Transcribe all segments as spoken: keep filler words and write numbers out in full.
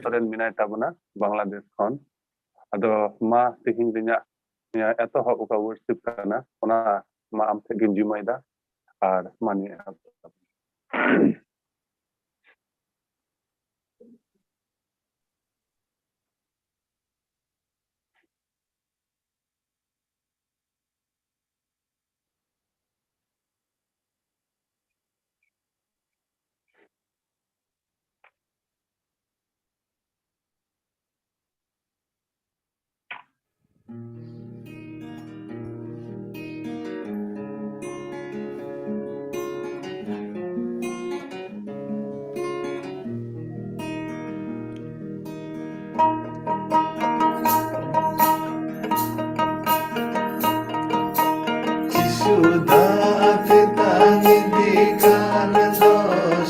ᱥᱚᱨᱮᱱ ᱢᱮᱱᱟᱭ ᱛᱟᱵᱚᱱᱟ ᱵᱟᱝᱞᱟᱫᱮᱥ ᱠᱷᱚᱱ᱾ ᱟᱫᱚ ᱢᱟ, ᱛᱮᱦᱮᱧ ᱨᱮᱱᱟᱜ ᱱᱤᱭᱟᱹ ᱮᱛᱚᱦᱚᱵ ᱚᱠᱟ worship ᱠᱟᱱᱟ, ᱚᱱᱟ ᱢᱟ ᱟᱢ ᱴᱷᱮᱱ ᱜᱤᱧ ᱡᱤᱢᱟᱹᱭᱮᱫᱟ᱾ ᱟᱨ ᱢᱟ ᱱᱤᱭᱟᱹ ᱮᱦᱚᱵ᱾ ᱡᱤᱥᱩ ᱫᱟᱜ ᱛᱮᱛᱟᱝ ᱤᱫᱤ ᱠᱟᱱ ᱫᱚ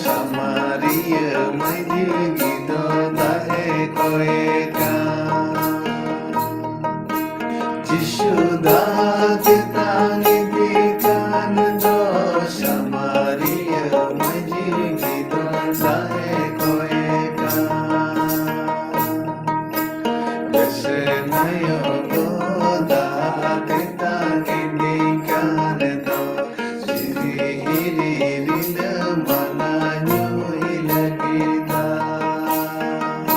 ᱥᱟᱢᱟᱨᱤᱭᱟᱹ ᱢᱟᱹᱡᱷᱤ ᱜᱤᱫᱽᱨᱟᱹ ᱫᱟᱜ ᱮ ᱠᱚᱭᱮ ᱠᱟᱱ᱾ ᱡᱤᱥᱩ ᱫᱟᱜ ᱛᱮᱛᱟᱝ ᱤᱫᱤ ᱠᱟᱱ ᱫᱚ ᱥᱟᱢᱟᱨᱤᱭᱟᱹ ᱢᱟᱹᱡᱷᱤ ᱜᱤᱫᱽᱨᱟᱹ ᱫᱟᱜ ᱮ ᱠᱚᱭᱮ ᱠᱟᱱ᱾ ᱵᱮᱥᱮᱱᱟᱭᱚ ᱫᱚ ᱫᱟᱜ ᱛᱮᱛᱟᱝ ᱤᱫᱤ ᱠᱟᱱ ᱫᱚ ᱥᱤᱨᱤ ᱦᱤᱨᱤ ᱨᱤᱞᱟᱹ ᱢᱟᱞᱟ ᱧᱩᱭ ᱞᱟᱹᱜᱤᱫ ᱫᱟᱜ᱾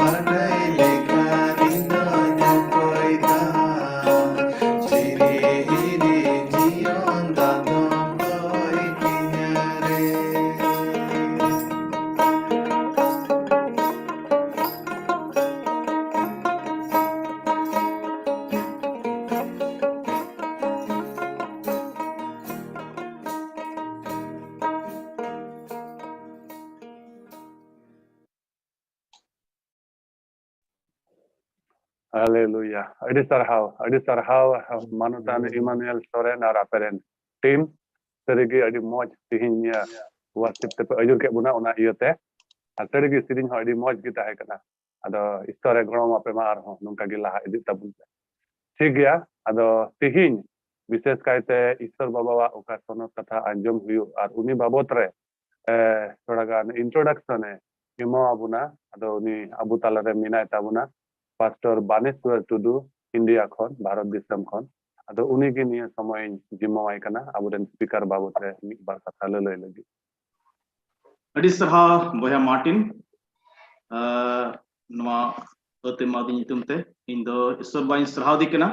ᱵᱟᱰᱟᱭ ᱞᱮᱠᱟ ᱤᱧ ᱫᱚᱧ ᱚᱠᱚᱭ ᱫᱟ, ᱪᱤᱨᱤ ᱦᱤᱨᱤ ᱡᱤᱭᱚᱱ ᱫᱟᱫᱚᱢ ᱠᱚᱭ ᱠᱤᱧᱟ ᱨᱮ᱾ ᱦᱟᱞᱮᱞᱩᱭᱟ᱾ ᱟᱹᱰᱤ ᱥᱟᱨᱦᱟᱣ, ᱟᱹᱰᱤ ᱥᱟᱨᱦᱟᱣ, ᱢᱟᱱᱚᱛᱟᱱ ᱦᱟᱞᱮᱞᱩᱭᱟ᱾ ᱤᱢᱟᱱᱩᱭᱮᱞ ᱥᱚᱨᱮᱱ ᱟᱨ ᱟᱯᱮ ᱨᱮᱱ ᱴᱤᱢ᱾ ᱥᱟᱹᱨᱤᱜᱮ ᱟᱹᱰᱤ ᱢᱚᱡᱽ ᱛᱤᱦᱤᱧ, ᱤᱭᱟᱹ, ᱣᱟᱨᱥᱤᱯ ᱛᱮᱯᱮ ᱟᱹᱭᱩᱨ ᱠᱮᱫ ᱵᱚᱱᱟ, ᱚᱱᱟ ᱤᱭᱟᱹᱛᱮ᱾ ᱟᱨ ᱥᱟᱹᱨᱤᱜᱮ ᱥᱮᱨᱮᱧ ᱦᱚᱸ ᱟᱹᱰᱤ ᱢᱚᱡᱽ ᱜᱮ ᱛᱟᱦᱮᱸ ᱠᱟᱱᱟ᱾ ᱟᱫᱚ ᱤᱥᱛᱚᱨ ᱨᱮ ᱜᱚᱲᱚ ᱟᱯᱮ ᱢᱟ, ᱟᱨᱦᱚᱸ ᱱᱚᱝᱠᱟ ᱜᱮ ᱞᱟᱦᱟ ᱤᱫᱤᱜ ᱛᱟᱵᱚᱱ ᱯᱮ᱾ ᱴᱷᱤᱠ ᱜᱮᱭᱟ᱾ ᱟᱫᱚ ᱛᱤᱦᱤᱧ ᱵᱤᱥᱮᱥ ᱠᱟᱭᱛᱮ ᱤᱥᱛᱚᱨ ᱵᱟᱵᱟᱣᱟᱜ ᱚᱠᱟ ᱥᱚᱱᱚᱛ ᱠᱟᱛᱷᱟ ᱟᱸᱡᱚᱢ ᱦᱩᱭᱩᱜ ᱟᱨ ᱩᱱᱤ ᱵᱟᱵᱚᱛ ᱨᱮ, ᱮ, ᱛᱷᱚᱲᱟ ᱜᱟᱱ introduction ᱮ ᱮᱢᱟᱣᱟᱵᱚᱱᱟ᱾ ᱟᱫᱚ ᱩᱱᱤ ᱟᱵᱚ ᱛᱟᱞᱟᱨᱮ ᱢᱮᱱᱟᱭ ᱛᱟᱵᱚᱱᱟ, ᱯᱟᱥᱴᱚᱨ ᱵᱟᱱᱮᱥᱣᱚᱨ ᱴᱩᱰᱩ, ᱤᱱᱰᱤᱭᱟ ᱠᱷᱚᱱ, ᱵᱷᱟᱨᱚᱛ ᱫᱤᱥᱚᱢ ᱠᱷᱚᱱ᱾ ᱟᱫᱚ ᱩᱱᱤᱜᱮ ᱱᱤᱭᱟᱹ ᱥᱚᱢᱚᱭ ᱤᱧ ᱡᱤᱢᱢᱟᱣᱟᱭ ᱠᱟᱱᱟ ᱟᱵᱚᱨᱮᱱ ᱥᱯᱤᱠᱟᱨ ᱵᱟᱵᱚᱛ ᱨᱮ ᱢᱤᱫ ᱵᱟᱨ ᱠᱟᱛᱷᱟ ᱞᱟᱹᱞᱟᱹᱭ ᱞᱟᱹᱜᱤᱫ᱾ ᱟᱹᱰᱤ ᱥᱟᱨᱦᱟᱣ ᱵᱚᱭᱦᱟ ᱢᱟᱨᱴᱤᱱ, ᱟᱨ ᱱᱚᱣᱟ ᱟᱹᱛᱮ ᱮᱢᱟᱫᱤᱧ ᱧᱩᱛᱩᱢ ᱛᱮ᱾ ᱤᱧ ᱫᱚ ᱤᱥᱚᱨ ᱵᱟᱵᱟᱧ ᱥᱟᱨᱦᱟᱣ ᱫᱤ ᱠᱟᱱᱟ᱾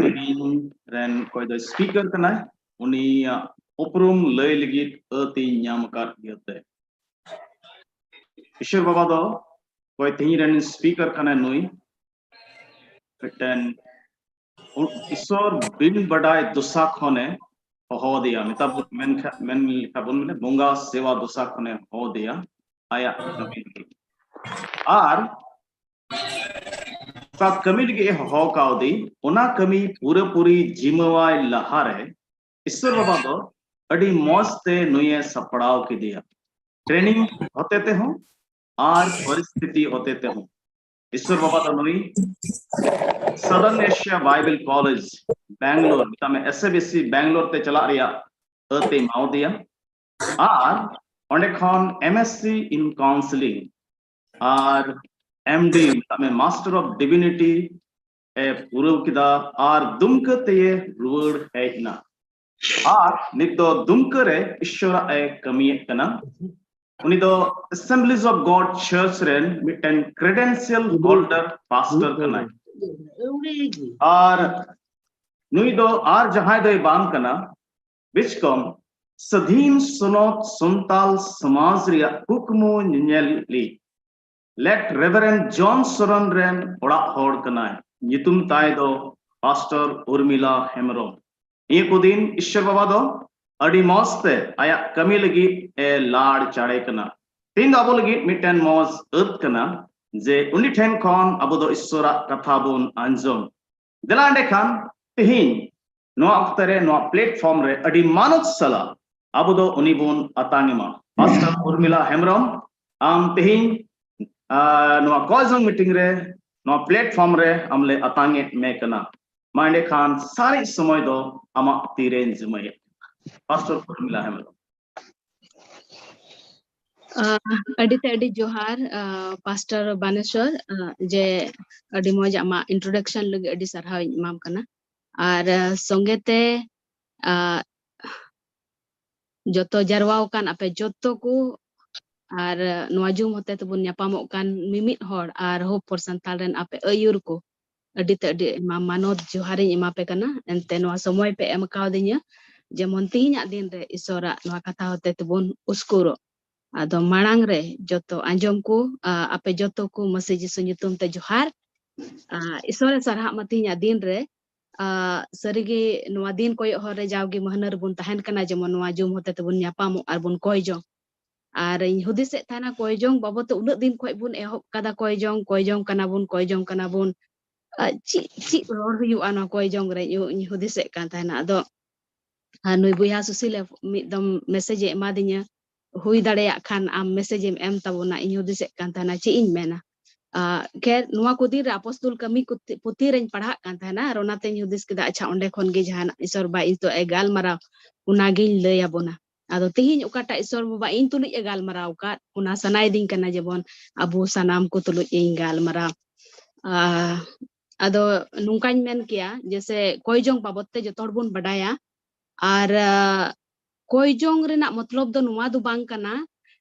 ᱛᱮᱦᱮᱧ ᱨᱮᱱ ᱚᱠᱚᱭ ᱫᱚ ᱥᱯᱤᱠᱟᱨ ᱠᱟᱱᱟᱭ, ᱩᱱᱤᱭᱟᱜ ᱩᱯᱨᱩᱢ ᱞᱟᱹᱭ ᱞᱟᱹᱜᱤᱫ ᱟᱹᱛᱤᱧ ᱧᱟᱢ ᱟᱠᱟᱫ ᱤᱭᱟᱹᱛᱮ᱾ ᱤᱥᱚᱨ ᱵᱟᱵᱟ ᱫᱚ ᱚᱠᱚᱭ ᱛᱮᱦᱮᱧ ᱨᱮᱱ ᱥᱯᱤᱠᱟᱨ ᱠᱟᱱᱟᱭ, ᱱᱩᱭ ᱢᱤᱫᱴᱮᱱ ᱤᱥᱚᱨ ᱵᱤᱱ ᱵᱟᱰᱟᱭ ᱫᱚᱥᱟ ᱠᱷᱚᱱᱮ ᱦᱚᱦᱚ ᱟᱫᱮᱭᱟ᱾ ᱢᱮᱛᱟ ᱵᱚ-, ᱢᱮᱱᱠᱷᱟᱱ, ᱢᱮᱱ ᱞᱮᱠᱷᱟᱱ ᱵᱚᱱ ᱢᱮᱱᱟ, ᱵᱚᱸᱜᱟ ᱥᱮᱣᱟ ᱫᱚᱥᱟ ᱠᱷᱚᱱᱮ ᱦᱚᱦᱚ ᱟᱫᱮᱭᱟ ᱟᱭᱟᱜ ᱠᱟᱹᱢᱤ ᱞᱟᱹᱜᱤᱫ᱾ ᱟᱨ ᱚᱠᱟ ᱠᱟᱹᱢᱤ ᱞᱟᱹᱜᱤᱫ ᱮ ᱦᱚᱦᱚ ᱠᱟᱣᱫᱮ, ᱚᱱᱟ ᱠᱟᱹᱢᱤ ᱯᱩᱨᱟᱹᱯᱩᱨᱤ ᱡᱤᱢᱟᱹᱣᱟᱭ ᱞᱟᱦᱟᱨᱮ ᱤᱥᱚᱨ ᱵᱟᱵᱟ ᱫᱚ ᱟᱹᱰᱤ ᱢᱚᱡᱽ ᱛᱮ ᱱᱩᱭᱮ ᱥᱟᱯᱲᱟᱣ ᱠᱮᱫᱮᱭᱟ, ᱴᱨᱮᱱᱤᱝ ᱦᱚᱛᱮ ᱛᱮᱦᱚᱸ ᱟᱨ ᱯᱚᱨᱤᱥᱛᱷᱤᱛᱤ ᱦᱚᱛᱮ ᱛᱮᱦᱚᱸ᱾ ᱤᱥᱚᱨ ᱵᱟᱵᱟ ᱫᱚ ᱱᱩᱭ Southern Asia Bible College, Bangalore, ᱢᱮᱛᱟᱜ ᱢᱮ, S A B C Bangalore ᱛᱮ ᱪᱟᱞᱟᱜ ᱨᱮᱭᱟᱜ ᱟᱹᱛᱮ ᱮᱢᱟᱣ ᱫᱮᱭᱟ᱾ ᱟᱨ ᱚᱸᱰᱮ ᱠᱷᱚᱱ M S C in Counseling R M D, ᱢᱮᱛᱟᱜ ᱢᱮ, Master of Divinity ᱮ ᱯᱩᱨᱟᱹᱣ ᱠᱮᱫᱟ ᱟᱨ ᱫᱩᱢᱠᱟᱹ ᱛᱮᱭᱮ ᱨᱩᱣᱟᱹᱲ ᱦᱮᱡ ᱮᱱᱟ᱾ ᱟᱨ ᱱᱤᱛ ᱫᱚ ᱫᱩᱢᱠᱟᱹ ᱨᱮ ᱤᱥᱚᱨᱟᱜ ᱮ ᱠᱟᱹᱢᱤᱭᱮᱫ ᱠᱟᱱᱟ᱾ ᱩᱱᱤ ᱫᱚ Assemblies of God Church ᱨᱮᱱ ᱢᱤᱫᱴᱮᱱ credential holder pastor ᱠᱟᱱᱟᱭ᱾ ᱟᱨ ᱱᱩᱭ ᱫᱚ ᱟᱨ ᱡᱟᱦᱟᱸᱭ ᱫᱚᱭ ᱵᱟᱝ ᱠᱟᱱᱟ, ᱵᱤᱪᱠᱚᱢ ᱥᱟᱹᱫᱷᱤᱱ ᱥᱚᱱᱚᱛ ᱥᱟᱱᱛᱟᱞ ᱥᱚᱢᱟᱡᱽ ᱨᱮᱭᱟᱜ ᱠᱩᱠᱢᱩ ᱧᱮᱧᱮᱞᱤᱡ ᱞᱮᱴ ᱨᱮᱵᱷᱟᱨᱮᱱᱰ ᱡᱚᱱ ᱥᱚᱨᱚᱱ ᱨᱮᱱ ᱚᱲᱟᱜ ᱦᱚᱲ ᱠᱟᱱᱟᱭ᱾ ᱧᱩᱛᱩᱢ ᱛᱟᱭ ᱫᱚ ᱯᱟᱥᱴᱚᱨ ᱩᱨᱢᱤᱞᱟ ᱦᱮᱢᱵᱨᱚᱢ᱾ ᱱᱤᱭᱟᱹ ᱠᱚ ᱫᱤᱱ ᱤᱥᱥᱚᱨ ᱵᱟᱵᱟ ᱫᱚ ᱟᱹᱰᱤ ᱢᱚᱸᱡᱽ ᱛᱮ ᱟᱭᱟᱜ ᱠᱟᱹᱢᱤ ᱞᱟᱹᱜᱤᱫ ᱮ ᱞᱟᱲ ᱪᱟᱲᱮ ᱠᱟᱱᱟ᱾ ᱛᱮᱦᱮᱧ ᱫᱚ ᱟᱵᱚ ᱞᱟᱹᱜᱤᱫ ᱢᱤᱫᱴᱮᱱ ᱢᱚᱸᱡᱽ ᱟᱹᱛ ᱠᱟᱱᱟ ᱡᱮ ᱩᱱᱤ ᱴᱷᱮᱱ ᱠᱷᱚᱱ ᱟᱵᱚ ᱫᱚ ᱤᱥᱥᱚᱨᱟᱜ ᱠᱟᱛᱷᱟ ᱵᱚᱱ ᱟᱸᱡᱚᱢ᱾ ᱫᱮᱞᱟ ᱮᱸᱰᱮᱠᱷᱟᱱ ᱛᱮᱦᱮᱧ ᱱᱚᱣᱟ ᱚᱠᱛᱮ ᱨᱮ ᱱᱚᱣᱟ platform ᱨᱮ ᱟᱹᱰᱤ ᱢᱟᱱᱚᱛ ᱥᱟᱞᱟᱜ ᱟᱵᱚ ᱫᱚ ᱩᱱᱤ ᱵᱚᱱ ᱟᱛᱟᱝ ᱮᱢᱟ᱾ ᱯᱟᱥᱴᱚᱨ ᱩᱨᱢᱤᱞᱟ ᱦᱮᱢᱵᱨᱚᱢ, ᱟᱢ ᱛᱮᱦᱮᱧ, ᱟᱨ ᱱᱚᱣᱟ ᱠᱚᱭᱡᱚᱝ meeting ᱨᱮ ᱱᱚᱣᱟ platform ᱨᱮ ᱟᱢ ᱞᱮ ᱟᱛᱟᱝ ᱮᱫ ᱢᱮ ᱠᱟᱱᱟ᱾ ᱢᱟ ᱮᱸᱰᱮᱠᱷᱟᱱ ᱥᱟᱨᱮᱡ ᱥᱚᱢᱚᱭ ᱫᱚ ᱟᱢᱟᱜ ᱛᱤᱨᱮᱧ ᱡᱤᱢᱟᱹᱭᱮᱫ ᱠᱟᱱᱟ᱾ ᱯᱟᱥᱴᱚᱨ ᱩᱨᱢᱤᱞᱟ ᱦᱮᱢᱵᱨᱚᱢ᱾ ᱟᱹᱰᱤ ᱛᱮ ᱟᱹᱰᱤ ᱡᱚᱦᱟᱨ ᱯᱟᱥᱴᱚᱨ ᱵᱟᱱᱮᱥᱚᱨ, ᱡᱮ ᱟᱹᱰᱤ ᱢᱚᱡᱽ ᱟᱢᱟᱜ introduction ᱞᱟᱹᱜᱤᱫ ᱟᱹᱰᱤ ᱥᱟᱨᱦᱟᱣ ᱤᱧ ᱮᱢᱟᱢ ᱠᱟᱱᱟ᱾ ᱟᱨ ᱥᱚᱸᱜᱮ ᱛᱮ ᱡᱚᱛᱚ ᱡᱟᱨᱣᱟ ᱟᱠᱟᱱ ᱟᱯᱮ ᱡᱚᱛᱚ ᱠᱚ, ᱟᱨ ᱱᱚᱣᱟ ᱡᱩᱢ ᱦᱚᱛᱮ ᱛᱮᱵᱚᱱ ᱧᱟᱯᱟᱢᱚᱜ ᱠᱟᱱ ᱢᱤᱢᱤᱫ ᱦᱚᱲ, ᱟᱨ Hope for Santhal ᱨᱮᱱ ᱟᱯᱮ ᱟᱹᱭᱩᱨ ᱠᱚ, ᱟᱹᱰᱤ ᱛᱮ ᱟᱹᱰᱤ ᱟᱭᱢᱟ ᱢᱟᱱᱚᱛ ᱡᱚᱦᱟᱨᱤᱧ ᱮᱢᱟ ᱯᱮ ᱠᱟᱱᱟ᱾ ᱮᱱᱛᱮ ᱱᱚᱣᱟ ᱥᱚᱢᱚᱭ ᱯᱮ ᱮᱢ ᱠᱟᱣᱫᱤᱧᱟ, ᱡᱮᱢᱚᱱ ᱛᱤᱦᱤᱧᱟᱜ ᱫᱤᱱ ᱨᱮ ᱤᱥᱚᱨᱟᱜ ᱱᱚᱣᱟ ᱠᱟᱛᱷᱟ ᱦᱚᱛᱮ ᱛᱮᱵᱚᱱ ᱩᱥᱠᱩᱨᱚᱜ᱾ ᱟᱫᱚ ᱢᱟᱲᱟᱝ ᱨᱮ ᱡᱚᱛᱚ ᱟᱸᱡᱚᱢ ᱠᱚ, ᱟ, ᱟᱯᱮ ᱡᱚᱛᱚ ᱠᱚ ᱢᱟᱹᱥᱤ ᱡᱤᱥᱩ ᱧᱩᱛᱩᱢ ᱛᱮ ᱡᱚᱦᱟᱨ᱾ ᱟ, ᱤᱥᱚᱨᱮ ᱥᱟᱨᱦᱟᱜ ᱢᱟ ᱛᱤᱦᱤᱧᱟᱜ ᱫᱤᱱ ᱨᱮ᱾ ᱟ, ᱥᱟᱹᱨᱤᱜᱮ ᱱᱚᱣᱟ ᱫᱤᱱ ᱠᱚᱭᱚᱜ ᱦᱚᱨ ᱨᱮ ᱡᱟᱣᱜᱮ ᱢᱟᱹᱦᱱᱟᱹ ᱨᱮᱵᱚᱱ ᱛᱟᱦᱮᱱ ᱠᱟᱱᱟ, ᱡᱮᱢᱚᱱ ᱱᱚᱣᱟ ᱡᱩᱢ ᱦᱚᱛᱮ ᱛᱮᱵᱚᱱ ᱧᱟᱯᱟᱢᱚᱜ ᱟᱨ ᱵᱚᱱ ᱠᱚᱭ ᱡᱚᱝ᱾ ᱟᱨ ᱤᱧ ᱦᱩᱫᱤᱥᱮᱫ ᱛᱟᱦᱮᱱᱟ ᱠᱚᱭ ᱡᱚᱝ ᱵᱟᱵᱚᱫ ᱛᱮ ᱩᱱᱟᱹᱜ ᱫᱤᱱ ᱠᱷᱚᱡ ᱵᱚᱱ ᱮᱦᱚᱵ ᱠᱟᱫᱟ, ᱠᱚᱭ ᱡᱚᱝ, ᱠᱚᱭ ᱡᱚᱝ ᱠᱟᱱᱟ ᱵᱚᱱ, ᱠᱚᱭ ᱡᱚᱝ ᱠᱟᱱᱟ ᱵᱚᱱ᱾ ᱟ, ᱪᱮᱫ, ᱪᱮᱫ ᱨᱚᱲ ᱦᱩᱭᱩᱜᱼᱟ ᱱᱚᱣᱟ ᱠᱚᱭ ᱡᱚᱝ ᱨᱮ, ᱤᱧ, ᱤᱧ ᱦᱩᱫᱤᱥᱮᱫ ᱠᱟᱱ ᱛᱟᱦᱮᱱᱟ᱾ ᱟᱫᱚ ᱟᱨ ᱱᱩᱭ ᱵᱚᱭᱦᱟ ᱥᱩᱥᱤᱞ ᱮ ᱢᱤᱫ ᱫᱚᱢ message ᱮ ᱮᱢᱟᱫᱤᱧᱟ, ᱦᱩᱭ ᱫᱟᱲᱮᱭᱟᱜ ᱠᱷᱟᱱ ᱟᱢ message ᱮᱢ ᱮᱢ ᱛᱟᱵᱚᱱᱟ᱾ ᱤᱧ ᱦᱩᱫᱤᱥᱮᱫ ᱠᱟᱱ ᱛᱟᱦᱮᱱᱟ ᱪᱮᱫ ᱤᱧ ᱢᱮᱱᱟ᱾ ᱟ, ᱠᱷᱮᱨ, ᱱᱚᱣᱟ ᱠᱚ ᱫᱤᱱ ᱨᱮ ᱟᱯᱚᱥᱛᱩᱞ ᱠᱟᱹᱢᱤ ᱠᱚ ᱛᱮ-, ᱯᱩᱛᱷᱤ ᱨᱮᱧ ᱯᱟᱲᱦᱟᱜ ᱠᱟᱱ ᱛᱟᱦᱮᱱᱟ, ᱟᱨ ᱚᱱᱟᱛᱮᱧ ᱦᱩᱫᱤᱥ ᱠᱮᱫᱟ, ᱟᱪᱪᱷᱟ, ᱚᱸᱰᱮ ᱠᱷᱚᱱ ᱜᱮ ᱡᱟᱦᱟᱱᱟᱜ ᱤᱥᱚᱨ ᱵᱟ ᱤᱧ ᱛᱚ ᱮ ᱜᱟᱞᱢᱟᱨᱟᱣ, ᱚᱱᱟᱜᱤᱧ ᱞᱟᱹᱭ ᱟᱵᱚᱱᱟ᱾ ᱟᱫᱚ ᱛᱮᱦᱮᱧ ᱚᱠᱟᱴᱟᱜ ᱤᱥᱚᱨ ᱵᱟᱵᱟ ᱤᱧ ᱛᱩᱞᱩᱡ ᱮ ᱜᱟᱞᱢᱟᱨᱟᱣ ᱟᱠᱟᱫ, ᱚᱱᱟ ᱥᱟᱱᱟᱭᱮᱫᱤᱧ ᱠᱟᱱᱟ, ᱡᱮᱢᱚᱱ ᱟᱵᱚ ᱥᱟᱱᱟᱢ ᱠᱚ ᱛᱩᱞᱩᱡ ᱤᱧ ᱜᱟᱞᱢᱟᱨᱟᱣ᱾ ᱟ, ᱟᱫᱚ ᱱᱚᱝᱠᱟᱧ ᱢᱮᱱ ᱠᱮᱭᱟ, ᱡᱮᱥᱮ ᱠᱚᱭ ᱡᱚᱝ ᱵᱟᱵᱚᱫ ᱛᱮ ᱡᱚᱛᱚ ᱦᱚᱲ ᱵᱚᱱ ᱵᱟᱰᱟᱭᱟ, ᱟᱨ, ᱟ, ᱠᱚᱭ ᱡᱚᱝ ᱨᱮᱱᱟᱜ ᱢᱚᱛᱞᱚᱵ ᱫᱚ ᱱᱚᱣᱟ ᱫᱚ ᱵᱟᱝ ᱠᱟᱱᱟ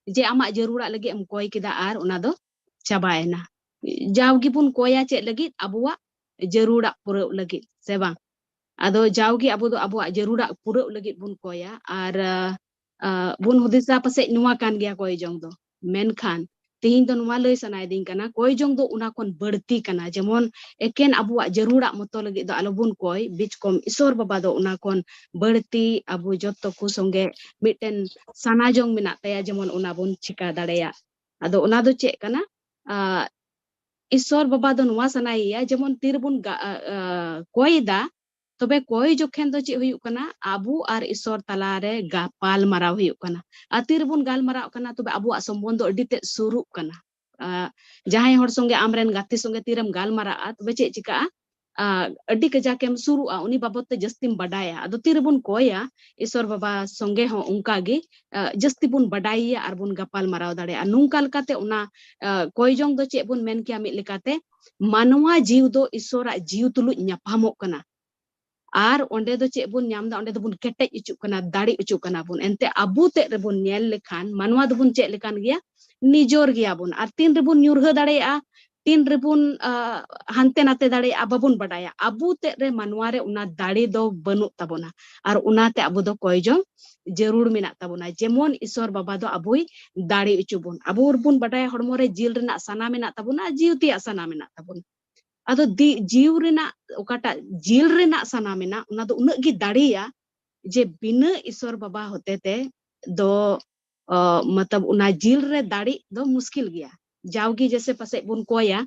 ᱡᱮ ᱟᱢᱟᱜ ᱡᱟᱹᱨᱩᱲᱟᱜ ᱞᱟᱹᱜᱤᱫ ᱮᱢ ᱠᱚᱭ ᱠᱮᱫᱟ ᱟᱨ ᱚᱱᱟ ᱫᱚ ᱪᱟᱵᱟᱭᱮᱱᱟ᱾ ᱡᱟᱣᱜᱮ ᱵᱚᱱ ᱠᱚᱭᱟ ᱪᱮᱫ ᱞᱟᱹᱜᱤᱫ? ᱟᱵᱚᱣᱟᱜ ᱡᱟᱹᱨᱩᱲᱟᱜ ᱯᱩᱨᱟᱹᱣ ᱞᱟᱹᱜᱤᱫ, ᱥᱮ ᱵᱟᱝ? ᱟᱫᱚ ᱡᱟᱣᱜᱮ ᱟᱵᱚ ᱫᱚ ᱟᱵᱚᱣᱟᱜ ᱡᱟᱹᱨᱩᱲᱟᱜ ᱯᱩᱨᱟᱹᱣ ᱞᱟᱹᱜᱤᱫ ᱵᱚᱱ ᱠᱚᱭᱟ ᱟᱨ, ᱟ, ᱟ, ᱵᱚᱱ ᱦᱩᱫᱤᱥᱟ ᱯᱟᱥᱮᱡ ᱱᱚᱣᱟ ᱠᱟᱱ ᱜᱮᱭᱟ ᱠᱚᱭ ᱡᱚᱝ ᱫᱚ᱾ ᱢᱮᱱᱠᱷᱟᱱ ᱛᱮᱦᱮᱧ ᱫᱚ ᱱᱚᱣᱟ ᱞᱟᱹᱭ ᱥᱟᱱᱟᱭᱮᱫᱤᱧ ᱠᱟᱱᱟ, ᱠᱚᱭ ᱡᱚᱝ ᱫᱚ ᱚᱱᱟ ᱠᱷᱚᱱ ᱵᱟᱹᱲᱛᱤ ᱠᱟᱱᱟ᱾ ᱡᱮᱢᱚᱱ ᱮᱠᱮᱱ ᱟᱵᱚᱣᱟᱜ ᱡᱟᱹᱨᱩᱲᱟᱜ ᱢᱚᱛᱚ ᱞᱟᱹᱜᱤᱫ ᱫᱚ ᱟᱞᱚᱵᱚᱱ ᱠᱚᱭ, ᱵᱤᱪᱠᱚᱢ ᱤᱥᱚᱨ ᱵᱟᱵᱟ ᱫᱚ ᱚᱱᱟ ᱠᱷᱚᱱ ᱵᱟᱹᱲᱛᱤ ᱟᱵᱚ ᱡᱚᱛᱚ ᱠᱚ ᱥᱚᱸᱜᱮ ᱢᱤᱫᱴᱮᱱ ᱥᱟᱱᱟ ᱡᱚᱝ ᱢᱮᱱᱟᱜ ᱛᱟᱭᱟ, ᱡᱮᱢᱚᱱ ᱚᱱᱟ ᱵᱚᱱ ᱪᱤᱠᱟ ᱫᱟᱲᱮᱭᱟᱜ᱾ ᱟᱫᱚ ᱚᱱᱟ ᱫᱚ ᱪᱮᱫ ᱠᱟᱱᱟ? ᱟ, ᱤᱥᱚᱨ ᱵᱟᱵᱟ ᱫᱚ ᱱᱚᱣᱟ ᱥᱟᱱᱟᱭᱮᱭᱟ, ᱡᱮᱢᱚᱱ ᱛᱤ ᱨᱮᱵᱚᱱ ᱜᱟ-, ᱟ, ᱟ, ᱠᱚᱭ ᱮᱫᱟ, ᱛᱚᱵᱮ ᱠᱚᱭ ᱡᱚᱠᱷᱮᱱ ᱫᱚ ᱪᱮᱫ ᱦᱩᱭᱩᱜ ᱠᱟᱱᱟ? ᱟᱵᱚ ᱟᱨ ᱤᱥᱚᱨ ᱛᱟᱞᱟᱨᱮ ᱜᱟᱯᱟᱞ ᱢᱟᱨᱟᱣ ᱦᱩᱭᱩᱜ ᱠᱟᱱᱟ᱾ ᱟᱨ ᱛᱤ ᱨᱮᱵᱚᱱ ᱜᱟᱞᱢᱟᱨᱟᱣ ᱠᱟᱱᱟ, ᱛᱚᱵᱮ ᱟᱵᱚᱣᱟᱜ ᱥᱚᱢᱵᱚᱱᱫᱷᱚ ᱟᱹᱰᱤ ᱛᱮᱫ ᱥᱩᱨᱩᱜ ᱠᱟᱱᱟ᱾ ᱟ, ᱡᱟᱦᱟᱸᱭ ᱦᱚᱲ ᱥᱚᱸᱜᱮ ᱟᱢᱨᱮᱱ ᱜᱟᱛᱮ ᱥᱚᱸᱜᱮ ᱛᱤᱨᱮᱢ ᱜᱟᱞᱢᱟᱨᱟᱜᱼᱟ, ᱛᱚᱵᱮ ᱪᱮᱫ ᱪᱤᱠᱟᱜᱼᱟ? ᱟ, ᱟᱹᱰᱤ ᱠᱟᱡᱟᱠ ᱮᱢ ᱥᱩᱨᱩᱜᱼᱟ, ᱩᱱᱤ ᱵᱟᱵᱚᱫ ᱛᱮ ᱡᱟᱹᱥᱛᱤᱢ ᱵᱟᱰᱟᱭᱟ᱾ ᱟᱫᱚ ᱛᱤ ᱨᱮᱵᱚᱱ ᱠᱚᱭᱟ, ᱤᱥᱚᱨ ᱵᱟᱵᱟ ᱥᱚᱸᱜᱮ ᱦᱚᱸ ᱚᱱᱠᱟ ᱜᱮ, ᱟ, ᱡᱟᱹᱥᱛᱤ ᱵᱚᱱ ᱵᱟᱰᱟᱭᱮᱭᱟ ᱟᱨ ᱵᱚᱱ ᱜᱟᱯᱟᱞ ᱢᱟᱨᱟᱣ ᱫᱟᱲᱮᱭᱟᱜᱼᱟ᱾ ᱱᱚᱝᱠᱟ ᱞᱮᱠᱟᱛᱮ ᱚᱱᱟ, ᱟ, ᱠᱚᱭ ᱡᱚᱝ ᱫᱚ ᱪᱮᱫ ᱵᱚᱱ ᱢᱮᱱ ᱠᱮᱭᱟ? ᱢᱤᱫ ᱞᱮᱠᱟᱛᱮ ᱢᱟᱱᱣᱟ ᱡᱤᱣᱤ ᱫᱚ ᱤᱥᱚᱨᱟᱜ ᱡᱤᱣᱤ ᱛᱩᱞᱩᱡ ᱧᱟᱯᱟᱢᱚᱜ ᱠᱟᱱᱟ᱾ ᱟᱨ ᱚᱸᱰᱮ ᱫᱚ ᱪᱮᱫ ᱵᱚᱱ ᱧᱟᱢ ᱮᱫᱟ? ᱚᱸᱰᱮ ᱫᱚᱵᱚᱱ ᱠᱮᱴᱮᱡ ᱚᱪᱚᱜ ᱠᱟᱱᱟ, ᱫᱟᱲᱮ ᱚᱪᱚᱜ ᱠᱟᱱᱟ ᱵᱚᱱ᱾ ᱮᱱᱛᱮ ᱟᱵᱚ ᱛᱮᱫ ᱨᱮᱵᱚᱱ ᱧᱮᱞ ᱞᱮᱠᱷᱟᱱ ᱢᱟᱱᱣᱟ ᱫᱚᱵᱚᱱ ᱪᱮᱫ ᱞᱮᱠᱟᱱ ᱜᱮᱭᱟ? ᱱᱤᱡᱚᱨ ᱜᱮᱭᱟᱵᱚᱱ᱾ ᱟᱨ ᱛᱤᱱ ᱨᱮᱵᱚᱱ ᱧᱩᱨᱦᱟᱹ ᱫᱟᱲᱮᱭᱟᱜᱼᱟ, ᱛᱤᱱ ᱨᱮᱵᱚᱱ, ᱟ, ᱦᱟᱱᱛᱮ ᱱᱟᱛᱮ ᱫᱟᱲᱮᱭᱟᱜᱼᱟ, ᱵᱟᱵᱚᱱ ᱵᱟᱰᱟᱭᱟ᱾ ᱟᱵᱚ ᱛᱮᱫ ᱨᱮ ᱢᱟᱱᱣᱟ ᱨᱮ ᱚᱱᱟ ᱫᱟᱲᱮ ᱫᱚ ᱵᱟᱹᱱᱩᱜ ᱛᱟᱵᱚᱱᱟ᱾ ᱟᱨ ᱚᱱᱟᱛᱮ ᱟᱵᱚ ᱫᱚ ᱠᱚᱭ ᱡᱚᱝ ᱡᱟᱹᱨᱩᱲ ᱢᱮᱱᱟᱜ ᱛᱟᱵᱚᱱᱟ, ᱡᱮᱢᱚᱱ ᱤᱥᱚᱨ ᱵᱟᱵᱟ ᱫᱚ ᱟᱵᱚᱭ ᱫᱟᱲᱮ ᱚᱪᱚ ᱵᱚᱱ᱾ ᱟᱵᱚ ᱵᱚᱱ ᱵᱟᱰᱟᱭᱟ ᱦᱚᱲᱢᱚ ᱨᱮ ᱡᱤᱞ ᱨᱮᱱᱟᱜ ᱥᱟᱱᱟ ᱢᱮᱱᱟᱜ ᱛᱟᱵᱚᱱᱟ ᱟᱨ ᱡᱤᱣᱤ ᱛᱮᱭᱟᱜ ᱥᱟᱱᱟ ᱢᱮᱱᱟᱜ ᱛᱟᱵᱚᱱᱟ᱾ ᱟᱫᱚ ᱫᱤ-, ᱡᱤᱣᱤ ᱨᱮᱱᱟᱜ ᱚᱠᱟᱴᱟᱜ ᱡᱤᱞ ᱨᱮᱱᱟᱜ ᱥᱟᱱᱟ ᱢᱮᱱᱟᱜ, ᱚᱱᱟ ᱫᱚ ᱩᱱᱟᱹᱜ ᱜᱮ ᱫᱟᱲᱮᱭᱟ ᱡᱮ ᱵᱤᱱᱟᱹ ᱤᱥᱚᱨ ᱵᱟᱵᱟ ᱦᱚᱛᱮ ᱛᱮ ᱫᱚ, ᱚ, ᱢᱚᱛᱞᱚᱵ ᱚᱱᱟ ᱡᱤᱞ ᱨᱮ ᱫᱟᱲᱮ ᱫᱚ ᱢᱩᱥᱠᱤᱞ ᱜᱮᱭᱟ᱾ ᱡᱟᱣᱜᱮ ᱡᱮᱥᱮ ᱯᱟᱥᱮᱡ ᱵᱚᱱ ᱠᱚᱭᱟ,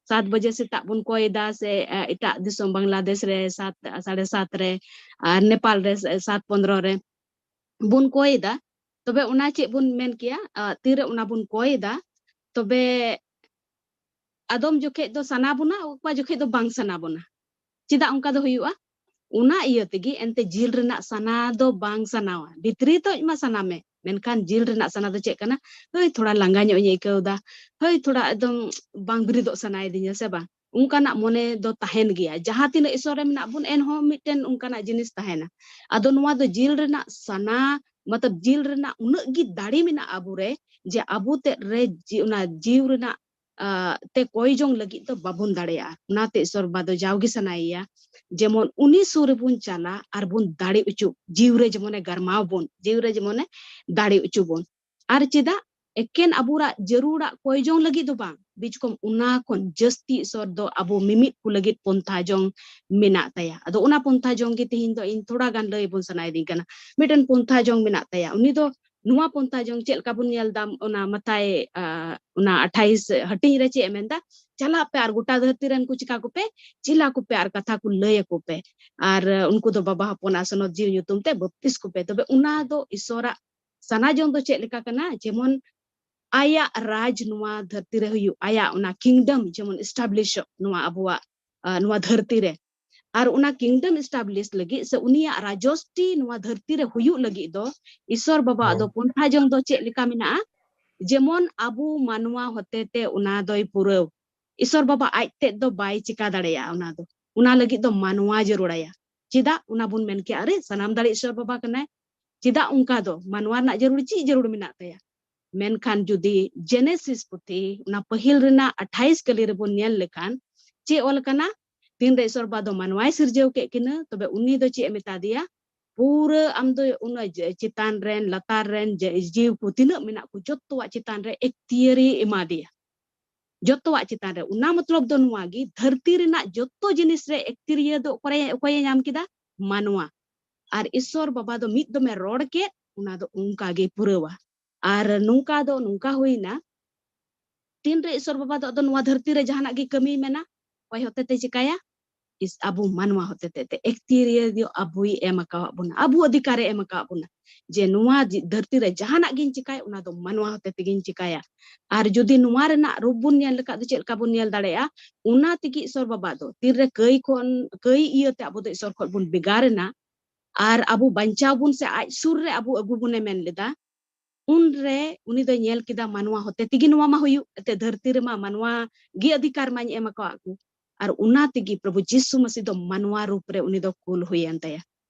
ᱥᱟᱛ ᱵᱟᱡᱮ ᱥᱮᱛᱟᱜ ᱵᱚᱱ ᱠᱚᱭ ᱮᱫᱟ ᱥᱮ, ᱮ, ᱮᱴᱟᱜ ᱫᱤᱥᱚᱢ ᱵᱟᱝᱞᱟᱫᱮᱥ ᱨᱮ ᱥᱟᱛ, ᱥᱟᱲᱮ ᱥᱟᱛ ᱨᱮ ᱟᱨ ᱱᱮᱯᱟᱞ ᱨᱮ ᱥᱟᱛ ᱯᱚᱱᱨᱚ ᱨᱮ ᱵᱚᱱ ᱠᱚᱭ ᱮᱫᱟ, ᱛᱚᱵᱮ ᱚᱱᱟ ᱪᱮᱫ ᱵᱚᱱ ᱢᱮᱱ ᱠᱮᱭᱟ? ᱟ, ᱛᱤᱨᱮ ᱚᱱᱟ ᱵᱚᱱ ᱠᱚᱭ ᱮᱫᱟ, ᱛᱚᱵᱮ ᱟᱫᱚᱢ ᱡᱚᱠᱷᱮᱡ ᱫᱚ ᱥᱟᱱᱟ ᱵᱚᱱᱟ, ᱚᱠᱟ ᱡᱚᱠᱷᱮᱡ ᱫᱚ ᱵᱟᱝ ᱥᱟᱱᱟ ᱵᱚᱱᱟ᱾ ᱪᱮᱫᱟᱜ ᱚᱱᱠᱟ ᱫᱚ ᱦᱩᱭᱩᱜᱼᱟ? ᱚᱱᱟ ᱤᱭᱟᱹ ᱛᱮᱜᱮ ᱮᱱᱛᱮ ᱡᱤᱞ ᱨᱮᱱᱟᱜ ᱥᱟᱱᱟ ᱫᱚ ᱵᱟᱝ ᱥᱟᱱᱟᱣᱟ᱾ ᱵᱷᱤᱛᱨᱤ ᱛᱚᱡ ᱢᱟ ᱥᱟᱱᱟ ᱢᱮ, ᱢᱮᱱᱠᱷᱟᱱ ᱡᱤᱞ ᱨᱮᱱᱟᱜ ᱥᱟᱱᱟ ᱫᱚ ᱪᱮᱫ ᱠᱟᱱᱟ? ᱦᱳᱭ, ᱛᱷᱚᱲᱟ ᱞᱟᱸᱜᱟ ᱧᱚᱜ ᱤᱧ ᱟᱹᱭᱠᱟᱹᱣ ᱮᱫᱟ, ᱦᱳᱭ, ᱛᱷᱚᱲᱟ ᱮᱠᱫᱚᱢ ᱵᱟᱝ ᱵᱤᱨᱤᱫᱚᱜ ᱥᱟᱱᱟᱭᱮᱫᱤᱧᱟ, ᱥᱮ ᱵᱟᱝ? ᱚᱱᱠᱟᱱᱟᱜ ᱢᱚᱱᱮ ᱫᱚ ᱛᱟᱦᱮᱱ ᱜᱮᱭᱟ᱾ ᱡᱟᱦᱟᱸ ᱛᱤᱱᱟᱹᱜ ᱤᱥᱚᱨ ᱨᱮ ᱢᱮᱱᱟᱜ ᱵᱚᱱ, ᱮᱱᱦᱚᱸ ᱢᱤᱫᱴᱮᱱ ᱚᱱᱠᱟᱱᱟᱜ ᱡᱤᱱᱤᱥ ᱛᱟᱦᱮᱱᱟ᱾ ᱟᱫᱚ ᱱᱚᱣᱟ ᱫᱚ ᱡᱤᱞ ᱨᱮᱱᱟᱜ ᱥᱟᱱᱟ ᱢᱚᱛᱞᱚᱵ ᱡᱤᱞ ᱨᱮᱱᱟᱜ ᱩᱱᱟᱹᱜ ᱜᱮ ᱫᱟᱲᱮ ᱢᱮᱱᱟᱜᱼᱟ ᱟᱵᱚᱨᱮ, ᱡᱮ ᱟᱵᱚ ᱛᱮᱫ ᱨᱮ ᱡᱤ-, ᱚᱱᱟ ᱡᱤᱣᱤ ᱨᱮᱱᱟᱜ, ᱟ, ᱛᱮ ᱠᱚᱭ ᱡᱚᱝ ᱞᱟᱹᱜᱤᱫ ᱫᱚ ᱵᱟᱵᱚᱱ ᱫᱟᱲᱮᱭᱟᱜᱼᱟ᱾ ᱚᱱᱟᱛᱮ ᱤᱥᱚᱨ ᱵᱟᱵᱟ ᱫᱚ ᱡᱟᱣᱜᱮ ᱥᱟᱱᱟᱭᱮᱭᱟ, ᱡᱮᱢᱚᱱ ᱩᱱᱤ ᱥᱩᱨ ᱨᱮᱵᱚᱱ ᱪᱟᱞᱟᱜ ᱟᱨ ᱵᱚᱱ ᱫᱟᱲᱮ ᱦᱚᱪᱚ, ᱡᱤᱣᱤ ᱨᱮ ᱡᱮᱢᱚᱱᱮ ᱜᱟᱨᱢᱟᱣ ᱵᱚᱱ, ᱡᱤᱣᱤ ᱨᱮ ᱡᱮᱢᱚᱱᱮ ᱫᱟᱲᱮ ᱦᱚᱪᱚ ᱵᱚᱱ᱾ ᱟᱨ ᱪᱮᱫᱟᱜ? ᱮᱠᱮᱱ ᱟᱵᱚᱨᱟᱜ ᱡᱟᱹᱨᱩᱲᱟᱜ ᱠᱚᱭ ᱡᱚᱝ ᱞᱟᱹᱜᱤᱫ ᱫᱚ ᱵᱟᱝ, ᱵᱤᱪᱠᱚᱢ ᱚᱱᱟ ᱠᱷᱚᱱ ᱡᱟᱹᱥᱛᱤ ᱤᱥᱚᱨ ᱫᱚ ᱟᱵᱚ ᱢᱤᱢᱤᱫ ᱠᱚ ᱞᱟᱹᱜᱤᱫ ᱯᱚᱱᱛᱷᱟ ᱡᱚᱝ ᱢᱮᱱᱟᱜ ᱛᱟᱭᱟ᱾ ᱟᱫᱚ ᱚᱱᱟ ᱯᱚᱱᱛᱷᱟ ᱡᱚᱝ ᱜᱮ ᱛᱮᱦᱮᱧ ᱫᱚ ᱤᱧ ᱛᱷᱚᱲᱟ ᱜᱟᱱ ᱞᱟᱹᱭ ᱵᱚᱱ ᱥᱟᱱᱟᱭᱮᱫᱤᱧ ᱠᱟᱱᱟ᱾ ᱢᱤᱫᱴᱮᱱ ᱯᱚᱱᱛᱷᱟ ᱡᱚᱝ ᱢᱮᱱᱟᱜ ᱛᱟᱭᱟ᱾ ᱩᱱᱤ ᱫᱚ ᱱᱚᱣᱟ ᱯᱚᱱᱛᱷᱟ ᱡᱚᱝ ᱪᱮᱫ ᱞᱮᱠᱟ ᱵᱚᱱ ᱧᱮᱞ ᱫᱟ, ᱚᱱᱟ ᱢᱟᱛᱟᱭ, ᱟ, ᱚᱱᱟ ᱟᱴᱷᱟᱭᱤᱥ ᱦᱟᱹᱴᱤᱧ ᱨᱮ ᱪᱮᱫ ᱮ ᱢᱮᱱᱫᱟ? "ᱪᱟᱞᱟᱜ ᱯᱮ ᱟᱨ ᱜᱚᱴᱟ ᱫᱷᱟᱹᱨᱛᱤ ᱨᱮᱱ ᱠᱚ ᱪᱤᱠᱟ ᱠᱚᱯᱮ, ᱪᱮᱞᱟ ᱠᱚᱯᱮ ᱟᱨ ᱠᱟᱛᱷᱟ ᱠᱚ ᱞᱟᱹᱭ ᱟᱠᱚ ᱯᱮ, ᱟᱨ ᱩᱱᱠᱩ ᱫᱚ ᱵᱟᱵᱟ ᱦᱚᱯᱚᱱ ᱟᱨ ᱥᱚᱱᱚᱛ ᱡᱤᱣᱤ ᱧᱩᱛᱩᱢ ᱛᱮ ᱵᱟᱯᱛᱤᱥ ᱠᱚᱯᱮ᱾" ᱛᱚᱵᱮ ᱚᱱᱟ ᱫᱚ ᱤᱥᱚᱨᱟᱜ ᱥᱟᱱᱟ ᱡᱚᱝ ᱫᱚ ᱪᱮᱫ ᱞᱮᱠᱟ ᱠᱟᱱᱟ? ᱡᱮᱢᱚᱱ ᱟᱭᱟᱜ ᱨᱟᱡᱽ ᱱᱚᱣᱟ ᱫᱷᱟᱹᱨᱛᱤ ᱨᱮ ᱦᱩᱭᱩᱜ, ᱟᱭᱟᱜ ᱚᱱᱟ kingdom ᱡᱮᱢᱚᱱ establishᱚᱜ ᱱᱚᱣᱟ ᱟᱵᱚᱣᱟᱜ, ᱟ, ᱱᱚᱣᱟ ᱫᱷᱟᱹᱨᱛᱤ ᱨᱮ᱾ ᱟᱨ ᱚᱱᱟ kingdom establish ᱞᱟᱹᱜᱤᱫ ᱥᱮ ᱩᱱᱤᱭᱟᱜ ᱨᱟᱡᱚᱥᱴᱤ ᱱᱚᱣᱟ ᱫᱷᱟᱹᱨᱛᱤ ᱨᱮ ᱦᱩᱭᱩᱜ ᱞᱟᱹᱜᱤᱫ ᱫᱚ ᱤᱥᱚᱨ ᱵᱟᱵᱟᱣᱟᱜ ᱫᱚ ᱦᱮᱸ᱾ ᱯᱚᱱᱛᱷᱟ ᱡᱚᱝ ᱫᱚ ᱪᱮᱫ ᱞᱮᱠᱟ ᱢᱮᱱᱟᱜᱼᱟ? ᱡᱮᱢᱚᱱ ᱟᱵᱚ ᱢᱟᱱᱣᱟ ᱦᱚᱛᱮ ᱛᱮ ᱚᱱᱟ ᱫᱚᱭ ᱯᱩᱨᱟᱹᱣ᱾ ᱤᱥᱚᱨ ᱵᱟᱵᱟ ᱟᱡ ᱛᱮᱫ ᱫᱚ ᱵᱟᱭ ᱪᱤᱠᱟ ᱫᱟᱲᱮᱭᱟᱜᱼᱟ ᱚᱱᱟ ᱫᱚ᱾ ᱚᱱᱟ ᱞᱟᱹᱜᱤᱫ ᱫᱚ ᱢᱟᱱᱣᱟ ᱡᱟᱹᱨᱩᱲᱟᱭᱟ᱾ ᱪᱮᱫᱟᱜ? ᱚᱱᱟ ᱵᱚᱱ ᱢᱮᱱ ᱠᱮᱭᱟ, "ᱟᱨᱮ, ᱥᱟᱱᱟᱢ ᱫᱟᱲᱮ ᱤᱥᱚᱨ ᱵᱟᱵᱟ ᱠᱟᱱᱟᱭ, ᱪᱮᱫᱟᱜ ᱚᱱᱠᱟ ᱫᱚ? ᱢᱟᱱᱣᱟ ᱨᱮᱱᱟᱜ ᱡᱟᱹᱨᱩᱲ ᱪᱮᱫ ᱡᱟᱹᱨᱩᱲ ᱢᱮᱱᱟᱜ ᱛᱟᱭᱟ?" ᱢᱮᱱᱠᱷᱟᱱ ᱡᱩᱫᱤ ᱡᱮᱱᱮᱥᱤᱥ ᱯᱩᱛᱷᱤ, ᱚᱱᱟ ᱯᱟᱹᱦᱤᱞ ᱨᱮᱱᱟᱜ ᱟᱴᱷᱟᱭᱤᱥ ᱠᱟᱹᱞᱤ ᱨᱮᱵᱚᱱ ᱧᱮᱞ ᱞᱮᱠᱷᱟᱱ, ᱪᱮᱫ ᱚᱞ ᱠᱟᱱᱟ? ᱛᱤᱱᱨᱮ ᱤᱥᱚᱨ ᱵᱟᱵᱟ ᱫᱚ ᱢᱟᱱᱣᱟᱭ ᱥᱤᱨᱡᱟᱹᱣ ᱠᱮᱫ ᱠᱤᱱᱟᱹ, ᱛᱚᱵᱮ ᱩᱱᱤ ᱫᱚ ᱪᱮᱫ ᱮ ᱢᱮᱛᱟ ᱫᱮᱭᱟ? ᱯᱩᱨᱟᱹ ᱟᱢ ᱫᱚ ᱚᱱᱟ ᱡᱮ-, ᱪᱮᱛᱟᱱ ᱨᱮᱱ, ᱞᱟᱛᱟᱨ ᱨᱮᱱ ᱡᱮ-, ᱡᱤᱣᱤ ᱠᱚ ᱛᱤᱱᱟᱹᱜ ᱢᱮᱱᱟᱜ ᱠᱚ, ᱡᱚᱛᱚᱣᱟᱜ ᱪᱮᱛᱟᱱ ᱨᱮ ᱮᱠᱛᱤᱭᱟᱹᱨᱤ ᱮᱢᱟ ᱫᱮᱭᱟ᱾ ᱡᱚᱛᱚᱣᱟᱜ ᱪᱮᱛᱟᱱ ᱨᱮ᱾ ᱚᱱᱟ ᱢᱚᱛᱞᱚᱵ ᱫᱚ ᱱᱚᱣᱟ ᱜᱮ, ᱫᱷᱟᱹᱨᱛᱤ ᱨᱮᱱᱟᱜ ᱡᱚᱛᱚ ᱡᱤᱱᱤᱥ ᱨᱮ ᱮᱠᱛᱤᱭᱟᱹᱨᱤ ᱫᱚ ᱚᱠᱚᱭᱮ, ᱚᱠᱚᱭᱮ ᱧᱟᱢ ᱠᱮᱫᱟ? ᱢᱟᱱᱣᱟ᱾ ᱟᱨ ᱤᱥᱚᱨ ᱵᱟᱵᱟ ᱫᱚ ᱢᱤᱫ ᱫᱚᱢᱮ ᱨᱚᱲ ᱠᱮᱫ, ᱚᱱᱟ ᱫᱚ ᱚᱱᱠᱟ ᱜᱮ ᱯᱩᱨᱟᱹᱣᱟ᱾ ᱟᱨ ᱱᱚᱝᱠᱟ ᱫᱚ ᱱᱚᱝᱠᱟ ᱦᱩᱭᱱᱟ, ᱛᱤᱱᱨᱮ ᱤᱥᱚᱨ ᱵᱟᱵᱟ ᱫᱚ ᱟᱫᱚ ᱱᱚᱣᱟ ᱫᱷᱟᱹᱨᱛᱤ ᱨᱮ ᱡᱟᱦᱟᱱᱟᱜ ᱜᱮ ᱠᱟᱹᱢᱤᱭ ᱢᱮᱱᱟ, ᱚᱠᱚᱭ ᱦᱚᱛᱮ ᱛᱮ ᱪᱤᱠᱟᱭᱟ? ᱤᱥ-, ᱟᱵᱚ ᱢᱟᱱᱣᱟ ᱦᱚᱛᱮ ᱛᱮ, ᱛᱮ ᱮᱠᱛᱤᱭᱟᱹᱨᱤᱭᱟᱹ ᱫᱚ ᱟᱵᱚᱭ ᱮᱢ ᱟᱠᱟᱣᱟᱫ ᱵᱚᱱᱟ, ᱟᱵᱚ ᱚᱫᱷᱤᱠᱟᱨᱮ ᱮᱢ ᱟᱠᱟᱣᱟᱫ ᱵᱚᱱᱟ, ᱡᱮ ᱱᱚᱣᱟ ᱡᱤ-, ᱫᱷᱟᱹᱨᱛᱤ ᱨᱮ ᱡᱟᱦᱟᱱᱟᱜ ᱜᱤᱧ ᱪᱤᱠᱟᱭ, ᱚᱱᱟ ᱫᱚ ᱢᱟᱱᱣᱟ ᱦᱚᱛᱮ ᱛᱮᱜᱤᱧ ᱪᱤᱠᱟᱭᱟ᱾ ᱟᱨ ᱡᱩᱫᱤ ᱱᱚᱣᱟ ᱨᱮᱱᱟᱜ ᱨᱩᱯ ᱵᱚᱱ ᱧᱮᱞ ᱞᱮᱠᱷᱟᱡ ᱫᱚ ᱪᱮᱫ ᱞᱮᱠᱟ ᱵᱚᱱ ᱧᱮᱞ ᱫᱟᱲᱮᱭᱟᱜᱼᱟ? ᱚᱱᱟ ᱛᱮᱜᱮ ᱤᱥᱚᱨ ᱵᱟᱵᱟ ᱫᱚ ᱛᱤᱱᱨᱮ ᱠᱟᱹᱭ ᱠᱷᱚᱱ, ᱠᱟᱹᱭ ᱤᱭᱟᱹᱛᱮ ᱟᱵᱚ ᱫᱚ ᱤᱥᱚᱨ ᱠᱷᱚᱱ ᱵᱚᱱ ᱵᱷᱮᱜᱟᱨ ᱮᱱᱟ ᱟᱨ ᱟᱵᱚ ᱵᱟᱧᱪᱟᱣ ᱵᱚᱱ ᱥᱮ ᱟᱡ ᱥᱩᱨ ᱨᱮ ᱟᱵᱚ ᱟᱹᱜᱩ ᱵᱚᱱᱮ ᱢᱮᱱ ᱞᱮᱫᱟ, ᱩᱱᱨᱮ ᱩᱱᱤ ᱫᱚᱭ ᱧᱮᱞ ᱠᱮᱫᱟ ᱢᱟᱱᱣᱟ ᱦᱚᱛᱮ ᱛᱮᱜᱮ ᱱᱚᱣᱟ ᱢᱟ ᱦᱩᱭᱩᱜ, ᱮᱱᱛᱮ ᱫᱷᱟᱹᱨᱛᱤ ᱨᱮᱢᱟ ᱢᱟᱱᱣᱟ ᱜᱮ ᱚᱫᱷᱤᱠᱟᱨ ᱢᱟᱧ ᱮᱢ ᱟᱠᱟᱣᱟᱫ ᱠᱚ᱾ ᱟᱨ ᱚᱱᱟ ᱛᱮᱜᱮ ᱯᱨᱚᱵᱷᱩ ᱡᱤᱥᱩ ᱢᱟᱥᱤ ᱫᱚ ᱢᱟᱱᱣᱟ ᱨᱩᱯ ᱨᱮ ᱩᱱᱤ ᱫᱚ ᱠᱩᱞ ᱦᱩᱭᱮᱱ ᱛᱟᱭᱟ᱾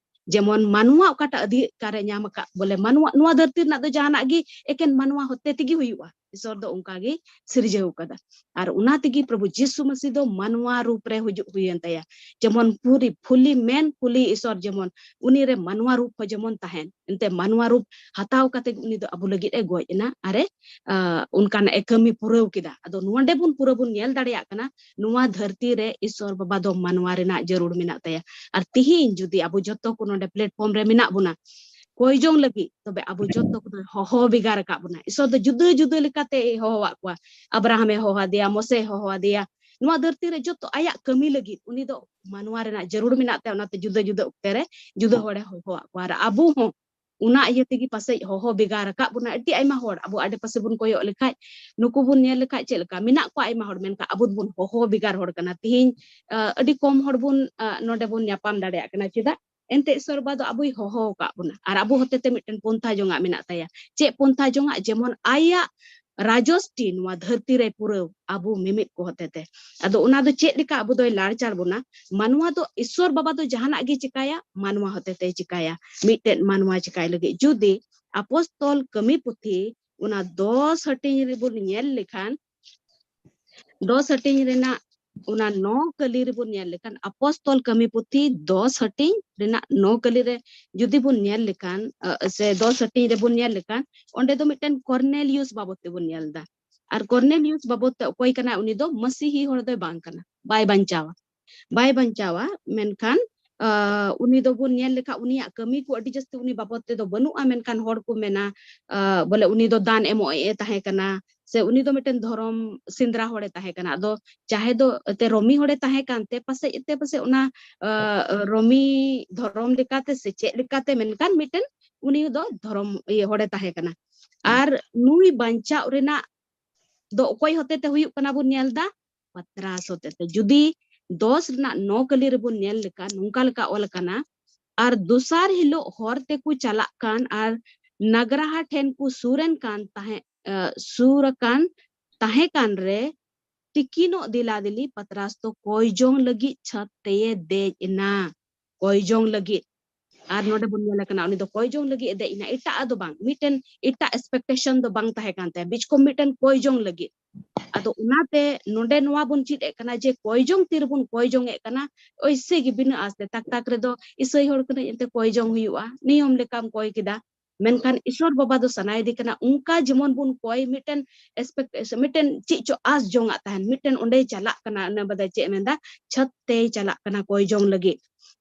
ᱡᱮᱢᱚᱱ ᱢᱟᱱᱣᱟ ᱚᱠᱟᱴᱟᱜ ᱚᱫᱷᱤᱠᱟᱨ ᱮ ᱧᱟᱢ ᱟᱠᱟᱫ, ᱵᱚᱞᱮ ᱢᱟᱱᱣᱟ, ᱱᱚᱣᱟ ᱫᱷᱟᱹᱨᱛᱤ ᱨᱮᱱᱟᱜ ᱫᱚ ᱡᱟᱦᱟᱱᱟᱜ ᱜᱮ ᱮᱠᱮᱱ ᱢᱟᱱᱣᱟ ᱦᱚᱛᱮ ᱛᱮᱜᱮ ᱦᱩᱭᱩᱜᱼᱟ᱾ ᱤᱥᱚᱨ ᱫᱚ ᱚᱱᱠᱟ ᱜᱮ ᱥᱤᱨᱡᱟᱹᱣ ᱠᱟᱫᱟ᱾ ᱟᱨ ᱚᱱᱟ ᱛᱮᱜᱮ ᱯᱨᱚᱵᱷᱩ ᱡᱤᱥᱩ ᱢᱟᱹᱥᱤ ᱫᱚ ᱢᱟᱱᱣᱟ ᱨᱩᱯ ᱨᱮ ᱦᱤᱡᱩᱜ ᱦᱩᱭᱮᱱ ᱛᱟᱭᱟ᱾ ᱡᱮᱢᱚᱱ ᱯᱩᱨᱤ fully man fully ᱤᱥᱚᱨ, ᱡᱮᱢᱚᱱ ᱩᱱᱤ ᱨᱮ ᱢᱟᱱᱣᱟ ᱨᱩᱯ ᱦᱚᱸ ᱡᱮᱢᱚᱱ ᱛᱟᱦᱮᱱ, ᱮᱱᱛᱮ ᱢᱟᱱᱣᱟ ᱨᱩᱯ ᱦᱟᱛᱟᱣ ᱠᱟᱛᱮ ᱩᱱᱤ ᱫᱚ ᱟᱵᱚ ᱞᱟᱹᱜᱤᱫ ᱮ ᱜᱚᱡ ᱮᱱᱟ ᱟᱨᱮ, ᱟ, ᱚᱱᱠᱟᱱᱟᱜ ᱮ ᱠᱟᱹᱢᱤ ᱯᱩᱨᱟᱹᱣ ᱠᱮᱫᱟ᱾ ᱟᱫᱚ ᱱᱚᱰᱮ ᱵᱚᱱ ᱯᱩᱨᱟᱹ ᱵᱚᱱ ᱧᱮᱞ ᱫᱟᱲᱮᱭᱟᱜ ᱠᱟᱱᱟ, ᱱᱚᱣᱟ ᱫᱷᱟᱹᱨᱛᱤ ᱨᱮ ᱤᱥᱚᱨ ᱵᱟᱵᱟ ᱫᱚ ᱢᱟᱱᱣᱟ ᱨᱮᱱᱟᱜ ᱡᱟᱹᱨᱩᱲ ᱢᱮᱱᱟᱜ ᱛᱟᱭᱟ᱾ ᱟᱨ ᱛᱤᱦᱤᱧ ᱡᱩᱫᱤ ᱟᱵᱚ ᱡᱚᱛᱚ ᱠᱚ ᱱᱚᱰᱮ platform ᱨᱮ ᱢᱮᱱᱟᱜ ᱵᱚᱱᱟ, ᱠᱚᱭ ᱡᱚᱝ ᱞᱟᱹᱜᱤᱫ, ᱛᱚᱵᱮ ᱟᱵᱚ ᱡᱚᱛᱚ ᱠᱚ ᱦᱚᱦᱚ ᱵᱷᱮᱜᱟᱨ ᱟᱠᱟᱫ ᱵᱚᱱᱟ᱾ ᱤᱥᱚᱨ ᱫᱚ ᱡᱩᱫᱟᱹ ᱡᱩᱫᱟᱹ ᱞᱮᱠᱟᱛᱮ ᱦᱚᱦᱚᱣᱟᱜ ᱠᱚᱣᱟ᱾ ᱟᱵᱨᱟᱦᱟᱢᱮ ᱦᱚᱦᱚ ᱟᱫᱮᱭᱟ, ᱢᱚᱥᱮᱭ ᱦᱚᱦᱚ ᱟᱫᱮᱭᱟ, ᱱᱚᱣᱟ ᱫᱷᱟᱹᱨᱛᱤ ᱨᱮ ᱡᱚᱛᱚ ᱟᱭᱟᱜ ᱠᱟᱹᱢᱤ ᱞᱟᱹᱜᱤᱫ ᱩᱱᱤ ᱫᱚ ᱢᱟᱱᱣᱟ ᱨᱮᱱᱟᱜ ᱡᱟᱹᱨᱩᱲ ᱢᱮᱱᱟᱜ ᱛᱟᱭᱟ, ᱚᱱᱟᱛᱮ ᱡᱩᱫᱟᱹ ᱡᱩᱫᱟᱹ ᱚᱠᱛᱮ ᱨᱮ ᱡᱩᱫᱟᱹ ᱦᱚᱲᱮ ᱦᱚᱦᱚᱣᱟᱜ ᱠᱚᱣᱟ᱾ ᱟᱨ ᱟᱵᱚ ᱦᱚᱸ ᱚᱱᱟ ᱤᱭᱟᱹ ᱛᱮᱜᱮ ᱯᱟᱥᱮᱡ ᱦᱚᱦᱚ ᱵᱷᱮᱜᱟᱨ ᱟᱠᱟᱫ ᱵᱚᱱᱟ ᱟᱹᱰᱤ ᱟᱭᱢᱟ ᱦᱚᱲ᱾ ᱟᱵᱚ ᱟᱰᱮᱯᱟᱥᱮ ᱵᱚᱱ ᱠᱚᱭᱚᱜ ᱞᱮᱠᱷᱟᱡ, ᱱᱩᱠᱩ ᱵᱚᱱ ᱧᱮᱞ ᱞᱮᱠᱷᱟᱡ ᱪᱮᱫ ᱞᱮᱠᱟ ᱢᱮᱱᱟᱜ ᱠᱚᱣᱟ ᱟᱭᱢᱟ ᱦᱚᱲ, ᱢᱮᱱᱠᱷᱟᱱ ᱟᱵᱚ ᱫᱚᱵᱚᱱ ᱦᱚᱦᱚ ᱵᱷᱮᱜᱟᱨ ᱦᱚᱲ ᱠᱟᱱᱟ᱾ ᱛᱤᱦᱤᱧ, ᱟ, ᱟᱹᱰᱤ ᱠᱚᱢ ᱦᱚᱲ ᱵᱚᱱ, ᱟ, ᱱᱚᱰᱮ ᱵᱚᱱ ᱧᱟᱯᱟᱢ ᱫᱟᱲᱮᱭᱟᱜ ᱠᱟᱱᱟ᱾ ᱪᱮᱫᱟᱜ? ᱮᱱᱛᱮ ᱤᱥᱚᱨ ᱵᱟᱵᱟ ᱫᱚ ᱟᱵᱚᱭ ᱦᱚᱦᱚ ᱟᱠᱟᱫ ᱵᱚᱱᱟ ᱟᱨ ᱟᱵᱚ ᱦᱚᱛᱮᱛᱮ ᱢᱤᱫᱴᱮᱱ ᱯᱚᱱᱛᱷᱟ ᱡᱚᱝᱟᱜ ᱢᱮᱱᱟᱜ ᱛᱟᱭᱟ᱾ ᱪᱮᱫ ᱯᱚᱱᱛᱷᱟ ᱡᱚᱝᱟᱜ? ᱡᱮᱢᱚᱱ ᱟᱭᱟᱜ ᱨᱟᱡᱚᱥᱴᱤ ᱱᱚᱣᱟ ᱫᱷᱟᱹᱨᱛᱤ ᱨᱮ ᱯᱩᱨᱟᱹᱣ ᱟᱵᱚ ᱢᱤᱢᱤᱫ ᱠᱚ ᱦᱚᱛᱮᱛᱮ᱾ ᱟᱫᱚ ᱚᱱᱟ ᱫᱚ ᱪᱮᱫ ᱞᱮᱠᱟ ᱟᱵᱚ ᱫᱚᱭ ᱞᱟᱲᱪᱟᱲ ᱵᱚᱱᱟ? ᱢᱟᱱᱣᱟ ᱫᱚ ᱤᱥᱚᱨ ᱵᱟᱵᱟ ᱫᱚ ᱡᱟᱦᱟᱱᱟᱜ ᱜᱮ ᱪᱤᱠᱟᱭᱟ, ᱢᱟᱱᱣᱟ ᱦᱚᱛᱮᱛᱮ ᱪᱤᱠᱟᱭᱟ, ᱢᱤᱫᱴᱮᱱ ᱢᱟᱱᱣᱟ ᱪᱤᱠᱟᱭ ᱞᱟᱹᱜᱤᱫ᱾ ᱡᱩᱫᱤ ᱟᱯᱚᱥᱛᱚᱞ ᱠᱟᱹᱢᱤ ᱯᱩᱛᱷᱤ ᱚᱱᱟ ᱫᱚᱥ ᱦᱟᱹᱴᱤᱧ ᱨᱮᱵᱚᱱ ᱧᱮᱞ ᱞᱮᱠᱷᱟᱱ, ᱫᱚᱥ ᱦᱟᱹᱴᱤᱧ ᱨᱮᱱᱟᱜ ᱚᱱᱟ ᱱᱚ ᱠᱟᱹᱞᱤ ᱨᱮᱵᱚᱱ ᱧᱮᱞ ᱞᱮᱠᱷᱟᱱ, ᱟᱯᱚᱥᱛᱚᱞ ᱠᱟᱹᱢᱤ ᱯᱩᱛᱷᱤ ᱫᱚᱥ ᱦᱟᱹᱴᱤᱧ ᱨᱮᱱᱟᱜ ᱱᱚ ᱠᱟᱹᱞᱤ ᱨᱮ ᱡᱩᱫᱤ ᱵᱚᱱ ᱧᱮᱞ ᱞᱮᱠᱷᱟᱱ, ᱟ, ᱥᱮ ᱫᱚᱥ ᱦᱟᱹᱴᱤᱧ ᱨᱮᱵᱚᱱ ᱧᱮᱞ ᱞᱮᱠᱷᱟᱱ, ᱚᱸᱰᱮ ᱫᱚ ᱢᱤᱫᱴᱮᱱ ᱠᱚᱨᱱᱮᱞᱤᱭᱩᱥ ᱵᱟᱵᱚᱛ ᱛᱮᱵᱚᱱ ᱧᱮᱞ ᱮᱫᱟ᱾ ᱟᱨ ᱠᱚᱨᱱᱮᱞᱤᱭᱩᱥ ᱵᱟᱵᱚᱛ ᱛᱮ ᱚᱠᱚᱭ ᱠᱟᱱᱟᱭ? ᱩᱱᱤ ᱫᱚ ᱢᱟᱹᱥᱤᱦᱤ ᱦᱚᱲ ᱫᱚᱭ ᱵᱟᱝ ᱠᱟᱱᱟ, ᱵᱟᱭ ᱵᱟᱧᱪᱟᱣᱟ, ᱵᱟᱭ ᱵᱟᱧᱪᱟᱣᱟ᱾ ᱢᱮᱱᱠᱷᱟᱱ, ᱟ, ᱩᱱᱤ ᱫᱚᱵᱚᱱ ᱧᱮᱞ ᱞᱮᱠᱷᱟᱱ ᱩᱱᱤᱭᱟᱜ ᱠᱟᱹᱢᱤ ᱠᱚ ᱟᱹᱰᱤ ᱡᱟᱹᱥᱛᱤ ᱩᱱᱤ ᱵᱟᱵᱚᱛ ᱛᱮᱫᱚ ᱵᱟᱹᱱᱩᱜᱼᱟ, ᱢᱮᱱᱠᱷᱟᱱ ᱦᱚᱲ ᱠᱚ ᱢᱮᱱᱟ, ᱟ, ᱵᱚᱞᱮ ᱩᱱᱤ ᱫᱚ ᱫᱟᱱ ᱮᱢᱚᱜ ᱮ ᱛᱟᱦᱮᱸ ᱠᱟᱱᱟ, ᱥᱮ ᱩᱱᱤ ᱫᱚ ᱢᱤᱫᱴᱮᱱ ᱫᱷᱚᱨᱚᱢ ᱥᱮᱸᱫᱽᱨᱟ ᱦᱚᱲᱮ ᱛᱟᱦᱮᱸ ᱠᱟᱱᱟ᱾ ᱟᱫᱚ ᱪᱟᱦᱮ ᱫᱚ ᱮᱱᱛᱮ ᱨᱳᱢᱤ ᱦᱚᱲᱮ ᱛᱟᱦᱮᱸ ᱠᱟᱱᱛᱮ ᱯᱟᱥᱮᱡ, ᱮᱱᱛᱮ ᱯᱟᱥᱮᱡ ᱚᱱᱟ, ᱟ, ᱨᱳᱢᱤ ᱫᱷᱚᱨᱚᱢ ᱞᱮᱠᱟᱛᱮ ᱥᱮ ᱪᱮᱫ ᱞᱮᱠᱟᱛᱮ, ᱢᱮᱱᱠᱷᱟᱱ ᱢᱤᱫᱴᱮᱱ ᱩᱱᱤ ᱫᱚ ᱫᱷᱚᱨᱚᱢ ᱤᱭᱟᱹ ᱦᱚᱲᱮ ᱛᱟᱦᱮᱸ ᱠᱟᱱᱟ᱾ ᱟᱨ ᱱᱩᱭ ᱵᱟᱧᱪᱟᱣ ᱨᱮᱱᱟᱜ ᱫᱚ ᱚᱠᱚᱭ ᱦᱚᱛᱮ ᱛᱮ ᱦᱩᱭᱩᱜ ᱠᱟᱱᱟ ᱵᱚᱱ ᱧᱮᱞ ᱮᱫᱟ? ᱯᱟᱛᱨᱟᱥ ᱦᱚᱛᱮ ᱛᱮ᱾ ᱡᱩᱫᱤ ᱫᱚᱥ ᱨᱮᱱᱟᱜ ᱱᱚ ᱠᱟᱹᱞᱤ ᱨᱮᱵᱚᱱ ᱧᱮᱞ ᱞᱮᱠᱷᱟᱱ, ᱱᱚᱝᱠᱟ ᱞᱮᱠᱟ ᱚᱞ ᱟᱠᱟᱱᱟ, ᱟᱨ ᱫᱚᱥᱟᱨ ᱦᱤᱞᱳᱜ ᱦᱚᱨ ᱛᱮᱠᱚ ᱪᱟᱞᱟᱜ ᱠᱟᱱ ᱟᱨ ᱱᱟᱜᱽᱨᱟᱦᱟ ᱴᱷᱮᱱ ᱠᱚ ᱥᱩᱨᱮᱱ ᱠᱟᱱ ᱛᱟᱦᱮᱸ, ᱟ, ᱥᱩᱨ ᱟᱠᱟᱱ ᱛᱟᱦᱮᱸ ᱠᱟᱱ ᱨᱮ, ᱛᱤᱠᱤᱱᱚᱜ ᱫᱮᱞᱟ ᱫᱮᱞᱤ ᱯᱟᱛᱨᱟᱥ ᱫᱚ ᱠᱚᱭ ᱡᱚᱝ ᱞᱟᱹᱜᱤᱫ ᱪᱷᱟᱛ ᱛᱮᱭᱮ ᱫᱮᱡ ᱮᱱᱟ᱾ ᱠᱚᱭ ᱡᱚᱝ ᱞᱟᱹᱜᱤᱫ᱾ ᱟᱨ ᱱᱚᱰᱮ ᱵᱚᱱ ᱧᱮᱞ ᱠᱟᱱᱟ, ᱩᱱᱤ ᱫᱚ ᱠᱚᱭ ᱡᱚᱝ ᱞᱟᱹᱜᱤᱫ ᱮ ᱫᱮᱡ ᱮᱱᱟ, ᱮᱴᱟᱜ ᱫᱚ ᱵᱟᱝ, ᱢᱤᱫᱴᱮᱱ ᱮᱴᱟᱜ expectation ᱫᱚ ᱵᱟᱝ ᱛᱟᱦᱮᱸ ᱠᱟᱱ ᱛᱟᱭᱟ, ᱵᱤᱪᱠᱚᱢ ᱢᱤᱫᱴᱮᱱ ᱠᱚᱭ ᱡᱚᱝ ᱞᱟᱹᱜᱤᱫ᱾ ᱟᱫᱚ ᱚᱱᱟᱛᱮ ᱱᱚᱰᱮ ᱱᱚᱣᱟ ᱵᱚᱱ ᱪᱮᱫ ᱮᱫ ᱠᱟᱱᱟ ᱡᱮ ᱠᱚᱭ ᱡᱚᱝ ᱛᱤᱨᱮᱵᱚᱱ ᱠᱚᱭ ᱡᱚᱝ ᱮᱫ ᱠᱟᱱᱟ, ᱳᱭᱥᱮ ᱜᱮ ᱵᱤᱱᱟᱹ ᱟᱥ ᱛᱮ, ᱛᱟᱠ ᱛᱟᱠ ᱨᱮᱫᱚ ᱤᱥᱟᱹᱭ ᱦᱚᱲ ᱠᱟᱹᱱᱟᱹᱧ ᱮᱱᱛᱮ ᱠᱚᱭ ᱡᱚᱝ ᱦᱩᱭᱩᱜᱼᱟ, ᱱᱤᱭᱚᱢ ᱞᱮᱠᱟᱢ ᱠᱚᱭ ᱠᱮᱫᱟ᱾ ᱢᱮᱱᱠᱷᱟᱱ ᱤᱥᱚᱨ ᱵᱟᱵᱟ ᱫᱚ ᱥᱟᱱᱟᱭᱮᱫᱮ ᱠᱟᱱᱟ, ᱚᱱᱠᱟ ᱡᱮᱢᱚᱱ ᱵᱚᱱ ᱠᱚᱭ, ᱢᱤᱫᱴᱮᱱ expect, ᱢᱤᱫᱴᱮᱱ ᱪᱮᱫ ᱪᱚ ᱟᱥ ᱡᱚᱝᱟᱜ ᱛᱟᱦᱮᱱ, ᱢᱤᱫᱴᱮᱱ ᱚᱸᱰᱮᱭ ᱪᱟᱞᱟᱜ ᱠᱟᱱᱟ, ᱚᱱᱟ ᱵᱟᱫᱮ ᱪᱮᱫ ᱮ ᱢᱮᱱᱫᱟ, ᱪᱷᱟᱹᱛ ᱛᱮᱭ ᱪᱟᱞᱟᱜ ᱠᱟᱱᱟ ᱠᱚᱭ ᱡᱚᱝ ᱞᱟᱹᱜᱤᱫ᱾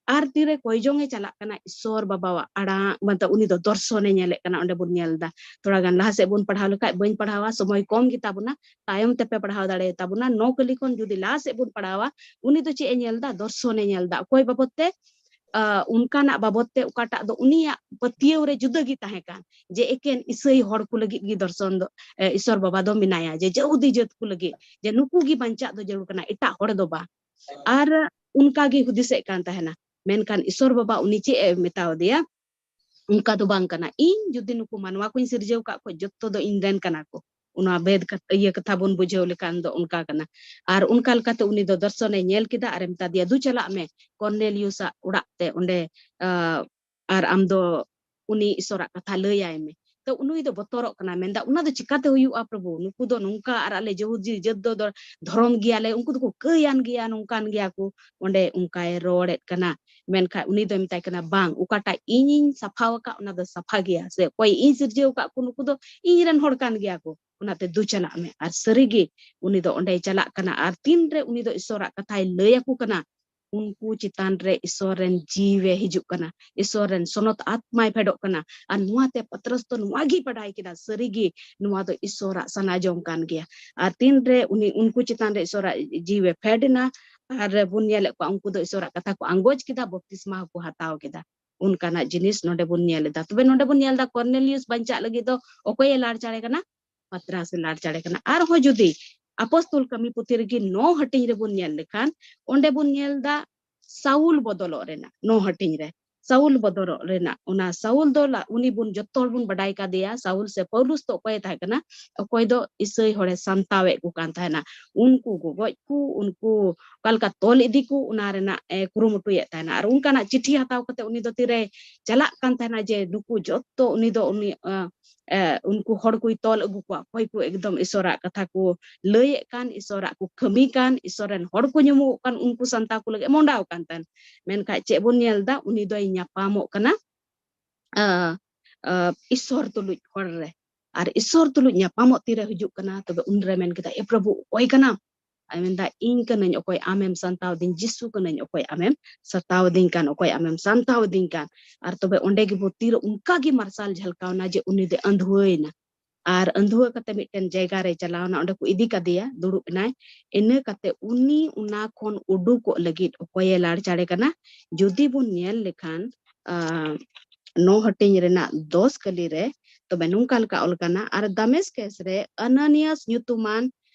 ᱟᱨ ᱛᱤᱨᱮ ᱠᱚᱭ ᱡᱚᱝ ᱮ ᱪᱟᱞᱟᱜ ᱠᱟᱱᱟ, ᱤᱥᱚᱨ ᱵᱟᱵᱟᱣᱟᱜ ᱟᱲᱟᱝ, ᱢᱚᱛᱞᱚᱵ ᱩᱱᱤ ᱫᱚ ᱫᱚᱨᱥᱚᱱᱮ ᱧᱮᱞᱮᱫ ᱠᱟᱱᱟ᱾ ᱚᱸᱰᱮ ᱵᱚᱱ ᱧᱮᱞ ᱮᱫᱟ, ᱛᱷᱚᱲᱟ ᱜᱟᱱ ᱞᱟᱦᱟ ᱥᱮᱫ ᱵᱚᱱ ᱯᱟᱲᱦᱟᱣ ᱞᱮᱠᱷᱟᱡ, ᱵᱟᱹᱧ ᱯᱟᱲᱦᱟᱣᱟ, ᱥᱚᱢᱚᱭ ᱠᱚᱢ ᱜᱮᱛᱟ ᱵᱚᱱᱟ, ᱛᱟᱭᱚᱢ ᱛᱮᱯᱮ ᱯᱟᱲᱦᱟᱣ ᱫᱟᱲᱮᱭᱟᱛᱟ ᱵᱚᱱᱟ᱾ ᱱᱚ ᱠᱟᱹᱞᱤ ᱠᱷᱚᱱ ᱡᱩᱫᱤ ᱞᱟᱦᱟ ᱥᱮᱫ ᱵᱚᱱ ᱯᱟᱲᱦᱟᱣᱟ, ᱩᱱᱤ ᱫᱚ ᱪᱮᱫ ᱮ ᱧᱮᱞ ᱮᱫᱟ? ᱫᱚᱨᱥᱚᱱᱮ ᱧᱮᱞ ᱮᱫᱟ᱾ ᱚᱠᱚᱭ ᱵᱟᱵᱚᱫ ᱛᱮ? ᱟᱸ, ᱚᱱᱠᱟᱱᱟᱜ ᱵᱟᱵᱚᱫ ᱛᱮ ᱚᱠᱟᱴᱟᱜ ᱫᱚ ᱩᱱᱤᱭᱟᱜ ᱯᱟᱹᱛᱭᱟᱹᱣ ᱨᱮ ᱡᱩᱫᱟᱹ ᱜᱮ ᱛᱟᱦᱮᱸ ᱠᱟᱱ, ᱡᱮ ᱮᱠᱮᱱ ᱤᱥᱟᱹᱭ ᱦᱚᱲ ᱠᱚ ᱞᱟᱹᱜᱤᱫ ᱜᱮ ᱫᱚᱨᱥᱚᱱ ᱫᱚ, ᱮ, ᱤᱥᱚᱨ ᱵᱟᱵᱟ ᱫᱚ ᱢᱮᱱᱟᱭᱟ, ᱡᱮ ᱡᱟᱹᱦᱩᱫᱤ ᱡᱟᱹᱛ ᱠᱚ ᱞᱟᱹᱜᱤᱫ, ᱡᱮ ᱱᱩᱠᱩ ᱜᱮ ᱵᱟᱧᱪᱟᱜ ᱫᱚ ᱡᱟᱹᱨᱩᱲ ᱠᱟᱱᱟ, ᱮᱴᱟᱜ ᱦᱚᱲ ᱫᱚ ᱵᱟᱝ᱾ ᱟᱨ ᱚᱱᱠᱟ ᱜᱮ ᱦᱩᱫᱤᱥᱮᱫ ᱠᱟᱱ ᱛᱟᱦᱮᱱᱟ᱾ ᱢᱮᱱᱠᱷᱟᱱ ᱤᱥᱚᱨ ᱵᱟᱵᱟ ᱩᱱᱤ ᱪᱮᱫ ᱮ ᱢᱮᱛᱟᱣ ᱫᱮᱭᱟ? ᱚᱱᱠᱟ ᱫᱚ ᱵᱟᱝ ᱠᱟᱱᱟ, ᱤᱧ ᱡᱩᱫᱤ ᱱᱩᱠᱩ ᱢᱟᱱᱣᱟ ᱠᱚᱧ ᱥᱤᱨᱡᱟᱹᱣ ᱟᱠᱟᱫ ᱠᱚ, ᱡᱚᱛᱚ ᱫᱚ ᱤᱧ ᱨᱮᱱ ᱠᱟᱱᱟ ᱠᱚ᱾ ᱚᱱᱟ ᱵᱮᱫ ᱠᱟᱛ-, ᱤᱭᱟᱹ ᱠᱟᱛᱷᱟ ᱵᱚᱱ ᱵᱩᱡᱷᱟᱹᱣ ᱞᱮᱠᱷᱟᱱ ᱫᱚ ᱚᱱᱠᱟ ᱠᱟᱱᱟ᱾ ᱟᱨ ᱚᱱᱠᱟ ᱞᱮᱠᱟᱛᱮ ᱩᱱᱤ ᱫᱚ ᱫᱚᱨᱥᱚᱱᱮ ᱧᱮᱞ ᱠᱮᱫᱟ ᱟᱨᱮ ᱢᱮᱛᱟ ᱫᱮᱭᱟ, "ᱫᱩ ᱪᱟᱞᱟᱜ ᱢᱮ ᱠᱚᱨᱱᱮᱞᱤᱭᱩᱥᱟᱜ ᱚᱲᱟᱜ ᱛᱮ, ᱚᱸᱰᱮ, ᱟ, ᱟᱨ ᱟᱢ ᱫᱚ ᱩᱱᱤ ᱤᱥᱚᱨᱟᱜ ᱠᱟᱛᱷᱟ ᱞᱟᱹᱭᱟᱭ ᱢᱮ᱾" ᱛᱚ ᱩᱱᱤ ᱫᱚ ᱵᱚᱛᱚᱨᱚᱜ ᱠᱟᱱᱟ, ᱢᱮᱱᱫᱟ, "ᱚᱱᱟ ᱫᱚ ᱪᱤᱠᱟᱛᱮ ᱦᱩᱭᱩᱜᱼᱟ ᱯᱨᱚᱵᱷᱩ? ᱱᱩᱠᱩ ᱫᱚ ᱱᱚᱝᱠᱟ, ᱟᱨ ᱟᱞᱮ ᱡᱟᱹᱦᱩᱫᱤ ᱡᱟᱹᱛ ᱫᱚ, ᱫᱚ ᱫᱷᱚᱨᱚᱢ ᱜᱮᱭᱟᱞᱮ, ᱩᱱᱠᱩ ᱫᱚᱠᱚ ᱠᱟᱹᱭᱟᱱ ᱜᱮᱭᱟ, ᱱᱚᱝᱠᱟᱱ ᱜᱮᱭᱟ ᱠᱚ᱾" ᱚᱸᱰᱮ ᱚᱱᱠᱟᱭ ᱨᱚᱲᱮᱫ ᱠᱟᱱᱟ᱾ ᱢᱮᱱᱠᱷᱟᱱ ᱩᱱᱤ ᱫᱚᱭ ᱢᱮᱛᱟᱭ ᱠᱟᱱᱟ, "ᱵᱟᱝ, ᱚᱠᱟᱴᱟᱜ ᱤᱧᱤᱧ ᱥᱟᱯᱷᱟ ᱟᱠᱟᱫ, ᱚᱱᱟ ᱫᱚ ᱥᱟᱯᱷᱟ ᱜᱮᱭᱟ, ᱥᱮ ᱚᱠᱚᱭ ᱤᱧ ᱥᱤᱨᱡᱟᱹᱣ ᱟᱠᱟᱫ ᱠᱚ, ᱱᱩᱠᱩ ᱫᱚ ᱤᱧ ᱨᱮᱱ ᱦᱚᱲ ᱠᱟᱱ ᱜᱮᱭᱟ ᱠᱚ, ᱚᱱᱟᱛᱮ ᱫᱩ ᱪᱟᱞᱟᱜ ᱢᱮ᱾" ᱟᱨ ᱥᱟᱹᱨᱤᱜᱮ ᱩᱱᱤ ᱫᱚ ᱚᱸᱰᱮᱭ ᱪᱟᱞᱟᱜ ᱠᱟᱱᱟ᱾ ᱟᱨ ᱛᱤᱱᱨᱮ ᱩᱱᱤ ᱫᱚ ᱤᱥᱚᱨᱟᱜ ᱠᱟᱛᱷᱟᱭ ᱞᱟᱹᱭ ᱟᱠᱚ ᱠᱟᱱᱟ, ᱩᱱᱠᱩ ᱪᱮᱛᱟᱱ ᱨᱮ ᱤᱥᱚᱨ ᱨᱮᱱ ᱡᱤᱣᱤ ᱦᱤᱡᱩᱜ ᱠᱟᱱᱟ, ᱤᱥᱚᱨ ᱨᱮᱱ ᱥᱚᱱᱚᱛ ᱟᱛᱢᱟᱭ ᱯᱷᱮᱰᱚᱜ ᱠᱟᱱᱟ᱾ ᱟᱨ ᱱᱚᱣᱟᱛᱮ ᱯᱟᱛᱨᱚᱥ ᱫᱚ ᱱᱚᱣᱟ ᱜᱮᱭ ᱵᱟᱰᱟᱭ ᱠᱮᱫᱟ, ᱥᱟᱹᱨᱤᱜᱮ ᱱᱚᱣᱟ ᱫᱚ ᱤᱥᱚᱨᱟᱜ ᱥᱟᱱᱟ ᱡᱚᱝ ᱠᱟᱱ ᱜᱮᱭᱟ᱾ ᱟᱨ ᱛᱤᱱᱨᱮ ᱩᱱᱤ, ᱩᱱᱠᱩ ᱪᱮᱛᱟᱱ ᱨᱮ ᱤᱥᱚᱨᱟᱜ ᱡᱤᱣᱤ ᱯᱷᱮᱰ ᱮᱱᱟ, ᱟᱨ ᱵᱚᱱ ᱧᱮᱞᱮᱫ ᱠᱚᱣᱟ, ᱩᱱᱠᱩ ᱫᱚ ᱤᱥᱚᱨᱟᱜ ᱠᱟᱛᱷᱟ ᱠᱚ ᱟᱸᱜᱚᱪ ᱠᱮᱫᱟ, ᱵᱟᱯᱛᱤᱥᱢᱟ ᱦᱚᱸᱠᱚ ᱦᱟᱛᱟᱣ ᱠᱮᱫᱟ᱾ ᱚᱱᱠᱟᱱᱟᱜ ᱡᱤᱱᱤᱥ ᱱᱚᱰᱮ ᱵᱚᱱ ᱧᱮᱞ ᱮᱫᱟ᱾ ᱛᱚᱵᱮ ᱱᱚᱰᱮ ᱵᱚᱱ ᱧᱮᱞ ᱮᱫᱟ, ᱠᱚᱨᱱᱮᱞᱤᱭᱩᱥ ᱵᱟᱧᱪᱟᱜ ᱞᱟᱹᱜᱤᱫ ᱫᱚ ᱚᱠᱚᱭᱮ ᱞᱟᱲᱪᱟᱲᱮ ᱠᱟᱱᱟ? ᱯᱟᱛᱨᱟᱥ ᱮ ᱞᱟᱲᱪᱟᱲᱮ ᱠᱟᱱᱟ᱾ ᱟᱨᱦᱚᱸ ᱡᱩᱫᱤ ᱟᱯᱚᱥᱛᱚᱞ ᱠᱟᱹᱢᱤ ᱯᱩᱛᱷᱤ ᱨᱮᱜᱮ ᱱᱚ ᱦᱟᱹᱴᱤᱧ ᱨᱮᱵᱚᱱ ᱧᱮᱞ ᱞᱮᱠᱷᱟᱱ, ᱚᱸᱰᱮ ᱵᱚᱱ ᱧᱮᱞ ᱮᱫᱟ ᱥᱟᱣᱩᱞ ᱵᱚᱫᱚᱞᱚᱜ ᱨᱮᱱᱟᱜ ᱱᱚ ᱦᱟᱹᱴᱤᱧ ᱨᱮ᱾ ᱥᱟᱩᱞ ᱵᱚᱫᱚᱞᱚᱜ ᱨᱮᱱᱟᱜ, ᱚᱱᱟ ᱥᱟᱩᱞ ᱫᱚ ᱞᱟ-, ᱩᱱᱤ ᱵᱚᱱ ᱡᱚᱛᱚ ᱦᱚᱲ ᱵᱚᱱ ᱵᱟᱰᱟᱭ ᱠᱟᱫᱮᱭᱟ, ᱥᱟᱩᱞ ᱥᱮ ᱯᱟᱩᱞᱩᱥ ᱫᱚ ᱚᱠᱚᱭᱮ ᱛᱟᱦᱮᱸ ᱠᱟᱱᱟ? ᱚᱠᱚᱭ ᱫᱚ ᱤᱥᱟᱹᱭ ᱦᱚᱲᱮ ᱥᱟᱢᱴᱟᱣᱮᱫ ᱠᱚ ᱠᱟᱱ ᱛᱟᱦᱮᱱᱟ, ᱩᱱᱠᱩ ᱜᱚᱜᱚᱡ ᱠᱚ, ᱩᱱᱠᱩ ᱚᱠᱟ ᱞᱮᱠᱟ ᱛᱚᱞ ᱤᱫᱤ ᱠᱚ, ᱚᱱᱟ ᱨᱮᱱᱟᱜ ᱮ ᱠᱩᱨᱩᱢᱩᱴᱩᱭᱮᱫ ᱛᱟᱦᱮᱱᱟ᱾ ᱟᱨ ᱚᱱᱠᱟᱱᱟᱜ ᱪᱤᱴᱷᱤ ᱦᱟᱛᱟᱣ ᱠᱟᱛᱮ ᱩᱱᱤ ᱫᱚ ᱛᱤᱨᱮᱭ ᱪᱟᱞᱟᱜ ᱠᱟᱱ ᱛᱟᱦᱮᱱᱟ ᱡᱮ ᱱᱩᱠᱩ ᱡᱚᱛᱚ ᱩᱱᱤ ᱫᱚ ᱩᱱᱤ, ᱮ, ᱮ, ᱩᱱᱠᱩ ᱦᱚᱲ ᱠᱚᱭ ᱛᱚᱞ ᱟᱹᱜᱩ ᱠᱚᱣᱟ, ᱚᱠᱚᱭ ᱠᱚ ᱮᱠᱫᱚᱢ ᱤᱥᱚᱨᱟᱜ ᱠᱟᱛᱷᱟ ᱠᱚ ᱞᱟᱹᱭᱮᱫ ᱠᱟᱱ, ᱤᱥᱚᱨᱟᱜ ᱠᱚ ᱠᱟᱹᱢᱤ ᱠᱟᱱ, ᱤᱥᱚᱨ ᱨᱮᱱ ᱦᱚᱲ ᱠᱚ ᱧᱩᱢᱩᱜᱚᱜ ᱠᱟᱱ, ᱩᱱᱠᱩ ᱥᱟᱢᱴᱟᱣ ᱠᱚ ᱞᱟᱹᱜᱤᱫ ᱢᱚᱦᱰᱟᱣ ᱠᱟᱱ ᱛᱟᱦᱮᱱ᱾ ᱢᱮᱱᱠᱷᱟᱡ ᱪᱮᱫ ᱵᱚᱱ ᱧᱮᱞ ᱮᱫᱟ? ᱩᱱᱤ ᱫᱚᱭ ᱧᱟᱯᱟᱢᱚᱜ ᱠᱟᱱᱟ, ᱟ, ᱟ, ᱤᱥᱚᱨ ᱛᱩᱞᱩᱡ ᱦᱚᱨ ᱨᱮ᱾ ᱟᱨ ᱤᱥᱚᱨ ᱛᱩᱞᱩᱡ ᱧᱟᱯᱟᱢᱚᱜ ᱛᱤᱨᱮ ᱦᱤᱡᱩᱜ ᱠᱟᱱᱟ, ᱛᱚᱵᱮ ᱩᱱᱨᱮ ᱢᱮᱱ ᱠᱮᱫᱟ, "ᱮ ᱯᱨᱚᱵᱷᱩ, ᱚᱠᱚᱭ ᱠᱟᱱᱟᱢ?" ᱟᱨ ᱢᱮᱱᱫᱟ, "ᱤᱧ ᱠᱟᱹᱱᱟᱹᱧ ᱚᱠᱚᱭ ᱟᱢᱮᱢ ᱥᱟᱢᱴᱟᱣ ᱫᱤᱧ, ᱡᱤᱥᱩ ᱠᱟᱹᱱᱟᱹᱧ ᱚᱠᱚᱭ ᱟᱢᱮᱢ ᱥᱟᱢᱴᱟᱣ ᱫᱤᱧ ᱠᱟᱱ, ᱚᱠᱚᱭ ᱟᱢᱮᱢ ᱥᱟᱢᱴᱟᱣ ᱫᱤᱧ ᱠᱟᱱ᱾" ᱟᱨ ᱛᱚᱵᱮ ᱚᱸᱰᱮ ᱜᱮᱵᱚ ᱛᱤᱨᱮ ᱚᱱᱠᱟ ᱜᱮ ᱢᱟᱨᱥᱟᱞ ᱡᱷᱟᱞᱠᱟᱣᱱᱟ ᱡᱮ ᱩᱱᱤ ᱫᱚᱭ ᱟᱸᱫᱷᱣᱟᱹᱭᱮᱱᱟ᱾ ᱟᱨ ᱟᱸᱫᱷᱣᱟᱹ ᱠᱟᱛᱮ ᱢᱤᱫᱴᱮᱱ ᱡᱟᱭᱜᱟ ᱨᱮ ᱪᱟᱞᱟᱣᱱᱟ, ᱚᱸᱰᱮ ᱠᱚ ᱤᱫᱤ ᱠᱟᱫᱮᱭᱟ, ᱫᱩᱲᱩᱵ ᱮᱱᱟᱭ᱾ ᱤᱱᱟᱹ ᱠᱟᱛᱮ ᱩᱱᱤ ᱚᱱᱟ ᱠᱷᱚᱱ ᱩᱰᱩᱠᱚᱜ ᱞᱟᱹᱜᱤᱫ ᱚᱠᱚᱭᱮ ᱞᱟᱲᱪᱟᱲᱮ ᱠᱟᱱᱟ? ᱡᱩᱫᱤ ᱵᱚᱱ ᱧᱮᱞ ᱞᱮᱠᱷᱟᱱ, ᱟ, ᱱᱚ ᱦᱟᱹᱴᱤᱧ ᱨᱮᱱᱟᱜ ᱫᱚᱥ ᱠᱟᱹᱞᱤ ᱨᱮ, ᱛᱚᱵᱮ ᱱᱚᱝᱠᱟ ᱞᱮᱠᱟ ᱚᱞ ᱠᱟᱱᱟ, "ᱟᱨ ᱫᱟᱢᱮᱥᱠᱮᱥ ᱨᱮ ᱟᱱᱟᱱᱤᱭᱟᱥ ᱧᱩᱛᱩᱢᱟᱱ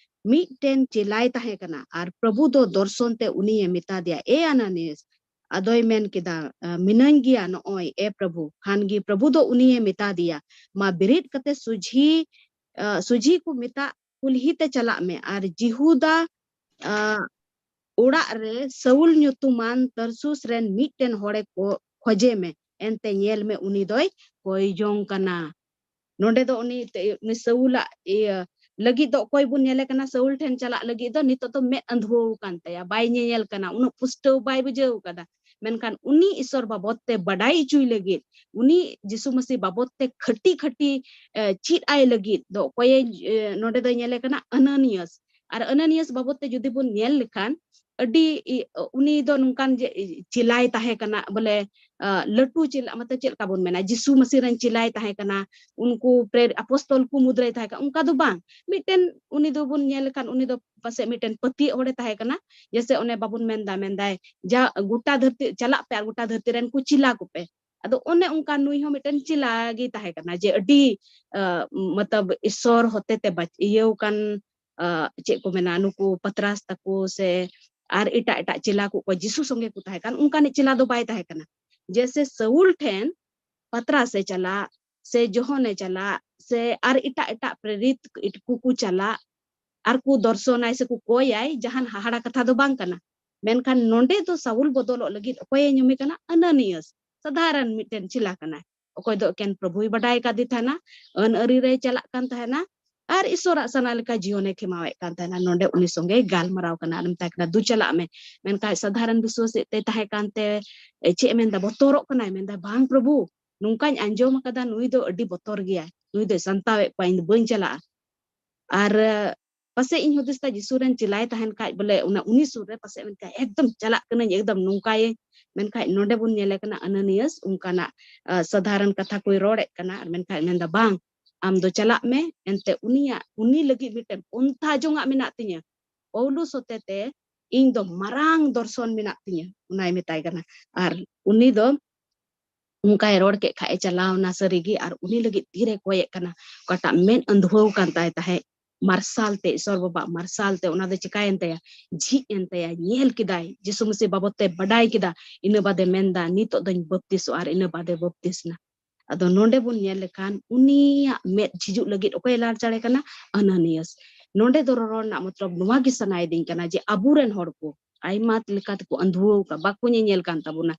ᱢᱤᱫᱴᱮᱱ ᱪᱮᱞᱟᱭ ᱛᱟᱦᱮᱸ ᱠᱟᱱᱟ, ᱟᱨ ᱯᱨᱚᱵᱷᱩ ᱫᱚ ᱫᱚᱨᱥᱚᱱ ᱛᱮ ᱩᱱᱤᱭᱮ ᱢᱮᱛᱟ ᱫᱮᱭᱟ, 'ᱮ ᱟᱱᱟᱱᱤᱭᱟᱥ,' ᱟᱫᱚᱭ ᱢᱮᱱ ᱠᱮᱫᱟ, 'ᱢᱤᱱᱟᱹᱧ ᱜᱮᱭᱟ ᱱᱚᱜᱼᱚᱭ, ᱮ ᱯᱨᱚᱵᱷᱩ᱾ ᱠᱷᱟᱱ ᱜᱮ ᱯᱨᱚᱵᱷᱩ ᱫᱚ ᱩᱱᱤᱭᱮ ᱢᱮᱛᱟ ᱫᱮᱭᱟ, 'ᱢᱟ ᱵᱮᱨᱮᱫ ᱠᱟᱛᱮ ᱥᱚᱡᱷᱤ, ᱟ, ᱥᱚᱡᱷᱤ ᱠᱚ ᱢᱮᱛᱟᱜ ᱠᱩᱞᱦᱤ ᱛᱮ ᱪᱟᱞᱟᱜ ᱢᱮ ᱟᱨ ᱡᱤᱦᱩᱫᱟ, ᱟ, ᱚᱲᱟᱜ ᱨᱮ ᱥᱟᱩᱞ ᱧᱩᱛᱩᱢᱟᱱ ᱛᱟᱨᱥᱩᱥ ᱨᱮᱱ ᱢᱤᱫᱴᱮᱱ ᱦᱚᱲᱮ ᱠᱚ-, ᱠᱷᱚᱡᱮ ᱢᱮ᱾ ᱮᱱᱛᱮ ᱧᱮᱞ ᱢᱮ, ᱩᱱᱤ ᱫᱚᱭ ᱠᱚᱭ ᱡᱚᱝ ᱠᱟᱱᱟ.'" ᱱᱚᱰᱮ ᱫᱚ ᱩᱱᱤ ᱛᱮ-, ᱩᱱᱤ ᱥᱟᱩᱞᱟᱜ ᱤᱭᱟᱹ ᱞᱟᱹᱜᱤᱫ ᱫᱚ ᱚᱠᱚᱭ ᱵᱚᱱ ᱧᱮᱞᱮ ᱠᱟᱱᱟ? ᱥᱟᱩᱞ ᱴᱷᱮᱱ ᱪᱟᱞᱟᱜ ᱞᱟᱹᱜᱤᱫ ᱫᱚ ᱱᱤᱛᱚᱜ ᱫᱚ ᱢᱮᱫ ᱟᱸᱫᱷᱣᱟᱹᱣ ᱠᱟᱱ ᱛᱟᱭᱟ, ᱵᱟᱭ ᱧᱮᱧᱮᱞ ᱠᱟᱱᱟ, ᱩᱱᱟᱹᱜ ᱯᱩᱥᱴᱟᱹᱣ ᱵᱟᱭ ᱵᱩᱡᱷᱟᱹᱣ ᱠᱟᱫᱟ᱾ ᱢᱮᱱᱠᱷᱟᱱ ᱩᱱᱤ ᱤᱥᱚᱨ ᱵᱟᱵᱚᱫ ᱛᱮ ᱵᱟᱰᱟᱭ ᱦᱚᱪᱚᱭ ᱞᱟᱹᱜᱤᱫ, ᱩᱱᱤ ᱡᱤᱥᱩ ᱢᱟᱹᱥᱤ ᱵᱟᱵᱚᱫ ᱛᱮ ᱠᱷᱟᱹᱴᱤ ᱠᱷᱟᱹᱴᱤ, ᱮ, ᱪᱮᱫ ᱟᱭ ᱞᱟᱹᱜᱤᱫ ᱫᱚ ᱚᱠᱚᱭᱮ, ᱮ, ᱱᱚᱰᱮ ᱫᱚᱭ ᱧᱮᱞᱮ ᱠᱟᱱᱟ? ᱟᱱᱟᱱᱤᱭᱟᱥ᱾ ᱟᱨ ᱟᱱᱟᱱᱤᱭᱟᱥ ᱵᱟᱵᱚᱫ ᱛᱮ ᱡᱩᱫᱤ ᱵᱚᱱ ᱧᱮᱞ ᱞᱮᱠᱷᱟᱱ, ᱟᱹᱰᱤ ᱤ-, ᱩᱱᱤ ᱫᱚ ᱱᱚᱝᱠᱟᱱ ᱡᱮ ᱪᱮᱞᱟᱭ ᱛᱟᱦᱮᱸ ᱠᱟᱱᱟ, ᱵᱚᱞᱮ, ᱟ, ᱞᱟᱹᱴᱩ ᱪᱮᱞᱟ, ᱢᱚᱛᱞᱚᱵ ᱪᱮᱫ ᱞᱮᱠᱟ ᱵᱚᱱ ᱢᱮᱱᱟ, ᱡᱤᱥᱩ ᱢᱟᱹᱥᱤ ᱨᱮᱱ ᱪᱮᱞᱟᱭ ᱛᱟᱦᱮᱸ ᱠᱟᱱᱟ, ᱩᱱᱠᱩ ᱯᱨᱮ-, ᱟᱯᱚᱥᱛᱚᱞ ᱠᱚ ᱢᱩᱫᱽᱨᱮᱭ ᱛᱟᱦᱮᱸ ᱠᱟᱱᱟ, ᱚᱱᱠᱟ ᱫᱚ ᱵᱟᱝ᱾ ᱢᱤᱫᱴᱮᱱ ᱩᱱᱤ ᱫᱚᱵᱚᱱ ᱧᱮᱞ ᱞᱮᱠᱷᱟᱱ ᱩᱱᱤ ᱫᱚ ᱯᱟᱥᱮᱡ ᱢᱤᱫᱴᱮᱱ ᱯᱟᱹᱛᱭᱟᱹᱜ ᱦᱚᱲᱮ ᱛᱟᱦᱮᱸ ᱠᱟᱱᱟ᱾ ᱡᱮᱭᱥᱮ ᱚᱱᱮ ᱵᱟᱵᱚᱱ ᱢᱮᱱᱫᱟ, ᱢᱮᱱᱫᱟᱭ, "ᱡᱟ ᱜᱚᱴᱟ ᱫᱷᱟᱹᱨᱛᱤ ᱪᱟᱞᱟᱜ ᱯᱮ ᱟᱨ ᱜᱚᱴᱟ ᱫᱷᱟᱹᱨᱛᱤ ᱨᱮᱱ ᱠᱚ ᱪᱮᱞᱟ ᱠᱚᱯᱮ᱾" ᱟᱫᱚ ᱚᱱᱮ ᱚᱱᱠᱟ ᱱᱩᱭ ᱦᱚᱸ ᱢᱤᱫᱴᱮᱱ ᱪᱮᱞᱟ ᱜᱮ ᱛᱟᱦᱮᱸ ᱠᱟᱱᱟ, ᱡᱮ ᱟᱹᱰᱤ, ᱟ, ᱢᱚᱛᱞᱚᱵ ᱤᱥᱚᱨ ᱦᱚᱛᱮ ᱛᱮ ᱵᱟᱪ-, ᱤᱭᱟᱹᱣ ᱠᱟᱱ, ᱟ, ᱪᱮᱫ ᱠᱚ ᱢᱮᱱᱟ, ᱱᱩᱠᱩ ᱯᱟᱛᱨᱟᱥ ᱛᱟᱠᱚ ᱥᱮ ᱟᱨ ᱮᱴᱟᱜ ᱮᱴᱟᱜ ᱪᱮᱞᱟ ᱠᱚ, ᱚᱠᱚᱭ ᱡᱤᱥᱩ ᱥᱚᱸᱜᱮ ᱠᱚ ᱛᱟᱦᱮᱸ ᱠᱟᱱ, ᱚᱱᱠᱟᱱᱤᱡ ᱪᱮᱞᱟ ᱫᱚ ᱵᱟᱭ ᱛᱟᱦᱮᱸ ᱠᱟᱱᱟ᱾ ᱡᱮᱥᱮ ᱥᱟᱩᱞ ᱴᱷᱮᱱ ᱯᱟᱛᱨᱟᱥ ᱮ ᱪᱟᱞᱟᱜ, ᱥᱮ ᱡᱚᱦᱚᱱ ᱮ ᱪᱟᱞᱟᱜ, ᱥᱮ ᱟᱨ ᱮᱴᱟᱜ ᱮᱴᱟᱜ ᱯᱨᱮᱨᱤᱛ ᱠᱚᱠᱚ ᱪᱟᱞᱟᱜ, ᱟᱨ ᱠᱚ ᱫᱚᱨᱥᱚᱱᱟᱭ ᱥᱮ ᱠᱚ ᱠᱚᱭᱟᱭ, ᱡᱟᱦᱟᱱ ᱦᱟᱦᱟᱲᱟ ᱠᱟᱛᱷᱟ ᱫᱚ ᱵᱟᱝ ᱠᱟᱱᱟ᱾ ᱢᱮᱱᱠᱷᱟᱱ ᱱᱚᱰᱮ ᱫᱚ ᱥᱟᱩᱞ ᱵᱚᱫᱚᱞᱚᱜ ᱞᱟᱹᱜᱤᱫ ᱚᱠᱚᱭᱮ ᱧᱩᱢᱮ ᱠᱟᱱᱟ? ᱟᱱᱟᱱᱤᱭᱟᱥ, ᱥᱟᱫᱷᱟᱨᱚᱱ ᱢᱤᱫᱴᱮᱱ ᱪᱮᱞᱟ ᱠᱟᱱᱟᱭ᱾ ᱚᱠᱚᱭ ᱫᱚ ᱮᱠᱮᱱ ᱯᱨᱚᱵᱷᱩᱭ ᱵᱟᱰᱟᱭ ᱠᱟᱫᱮ ᱛᱟᱦᱮᱱᱟ, ᱟᱹᱱ ᱟᱹᱨᱤ ᱨᱮᱭ ᱪᱟᱞᱟᱜ ᱠᱟᱱ ᱛᱟᱦᱮᱱᱟ, ᱟᱨ ᱤᱥᱚᱨᱟᱜ ᱥᱟᱱᱟ ᱞᱮᱠᱟ ᱡᱤᱭᱚᱱᱮ ᱠᱷᱮᱢᱟᱣᱮᱫ ᱠᱟᱱ ᱛᱟᱦᱮᱱᱟ᱾ ᱱᱚᱰᱮ ᱩᱱᱤ ᱥᱚᱸᱜᱮᱭ ᱜᱟᱞᱢᱟᱨᱟᱣ ᱠᱟᱱᱟ ᱟᱨ ᱢᱮᱛᱟᱭ ᱠᱟᱱᱟ, "ᱫᱩ ᱪᱟᱞᱟᱜ ᱢᱮ᱾" ᱢᱮᱱᱠᱷᱟᱱ ᱥᱟᱫᱷᱟᱨᱚᱱ ᱵᱤᱥᱣᱟᱥᱤ ᱛᱮ ᱛᱟᱦᱮᱸ ᱠᱟᱱᱛᱮ, ᱮ, ᱪᱮᱫ ᱮ ᱢᱮᱱᱫᱟ? ᱵᱚᱛᱚᱨᱚᱜ ᱠᱟᱱᱟᱭ, ᱢᱮᱱᱫᱟ, "ᱵᱟᱝ ᱯᱨᱚᱵᱷᱩ, ᱱᱚᱝᱠᱟᱧ ᱟᱸᱡᱚᱢ ᱟᱠᱟᱫᱟ, ᱱᱩᱭ ᱫᱚ ᱟᱹᱰᱤ ᱵᱚᱛᱚᱨ ᱜᱮᱭᱟᱭ, ᱱᱩᱭ ᱫᱚᱭ ᱥᱟᱱᱛᱟᱣᱮᱫ ᱠᱚᱣᱟ, ᱤᱧ ᱫᱚ ᱵᱟᱹᱧ ᱪᱟᱞᱟᱜᱼᱟ᱾" ᱟᱨ, ᱮ, ᱯᱟᱥᱮᱡ ᱤᱧ ᱦᱩᱫᱤᱥ ᱫᱟ, ᱡᱤᱥᱩ ᱨᱮᱱ ᱪᱮᱞᱟᱭ ᱛᱟᱦᱮᱱ ᱠᱷᱟᱡ, ᱵᱚᱞᱮ ᱚᱱᱟ ᱩᱱᱤ ᱥᱩᱨ ᱨᱮ ᱯᱟᱥᱮᱡ ᱢᱮᱱ ᱠᱷᱟᱡ, "ᱮᱠᱫᱚᱢ ᱪᱟᱞᱟᱜ ᱠᱟᱹᱱᱟᱹᱧ, ᱮᱠᱫᱚᱢ ᱱᱚᱝᱠᱟᱭᱟᱹᱧ᱾" ᱢᱮᱱᱠᱷᱟᱡ ᱱᱚᱰᱮ ᱵᱚᱱ ᱧᱮᱞᱮ ᱠᱟᱱᱟ, ᱟᱱᱟᱱᱤᱭᱟᱥ ᱚᱱᱠᱟᱱᱟᱜ, ᱟ, ᱥᱟᱫᱷᱟᱨᱚᱱ ᱠᱟᱛᱷᱟ ᱠᱚᱭ ᱨᱚᱲᱮᱫ ᱠᱟᱱᱟ, ᱟᱨ ᱢᱮᱱᱠᱷᱟᱡ ᱢᱮᱱᱫᱟ, "ᱵᱟᱝ, ᱟᱢ ᱫᱚ ᱪᱟᱞᱟᱜ ᱢᱮ, ᱮᱱᱛᱮ ᱩᱱᱤᱭᱟᱜ, ᱩᱱᱤ ᱞᱟᱹᱜᱤᱫ ᱢᱤᱫᱴᱮᱱ ᱯᱚᱱᱛᱷᱟ ᱡᱚᱝᱟᱜ ᱢᱮᱱᱟᱜ ᱛᱤᱧᱟᱹ, ᱯᱟᱣᱞᱩᱥ ᱦᱚᱛᱮ ᱛᱮ ᱤᱧ ᱫᱚ ᱢᱟᱨᱟᱝ ᱫᱚᱨᱥᱚᱱ ᱢᱮᱱᱟᱜ ᱛᱤᱧᱟᱹ", ᱚᱱᱟᱭ ᱢᱮᱛᱟᱭ ᱠᱟᱱᱟ᱾ ᱟᱨ ᱩᱱᱤ ᱫᱚ ᱚᱱᱠᱟᱭ ᱨᱚᱲ ᱠᱮᱫ ᱠᱷᱟᱡ ᱮ ᱪᱟᱞᱟᱣ ᱮᱱᱟ ᱥᱟᱹᱨᱤᱜᱮ, ᱟᱨ ᱩᱱᱤ ᱞᱟᱹᱜᱤᱫ ᱛᱤᱨᱮ ᱠᱚᱭᱮᱫ ᱠᱟᱱᱟ, ᱚᱠᱟᱴᱟᱜ ᱢᱮᱫ ᱟᱸᱫᱷᱣᱟᱹᱣ ᱠᱟᱱ ᱛᱟᱭ ᱛᱟᱦᱮᱸᱫ, ᱢᱟᱨᱥᱟᱞ ᱛᱮ, ᱤᱥᱚᱨ ᱵᱟᱵᱟ ᱢᱟᱨᱥᱟᱞ ᱛᱮ, ᱚᱱᱟ ᱫᱚ ᱪᱤᱠᱟᱭᱮᱱ ᱛᱟᱭᱟ? ᱡᱷᱤᱡ ᱮᱱ ᱛᱟᱭᱟ, ᱧᱮᱞ ᱠᱮᱫᱟᱭ, ᱡᱤᱥᱩ ᱢᱟᱹᱥᱤ ᱵᱟᱵᱚᱫ ᱛᱮ ᱵᱟᱰᱟᱭ ᱠᱮᱫᱟ, ᱤᱱᱟᱹ ᱵᱟᱫᱮ ᱢᱮᱱᱫᱟ, "ᱱᱤᱛᱚᱜ ᱫᱚᱧ ᱵᱟᱯᱛᱤᱥᱚᱜᱼᱟ", ᱟᱨ ᱤᱱᱟᱹ ᱵᱟᱫᱮ ᱵᱟᱯᱛᱤᱥ ᱮᱱᱟ᱾ ᱟᱫᱚ ᱱᱚᱰᱮ ᱵᱚᱱ ᱧᱮᱞ ᱞᱮᱠᱷᱟᱱ ᱩᱱᱤᱭᱟᱜ ᱢᱮᱫ ᱡᱷᱤᱡᱩᱜ ᱞᱟᱹᱜᱤᱫ ᱚᱠᱚᱭᱮ ᱞᱟᱲᱪᱟᱲᱮ ᱠᱟᱱᱟ? ᱟᱱᱟᱱᱤᱭᱟᱥ᱾ ᱱᱚᱰᱮ ᱫᱚ ᱨᱚᱲ ᱨᱮᱱᱟᱜ ᱢᱚᱛᱞᱚᱵ ᱱᱚᱣᱟ ᱜᱮ ᱥᱟᱱᱟᱭᱮᱫᱤᱧ ᱠᱟᱱᱟ ᱡᱮ ᱟᱵᱚᱨᱮᱱ ᱦᱚᱲ ᱠᱚ ᱟᱭᱢᱟ ᱞᱮᱠᱟ ᱛᱮᱠᱚ ᱟᱸᱫᱷᱩᱣᱟᱹ ᱟᱠᱟᱫ, ᱵᱟᱠᱚ ᱧᱮᱧᱮᱞ ᱠᱟᱱ ᱛᱟᱵᱚᱱᱟ᱾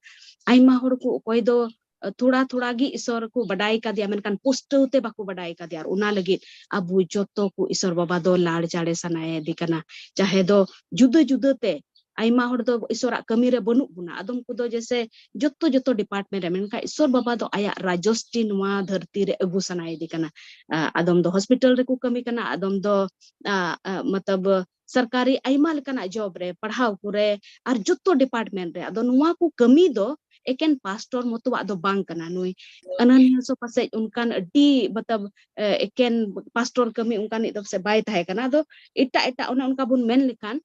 ᱟᱭᱢᱟ ᱦᱚᱲ ᱠᱚ ᱚᱠᱚᱭ ᱫᱚ, ᱟ, ᱛᱷᱚᱲᱟ ᱛᱷᱚᱲᱟ ᱜᱮ ᱤᱥᱚᱨ ᱠᱚ ᱵᱟᱰᱟᱭ ᱠᱟᱫᱮᱭᱟ, ᱢᱮᱱᱠᱷᱟᱱ ᱯᱩᱥᱴᱟᱹᱣ ᱛᱮ ᱵᱟᱠᱚ ᱵᱟᱰᱟᱭ ᱠᱟᱫᱮᱭᱟ᱾ ᱟᱨ ᱚᱱᱟ ᱞᱟᱹᱜᱤᱫ ᱟᱵᱚ ᱡᱚᱛᱚ ᱠᱚ ᱤᱥᱚᱨ ᱵᱟᱵᱟ ᱫᱚ ᱞᱟᱲᱪᱟᱲᱮ ᱥᱟᱱᱟᱭᱮᱫᱮ ᱠᱟᱱᱟ᱾ ᱪᱟᱦᱮ ᱫᱚ ᱡᱩᱫᱟᱹ ᱡᱩᱫᱟᱹ ᱛᱮ, ᱟᱭᱢᱟ ᱦᱚᱲ ᱫᱚ ᱤᱥᱚᱨᱟᱜ ᱠᱟᱹᱢᱤ ᱨᱮ ᱵᱟᱹᱱᱩᱜ ᱵᱚᱱᱟ, ᱟᱫᱚᱢ ᱠᱚᱫᱚ ᱡᱮᱥᱮ ᱡᱚᱛᱚ, ᱡᱚᱛᱚ department ᱨᱮ, ᱢᱮᱱᱠᱷᱟᱱ ᱤᱥᱚᱨ ᱵᱟᱵᱟ ᱫᱚ ᱟᱭᱟᱜ ᱨᱟᱡᱚᱥᱴᱤ ᱱᱚᱣᱟ ᱫᱷᱟᱹᱨᱛᱤ ᱨᱮ ᱟᱹᱜᱩ ᱥᱟᱱᱟᱭᱮᱫᱮ ᱠᱟᱱᱟ᱾ ᱟ, ᱟᱫᱚᱢ ᱫᱚ hospital ᱨᱮᱠᱚ ᱠᱟᱹᱢᱤ ᱠᱟᱱᱟ, ᱟᱫᱚᱢ ᱫᱚ, ᱟ, ᱟ, ᱢᱚᱛᱞᱚᱵ ᱥᱚᱨᱠᱟᱨᱤ ᱟᱭᱢᱟ ᱞᱮᱠᱟᱱᱟᱜ job ᱨᱮ, ᱯᱟᱲᱦᱟᱣ ᱠᱚᱨᱮ, ᱟᱨ ᱡᱚᱛᱚ department ᱨᱮ᱾ ᱟᱫᱚ ᱱᱚᱣᱟ ᱠᱚ ᱠᱟᱹᱢᱤ ᱫᱚ ᱮᱠᱮᱱ ᱯᱟᱥᱴᱚᱨ ᱢᱚᱛᱚᱣᱟᱜ ᱫᱚ ᱵᱟᱝ ᱠᱟᱱᱟ᱾ ᱱᱩᱭ ᱟᱱᱟᱱᱤᱭᱟᱥ ᱦᱚᱸ ᱯᱟᱥᱮᱡ ᱚᱱᱠᱟᱱ ᱟᱹᱰᱤ, ᱢᱚᱛᱞᱚᱵ, ᱮ, ᱮᱠᱮᱱ ᱯᱟᱥᱴᱚᱨ ᱠᱟᱹᱢᱤ ᱚᱱᱠᱟᱱᱤᱡ ᱫᱚ ᱯᱟᱥᱮᱡ ᱵᱟᱭ ᱛᱟᱦᱮᱸ ᱠᱟᱱᱟ᱾ ᱟᱫᱚ ᱮᱴᱟᱜ ᱮᱴᱟᱜ, ᱚᱱᱮ ᱚᱱᱠᱟ ᱵᱚᱱ ᱢᱮᱱ ᱞᱮᱠᱷᱟᱱ,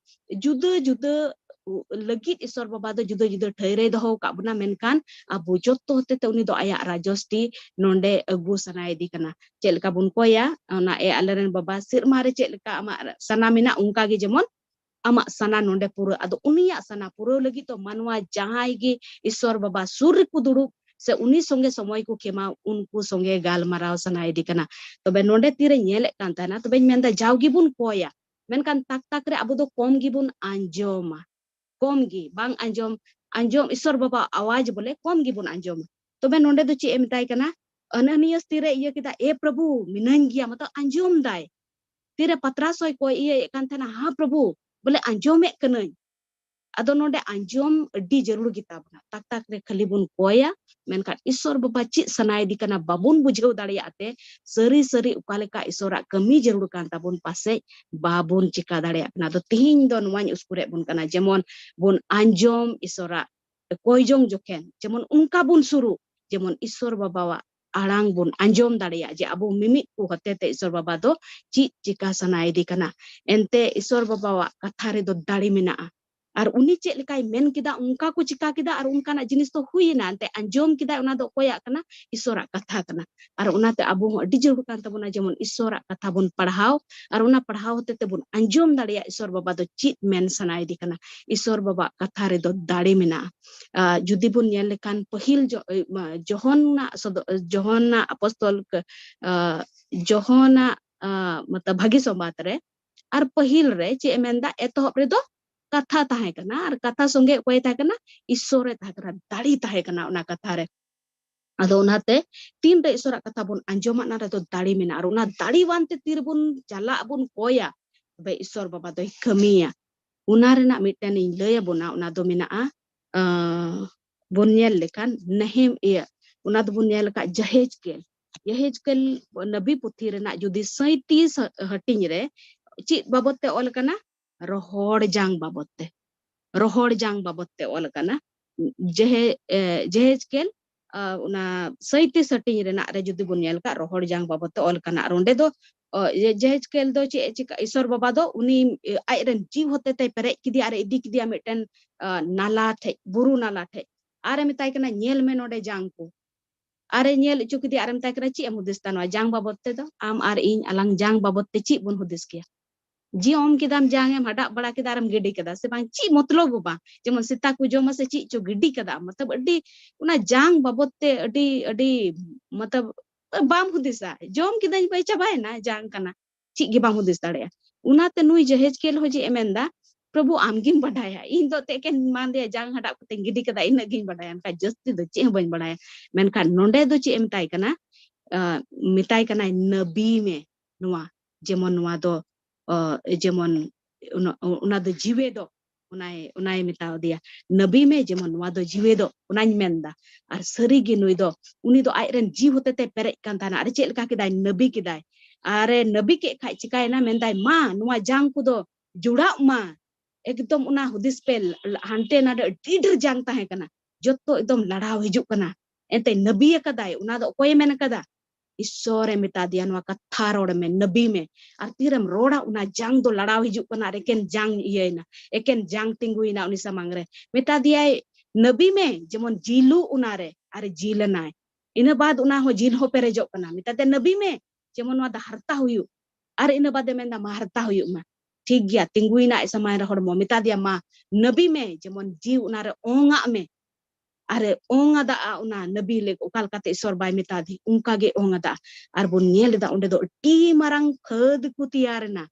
ᱡᱩᱫᱟᱹ ᱡᱩᱫᱟᱹ ᱞᱟᱹᱜᱤᱫ ᱤᱥᱚᱨ ᱵᱟᱵᱟ ᱫᱚ ᱡᱩᱫᱟᱹ ᱡᱩᱫᱟᱹ ᱴᱷᱟᱹᱭ ᱨᱮᱭ ᱫᱚᱦᱚ ᱟᱠᱟᱫ ᱵᱚᱱᱟ, ᱢᱮᱱᱠᱷᱟᱱ ᱟᱵᱚ ᱡᱚᱛᱚ ᱦᱚᱛᱮ ᱛᱮ ᱩᱱᱤ ᱫᱚ ᱟᱭᱟᱜ ᱨᱟᱡᱚᱥᱴᱤ ᱱᱚᱰᱮ ᱟᱹᱜᱩ ᱥᱟᱱᱟᱭᱮᱫᱮ ᱠᱟᱱᱟ᱾ ᱪᱮᱫ ᱞᱮᱠᱟ ᱵᱚᱱ ᱠᱚᱭᱟ, ᱚᱱᱟ, "ᱮ ᱟᱞᱮᱨᱮᱱ ᱵᱟᱵᱟ, ᱥᱮᱨᱢᱟ ᱨᱮ ᱪᱮᱫ ᱞᱮᱠᱟ ᱟᱢᱟᱜ ᱥᱟᱱᱟ ᱢᱮᱱᱟᱜ, ᱚᱱᱠᱟ ᱜᱮ ᱡᱮᱢᱚᱱ ᱟᱢᱟᱜ ᱥᱟᱱᱟ ᱱᱚᱰᱮ ᱯᱩᱨᱟᱹ᱾ ᱟᱫᱚ ᱩᱱᱤᱭᱟᱜ ᱥᱟᱱᱟ ᱯᱩᱨᱟᱹᱣ ᱞᱟᱹᱜᱤᱫ ᱫᱚ ᱢᱟᱱᱣᱟ ᱡᱟᱦᱟᱸᱭ ᱜᱮ ᱤᱥᱚᱨ ᱵᱟᱵᱟ ᱥᱩᱨ ᱨᱮᱠᱚ ᱫᱩᱲᱩᱵ ᱥᱮ ᱩᱱᱤ ᱥᱚᱸᱜᱮ ᱥᱚᱢᱚᱭ ᱠᱚ ᱠᱷᱮᱢᱟᱣ, ᱩᱱᱠᱩ ᱥᱚᱸᱜᱮ ᱜᱟᱞᱢᱟᱨᱟᱣ ᱥᱟᱱᱟ ᱤᱫᱤ ᱠᱟᱱᱟ᱾ ᱛᱚᱵᱮ ᱱᱚᱰᱮ ᱛᱤᱨᱮ ᱧᱮᱞᱮᱫ ᱠᱟᱱ ᱛᱟᱦᱮᱱᱟ, ᱛᱚᱵᱮᱧ ᱢᱮᱱᱫᱟ ᱡᱟᱣ ᱜᱮᱵᱚᱱ ᱠᱚᱭᱟ, ᱢᱮᱱᱠᱷᱟᱱ ᱛᱟᱠ ᱛᱟᱠ ᱨᱮ ᱟᱵᱚ ᱫᱚ ᱠᱚᱢ ᱜᱮᱵᱚᱱ ᱟᱸᱡᱚᱢᱟ᱾ ᱠᱚᱢ ᱜᱮ ᱵᱟᱝ ᱟᱸᱡᱚᱢ, ᱟᱸᱡᱚᱢ ᱤᱥᱚᱨ ᱵᱟᱵᱟ ᱟᱣᱟᱡ ᱵᱚᱞᱮ ᱠᱚᱢ ᱜᱮᱵᱚᱱ ᱟᱸᱡᱚᱢᱟ᱾ ᱛᱚᱵᱮ ᱱᱚᱰᱮ ᱫᱚ ᱪᱮᱫ ᱮ ᱢᱮᱛᱟᱭ ᱠᱟᱱᱟ? ᱟᱱᱟᱱᱤᱭᱟᱥ ᱛᱤᱨᱮ ᱤᱭᱟᱹ ᱠᱮᱫᱟ, "ᱮ ᱯᱨᱚᱵᱷᱩ, ᱢᱤᱱᱟᱹᱧ ᱜᱮᱭᱟ", ᱢᱚᱛᱞᱚᱵ ᱟᱸᱡᱚᱢ ᱫᱟᱭ᱾ ᱛᱤᱨᱮ ᱯᱟᱛᱨᱟᱥ ᱦᱚᱸᱭ ᱠᱚᱭ ᱤᱭᱟᱹᱭᱮᱫ ᱠᱟᱱ ᱛᱟᱦᱮᱱᱟ, "ᱦᱟᱸ ᱯᱨᱚᱵᱷᱩ", ᱵᱚᱞᱮ ᱟᱸᱡᱚᱢᱮᱫ ᱠᱟᱹᱱᱟᱹᱧ᱾ ᱟᱫᱚ ᱱᱚᱰᱮ ᱟᱸᱡᱚᱢ ᱟᱹᱰᱤ ᱡᱟᱹᱨᱩᱲ ᱜᱮᱛᱟ ᱵᱚᱱᱟ᱾ ᱛᱟᱠ ᱛᱟᱠ ᱨᱮ ᱠᱷᱟᱹᱞᱤ ᱵᱚᱱ ᱠᱚᱭᱟ, ᱢᱮᱱᱠᱷᱟᱱ ᱤᱥᱚᱨ ᱵᱟᱵᱟ ᱪᱮᱫ ᱥᱟᱱᱟᱭᱮᱫᱮ ᱠᱟᱱᱟ ᱵᱟᱵᱚᱱ ᱵᱩᱡᱷᱟᱹᱣ ᱫᱟᱲᱮᱭᱟᱜ ᱛᱮ, ᱥᱟᱹᱨᱤ ᱥᱟᱹᱨᱤ ᱚᱠᱟ ᱞᱮᱠᱟ ᱤᱥᱚᱨᱟᱜ ᱠᱟᱹᱢᱤ ᱡᱟᱹᱨᱩᱲ ᱠᱟᱱ ᱛᱟᱵᱚᱱ ᱯᱟᱥᱮᱡ ᱵᱟᱵᱚᱱ ᱪᱤᱠᱟ ᱫᱟᱲᱮᱭᱟᱜ ᱠᱟᱱᱟ᱾ ᱟᱫᱚ ᱛᱤᱦᱤᱧ ᱫᱚ ᱱᱚᱣᱟᱧ ᱩᱥᱠᱩᱨᱮᱫ ᱵᱚᱱ ᱠᱟᱱᱟ, ᱡᱮᱢᱚᱱ ᱵᱚᱱ ᱟᱸᱡᱚᱢ ᱤᱥᱚᱨᱟᱜ ᱠᱚᱭ ᱡᱚᱝ ᱡᱚᱠᱷᱮᱱ ᱡᱮᱢᱚᱱ ᱚᱱᱠᱟ ᱵᱚᱱ ᱥᱩᱨᱩᱜ, ᱡᱮᱢᱚᱱ ᱤᱥᱚᱨ ᱵᱟᱵᱟᱣᱟᱜ ᱟᱲᱟᱝ ᱵᱚᱱ ᱟᱸᱡᱚᱢ ᱫᱟᱲᱮᱭᱟᱜ, ᱡᱮ ᱟᱵᱚ ᱢᱤᱢᱤᱫ ᱠᱚ ᱦᱚᱛᱮ ᱛᱮ ᱤᱥᱚᱨ ᱵᱟᱵᱟ ᱫᱚ ᱪᱮᱫ ᱪᱤᱠᱟ ᱥᱟᱱᱟᱭᱮᱫᱮ ᱠᱟᱱᱟ᱾ ᱮᱱᱛᱮ ᱤᱥᱚᱨ ᱵᱟᱵᱟᱣᱟᱜ ᱠᱟᱛᱷᱟ ᱨᱮᱫᱚ ᱫᱟᱲᱮ ᱢᱮᱱᱟᱜᱼᱟ᱾ ᱟᱨ ᱩᱱᱤ ᱪᱮᱫ ᱞᱮᱠᱟᱭ ᱢᱮᱱ ᱠᱮᱫᱟ, ᱚᱱᱠᱟ ᱠᱚ ᱪᱤᱠᱟ ᱠᱮᱫᱟ, ᱟᱨ ᱚᱱᱠᱟᱱᱟᱜ ᱡᱤᱱᱤᱥ ᱫᱚ ᱦᱩᱭᱮᱱᱟ᱾ ᱮᱱᱛᱮ ᱟᱸᱡᱚᱢ ᱠᱮᱫᱟᱭ, ᱚᱱᱟ ᱫᱚ ᱚᱠᱚᱭᱟᱜ ᱠᱟᱱᱟ? ᱤᱥᱚᱨᱟᱜ ᱠᱟᱛᱷᱟ ᱠᱟᱱᱟ᱾ ᱟᱨ ᱚᱱᱟᱛᱮ ᱟᱵᱚ ᱦᱚᱸ ᱟᱹᱰᱤ ᱡᱟᱹᱨᱩᱲ ᱠᱟᱱ ᱛᱟᱵᱚᱱᱟ, ᱡᱮᱢᱚᱱ ᱤᱥᱚᱨᱟᱜ ᱠᱟᱛᱷᱟ ᱵᱚᱱ ᱯᱟᱲᱦᱟᱣ, ᱟᱨ ᱚᱱᱟ ᱯᱟᱲᱦᱟᱣ ᱦᱚᱛᱮ ᱛᱮᱵᱚᱱ ᱟᱸᱡᱚᱢ ᱫᱟᱲᱮᱭᱟᱜ ᱤᱥᱚᱨ ᱵᱟᱵᱟ ᱫᱚ ᱪᱮᱫ ᱢᱮᱱ ᱥᱟᱱᱟᱭᱮᱫᱮ ᱠᱟᱱᱟ᱾ ᱤᱥᱚᱨ ᱵᱟᱵᱟᱣᱟᱜ ᱠᱟᱛᱷᱟ ᱨᱮᱫᱚ ᱫᱟᱲᱮ ᱢᱮᱱᱟᱜᱼᱟ᱾ ᱟᱨ ᱡᱩᱫᱤ ᱵᱚᱱ ᱧᱮᱞ ᱞᱮᱠᱷᱟᱱ, ᱯᱟᱹᱦᱤᱞ ᱡᱚ-, ᱮ, ᱢᱟ-, ᱡᱚᱦᱚᱱᱟᱜ ᱥᱚᱫᱚ-, ᱡᱚᱦᱚᱱᱟᱜ ᱟᱯᱚᱥᱛᱚᱞ ᱠ-, ᱟ, ᱡᱚᱦᱚᱱᱟᱜ, ᱟ, ᱢᱚᱛᱞᱚᱵ ᱵᱷᱟᱹᱜᱤ ᱥᱚᱢᱵᱟᱫ ᱨᱮ, ᱟᱨ ᱯᱟᱹᱦᱤᱞ ᱨᱮ ᱪᱮᱫ ᱮ ᱢᱮᱱᱫᱟ? ᱮᱛᱚᱦᱚᱵ ᱨᱮᱫᱚ ᱠᱟᱛᱷᱟ ᱛᱟᱦᱮᱸ ᱠᱟᱱᱟ, ᱟᱨ ᱠᱟᱛᱷᱟ ᱥᱚᱸᱜᱮ ᱚᱠᱚᱭ ᱛᱟᱦᱮᱸ ᱠᱟᱱᱟ? ᱤᱥᱚᱨᱮ ᱛᱟᱦᱮᱸ ᱠᱟᱱᱟ, ᱫᱟᱲᱮ ᱛᱟᱦᱮᱸ ᱠᱟᱱᱟ ᱚᱱᱟ ᱠᱟᱛᱷᱟ ᱨᱮ᱾ ᱟᱫᱚ ᱚᱱᱟᱛᱮ ᱛᱤᱱᱨᱮ ᱤᱥᱚᱨᱟᱜ ᱠᱟᱛᱷᱟ ᱵᱚᱱ ᱟᱸᱡᱚᱢᱟ, ᱚᱱᱟ ᱨᱮᱫᱚ ᱫᱟᱲᱮ ᱢᱮᱱᱟᱜᱼᱟ᱾ ᱟᱨ ᱚᱱᱟ ᱫᱟᱲᱮᱣᱟᱱ ᱛᱮ ᱛᱤᱨᱮᱵᱚᱱ ᱪᱟᱞᱟᱜ ᱵᱚᱱ ᱠᱚᱭᱟ, ᱛᱚᱵᱮ ᱤᱥᱚᱨ ᱵᱟᱵᱟ ᱫᱚᱭ ᱠᱟᱹᱢᱤᱭᱟ᱾ ᱚᱱᱟ ᱨᱮᱱᱟᱜ ᱢᱤᱫᱴᱮᱱ ᱤᱧ ᱞᱟᱹᱭ ᱟᱵᱚᱱᱟ, ᱚᱱᱟ ᱫᱚ ᱢᱮᱱᱟᱜᱼᱟ, ᱟᱸ, ᱵᱚᱱ ᱧᱮᱞ ᱞᱮᱠᱷᱟᱱ ᱱᱮᱦᱮᱢ-, ᱤᱭᱟᱹ, ᱚᱱᱟ ᱫᱚᱵᱚᱱ ᱧᱮᱞ ᱟᱠᱟᱫ ᱡᱮᱦᱮᱡᱠᱮᱞ᱾ ᱡᱮᱦᱮᱡᱠᱮᱞ ᱱᱟᱵᱤ ᱯᱩᱛᱷᱤ ᱨᱮᱱᱟᱜ ᱡᱩᱫᱤ ᱥᱟᱸᱭᱛᱤᱥ ᱦᱟᱹᱴᱤᱧ ᱨᱮ ᱪᱮᱫ ᱵᱟᱵᱚᱛ ᱛᱮ ᱚᱞ ᱟᱠᱟᱱᱟ? ᱨᱚᱦᱚᱲ ᱡᱟᱝ ᱵᱟᱵᱚᱛ ᱛᱮ᱾ ᱨᱚᱦᱚᱲ ᱡᱟᱝ ᱵᱟᱵᱚᱛ ᱛᱮ ᱚᱞ ᱟᱠᱟᱱᱟ᱾ ᱡᱮᱦᱮ-, ᱮ, ᱡᱮᱦᱮᱡᱠᱮᱞ, ᱟ, ᱚᱱᱟ ᱥᱟᱸᱭᱛᱤᱥ ᱦᱟᱹᱴᱤᱧ ᱨᱮᱱᱟᱜ ᱨᱮ ᱡᱩᱫᱤ ᱵᱚᱱ ᱧᱮᱞ ᱠᱷᱟᱱ, ᱨᱚᱦᱚᱲ ᱡᱟᱝ ᱵᱟᱵᱚᱛ ᱛᱮ ᱚᱞ ᱟᱠᱟᱱᱟ᱾ ᱟᱨ ᱚᱸᱰᱮ ᱫᱚ, ᱚ, ᱡᱮ-, ᱡᱮᱦᱮᱡᱠᱮᱞ ᱫᱚ ᱪᱮᱫ ᱮ ᱪᱤᱠᱟ, ᱤᱥᱚᱨ ᱵᱟᱵᱟ ᱫᱚ ᱩᱱᱤ, ᱮ, ᱟᱡ ᱨᱮᱱ ᱡᱤᱣᱤ ᱦᱚᱛᱮ ᱛᱮᱭ ᱯᱮᱨᱮᱡ ᱠᱮᱫᱮᱭᱟ ᱟᱨ ᱮ ᱤᱫᱤ ᱠᱮᱫᱮᱭᱟ ᱢᱤᱫᱴᱮᱱ, ᱟ, ᱱᱟᱞᱟ ᱴᱷᱮᱡ, ᱵᱩᱨᱩ ᱱᱟᱞᱟ ᱴᱷᱮᱡ᱾ ᱟᱨ ᱮ ᱢᱮᱛᱟᱭ ᱠᱟᱱᱟ, "ᱧᱮᱞ ᱢᱮ ᱱᱚᱰᱮ ᱡᱟᱝ ᱠᱚ᱾" ᱟᱨ ᱮ ᱧᱮᱞ ᱦᱚᱪᱚ ᱠᱮᱫᱮᱭᱟ ᱟᱨ ᱮ ᱢᱮᱛᱟᱭ ᱠᱟᱱᱟ, "ᱪᱮᱫ ᱮᱢ ᱦᱩᱫᱤᱥ ᱫᱟ ᱱᱚᱣᱟ ᱡᱟᱝ ᱵᱟᱵᱚᱛ ᱛᱮᱫᱚ? ᱟᱢ ᱟᱨ ᱤᱧ ᱟᱞᱟᱝ ᱡᱟᱝ ᱵᱟᱵᱚᱛ ᱛᱮ ᱪᱮᱫ ᱵᱚᱱ ᱦᱩᱫᱤᱥ ᱠᱮᱭᱟ?" ᱡᱚᱢ ᱠᱮᱫᱟᱢ, ᱡᱟᱝ ᱮᱢ ᱦᱟᱰᱟᱜ ᱵᱟᱲᱟ ᱠᱮᱫᱟ ᱟᱨᱮᱢ ᱜᱤᱰᱤ ᱠᱟᱫᱟ, ᱥᱮ ᱵᱟᱝ? ᱪᱮᱫ ᱢᱚᱛᱞᱚᱵ ᱦᱚᱸ ᱵᱟᱝ᱾ ᱡᱮᱢᱚᱱ ᱥᱮᱛᱟ ᱠᱚ ᱡᱚᱢᱟ ᱥᱮ ᱪᱮᱫ ᱪᱚ ᱜᱤᱰᱤ ᱠᱟᱫᱟ, ᱢᱚᱛᱞᱚᱵ ᱟᱹᱰᱤ, ᱚᱱᱟ ᱡᱟᱝ ᱵᱟᱵᱚᱫ ᱛᱮ ᱟᱹᱰᱤ, ᱟᱹᱰᱤ, ᱢᱚᱛᱞᱚᱵ ᱵᱟᱢ ᱦᱩᱫᱤᱥᱟ, ᱡᱚᱢ ᱠᱤᱫᱟᱹᱧ ᱵᱟᱭ, ᱪᱟᱵᱟᱭᱮᱱᱟ, ᱡᱟᱝ ᱠᱟᱱᱟ, ᱪᱮᱫ ᱜᱮ ᱵᱟᱢ ᱦᱩᱫᱤᱥ ᱫᱟᱲᱮᱭᱟᱜᱼᱟ᱾ ᱚᱱᱟᱛᱮ ᱱᱩᱭ ᱡᱮᱦᱮᱡᱠᱮᱞ ᱦᱚᱸ ᱪᱮᱫ ᱮ ᱢᱮᱱᱫᱟ, ᱯᱨᱚᱵᱷᱩ ᱟᱢ ᱜᱮᱢ ᱵᱟᱰᱟᱭᱟ, ᱤᱧ ᱫᱚ ᱛᱮ ᱮᱠᱮᱱ ᱢᱟᱱ ᱫᱮᱭᱟ ᱡᱟᱝ ᱦᱟᱰᱟᱜ ᱠᱟᱛᱮᱧ ᱜᱤᱰᱤ ᱠᱟᱫᱟ, ᱤᱱᱟᱹᱜ ᱜᱤᱧ ᱵᱟᱰᱟᱭᱟ, ᱮᱱᱠᱷᱟᱱ ᱡᱟᱹᱥᱛᱤ ᱫᱚ ᱪᱮᱫ ᱦᱚᱸ ᱵᱟᱹᱧ ᱵᱟᱰᱟᱭᱟ᱾ ᱢᱮᱱᱠᱷᱟᱱ ᱱᱚᱰᱮ ᱫᱚ ᱪᱮᱫ ᱮ ᱢᱮᱛᱟᱭ ᱠᱟᱱᱟ? ᱟᱸ, ᱢᱮᱛᱟᱭ ᱠᱟᱱᱟᱭ ᱱᱟᱹᱵᱤ ᱢᱮ, ᱱᱚᱣᱟ ᱡᱮᱢᱚᱱ ᱱᱚᱣᱟ ᱫᱚ, ᱟᱸ, ᱡᱮᱢᱚᱱ ᱚᱱᱟ, ᱚᱱᱟ ᱫᱚ ᱡᱤᱣᱮ ᱫᱚ, ᱚᱱᱟᱭ, ᱚᱱᱟᱭ ᱢᱮᱛᱟᱣ ᱫᱮᱭᱟ, ᱱᱟᱹᱵᱤ ᱢᱮ, ᱡᱮᱢᱚᱱ ᱱᱚᱣᱟ ᱫᱚ ᱡᱤᱣᱮ ᱫᱚ, ᱚᱱᱟᱧ ᱢᱮᱱᱫᱟ᱾ ᱟᱨ ᱥᱟᱹᱨᱤ ᱜᱮ ᱱᱩᱭ ᱫᱚ, ᱩᱱᱤ ᱫᱚ ᱟᱡ ᱨᱮᱱ ᱡᱤᱣᱤ ᱦᱚᱛᱮᱛᱮ ᱯᱮᱨᱮᱡ ᱠᱟᱱ ᱛᱟᱦᱮᱱᱟ᱾ ᱟᱨ ᱪᱮᱫ ᱞᱮᱠᱟ ᱠᱮᱫᱟᱭ? ᱱᱟᱹᱵᱤ ᱠᱮᱫᱟᱭ᱾ ᱟᱨᱮ ᱱᱟᱹᱵᱤ ᱠᱮᱫ ᱠᱷᱟᱡ ᱪᱤᱠᱟᱭᱮᱱᱟ? ᱢᱮᱱᱫᱟᱭ, ᱢᱟ, ᱱᱚᱣᱟ ᱡᱟᱝ ᱠᱚᱫᱚ ᱡᱩᱲᱟᱜ ᱢᱟ᱾ ᱮᱠᱫᱚᱢ ᱚᱱᱟ ᱦᱩᱫᱤᱥ ᱯᱮ, ᱦᱟᱱᱛᱮ ᱱᱟᱰᱮ ᱟᱹᱰᱤ ᱰᱷᱮᱨ ᱡᱟᱝ ᱛᱟᱦᱮᱸ ᱠᱟᱱᱟ, ᱡᱚᱛᱚ ᱮᱠᱫᱚᱢ ᱞᱟᱲᱟᱣ ᱦᱤᱡᱩᱜ ᱠᱟᱱᱟ᱾ ᱮᱱᱛᱮ ᱱᱟᱹᱵᱤ ᱟᱠᱟᱫᱟᱭ, ᱚᱱᱟ ᱫᱚ ᱚᱠᱚᱭᱮ ᱢᱮᱱ ᱟᱠᱟᱫᱟ? ᱤᱥᱥᱚᱨᱮ ᱢᱮᱛᱟ ᱫᱮᱭᱟ, ᱱᱚᱣᱟ ᱠᱟᱛᱷᱟ ᱨᱚᱲ ᱢᱮ, ᱱᱟᱹᱵᱤ ᱢᱮ᱾ ᱟᱨ ᱛᱤᱨᱮᱢ ᱨᱚᱲᱟ, ᱚᱱᱟ ᱡᱟᱝ ᱫᱚ ᱞᱟᱲᱟᱣ ᱦᱤᱡᱩᱜ ᱠᱟᱱᱟ ᱟᱨ ᱮᱠᱮᱱ ᱡᱟᱝ ᱤᱭᱟᱹᱭᱮᱱᱟ, ᱮᱠᱮᱱ ᱡᱟᱝ ᱛᱤᱸᱜᱩᱭᱮᱱᱟ ᱩᱱᱤ ᱥᱟᱢᱟᱝ ᱨᱮ᱾ ᱢᱮᱛᱟ ᱫᱮᱭᱟᱭ, ᱱᱟᱹᱵᱤ ᱢᱮ, ᱡᱮᱢᱚᱱ ᱡᱤᱞᱩ ᱚᱱᱟᱨᱮ, ᱟᱨ ᱡᱤᱞ ᱮᱱᱟᱭ᱾ ᱤᱱᱟᱹ ᱵᱟᱫ ᱚᱱᱟ ᱦᱚᱸ ᱡᱤᱞ ᱦᱚᱸ ᱯᱮᱨᱮᱡᱚᱜ ᱠᱟᱱᱟ᱾ ᱢᱮᱛᱟ ᱫᱮᱭᱟ, ᱱᱟᱹᱵᱤ ᱢᱮ, ᱡᱮᱢᱚᱱ ᱱᱚᱣᱟ ᱫᱚ ᱦᱟᱨᱛᱟ ᱦᱩᱭᱩᱜ᱾ ᱟᱨ ᱤᱱᱟᱹ ᱵᱟᱫᱮ ᱢᱮᱱᱫᱟ, ᱢᱟ ᱦᱟᱨᱛᱟ ᱦᱩᱭᱩᱜ ᱢᱟ᱾ ᱴᱷᱤᱠ ᱜᱮᱭᱟ, ᱛᱤᱸᱜᱩᱭᱮᱱᱟ ᱟᱡ ᱥᱟᱢᱟᱝ ᱨᱮ ᱦᱚᱲᱢᱚ᱾ ᱢᱮᱛᱟ ᱫᱮᱭᱟ, ᱢᱟ ᱱᱟᱹᱵᱤ ᱢᱮ, ᱡᱮᱢᱚᱱ ᱡᱤᱣᱤ ᱚᱱᱟᱨᱮ ᱚᱝ ᱟᱜ ᱢᱮ᱾ ᱟᱨᱮ ᱚᱝ ᱟᱫᱟᱜᱼᱟ ᱚᱱᱟ ᱱᱟᱹᱵᱤ ᱞᱮᱠ-, ᱚᱠᱟ ᱞᱮᱠᱟᱛᱮ ᱤᱥᱚᱨ ᱵᱟᱭ ᱢᱮᱛᱟ ᱫᱮ, ᱚᱱᱠᱟ ᱜᱮ ᱚᱝ ᱟᱫᱟᱜᱼᱟ᱾ ᱟᱨ ᱵᱚᱱ ᱧᱮᱞ ᱮᱫᱟ, ᱚᱸᱰᱮ ᱫᱚ ᱟᱹᱰᱤ ᱢᱟᱨᱟᱝ ᱯᱷᱟᱹᱫ ᱠᱚ ᱛᱮᱭᱟᱨ ᱮᱱᱟ᱾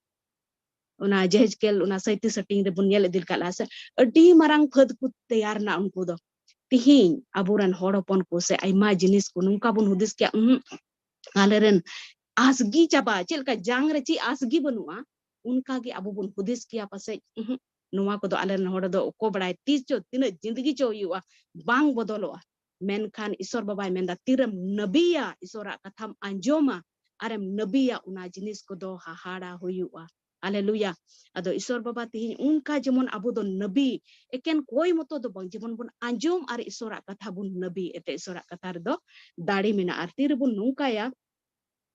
ᱚᱱᱟ ᱡᱮᱦᱮᱡᱠᱮᱞ, ᱚᱱᱟ ᱥᱟᱹᱭᱛᱤᱥ ᱦᱟᱹᱴᱤᱧ ᱨᱮᱵᱚᱱ ᱧᱮᱞ ᱤᱫᱤ ᱠᱟᱜ ᱞᱟᱦᱟ ᱥᱮ, ᱟᱹᱰᱤ ᱢᱟᱨᱟᱝ ᱯᱷᱟᱹᱫ ᱠᱚ ᱛᱮᱭᱟᱨ ᱮᱱᱟ ᱩᱱᱠᱩ ᱫᱚ᱾ ᱛᱤᱦᱤᱧ ᱟᱵᱚᱨᱮᱱ ᱦᱚᱲ ᱦᱚᱯᱚᱱ ᱠᱚ ᱥᱮ ᱟᱭᱢᱟ ᱡᱤᱱᱤᱥ ᱠᱚ ᱱᱚᱝᱠᱟ ᱵᱚᱱ ᱦᱩᱫᱤᱥ ᱠᱮᱭᱟ, ᱩᱸᱦᱩᱸ, ᱟᱞᱮᱨᱮᱱ ᱟᱥᱜᱤ ᱪᱟᱵᱟ, ᱪᱮᱫ ᱞᱮᱠᱟ ᱡᱟᱝ ᱨᱮ ᱪᱮᱫ ᱟᱥᱜᱤ ᱵᱟᱹᱱᱩᱜᱼᱟ, ᱚᱱᱠᱟ ᱜᱮ ᱟᱵᱚ ᱵᱚᱱ ᱦᱩᱫᱤᱥ ᱠᱮᱭᱟ ᱯᱟᱥᱮᱡ, ᱩᱸᱦᱩᱸ, ᱱᱚᱣᱟ ᱠᱚᱫᱚ ᱟᱞᱮᱨᱮᱱ ᱦᱚᱲ ᱫᱚ ᱚᱠᱚᱭ ᱵᱟᱲᱟᱭ ᱛᱤᱥ ᱪᱚ, ᱛᱤᱱᱟᱹᱜ ᱡᱤᱸᱫᱜᱤ ᱪᱚ ᱦᱩᱭᱩᱜᱼᱟ, ᱵᱟᱝ ᱵᱚᱫᱚᱞᱚᱜᱼᱟ᱾ ᱢᱮᱱᱠᱷᱟᱱ ᱤᱥᱚᱨ ᱵᱟᱵᱟᱭ ᱢᱮᱱᱫᱟ, ᱛᱤᱨᱮᱢ ᱱᱟᱹᱵᱤᱭᱟ, ᱤᱥᱚᱨᱟᱜ ᱠᱟᱛᱷᱟᱢ ᱟᱸᱡᱚᱢᱟ ᱟᱨᱮᱢ ᱱᱟᱹᱵᱤᱭᱟ, ᱚᱱᱟ ᱡᱤᱱᱤᱥ ᱠᱚᱫᱚ ᱦᱟᱦᱟᱲᱟ ᱦᱩᱭᱩᱜᱼᱟ᱾ ᱦᱟᱞᱮᱞᱩᱭᱟ᱾ ᱟᱫᱚ ᱤᱥᱚᱨ ᱵᱟᱵᱟ ᱛᱤᱦᱤᱧ ᱚᱱᱠᱟ ᱡᱮᱢᱚᱱ ᱟᱵᱚ ᱫᱚ ᱱᱟᱹᱵᱤ, ᱮᱠᱮᱱ ᱠᱚᱭ ᱢᱚᱛᱚ ᱫᱚ ᱵᱟᱝ, ᱡᱮᱢᱚᱱ ᱵᱚᱱ ᱟᱸᱡᱚᱢ ᱟᱨ ᱤᱥᱚᱨᱟᱜ ᱠᱟᱛᱷᱟ ᱵᱚᱱ ᱱᱟᱹᱵᱤ, ᱮᱱᱛᱮ ᱤᱥᱚᱨᱟᱜ ᱠᱟᱛᱷᱟ ᱨᱮᱫᱚ ᱫᱟᱲᱮ ᱢᱮᱱᱟᱜᱼᱟ᱾ ᱟᱨ ᱛᱤᱨᱮᱵᱚᱱ ᱱᱚᱝᱠᱟᱭᱟ,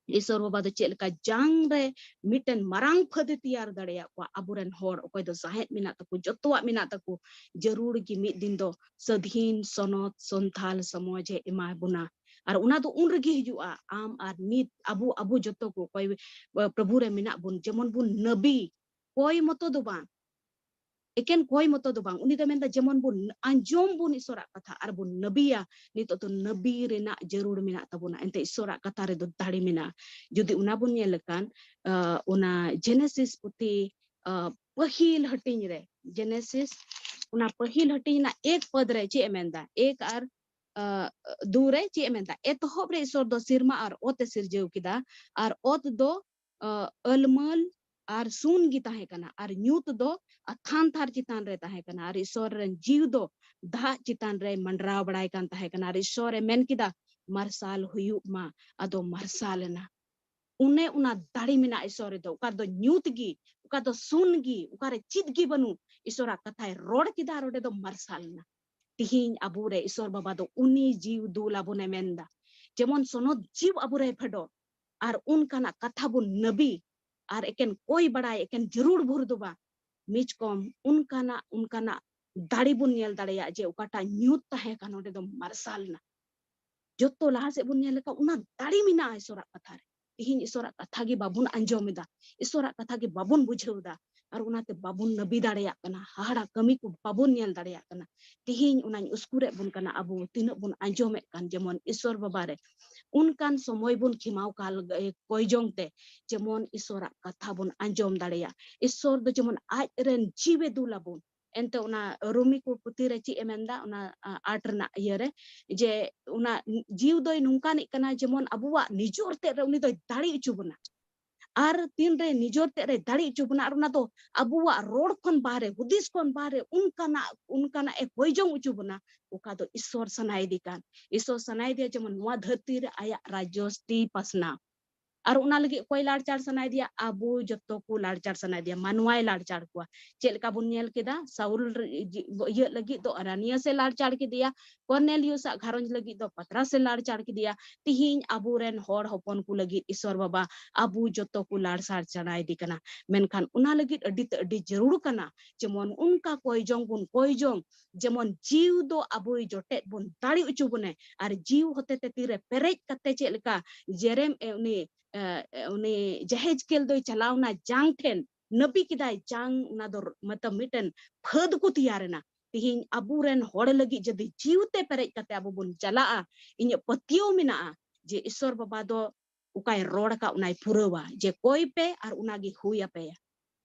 ᱤᱥᱚᱨ ᱵᱟᱵᱟ ᱫᱚ ᱪᱮᱫ ᱞᱮᱠᱟ ᱡᱟᱝ ᱨᱮ ᱢᱤᱫᱴᱮᱱ ᱢᱟᱨᱟᱝ ᱯᱷᱟᱹᱫ ᱮ ᱛᱮᱭᱟᱨ ᱫᱟᱲᱮᱭᱟᱜ ᱠᱚᱣᱟ᱾ ᱟᱵᱚᱨᱮᱱ ᱦᱚᱲ ᱚᱠᱚᱭ ᱫᱚ ᱥᱟᱦᱮᱫ ᱢᱮᱱᱟᱜ ᱛᱟᱠᱚ, ᱡᱚᱛᱚᱣᱟᱜ ᱢᱮᱱᱟᱜ ᱛᱟᱠᱚ, ᱡᱟᱹᱨᱩᱲ ᱜᱮ ᱢᱤᱫ ᱫᱤᱱ ᱫᱚ ᱥᱟᱹᱫᱷᱤᱱ ᱥᱚᱱᱚᱛ ᱥᱚᱱᱛᱷᱟᱞ ᱥᱚᱢᱟᱡᱽ ᱮ ᱮᱢᱟ ᱵᱚᱱᱟ᱾ ᱟᱨ ᱚᱱᱟ ᱫᱚ ᱩᱱ ᱨᱮᱜᱮ ᱦᱤᱡᱩᱜᱼᱟ, ᱟᱢ ᱟᱨ ᱱᱤᱛ ᱟᱵᱚ, ᱟᱵᱚ ᱡᱚᱛᱚ ᱠᱚ ᱚᱠᱚᱭ, ᱟ, ᱯᱨᱚᱵᱷᱩ ᱨᱮ ᱢᱮᱱᱟᱜ ᱵᱚᱱ, ᱡᱮᱢᱚᱱ ᱵᱚᱱ ᱱᱟᱹᱵᱤ, ᱠᱚᱭ ᱢᱚᱛᱚ ᱫᱚ ᱵᱟᱝ, ᱮᱠᱮᱱ ᱠᱚᱭ ᱢᱚᱛᱚ ᱫᱚ ᱵᱟᱝ᱾ ᱩᱱᱤ ᱫᱚ ᱢᱮᱱᱫᱟ ᱡᱮᱢᱚᱱ ᱵᱚᱱ ᱟᱸᱡᱚᱢ ᱵᱚᱱ ᱤᱥᱚᱨᱟᱜ ᱠᱟᱛᱷᱟ ᱟᱨ ᱵᱚᱱ ᱱᱟᱹᱵᱤᱭᱟ᱾ ᱱᱤᱛᱚᱜ ᱫᱚ ᱱᱟᱹᱵᱤ ᱨᱮᱱᱟᱜ ᱡᱟᱹᱨᱩᱲ ᱢᱮᱱᱟᱜ ᱛᱟᱵᱚᱱᱟ, ᱮᱱᱛᱮ ᱤᱥᱚᱨᱟᱜ ᱠᱟᱛᱷᱟ ᱨᱮᱫᱚ ᱫᱟᱲᱮ ᱢᱮᱱᱟᱜᱼᱟ᱾ ᱡᱩᱫᱤ ᱚᱱᱟ ᱵᱚᱱ ᱧᱮᱞ ᱞᱮᱠᱷᱟᱱ, ᱟᱸ, ᱚᱱᱟ ᱡᱮᱱᱮᱥᱤᱥ ᱯᱩᱛᱷᱤ, ᱟᱸ, ᱯᱟᱹᱦᱤᱞ ᱦᱟᱹᱴᱤᱧ ᱨᱮ, ᱡᱮᱱᱮᱥᱤᱥ ᱚᱱᱟ ᱯᱟᱹᱦᱤᱞ ᱦᱟᱹᱴᱤᱧ ᱨᱮᱱᱟᱜ ᱮᱠ ᱯᱚᱫ ᱨᱮ ᱪᱮᱫ ᱮ ᱢᱮᱱᱫᱟ? ᱮᱠ ᱟᱨ, ᱟᱸ, ᱫᱩ ᱨᱮ ᱪᱮᱫ ᱮ ᱢᱮᱱᱫᱟ? ᱮᱛᱚᱦᱚᱵ ᱨᱮ ᱤᱥᱚᱨ ᱫᱚ ᱥᱮᱨᱢᱟ ᱟᱨ ᱚᱛ ᱮ ᱥᱤᱨᱡᱟᱹᱣ ᱠᱮᱫᱟ, ᱟᱨ ᱚᱛ ᱫᱚ ᱟᱸ, ᱟᱹᱞᱢᱟᱹᱞ ᱟᱨ ᱥᱩᱱ ᱜᱮ ᱛᱟᱦᱮᱸ ᱠᱟᱱᱟ, ᱟᱨ ᱧᱩᱛ ᱫᱚ ᱟᱛᱷᱟᱱ ᱛᱷᱟᱨ ᱪᱮᱛᱟᱱ ᱨᱮ ᱛᱟᱦᱮᱸ ᱠᱟᱱᱟ, ᱟᱨ ᱤᱥᱚᱨ ᱨᱮᱱ ᱡᱤᱣᱤ ᱫᱚ ᱫᱟᱜ ᱪᱮᱛᱟᱱ ᱨᱮ ᱢᱟᱸᱰᱨᱟᱣ ᱵᱟᱲᱟᱭ ᱠᱟᱱ ᱛᱟᱦᱮᱸ ᱠᱟᱱᱟ, ᱟᱨ ᱤᱥᱚᱨ ᱮ ᱢᱮᱱ ᱠᱮᱫᱟ, "ᱢᱟᱨᱥᱟᱞ ᱦᱩᱭᱩᱜ ᱢᱟ", ᱟᱫᱚ ᱢᱟᱨᱥᱟᱞ ᱮᱱᱟ᱾ ᱚᱱᱮ ᱚᱱᱟ ᱫᱟᱲᱮ ᱢᱮᱱᱟᱜᱼᱟ ᱤᱥᱚᱨ ᱨᱮᱫᱚ᱾ ᱚᱠᱟ ᱨᱮᱫᱚ ᱧᱩᱛ ᱜᱮ, ᱚᱠᱟ ᱫᱚ ᱥᱩᱱ ᱜᱮ, ᱚᱠᱟᱨᱮ ᱪᱮᱫ ᱜᱮ ᱵᱟᱹᱱᱩᱜ, ᱤᱥᱚᱨᱟᱜ ᱠᱟᱛᱷᱟᱭ ᱨᱚᱲ ᱠᱮᱫᱟ ᱟᱨ ᱚᱸᱰᱮ ᱫᱚ ᱢᱟᱨᱥᱟᱞ ᱮᱱᱟ᱾ ᱛᱤᱦᱤᱧ ᱟᱵᱚᱨᱮ ᱤᱥᱚᱨ ᱵᱟᱵᱟ ᱫᱚ ᱩᱱᱤ ᱡᱤᱣ ᱫᱩᱞ ᱟᱵᱚᱱᱮ ᱢᱮᱱᱫᱟ, ᱡᱮᱢᱚᱱ ᱥᱚᱱᱚᱛ ᱡᱤᱣ ᱟᱵᱚᱨᱮ ᱯᱷᱮᱰᱚᱜ, ᱟᱨ ᱚᱱᱠᱟᱱᱟᱜ ᱠᱟᱛᱷᱟ ᱵᱚᱱ ᱱᱟᱹᱵᱤ, ᱟᱨ ᱮᱠᱮᱱ ᱠᱚᱭ ᱵᱟᱲᱟᱭ, ᱮᱠᱮᱱ ᱡᱟᱹᱨᱩᱲ ᱵᱷᱳᱨ ᱫᱚ ᱵᱟᱝ, ᱢᱤᱪᱠᱚᱢ ᱚᱱᱠᱟᱱᱟᱜ, ᱚᱱᱠᱟᱱᱟᱜ ᱫᱟᱲᱮ ᱵᱚᱱ ᱧᱮᱞ ᱫᱟᱲᱮᱭᱟᱜ ᱡᱮ ᱚᱠᱟᱴᱟᱜ ᱧᱩᱛ ᱛᱟᱦᱮᱸ ᱠᱟᱱ ᱚᱸᱰᱮ ᱫᱚ ᱢᱟᱨᱥᱟᱞ ᱮᱱᱟ᱾ ᱡᱚᱛᱚ ᱞᱟᱦᱟ ᱥᱮᱫ ᱵᱚᱱ ᱧᱮᱞ ᱞᱮᱠᱷᱟᱱ ᱚᱱᱟ ᱫᱟᱲᱮ ᱢᱮᱱᱟᱜᱼᱟ ᱤᱥᱚᱨᱟᱜ ᱠᱟᱛᱷᱟ ᱨᱮ᱾ ᱛᱤᱦᱤᱧ ᱤᱥᱚᱨᱟᱜ ᱠᱟᱛᱷᱟ ᱜᱮ ᱵᱟᱵᱚᱱ ᱟᱸᱡᱚᱢ ᱮᱫᱟ, ᱤᱥᱚᱨᱟᱜ ᱠᱟᱛᱷᱟ ᱜᱮ ᱵᱟᱵᱚᱱ ᱵᱩᱡᱷᱟᱹᱣ ᱮᱫᱟ, ᱟᱨ ᱚᱱᱟᱛᱮ ᱵᱟᱵᱚᱱ ᱱᱟᱹᱵᱤ ᱫᱟᱲᱮᱭᱟᱜ ᱠᱟᱱᱟ, ᱦᱟᱦᱟᱲᱟ ᱠᱟᱹᱢᱤ ᱠᱚ ᱵᱟᱵᱚᱱ ᱧᱮᱞ ᱫᱟᱲᱮᱭᱟᱜ ᱠᱟᱱᱟ᱾ ᱛᱤᱦᱤᱧ ᱚᱱᱟᱧ ᱩᱥᱠᱩᱨᱮᱫ ᱵᱚᱱ ᱠᱟᱱᱟ, ᱟᱵᱚ ᱛᱤᱱᱟᱹᱜ ᱵᱚᱱ ᱟᱸᱡᱚᱢᱮᱫ ᱠᱟᱱ, ᱡᱮᱢᱚᱱ ᱤᱥᱚᱨ ᱵᱟᱵᱟ ᱨᱮ ᱚᱱᱠᱟᱱ ᱥᱚᱢᱚᱭ ᱵᱚᱱ ᱠᱷᱮᱢᱟᱣ ᱠᱟᱞ ᱠᱚᱭ ᱡᱚᱝ ᱛᱮ, ᱡᱮᱢᱚᱱ ᱤᱥᱚᱨᱟᱜ ᱠᱟᱛᱷᱟ ᱵᱚᱱ ᱟᱸᱡᱚᱢ ᱫᱟᱲᱮᱭᱟᱜ᱾ ᱤᱥᱚᱨ ᱫᱚ ᱡᱮᱢᱚᱱ ᱟᱡ ᱨᱮᱱ ᱡᱤᱣᱮ ᱫᱩᱞ ᱟᱵᱚᱱ, ᱮᱱᱛᱮ ᱚᱱᱟ ᱨᱳᱢᱤ ᱠᱚ ᱯᱩᱛᱷᱤ ᱨᱮ ᱪᱮᱫ ᱮ ᱢᱮᱱᱫᱟ, ᱚᱱᱟ, ᱟ, ᱟᱴ ᱨᱮᱱᱟᱜ ᱤᱭᱟᱹ ᱨᱮ, ᱡᱮ ᱚᱱᱟ ᱡᱤᱣ ᱫᱚᱭ ᱱᱚᱝᱠᱟᱱᱤᱡ ᱠᱟᱱᱟ ᱡᱮᱢᱚᱱ ᱟᱵᱚᱣᱟᱜ ᱱᱤᱡᱚᱨ ᱛᱮᱫ ᱨᱮ ᱩᱱᱤ ᱫᱚᱭ ᱫᱟᱲᱮ ᱦᱚᱪᱚ ᱵᱚᱱᱟ᱾ ᱟᱨ ᱛᱤᱱᱨᱮ ᱱᱤᱡᱚᱨ ᱛᱮᱫ ᱨᱮ ᱫᱟᱲᱮ ᱦᱚᱪᱚ ᱵᱚᱱᱟ, ᱟᱨ ᱚᱱᱟ ᱫᱚ ᱟᱵᱚᱣᱟᱜ ᱨᱚᱲ ᱠᱷᱚᱱ ᱵᱟᱦᱨᱮ, ᱦᱩᱫᱤᱥ ᱠᱷᱚᱱ ᱵᱟᱦᱨᱮ ᱚᱱᱠᱟᱱᱟᱜ, ᱚᱱᱠᱟᱱᱟᱜ ᱮ ᱦᱚᱭ ᱡᱚᱝ ᱦᱚᱪᱚ ᱵᱚᱱᱟ, ᱚᱠᱟ ᱫᱚ ᱤᱥᱚᱨ ᱥᱟᱱᱟᱭᱮᱫᱮ ᱠᱟᱱ᱾ ᱤᱥᱚᱨ ᱥᱟᱱᱟᱭᱮᱫᱮᱭᱟ ᱡᱮᱢᱚᱱ ᱱᱚᱣᱟ ᱫᱷᱟᱹᱨᱛᱤ ᱨᱮ ᱟᱭᱟᱜ ᱨᱟᱡᱽᱡᱚᱥᱛᱤ ᱯᱟᱥᱱᱟᱣ᱾ ᱟᱨ ᱚᱱᱟ ᱞᱟᱹᱜᱤᱫ ᱚᱠᱚᱭ ᱞᱟᱲᱪᱟᱲ ᱥᱟᱱᱟᱭᱮᱫᱮᱭᱟ? ᱟᱵᱚ ᱡᱚᱛᱚ ᱠᱚ ᱞᱟᱲᱪᱟᱲ ᱥᱟᱱᱟᱭᱮᱫᱮᱭᱟ, ᱢᱟᱱᱣᱟᱭ ᱞᱟᱲᱪᱟᱲ ᱠᱚᱣᱟ᱾ ᱪᱮᱫ ᱞᱮᱠᱟ ᱵᱚᱱ ᱧᱮᱞ ᱠᱮᱫᱟ, ᱥᱟᱩᱞ ᱨᱮ-, ᱡᱤ-, ᱤᱭᱟᱹ ᱞᱟᱹᱜᱤᱫ ᱫᱚ ᱟᱱᱟᱱᱤᱭᱟᱥ ᱮ ᱞᱟᱲᱪᱟᱲ ᱠᱮᱫᱮᱭᱟ, ᱠᱚᱨᱱᱮᱞᱤᱭᱩᱥ ᱟᱜ ᱜᱷᱟᱨᱚᱸᱡᱽ ᱞᱟᱹᱜᱤᱫ ᱫᱚ ᱯᱟᱛᱨᱟᱥ ᱮ ᱞᱟᱲᱪᱟᱲ ᱠᱮᱫᱮᱭᱟ᱾ ᱛᱤᱦᱤᱧ ᱟᱵᱚᱨᱮᱱ ᱦᱚᱲ ᱦᱚᱯᱚᱱ ᱠᱚ ᱞᱟᱹᱜᱤᱫ ᱤᱥᱚᱨ ᱵᱟᱵᱟ ᱟᱵᱚ ᱡᱚᱛᱚ ᱠᱚ ᱞᱟᱲᱪᱟᱲ ᱥᱟᱱᱟᱭᱮᱫᱮ ᱠᱟᱱᱟ᱾ ᱢᱮᱱᱠᱷᱟᱱ ᱚᱱᱟ ᱞᱟᱹᱜᱤᱫ ᱟᱹᱰᱤ ᱛᱮ ᱟᱹᱰᱤ ᱡᱟᱹᱨᱩᱲ ᱠᱟᱱᱟ, ᱡᱮᱢᱚᱱ ᱚᱱᱠᱟ ᱠᱚᱭ ᱡᱚᱝ ᱵᱚᱱ ᱠᱚᱭ ᱡᱚᱝ, ᱡᱮᱢᱚᱱ ᱡᱤᱣ ᱫᱚ ᱟᱵᱚᱭ ᱡᱚᱴᱮᱫ ᱵᱚᱱ ᱫᱟᱲᱮ ᱦᱚᱪᱚ ᱵᱚᱱᱮ, ᱟᱨ ᱡᱤᱣ ᱦᱚᱛᱮ ᱛᱮ ᱛᱤᱨᱮ ᱯᱮᱨᱮᱡ ᱠᱟᱛᱮ ᱪᱮᱫ ᱞᱮᱠᱟ ᱡᱮᱨᱮᱢ, ᱮ, ᱩᱱᱤ, ᱮ, ᱮ, ᱩᱱᱤ ᱡᱮᱦᱮᱡᱠᱮᱞ ᱫᱚᱭ ᱪᱟᱞᱟᱣᱱᱟ ᱡᱟᱝ ᱴᱷᱮᱱ, ᱱᱟᱵᱤ ᱠᱮᱫᱟᱭ ᱡᱟᱝ, ᱚᱱᱟ ᱫᱚ ᱢᱚᱛᱞᱚᱵ ᱢᱤᱫᱴᱮᱱ ᱯᱷᱟᱹᱫ ᱠᱚ ᱛᱮᱭᱟᱨ ᱮᱱᱟ᱾ ᱛᱤᱦᱤᱧ ᱟᱵᱚᱨᱮᱱ ᱦᱚᱲ ᱞᱟᱹᱜᱤᱫ ᱡᱩᱫᱤ ᱡᱤᱣᱤ ᱛᱮ ᱯᱮᱨᱮᱡ ᱠᱟᱛᱮ ᱟᱵᱚ ᱵᱚᱱ ᱪᱟᱞᱟᱜᱼᱟ, ᱤᱧᱟᱹᱜ ᱯᱟᱹᱛᱭᱟᱹᱣ ᱢᱮᱱᱟᱜᱼᱟ ᱡᱮ ᱤᱥᱚᱨ ᱵᱟᱵᱟ ᱫᱚ ᱚᱠᱟᱭ ᱨᱚᱲ ᱟᱠᱟᱫ ᱚᱱᱟᱭ ᱯᱩᱨᱟᱹᱣᱟ, ᱡᱮ ᱠᱚᱭ ᱯᱮ ᱟᱨ ᱚᱱᱟᱜᱮ ᱦᱩᱭ ᱟᱯᱮᱭᱟ᱾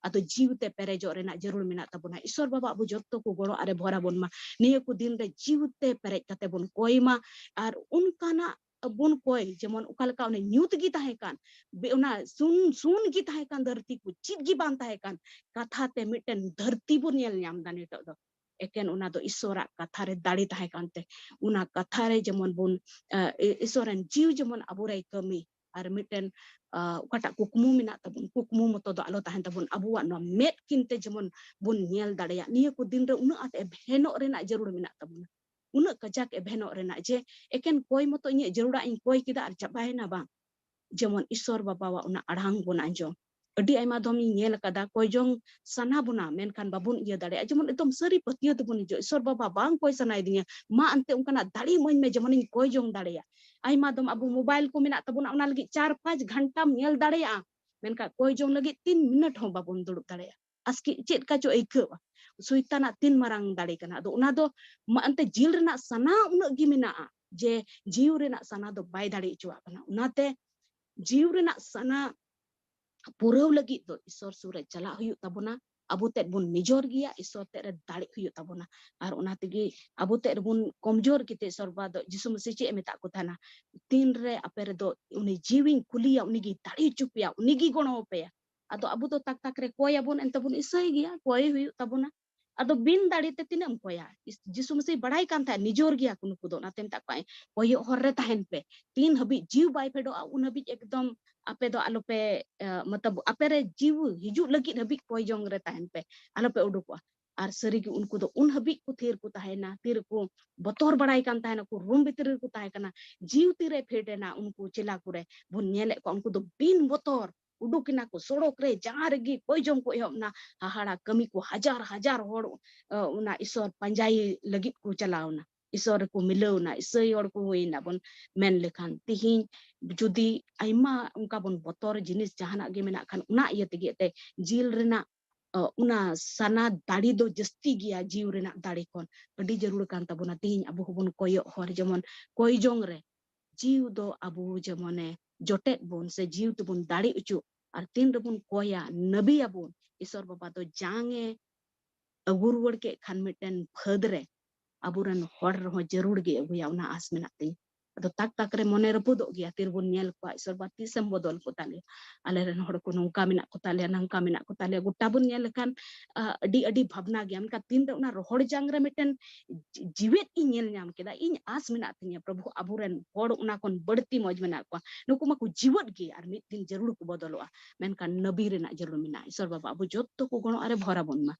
ᱟᱫᱚ ᱡᱤᱣᱤ ᱛᱮ ᱯᱮᱨᱮᱡᱚᱜ ᱨᱮᱱᱟᱜ ᱡᱟᱹᱨᱩᱲ ᱢᱮᱱᱟᱜ ᱛᱟᱵᱚᱱᱟ᱾ ᱤᱥᱚᱨ ᱵᱟᱵᱟ ᱟᱵᱚ ᱡᱚᱛᱚ ᱠᱚ ᱜᱚᱲᱚ ᱟᱨᱮ ᱵᱷᱚᱨ ᱟᱵᱚᱱ ᱢᱟ᱾ ᱱᱤᱭᱟᱹ ᱠᱚ ᱫᱤᱱ ᱨᱮ ᱡᱤᱣᱤ ᱛᱮ ᱯᱮᱨᱮᱡ ᱠᱟᱛᱮ ᱵᱚᱱ ᱠᱚᱭ ᱢᱟ᱾ ᱟᱨ ᱚᱱᱠᱟᱱᱟᱜ ᱵᱚᱱ ᱠᱚᱭ, ᱡᱮᱢᱚᱱ ᱚᱠᱟ ᱞᱮᱠᱟ ᱚᱱᱮ ᱧᱩᱛ ᱜᱮ ᱛᱟᱦᱮᱸ ᱠᱟᱱ, ᱵᱮ-, ᱚᱱᱟ ᱥᱩᱱ, ᱥᱩᱱ ᱜᱮ ᱛᱟᱦᱮᱸ ᱠᱟᱱ ᱫᱷᱟᱹᱨᱛᱤ ᱠᱚ, ᱪᱮᱫ ᱜᱮ ᱵᱟᱝ ᱛᱟᱦᱮᱸ ᱠᱟᱱ, ᱠᱟᱛᱷᱟ ᱛᱮ ᱢᱤᱫᱴᱮᱱ ᱫᱷᱟᱹᱨᱛᱤ ᱵᱚᱱ ᱧᱮᱞ ᱧᱟᱢ ᱮᱫᱟ ᱱᱤᱛᱚᱜ ᱫᱚ᱾ ᱮᱠᱮᱱ ᱚᱱᱟ ᱫᱚ ᱤᱥᱚᱨᱟᱜ ᱠᱟᱛᱷᱟ ᱨᱮ ᱫᱟᱲᱮ ᱛᱟᱦᱮᱸ ᱠᱟᱱᱛᱮ, ᱚᱱᱟ ᱠᱟᱛᱷᱟ ᱨᱮ ᱡᱮᱢᱚᱱ ᱵᱚᱱ, ᱮ, ᱤᱥᱚᱨ ᱨᱮᱱ ᱡᱤᱣᱤ ᱡᱮᱢᱚᱱ ᱟᱵᱚ ᱨᱮᱭ ᱠᱟᱹᱢᱤ, ᱟᱨ ᱢᱤᱫᱴᱮᱱ, ᱟ, ᱚᱠᱟᱴᱟᱜ ᱠᱩᱠᱢᱩ ᱢᱮᱱᱟᱜ ᱛᱟᱵᱚᱱ, ᱠᱩᱠᱢᱩ ᱢᱚᱛᱚ ᱫᱚ ᱟᱞᱚ ᱛᱟᱦᱮᱱ ᱛᱟᱵᱚᱱ, ᱟᱵᱚᱣᱟᱜ ᱱᱚᱣᱟ ᱢᱮᱫ ᱠᱤᱱ ᱛᱮ ᱡᱮᱢᱚᱱ ᱵᱚᱱ ᱧᱮᱞ ᱫᱟᱲᱮᱭᱟᱜ᱾ ᱱᱤᱭᱟᱹ ᱠᱚ ᱫᱤᱱ ᱨᱮ ᱩᱱᱟᱹᱜ ᱟᱸᱴ ᱮᱵᱷᱮᱱᱚᱜ ᱨᱮᱱᱟᱜ ᱡᱟᱹᱨᱩᱲ ᱢᱮᱱᱟᱜ ᱛᱟᱵᱚᱱᱟ, ᱩᱱᱟᱹᱜ ᱠᱟᱡᱟᱠ ᱮᱵᱷᱮᱱᱚᱜ ᱨᱮᱱᱟᱜ, ᱡᱮ ᱮᱠᱮᱱ ᱠᱚᱭ ᱢᱚᱛᱚ ᱤᱧᱟᱹᱜ ᱡᱟᱹᱨᱩᱲᱟᱜ ᱤᱧ ᱠᱚᱭ ᱠᱮᱫᱟ ᱟᱨ ᱪᱟᱵᱟᱭᱮᱱᱟ, ᱵᱟᱝ᱾ ᱡᱮᱢᱚᱱ ᱤᱥᱚᱨ ᱵᱟᱵᱟᱣᱟᱜ ᱚᱱᱟ ᱟᱲᱟᱝ ᱵᱚᱱ ᱟᱸᱡᱚᱢ᱾ ᱟᱹᱰᱤ ᱟᱭᱢᱟ ᱫᱚᱢ ᱤᱧ ᱧᱮᱞ ᱟᱠᱟᱫᱟ, ᱠᱚᱭ ᱡᱚᱝ ᱥᱟᱱᱟ ᱵᱚᱱᱟ, ᱢᱮᱱᱠᱷᱟᱱ ᱵᱟᱵᱚᱱ ᱤᱭᱟᱹ ᱫᱟᱲᱮᱭᱟᱜᱼᱟ᱾ ᱡᱮᱢᱚᱱ ᱮᱠᱫᱚᱢ ᱥᱟᱹᱨᱤ ᱯᱟᱹᱛᱭᱟᱹᱣ ᱛᱮᱵᱚᱱ ᱦᱤᱡᱩᱜᱼᱟ, "ᱤᱥᱚᱨ ᱵᱟᱵᱟ, ᱵᱟᱝ ᱠᱚᱭ ᱥᱟᱱᱟᱭᱮᱫᱤᱧᱟ, ᱢᱟ ᱮᱱᱛᱮ ᱚᱱᱠᱟᱱᱟᱜ ᱫᱟᱲᱮ ᱤᱢᱟᱹᱧ ᱢᱮ ᱡᱮᱢᱚᱱᱤᱧ ᱠᱚᱭ ᱡᱚᱝ ᱫᱟᱲᱮᱭᱟᱜ᱾" ᱟᱭᱢᱟ ᱫᱚᱢ ᱟᱵᱚ ᱢᱳᱵᱟᱭᱤᱞ ᱠᱚ ᱢᱮᱱᱟᱜ ᱛᱟᱵᱚᱱᱟ, ᱚᱱᱟ ᱞᱟᱹᱜᱤᱫ ᱪᱟᱨ ᱯᱟᱸᱪ ᱜᱷᱟᱱᱴᱟᱢ ᱧᱮᱞ ᱫᱟᱲᱮᱭᱟᱜᱼᱟ, ᱢᱮᱱᱠᱷᱟᱱ ᱠᱚᱭ ᱡᱚᱝ ᱞᱟᱹᱜᱤᱫ ᱛᱤᱱ ᱢᱤᱱᱤᱴ ᱦᱚᱸ ᱵᱟᱵᱚᱱ ᱫᱩᱲᱩᱵ ᱫᱟᱲᱮᱭᱟᱜᱼᱟ᱾ ᱟᱥᱠᱮ ᱪᱮᱫ ᱠᱟ ᱪᱚ ᱟᱹᱭᱠᱟᱹᱜᱼᱟ, ᱥᱚᱭᱛᱟᱱᱟᱜ ᱛᱤᱱ ᱢᱟᱨᱟᱝ ᱫᱟᱲᱮ ᱠᱟᱱᱟ᱾ ᱟᱫᱚ ᱚᱱᱟ ᱫᱚ ᱢᱟ ᱮᱱᱛᱮ ᱡᱤᱞ ᱨᱮᱱᱟᱜ ᱥᱟᱱᱟ ᱩᱱᱟᱹᱜ ᱜᱮ ᱢᱮᱱᱟᱜᱼᱟ, ᱡᱮ ᱡᱤᱣᱤ ᱨᱮᱱᱟᱜ ᱥᱟᱱᱟ ᱫᱚ ᱵᱟᱭ ᱫᱟᱲᱮ ᱦᱚᱪᱚᱣᱟᱜ ᱠᱟᱱᱟ᱾ ᱚᱱᱟᱛᱮ ᱡᱤᱣᱤ ᱨᱮᱱᱟᱜ ᱥᱟᱱᱟ ᱯᱩᱨᱟᱹᱣ ᱞᱟᱹᱜᱤᱫ ᱫᱚ ᱤᱥᱚᱨ ᱥᱩᱨ ᱨᱮ ᱪᱟᱞᱟᱜ ᱦᱩᱭᱩᱜ ᱛᱟᱵᱚᱱᱟ᱾ ᱟᱵᱚ ᱛᱮᱫ ᱵᱚᱱ ᱱᱤᱡᱚᱨ ᱜᱮᱭᱟ, ᱤᱥᱚᱨ ᱛᱮᱫ ᱨᱮ ᱫᱟᱲᱮ ᱦᱩᱭᱩᱜ ᱛᱟᱵᱚᱱᱟ᱾ ᱟᱨ ᱚᱱᱟ ᱛᱮᱜᱮ ᱟᱵᱚ ᱛᱮᱫ ᱨᱮᱵᱚᱱ ᱠᱚᱢᱡᱳᱨ ᱜᱮᱛᱮ ᱤᱥᱚᱨ ᱵᱟᱵᱟ ᱫᱚ ᱡᱤᱥᱩ ᱢᱟᱹᱥᱤ ᱪᱮᱫ ᱮ ᱢᱮᱛᱟᱜ ᱠᱚ ᱛᱟᱦᱮᱱᱟ? "ᱛᱤᱱ ᱨᱮ ᱟᱯᱮ ᱨᱮᱫᱚ ᱩᱱᱤ ᱡᱤᱣᱤᱧ ᱠᱩᱞᱤᱭᱟ, ᱩᱱᱤᱜᱮ ᱫᱟᱲᱮ ᱦᱚᱪᱚ ᱯᱮᱭᱟ, ᱩᱱᱤᱜᱮ ᱜᱚᱲᱚ ᱟᱯᱮᱭᱟ᱾" ᱟᱫᱚ ᱟᱵᱚ ᱫᱚ ᱛᱟᱠ ᱛᱟᱠ ᱨᱮ ᱠᱚᱭ ᱟᱵᱚᱱ, ᱮᱱᱛᱮ ᱵᱚᱱ ᱤᱥᱟᱹᱭ ᱜᱮᱭᱟ, ᱠᱚᱭ ᱦᱩᱭᱩᱜ ᱛᱟᱵᱚᱱᱟ᱾ ᱟᱫᱚ ᱵᱤᱱ ᱫᱟᱲᱮ ᱛᱮ ᱛᱤᱱᱟᱹᱜ ᱮᱢ ᱠᱚᱭᱟ? ᱤᱥ-, ᱡᱤᱥᱩ ᱢᱟᱹᱥᱤ ᱵᱟᱲᱟᱭ ᱠᱟᱱ ᱛᱟᱦᱮᱸᱫ ᱱᱤᱡᱚᱨ ᱜᱮᱭᱟ ᱠᱚ ᱱᱩᱠᱩ ᱫᱚ, ᱚᱱᱟᱛᱮ ᱢᱮᱛᱟᱜ ᱠᱚᱣᱟ, "ᱠᱚᱭᱚᱜ ᱦᱚᱨ ᱨᱮ ᱛᱟᱦᱮᱱ ᱯᱮ, ᱛᱤᱱ ᱦᱟᱹᱵᱤᱡ ᱡᱤᱣᱤ ᱵᱟᱭ ᱯᱷᱮᱰᱚᱜᱼᱟ ᱩᱱ ᱦᱟᱹᱵᱤᱡ ᱮᱠᱫᱚᱢ ᱟᱯᱮ ᱫᱚ ᱟᱞᱚᱯᱮ, ᱮ, ᱢᱚᱛᱞᱚᱵ ᱟᱯᱮ ᱨᱮ ᱡᱤᱣᱤ ᱦᱤᱡᱩᱜ ᱞᱟᱹᱜᱤᱫ ᱦᱟᱹᱵᱤᱡ ᱠᱚᱭ ᱡᱚᱝ ᱨᱮ ᱛᱟᱦᱮᱱ ᱯᱮ, ᱟᱞᱚᱯᱮ ᱩᱰᱩᱠᱚᱜᱼᱟ᱾" ᱟᱨ ᱥᱟᱹᱨᱤᱜᱮ ᱩᱱᱠᱩ ᱫᱚ ᱩᱱ ᱦᱟᱹᱵᱤᱡ ᱠᱚ ᱛᱷᱤᱨ ᱠᱚ ᱛᱟᱦᱮᱱᱟ, ᱛᱤ ᱨᱮᱠᱚ ᱵᱚᱛᱚᱨ ᱵᱟᱲᱟᱭ ᱠᱟᱱ ᱛᱟᱦᱮᱱᱟ, ᱠᱚ ᱨᱩᱢ ᱵᱷᱤᱛᱨᱤ ᱨᱮᱠᱚ ᱛᱟᱦᱮᱸ ᱠᱟᱱᱟ᱾ ᱡᱤᱣᱤ ᱛᱤᱨᱮ ᱯᱷᱮᱰ ᱮᱱᱟ ᱩᱱᱠᱩ ᱪᱮᱞᱟ ᱠᱚᱨᱮ ᱵᱚᱱ ᱧᱮᱞᱮᱫ ᱠᱚᱣᱟ, ᱩᱱᱠᱩ ᱫᱚ ᱵᱤᱱ ᱵᱚᱛᱚᱨ ᱩᱰᱩᱠ ᱮᱱᱟ ᱠᱚ ᱥᱚᱲᱚᱠ ᱨᱮ, ᱡᱟᱦᱟᱸ ᱨᱮᱜᱮ ᱠᱚᱭ ᱡᱚᱝ ᱠᱚ ᱮᱦᱚᱵ ᱮᱱᱟ, ᱦᱟᱦᱟᱲᱟ ᱠᱟᱹᱢᱤ ᱠᱚ, ᱦᱟᱡᱟᱨ ᱦᱟᱡᱟᱨ ᱦᱚᱲ, ᱚ, ᱚᱱᱟ ᱤᱥᱚᱨ ᱯᱟᱸᱡᱟᱭ ᱞᱟᱹᱜᱤᱫ ᱠᱚ ᱪᱟᱞᱟᱣ ᱮᱱᱟ᱾ ᱤᱥᱚᱨ ᱨᱮᱠᱚ ᱢᱤᱞᱟᱹᱣ ᱮᱱᱟ, ᱤᱥᱟᱹᱭ ᱦᱚᱲ ᱠᱚ ᱦᱩᱭ ᱮᱱᱟ ᱵᱚᱱ ᱢᱮᱱ ᱞᱮᱠᱷᱟᱱ, ᱛᱤᱦᱤᱧ ᱡᱩᱫᱤ ᱟᱭᱢᱟ ᱚᱱᱠᱟ ᱵᱚᱱ ᱵᱚᱛᱚᱨ ᱡᱤᱱᱤᱥ ᱡᱟᱦᱟᱱᱟᱜ ᱜᱮ ᱢᱮᱱᱟᱜ ᱠᱷᱟᱱ, ᱚᱱᱟ ᱤᱭᱟᱹ ᱛᱮᱜᱮ ᱮᱱᱛᱮ ᱡᱤᱞ ᱨᱮᱱᱟᱜ, ᱚ, ᱚᱱᱟ ᱥᱟᱱᱟ ᱫᱟᱲᱮ ᱫᱚ ᱡᱟᱹᱥᱛᱤ ᱜᱮᱭᱟ ᱡᱤᱣᱤ ᱨᱮᱱᱟᱜ ᱫᱟᱲᱮ ᱠᱷᱚᱱ᱾ ᱟᱹᱰᱤ ᱡᱟᱹᱨᱩᱲ ᱠᱟᱱ ᱛᱟᱵᱚᱱᱟ ᱛᱤᱦᱤᱧ ᱟᱵᱚ ᱦᱚᱸᱵᱚᱱ ᱠᱚᱭᱚᱜ ᱦᱚᱨ, ᱡᱮᱢᱚᱱ ᱠᱚᱭ ᱡᱚᱝ ᱨᱮ ᱡᱤᱣᱤ ᱫᱚ ᱟᱵᱚ ᱡᱮᱢᱚᱱᱮ ᱡᱚᱴᱮᱫ ᱵᱚᱱ ᱥᱮ ᱡᱤᱣᱤ ᱛᱮᱵᱚᱱ ᱫᱟᱲᱮ ᱦᱚᱪᱚ, ᱟᱨ ᱛᱤᱱ ᱨᱮᱵᱚᱱ ᱠᱚᱭᱟ, ᱱᱟᱹᱵᱤᱭᱟᱵᱚᱱ, ᱤᱥᱚᱨ ᱵᱟᱵᱟ ᱫᱚ ᱡᱟᱝ ᱮ ᱟᱹᱜᱩ ᱨᱩᱣᱟᱹᱲ ᱠᱮᱫ ᱠᱷᱟᱱ ᱢᱤᱫᱴᱮᱱ ᱯᱷᱟᱹᱫᱽ ᱨᱮ ᱟᱵᱚᱨᱮᱱ ᱦᱚᱲ ᱨᱮᱦᱚᱸ ᱡᱟᱹᱨᱩᱲ ᱜᱮ ᱟᱹᱜᱩᱭᱟ, ᱚᱱᱟ ᱟᱸᱥ ᱢᱮᱱᱟᱜ ᱛᱤᱧ᱾ ᱟᱫᱚ ᱛᱟᱠ ᱛᱟᱠ ᱨᱮ ᱢᱚᱱᱮ ᱨᱟᱹᱯᱩᱫᱚᱜ ᱜᱮᱭᱟ, ᱛᱤᱨᱮᱵᱚᱱ ᱧᱮᱞ ᱠᱚᱣᱟ ᱤᱥᱚᱨ ᱵᱟᱵᱟ ᱛᱤᱥᱮᱢ ᱵᱚᱫᱚᱞ ᱠᱚ ᱛᱟᱞᱮᱭᱟ, ᱟᱞᱮᱨᱮᱱ ᱦᱚᱲ ᱠᱚ ᱱᱚᱝᱠᱟ ᱢᱮᱱᱟᱜ ᱠᱚ ᱛᱟᱞᱮᱭᱟ, ᱱᱚᱝᱠᱟ ᱢᱮᱱᱟᱜ ᱠᱚ ᱛᱟᱞᱮᱭᱟ᱾ ᱜᱚᱴᱟ ᱵᱚᱱ ᱧᱮᱞ ᱞᱮᱠᱷᱟᱱ, ᱟ, ᱟᱹᱰᱤ ᱟᱹᱰᱤ ᱵᱷᱟᱵᱽᱱᱟ ᱜᱮᱭᱟ᱾ ᱢᱮᱱᱠᱷᱟᱱ ᱛᱤᱱᱨᱮ ᱚᱱᱟ ᱨᱚᱦᱚᱲ ᱡᱟᱝ ᱨᱮ ᱢᱤᱫᱴᱮᱱ ᱡᱤ-, ᱡᱤᱣᱮᱫ ᱤᱧ ᱧᱮᱞ ᱧᱟᱢ ᱠᱮᱫᱟ, ᱤᱧ ᱟᱸᱥ ᱢᱮᱱᱟᱜ ᱛᱤᱧᱟᱹ, ᱯᱨᱚᱵᱷᱩ, ᱟᱵᱚᱨᱮᱱ ᱦᱚᱲ ᱚᱱᱟ ᱠᱷᱚᱱ ᱵᱟᱹᱲᱛᱤ ᱢᱚᱡᱽ ᱢᱮᱱᱟᱜ ᱠᱚᱣᱟ, ᱱᱩᱠᱩ ᱢᱟᱠᱚ ᱡᱤᱣᱮᱫ ᱜᱮ, ᱟᱨ ᱢᱤᱫ ᱫᱤᱱ ᱡᱟᱹᱨᱩᱲ ᱠᱚ ᱵᱚᱫᱚᱞᱚᱜᱼᱟ᱾ ᱢᱮᱱᱠᱷᱟᱱ ᱱᱟᱹᱵᱤ ᱨᱮᱱᱟᱜ ᱡᱟᱹᱨᱩᱲ ᱢᱮᱱᱟᱜᱼᱟ᱾ ᱤᱥᱚᱨ ᱵᱟᱵᱟ ᱟᱵᱚ ᱡᱚᱛᱚ ᱠᱚ ᱜᱚᱲᱚ ᱟᱨᱮ ᱵᱷᱚᱨ ᱟᱵᱚᱱ ᱢᱟ᱾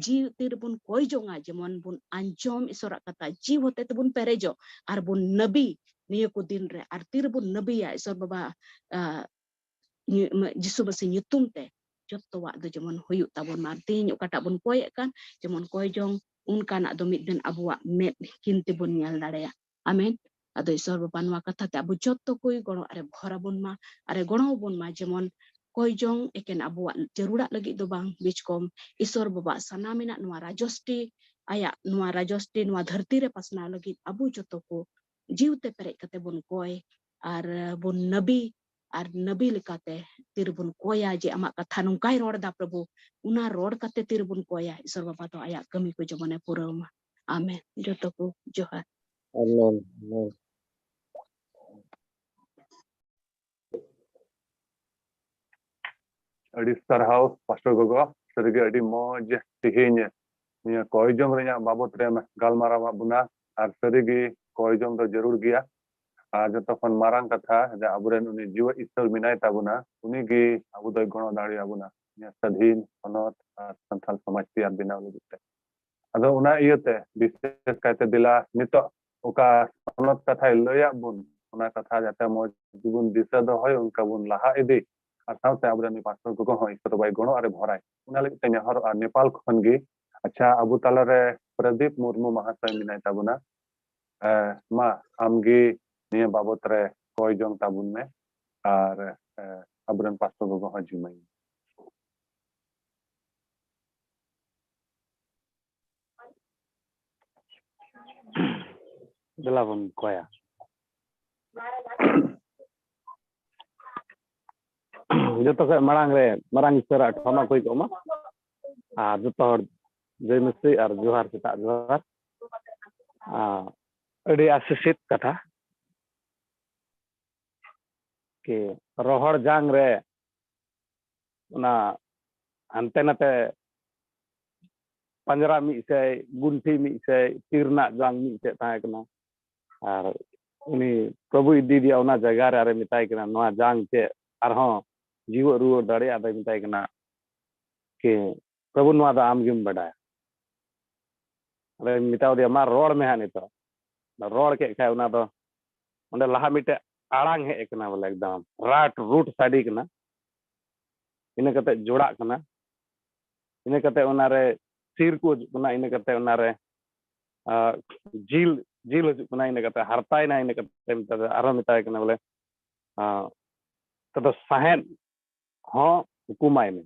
ᱡᱤᱣᱤ ᱛᱤ ᱨᱮᱵᱚᱱ ᱠᱚᱭ ᱡᱚᱝᱟ, ᱡᱮᱢᱚᱱ ᱵᱚᱱ ᱟᱸᱡᱚᱢ ᱤᱥᱚᱨᱟᱜ ᱠᱟᱛᱷᱟ, ᱡᱤᱣᱤ ᱦᱚᱛᱮ ᱛᱮᱵᱚᱱ ᱯᱮᱨᱮᱡᱚᱜ, ᱟᱨ ᱵᱚᱱ ᱱᱟᱹᱵᱤ ᱱᱤᱭᱟᱹ ᱠᱚ ᱫᱤᱱ ᱨᱮ, ᱟᱨ ᱛᱤ ᱨᱮᱵᱚᱱ ᱱᱟᱹᱵᱤᱭᱟ ᱤᱥᱚᱨ ᱵᱟᱵᱟ, ᱟ, ᱧᱩ-, ᱢᱟ-, ᱡᱤᱥᱩ ᱢᱟᱹᱥᱤ ᱧᱩᱛᱩᱢ ᱛᱮ, ᱡᱚᱛᱚᱣᱟᱜ ᱫᱚ ᱡᱮᱢᱚᱱ ᱦᱩᱭᱩᱜ ᱛᱟᱵᱚᱱ ᱢᱟ᱾ ᱟᱨ ᱛᱮᱦᱮᱧ ᱚᱠᱟᱴᱟᱜ ᱵᱚᱱ ᱠᱚᱭᱮᱫ ᱠᱟᱱ, ᱡᱮᱢᱚᱱ ᱠᱚᱭ ᱡᱚᱝ, ᱚᱱᱠᱟᱱᱟᱜ ᱫᱚ ᱢᱤᱫ ᱫᱤᱱ ᱟᱵᱚᱣᱟᱜ ᱢᱮᱫ ᱠᱤᱱ ᱛᱮᱵᱚᱱ ᱧᱮᱞ ᱫᱟᱲᱮᱭᱟᱜ᱾ ᱟᱢᱮᱱ᱾ ᱟᱫᱚ ᱤᱥᱚᱨ ᱵᱟᱵᱟ ᱱᱚᱣᱟ ᱠᱟᱛᱷᱟ ᱛᱮ ᱟᱵᱚ ᱡᱚᱛᱚ ᱠᱚᱭ ᱜᱚᱲᱚ ᱟᱨᱮ ᱵᱷᱚᱨ ᱟᱵᱚᱱ ᱢᱟ, ᱟᱨᱮ ᱜᱚᱲᱚ ᱟᱵᱚᱱ ᱢᱟ, ᱡᱮᱢᱚᱱ ᱠᱚᱭ ᱡᱚᱝ ᱮᱠᱮᱱ ᱟᱵᱚᱣᱟᱜ ᱡᱟᱹᱨᱩᱲᱟᱜ ᱞᱟᱹᱜᱤᱫ ᱫᱚ ᱵᱟᱝ, ᱵᱤᱪᱠᱚᱢ ᱤᱥᱚᱨ ᱵᱟᱵᱟᱣᱟᱜ ᱥᱟᱱᱟᱢ ᱢᱮᱱᱟᱜ ᱱᱚᱣᱟ ᱨᱟᱡᱚᱥᱴᱤ, ᱟᱭᱟᱜ ᱱᱚᱣᱟ ᱨᱟᱡᱚᱥᱴᱤ ᱱᱚᱣᱟ ᱫᱷᱟᱹᱨᱛᱤ ᱨᱮ ᱯᱟᱥᱱᱟᱣ ᱞᱟᱹᱜᱤᱫ ᱟᱵᱚ ᱡᱚᱛᱚ ᱠᱚ ᱡᱤᱣᱤ ᱛᱮ ᱯᱮᱨᱮᱡ ᱠᱟᱛᱮ ᱵᱚᱱ ᱠᱚᱭ ᱟᱨ ᱵᱚᱱ ᱱᱟᱹᱵᱤ, ᱟᱨ ᱱᱟᱹᱵᱤ ᱞᱮᱠᱟᱛᱮ ᱛᱤᱨᱮᱵᱚᱱ ᱠᱚᱭᱟ ᱡᱮ ᱟᱢᱟᱜ ᱠᱟᱛᱷᱟ ᱱᱚᱝᱠᱟᱭ ᱨᱚᱲ ᱮᱫᱟ ᱯᱨᱚᱵᱷᱩ, ᱚᱱᱟ ᱨᱚᱲ ᱠᱟᱛᱮ ᱛᱤᱨᱮᱵᱚᱱ ᱠᱚᱭᱟ, ᱤᱥᱚᱨ ᱵᱟᱵᱟ ᱫᱚ ᱟᱭᱟᱜ ᱠᱟᱹᱢᱤ ᱠᱚ ᱡᱮᱢᱚᱱᱮ ᱯᱩᱨᱟᱹᱣ ᱢᱟ᱾ ᱟᱢᱮᱱ᱾ ᱡᱚᱛᱚ ᱠᱚ ᱡᱚᱦᱟᱨ᱾ ᱟᱢᱮᱱ, ᱟᱢᱮᱱ᱾ ᱟᱹᱰᱤ ᱥᱟᱨᱦᱟᱣ ᱯᱟᱥᱴᱚᱨ ᱜᱚᱜᱚ, ᱥᱟᱹᱨᱤᱜᱮ ᱟᱹᱰᱤ ᱢᱚᱡᱽ ᱛᱮᱦᱮᱧ ᱱᱤᱭᱟᱹ ᱠᱚᱭ ᱡᱚᱝ ᱨᱮᱭᱟᱜ ᱵᱟᱵᱚᱛ ᱨᱮᱢ ᱜᱟᱞᱢᱟᱨᱟᱣᱟᱫ ᱵᱚᱱᱟ, ᱟᱨ ᱥᱟᱹᱨᱤᱜᱮ ᱠᱚᱭ ᱡᱚᱝ ᱫᱚ ᱡᱟᱹᱨᱩᱲ ᱜᱮᱭᱟ᱾ ᱟᱨ ᱡᱚᱛᱚ ᱠᱷᱚᱱ ᱢᱟᱨᱟᱝ ᱠᱟᱛᱷᱟ, ᱡᱮ ᱟᱵᱚᱨᱮᱱ ᱩᱱᱤ ᱡᱤᱣᱮᱫ ᱤᱥᱚᱨ ᱢᱮᱱᱟᱭ ᱛᱟᱵᱚᱱᱟ, ᱩᱱᱤᱜᱮ ᱟᱵᱚ ᱫᱚᱭ ᱜᱚᱲᱚ ᱫᱟᱲᱮᱭᱟᱵᱚᱱᱟ ᱱᱤᱭᱟᱹ ᱥᱟᱹᱫᱷᱤᱱ ᱯᱚᱱᱚᱛ ᱟᱨ ᱥᱟᱱᱛᱟᱲ ᱥᱚᱢᱟᱡᱽ ᱛᱮᱭᱟᱨ ᱵᱮᱱᱟᱣ ᱞᱟᱹᱜᱤᱫ ᱛᱮ᱾ ᱟᱫᱚ ᱚᱱᱟ ᱤᱭᱟᱹᱛᱮ ᱵᱤᱥᱮᱥ ᱠᱟᱭᱛᱮ ᱫᱮᱞᱟ ᱱᱤᱛᱚᱜ ᱚᱠᱟ ᱯᱚᱱᱚᱛ ᱠᱟᱛᱷᱟᱭ ᱞᱟᱹᱭᱟᱫ ᱵᱚᱱ, ᱚᱱᱟ ᱠᱟᱛᱷᱟ ᱡᱟᱛᱮ ᱢᱚᱡᱽ ᱜᱮᱵᱚᱱ ᱫᱤᱥᱟᱹ ᱫᱚᱦᱚᱭ, ᱚᱱᱠᱟ ᱵᱚᱱ ᱞᱟᱦᱟ ᱤᱫᱤ, ᱟᱨ ᱥᱟᱶᱛᱮ ᱟᱵᱚᱨᱮᱱ ᱱᱩᱭ ᱯᱟᱥᱴᱚᱨ ᱜᱚᱜᱚ ᱦᱚᱸ ᱤᱥᱚᱨ ᱵᱟᱵᱟᱭ ᱜᱚᱲᱚ ᱟᱨᱮ ᱵᱷᱚᱨᱟᱭ, ᱚᱱᱟ ᱞᱟᱹᱜᱤᱫ ᱛᱮ ᱱᱮᱦᱚᱨᱚᱜᱼᱟ ᱱᱮᱯᱟᱞ ᱠᱷᱚᱱ ᱜᱮ᱾ ᱟᱪᱪᱷᱟ, ᱟᱵᱚ ᱛᱟᱞᱟᱨᱮ ᱯᱨᱚᱫᱤᱯ ᱢᱩᱨᱢᱩ ᱢᱟᱦᱟᱥᱚᱭ ᱢᱮᱱᱟᱭ ᱛᱟᱵᱚᱱᱟ, ᱮ, ᱢᱟ ᱟᱢᱜᱮ ᱱᱤᱭᱟᱹ ᱵᱟᱵᱚᱛ ᱨᱮ ᱠᱚᱭ ᱡᱚᱝ ᱛᱟᱵᱚᱱ ᱢᱮ ᱟᱨ, ᱮ, ᱟᱵᱚᱨᱮᱱ ᱯᱟᱥᱴᱚᱨ ᱵᱟᱵᱟ ᱦᱚᱸ ᱡᱤᱢᱟᱹᱭ ᱢᱮ᱾ ᱫᱮᱞᱟ ᱵᱚᱱ ᱠᱚᱭᱟ᱾ ᱡᱚᱛᱚ ᱠᱷᱚᱱ ᱢᱟᱲᱟᱝ ᱨᱮ ᱢᱟᱨᱟᱝ ᱤᱥᱚᱨᱟᱜ ᱴᱷᱟᱶ ᱢᱟ ᱦᱩᱭ ᱠᱚᱜ ᱢᱟ᱾ ᱟᱨ ᱡᱚᱛᱚ ᱦᱚᱲ ᱡᱚᱭ ᱢᱟᱹᱥᱤ ᱟᱨ ᱡᱚᱦᱟᱨ, ᱥᱮᱛᱟᱜ ᱡᱚᱦᱟᱨ᱾ ᱟᱨ ᱟᱹᱰᱤ ᱟᱥᱤᱥᱤᱛ ᱠᱟᱛᱷᱟ᱾ ᱠᱤ ᱨᱚᱦᱚᱲ ᱡᱟᱝ ᱨᱮ ᱚᱱᱟ ᱦᱟᱱᱛᱮ ᱱᱟᱛᱮ ᱯᱟᱸᱡᱽᱨᱟ ᱢᱤᱫ ᱥᱮᱫ, ᱜᱩᱱᱴᱷᱤ ᱢᱤᱫ ᱥᱮᱫ, ᱛᱤ ᱨᱮᱱᱟᱜ ᱡᱟᱝ ᱢᱤᱫ ᱥᱮᱫ ᱛᱟᱦᱮᱸ ᱠᱟᱱᱟ᱾ ᱟᱨ ᱩᱱᱤ ᱯᱨᱚᱵᱷᱩ ᱤᱫᱤᱭᱮᱫᱮᱭᱟ ᱚᱱᱟ ᱡᱟᱭᱜᱟ ᱨᱮ, ᱟᱨᱮ ᱢᱮᱛᱟᱭ ᱠᱟᱱᱟ, "ᱱᱚᱣᱟ ᱡᱟᱝ ᱪᱮᱫ ᱟᱨᱦᱚᱸ ᱡᱤᱣᱮᱫ ᱨᱩᱣᱟᱹᱲ ᱫᱟᱲᱮᱭᱟᱜᱼᱟ?" ᱟᱫᱚᱭ ᱢᱮᱛᱟᱭ ᱠᱟᱱᱟ ᱠᱤ, "ᱯᱨᱚᱵᱷᱩ, ᱱᱚᱣᱟ ᱫᱚ ᱟᱢ ᱜᱮᱢ ᱵᱟᱰᱟᱭᱟ᱾" ᱟᱫᱚᱭ ᱢᱮᱛᱟ ᱫᱮᱭᱟ, "ᱢᱟ ᱨᱚᱲ ᱢᱮ ᱦᱟᱸᱜ ᱱᱤᱛᱚᱜ᱾" ᱨᱚᱲ ᱠᱮᱫ ᱠᱷᱟᱡ ᱚᱱᱟ ᱫᱚ ᱚᱸᱰᱮ ᱞᱟᱦᱟ ᱢᱤᱫᱴᱮᱡ ᱟᱲᱟᱝ ᱦᱮᱡ ᱟᱠᱟᱱᱟ, ᱵᱚᱞᱮ ᱮᱠᱫᱚᱢ ᱨᱟᱴ ᱨᱩᱴ ᱥᱟᱰᱮ ᱠᱟᱱᱟ, ᱤᱱᱟᱹ ᱠᱟᱛᱮ ᱡᱚᱲᱟᱜ ᱠᱟᱱᱟ, ᱤᱱᱟᱹ ᱠᱟᱛᱮ ᱚᱱᱟᱨᱮ ᱥᱤᱨ ᱠᱚ ᱦᱤᱡᱩᱜ ᱠᱟᱱᱟ, ᱤᱱᱟᱹ ᱠᱟᱛᱮ ᱚᱱᱟᱨᱮ, ᱟᱨ, ᱡᱤᱞ, ᱡᱤᱞ ᱦᱤᱡᱩᱜ ᱠᱟᱱᱟ, ᱤᱱᱟᱹ ᱠᱟᱛᱮ ᱦᱟᱨᱛᱟᱭᱮᱱᱟ, ᱤᱱᱟᱹ ᱠᱟᱛᱮ ᱢᱮᱛᱟᱭ, ᱟᱨᱦᱚᱸ ᱢᱮᱛᱟᱭ ᱠᱟᱱᱟ ᱵᱚᱞᱮ, ᱟᱨ, ᱛᱚᱵᱮ ᱥᱟᱦᱮᱫ ᱦᱚᱸ ᱦᱩᱠᱩᱢᱟᱭ ᱢᱮ᱾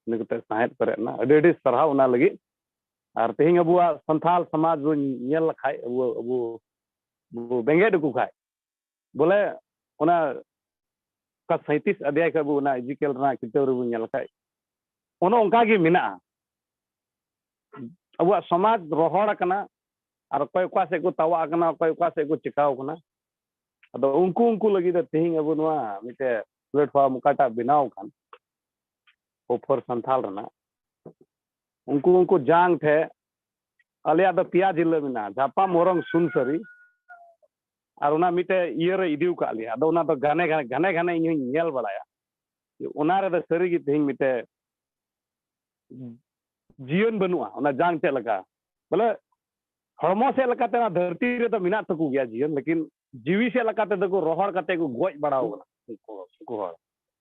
ᱤᱱᱟᱹ ᱠᱟᱛᱮ ᱥᱟᱦᱮᱫ ᱯᱮᱨᱮᱡ ᱮᱱᱟ᱾ ᱟᱹᱰᱤ ᱟᱹᱰᱤ ᱥᱟᱨᱦᱟᱣ ᱚᱱᱟ ᱞᱟᱹᱜᱤᱫ᱾ ᱟᱨ ᱛᱮᱦᱮᱧ ᱟᱵᱚᱣᱟᱜ ᱥᱟᱱᱛᱟᱲ ᱥᱚᱢᱟᱡᱽ ᱵᱚᱱ ᱧᱮᱞ ᱞᱮᱠᱷᱟᱡ, ᱟᱵᱚ, ᱟᱵᱚ, ᱟᱵᱚ ᱵᱮᱸᱜᱮᱫ ᱟᱠᱚ ᱠᱷᱟᱡ, ᱵᱚᱞᱮ ᱚᱱᱟ ᱚᱠᱟ ᱥᱟᱸᱭᱛᱨᱤᱥ ᱚᱫᱷᱭᱟᱭ ᱠᱷᱚᱡ ᱟᱵᱚ ᱚᱱᱟ ᱤᱡᱤᱠᱮᱞ ᱨᱮᱱᱟᱜ ᱠᱤᱛᱟᱹᱵ ᱨᱮᱵᱚᱱ ᱧᱮᱞ ᱞᱮᱠᱷᱟᱡ, ᱚᱱᱮ ᱚᱱᱠᱟ ᱜᱮ ᱢᱮᱱᱟᱜᱼᱟ᱾ ᱟᱵᱚᱣᱟᱜ ᱥᱚᱢᱟᱡᱽ ᱨᱚᱦᱚᱲ ᱟᱠᱟᱱᱟ, ᱟᱨ ᱚᱠᱚᱭ ᱚᱠᱟ ᱥᱮᱫ ᱠᱚ ᱛᱟᱣᱟᱜ ᱟᱠᱟᱱᱟ, ᱚᱠᱚᱭ ᱚᱠᱟ ᱥᱮᱫ ᱠᱚ ᱪᱤᱠᱟᱣ ᱟᱠᱟᱱᱟ᱾ ᱟᱫᱚ ᱩᱱᱠᱩ, ᱩᱱᱠᱩ ᱞᱟᱹᱜᱤᱫ ᱫᱚ ᱛᱮᱦᱮᱧ ᱟᱵᱚ ᱱᱚᱣᱟ ᱢᱤᱫᱴᱮᱡ platform ᱚᱠᱟᱴᱟᱜ ᱵᱮᱱᱟᱣ ᱟᱠᱟᱱ, ᱳᱯᱷᱳᱨ ᱥᱟᱱᱛᱷᱟᱞ ᱨᱮᱱᱟᱜ, ᱩᱱᱠᱩ, ᱩᱱᱠᱩ ᱡᱟᱝ ᱴᱷᱮᱡ ᱟᱞᱮᱭᱟᱜ ᱫᱚ ᱯᱮᱭᱟ ᱡᱤᱞᱟᱹ ᱢᱮᱱᱟᱜᱼᱟ, ᱡᱷᱟᱯᱟᱢ, ᱚᱨᱚᱝ, ᱥᱩᱱᱥᱟᱹᱨᱤ᱾ ᱟᱨ ᱚᱱᱟ ᱢᱤᱫᱴᱮᱡ ᱤᱭᱟᱹ ᱨᱮ ᱤᱫᱤ ᱟᱠᱟᱫ ᱞᱮᱭᱟ, ᱟᱫᱚ ᱚᱱᱟ ᱫᱚ ᱜᱷᱟᱱᱮ ᱜᱷᱟᱱᱮ, ᱜᱷᱟᱱᱮ ᱜᱷᱟᱱᱮ ᱤᱧ ᱦᱚᱧ ᱧᱮᱞ ᱵᱟᱲᱟᱭᱟ᱾ ᱚᱱᱟ ᱨᱮᱫᱚ ᱥᱟᱹᱨᱤ ᱜᱮ ᱛᱮᱦᱮᱧ ᱢᱤᱫᱴᱮᱡ ᱡᱤᱭᱚᱱ ᱵᱟᱹᱱᱩᱜᱼᱟ, ᱚᱱᱟ ᱡᱟᱝ ᱪᱮᱫ ᱞᱮᱠᱟ, ᱵᱚᱞᱮ ᱦᱚᱲᱢᱚ ᱥᱮᱫ ᱞᱮᱠᱟᱛᱮ ᱚᱱᱟ ᱫᱷᱟᱹᱨᱛᱤ ᱨᱮᱫᱚ ᱢᱮᱱᱟᱜ ᱛᱟᱠᱚ ᱜᱮᱭᱟ ᱡᱤᱭᱚᱱ, ᱞᱮᱠᱤᱱ ᱡᱤᱣᱤ ᱥᱮᱫ ᱞᱮᱠᱟ ᱛᱮᱫᱚ ᱠᱚ ᱨᱚᱦᱚᱲ ᱠᱟᱛᱮ ᱠᱚ ᱜᱚᱡ ᱵᱟᱲᱟᱣ ᱠᱟᱱᱟ ᱩᱱᱠᱩ, ᱩᱱᱠᱩ ᱦᱚᱲ᱾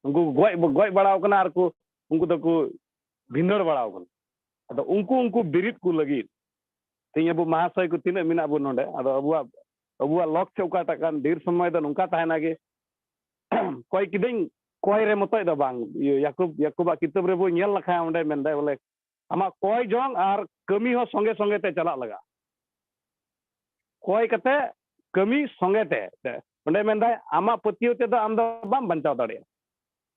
ᱩᱱᱠᱩ ᱠᱚ ᱜᱚᱡ, ᱜᱚᱡ ᱵᱟᱲᱟᱣ ᱠᱟᱱᱟ ᱟᱨ ᱠᱚ, ᱩᱱᱠᱩ ᱫᱚᱠᱚ ᱵᱷᱤᱸᱫᱟᱹᱲ ᱵᱟᱲᱟᱣ ᱠᱟᱱᱟ᱾ ᱟᱫᱚ ᱩᱱᱠᱩ, ᱩᱱᱠᱩ ᱵᱤᱨᱤᱫ ᱠᱚ ᱞᱟᱹᱜᱤᱫ ᱛᱮᱦᱮᱧ ᱟᱵᱚ ᱢᱟᱦᱟᱥᱚᱭ ᱠᱚ ᱛᱤᱱᱟᱹᱜ ᱢᱮᱱᱟᱜ ᱵᱚᱱ ᱱᱚᱰᱮ, ᱟᱫᱚ ᱟᱵᱚᱣᱟᱜ, ᱟᱵᱚᱣᱟᱜ ᱞᱚᱠᱠᱷᱚ ᱚᱠᱟᱴᱟᱜ ᱠᱟᱱ, ᱰᱷᱮᱨ ᱥᱚᱢᱚᱭ ᱫᱚ ᱱᱚᱝᱠᱟ ᱛᱟᱦᱮᱱᱟ ᱜᱮ, ᱠᱚᱭ ᱠᱤᱫᱟᱹᱧ, ᱠᱚᱭ ᱨᱮ ᱢᱚᱛᱚᱡ ᱫᱚ ᱵᱟᱝ, ᱤᱭᱟᱹ, ᱭᱟᱠᱩᱵ, ᱭᱟᱠᱩᱵᱟᱜ ᱠᱤᱛᱟᱹᱵ ᱨᱮᱵᱚ ᱧᱮᱞ ᱞᱮᱠᱷᱟᱱ ᱚᱸᱰᱮ ᱢᱮᱱᱫᱟᱭ ᱵᱚᱞᱮ, ᱟᱢᱟᱜ ᱠᱚᱭ ᱡᱚᱝ ᱟᱨ ᱠᱟᱹᱢᱤ ᱦᱚᱸ ᱥᱚᱸᱜᱮ ᱥᱚᱸᱜᱮ ᱛᱮ ᱪᱟᱞᱟᱜ ᱞᱟᱜᱟᱜᱼᱟ᱾ ᱠᱚᱭ ᱠᱟᱛᱮ ᱠᱟᱹᱢᱤ ᱥᱚᱸᱜᱮ ᱛᱮ᱾ ᱚᱸᱰᱮ ᱢᱮᱱᱫᱟᱭ, ᱟᱢᱟᱜ ᱯᱟᱹᱛᱭᱟᱹᱣ ᱛᱮᱫᱚ ᱟᱢ ᱫᱚ ᱵᱟᱢ ᱵᱟᱧᱪᱟᱣ ᱫᱟᱲᱮᱭᱟᱜᱼᱟ᱾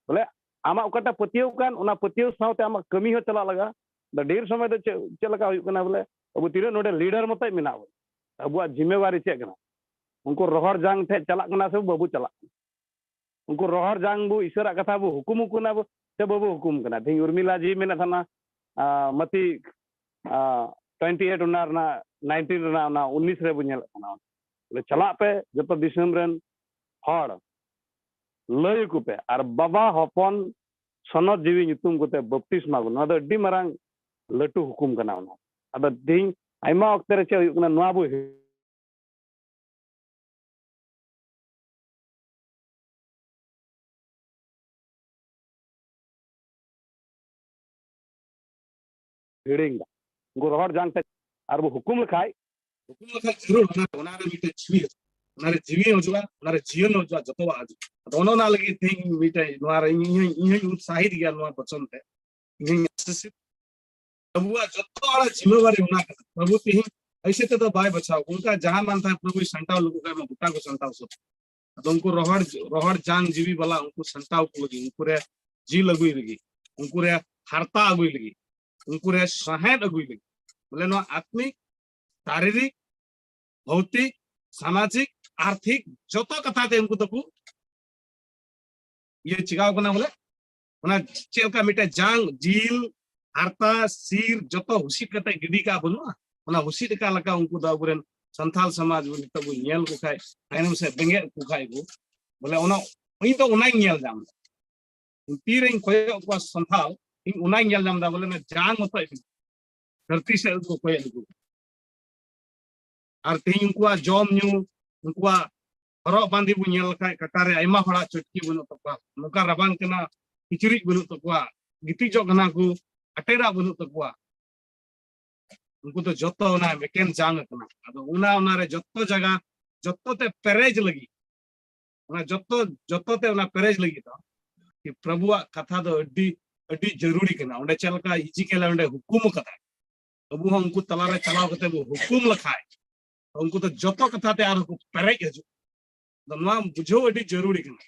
ᱵᱚᱞᱮ, ᱟᱢᱟᱜ ᱚᱠᱟᱴᱟᱜ ᱯᱟᱹᱛᱭᱟᱹᱣ ᱠᱟᱱ, ᱚᱱᱟ ᱯᱟᱹᱛᱭᱟᱹᱣ ᱥᱟᱶᱛᱮ ᱟᱢᱟᱜ ᱠᱟᱹᱢᱤ ᱦᱚᱸ ᱪᱟᱞᱟᱜ ᱞᱟᱜᱟᱜᱼᱟ᱾ ᱟᱫᱚ ᱰᱷᱮᱨ ᱥᱚᱢᱚᱭ ᱫᱚ ᱪᱮᱫ, ᱪᱮᱫ ᱞᱮᱠᱟ ᱦᱩᱭᱩᱜ ᱠᱟᱱᱟ ᱵᱚᱞᱮ, ᱟᱵᱚ ᱛᱤᱱᱟᱹᱜ ᱱᱚᱰᱮ ᱞᱤᱰᱟᱨ ᱢᱚᱛᱚᱡ ᱢᱮᱱᱟᱜ ᱵᱚᱱᱟ, ᱟᱵᱚᱣᱟᱜ ᱡᱤᱢᱢᱮᱣᱟᱨᱤ ᱪᱮᱫ ᱠᱟᱱᱟ? ᱩᱱᱠᱩ ᱨᱚᱦᱚᱲ ᱡᱟᱝ ᱴᱷᱮᱡ ᱪᱟᱞᱟᱜ ᱠᱟᱱᱟ ᱥᱮ ᱵᱟᱵᱚ ᱪᱟᱞᱟᱜ ᱠᱟᱱᱟ? ᱩᱱᱠᱩ ᱨᱚᱦᱚᱲ ᱡᱟᱝ ᱵᱚ ᱤᱥᱟᱹᱨᱟᱜ ᱠᱟᱛᱷᱟ ᱵᱚ ᱦᱩᱠᱩᱢ ᱟᱠᱚ ᱠᱟᱱᱟ ᱵᱚ ᱥᱮ ᱵᱟᱵᱚ ᱦᱩᱠᱩᱢ ᱠᱟᱱᱟ? ᱛᱮᱦᱮᱧ ᱩᱨᱢᱤᱞᱟ ᱡᱤ ᱢᱮᱱᱮᱫ ᱛᱟᱦᱮᱱᱟ, ᱟᱸ, ᱢᱟᱹᱛᱤ, ᱟᱸ, ᱴᱩᱭᱮᱱᱴᱤ ᱮᱭᱤᱴ ᱚᱱᱟ ᱨᱮᱱᱟᱜ ᱱᱟᱭᱤᱱᱴᱤᱱ ᱨᱮᱱᱟᱜ ᱚᱱᱟ ᱩᱱᱤᱥ ᱨᱮᱵᱚ ᱧᱮᱞᱮᱫ ᱠᱟᱱᱟ᱾ ᱵᱚᱞᱮ ᱪᱟᱞᱟᱜ ᱯᱮ ᱡᱚᱛᱚ ᱫᱤᱥᱚᱢ ᱨᱮᱱ ᱦᱚᱲ, ᱞᱟᱹᱭ ᱟᱠᱚ ᱯᱮ ᱟᱨ ᱵᱟᱵᱟ ᱦᱚᱯᱚᱱ ᱥᱚᱱᱚᱛ ᱡᱤᱣᱤ ᱧᱩᱛᱩᱢ ᱠᱚᱛᱮ ᱵᱟᱯᱴᱤᱥᱢᱟ ᱵᱚᱱ᱾ ᱱᱚᱣᱟ ᱫᱚ ᱟᱹᱰᱤ ᱢᱟᱨᱟᱝ ᱞᱟᱹᱴᱩ ᱦᱩᱠᱩᱢ ᱠᱟᱱᱟ ᱚᱱᱟ᱾ ᱟᱫᱚ ᱛᱮᱦᱮᱧ ᱟᱭᱢᱟ ᱚᱠᱛᱮ ᱨᱮ ᱪᱮᱫ ᱦᱩᱭᱩᱜ ᱠᱟᱱᱟ, ᱱᱚᱣᱟ ᱵᱚ ᱦᱤᱲᱤᱧ ᱫᱟ᱾ ᱩᱱᱠᱩ ᱨᱚᱦᱚᱲ ᱡᱟᱝ ᱛᱮ ᱟᱨ ᱵᱚ ᱦᱩᱠᱩᱢ ᱞᱮᱠᱷᱟᱡ, ᱦᱩᱠᱩᱢ ᱞᱮᱠᱷᱟᱡ ᱡᱟᱹᱨᱩᱲ ᱚᱱᱟ, ᱚᱱᱟ ᱨᱮ ᱢᱤᱫᱴᱮᱡ ᱡᱤᱣᱤ ᱦᱤᱡᱩᱜᱼᱟ, ᱚᱱᱟ ᱨᱮ ᱡᱤᱣᱤ ᱦᱤᱡᱩᱜᱼᱟ, ᱚᱱᱟ ᱨᱮ ᱡᱤᱭᱚᱱ ᱦᱤᱡᱩᱜᱼᱟ, ᱡᱚᱛᱚᱣᱟᱜ ᱦᱤᱡᱩᱜᱼᱟ᱾ ᱟᱫᱚ ᱚᱱᱮ ᱚᱱᱟ ᱞᱟᱹᱜᱤᱫ ᱛᱮᱦᱮᱧ ᱢᱤᱫᱴᱮᱡ ᱱᱚᱣᱟ ᱨᱮ ᱤᱧ, ᱤᱧ ᱦᱚᱧ, ᱤᱧ ᱦᱚᱧ ᱩᱛᱥᱟᱦᱤᱛ ᱜᱮᱭᱟ ᱱᱚᱣᱟ ᱵᱚᱪᱚᱱ ᱛᱮ᱾ ᱤᱧ ᱦᱚᱧ ᱟᱥᱤᱥᱤᱛ, ᱟᱵᱚᱣᱟᱜ ᱡᱚᱛᱚ ᱦᱚᱲᱟᱜ ᱡᱤᱢᱟᱹᱣᱟᱨᱤ ᱚᱱᱟ ᱠᱟᱱᱟ᱾ ᱯᱨᱚᱵᱷᱩ ᱛᱮᱦᱮᱧ ᱟᱭᱥᱮ ᱛᱮᱫᱚ ᱵᱟᱭ ᱵᱟᱪᱷᱟᱣ, ᱚᱱᱠᱟ ᱡᱟᱦᱟᱸ ᱢᱟᱱ ᱛᱟᱦᱮᱸ ᱯᱨᱚᱵᱷᱩᱭ ᱥᱟᱢᱴᱟᱣ ᱞᱮᱠᱚ ᱠᱷᱟᱱ ᱢᱟ ᱜᱚᱴᱟ ᱠᱚ ᱥᱟᱢᱴᱟᱣ ᱥᱟᱹᱛ᱾ ᱟᱫᱚ ᱩᱱᱠᱩ ᱨᱚᱦᱚᱲ, ᱨᱚᱦᱚᱲ ᱡᱟᱝ ᱡᱤᱣᱤ ᱵᱟᱞᱟ ᱩᱱᱠᱩ ᱥᱟᱢᱴᱟᱣ ᱠᱚ ᱞᱟᱹᱜᱤᱫ, ᱩᱱᱠᱩ ᱨᱮ ᱡᱤᱞ ᱟᱹᱜᱩᱭ ᱞᱟᱹᱜᱤᱫ, ᱩᱱᱠᱩ ᱨᱮ ᱦᱟᱨᱛᱟ ᱟᱹᱜᱩᱭ ᱞᱟᱹᱜᱤᱫ, ᱩᱱᱠᱩ ᱨᱮ ᱥᱟᱦᱮᱫ ᱟᱹᱜᱩᱭ ᱞᱟᱹᱜᱤᱫ, ᱵᱚᱞᱮ ᱱᱚᱣᱟ ᱟᱛᱢᱤᱠ, ᱥᱟᱨᱤᱨᱤᱠ, ᱵᱷᱳᱣᱛᱤᱠ, ᱥᱟᱢᱟᱡᱤᱠ, ᱟᱨᱛᱷᱤᱠ ᱡᱚᱛᱚ ᱠᱟᱛᱷᱟ ᱛᱮ ᱩᱱᱠᱩ ᱫᱚᱠᱚ ᱤᱭᱟᱹ ᱪᱤᱠᱟᱣ ᱠᱟᱱᱟ ᱵᱚᱞᱮ, ᱚᱱᱟ ᱪᱮᱫ ᱞᱮᱠᱟ ᱢᱤᱫᱴᱮᱡ ᱡᱟᱝ, ᱡᱤᱞ, ᱦᱟᱨᱛᱟ, ᱥᱤᱨ ᱡᱚᱛᱚ ᱦᱩᱥᱤᱫ ᱠᱟᱛᱮ ᱜᱤᱰᱤ ᱠᱟᱜ ᱵᱟᱹᱱᱩᱜᱼᱟ? ᱚᱱᱟ ᱦᱩᱥᱤᱫ ᱟᱠᱟᱫ ᱞᱮᱠᱟ ᱩᱱᱠᱩ ᱫᱚ ᱟᱵᱚᱨᱮᱱ ᱥᱟᱱᱛᱟᱞ ᱥᱚᱢᱟᱡᱽ ᱵᱚᱱ ᱱᱤᱛᱚᱜ ᱵᱚᱱ ᱧᱮᱞ ᱠᱚ ᱠᱷᱟᱡ, ᱛᱟᱭᱱᱚᱢ ᱥᱮᱫ ᱵᱮᱸᱜᱮᱫ ᱠᱚ ᱠᱷᱟᱡ ᱠᱚ, ᱵᱚᱞᱮ ᱚᱱᱟ, ᱤᱧ ᱫᱚ ᱚᱱᱟᱧ ᱧᱮᱞ ᱧᱟᱢ ᱮᱫᱟ᱾ ᱛᱤᱨᱮᱧ ᱠᱚᱭᱚᱜ ᱠᱚᱣᱟ ᱥᱟᱱᱛᱟᱞ, ᱤᱧ ᱚᱱᱟᱧ ᱧᱮᱞ ᱧᱟᱢ ᱮᱫᱟ ᱵᱚᱞᱮ ᱚᱱᱟ ᱡᱟᱝ ᱢᱚᱛᱚᱡ ᱫᱷᱟᱹᱨᱛᱤ ᱥᱮᱫ ᱠᱚ ᱠᱚᱭᱚᱜ ᱟᱹᱜᱩ᱾ ᱟᱨ ᱛᱮᱦᱮᱧ ᱩᱱᱠᱩᱣᱟᱜ ᱡᱚᱢ ᱧᱩ, ᱩᱱᱠᱩᱣᱟᱜ ᱦᱚᱨᱚᱜ ᱵᱟᱸᱫᱮ ᱵᱚᱱ ᱧᱮᱞ ᱞᱮᱠᱷᱟᱡ ᱠᱟᱴᱟ ᱨᱮ ᱟᱭᱢᱟ ᱦᱚᱲᱟᱜ ᱪᱚᱴᱠᱤ ᱵᱟᱹᱱᱩᱜ ᱛᱟᱠᱚᱣᱟ, ᱱᱚᱝᱠᱟ ᱨᱟᱵᱟᱝ ᱠᱟᱱᱟ, ᱠᱤᱪᱨᱤᱡ ᱵᱟᱹᱱᱩᱜ ᱛᱟᱠᱚᱣᱟ, ᱜᱤᱛᱤᱡᱚᱜ ᱠᱟᱱᱟ ᱠᱚ, ᱟᱴᱮᱨᱟᱜ ᱵᱟᱹᱱᱩᱜ ᱛᱟᱠᱚᱣᱟ᱾ ᱩᱱᱠᱩ ᱫᱚ ᱡᱚᱛᱚ ᱚᱱᱟ ᱮᱠᱮᱱ ᱡᱟᱝ ᱠᱟᱱᱟ᱾ ᱟᱫᱚ ᱚᱱᱟ, ᱚᱱᱟᱨᱮ ᱡᱚᱛᱚ ᱡᱟᱭᱜᱟ, ᱡᱚᱛᱚ ᱛᱮ ᱯᱮᱨᱮᱡ ᱞᱟᱹᱜᱤᱫ, ᱚᱱᱟ ᱡᱚᱛᱚ, ᱡᱚᱛᱚ ᱛᱮ ᱚᱱᱟ ᱯᱮᱨᱮᱡ ᱞᱟᱹᱜᱤᱫ ᱫᱚ ᱠᱤ ᱯᱨᱚᱵᱷᱩᱣᱟᱜ ᱠᱟᱛᱷᱟ ᱫᱚ ᱟᱹᱰᱤ, ᱟᱹᱰᱤ ᱡᱟᱹᱨᱩᱲᱤ ᱠᱟᱱᱟ᱾ ᱚᱸᱰᱮ ᱪᱮᱫ ᱞᱮᱠᱟ ᱤᱡᱤᱠᱮᱞ ᱚᱸᱰᱮ ᱦᱩᱠᱩᱢ ᱟᱠᱟᱫᱟᱭ, ᱟᱵᱚ ᱦᱚᱸ ᱩᱱᱠᱩ ᱛᱟᱞᱟᱨᱮ ᱪᱟᱞᱟᱣ ᱠᱟᱛᱮ ᱵᱚ ᱦᱩᱠᱩᱢ ᱞᱮᱠᱷᱟᱡ, ᱩᱱᱠᱩ ᱫᱚ ᱡᱚᱛᱚ ᱠᱟᱛᱷᱟ ᱛᱮ ᱟᱨᱦᱚᱸ ᱠᱚ ᱯᱮᱨᱮᱡ ᱦᱤᱡᱩᱜ᱾ ᱟᱫᱚ ᱱᱚᱣᱟ ᱵᱩᱡᱷᱟᱹᱣ ᱟᱹᱰᱤ ᱡᱟᱹᱨᱩᱲᱤ ᱠᱟᱱᱟ᱾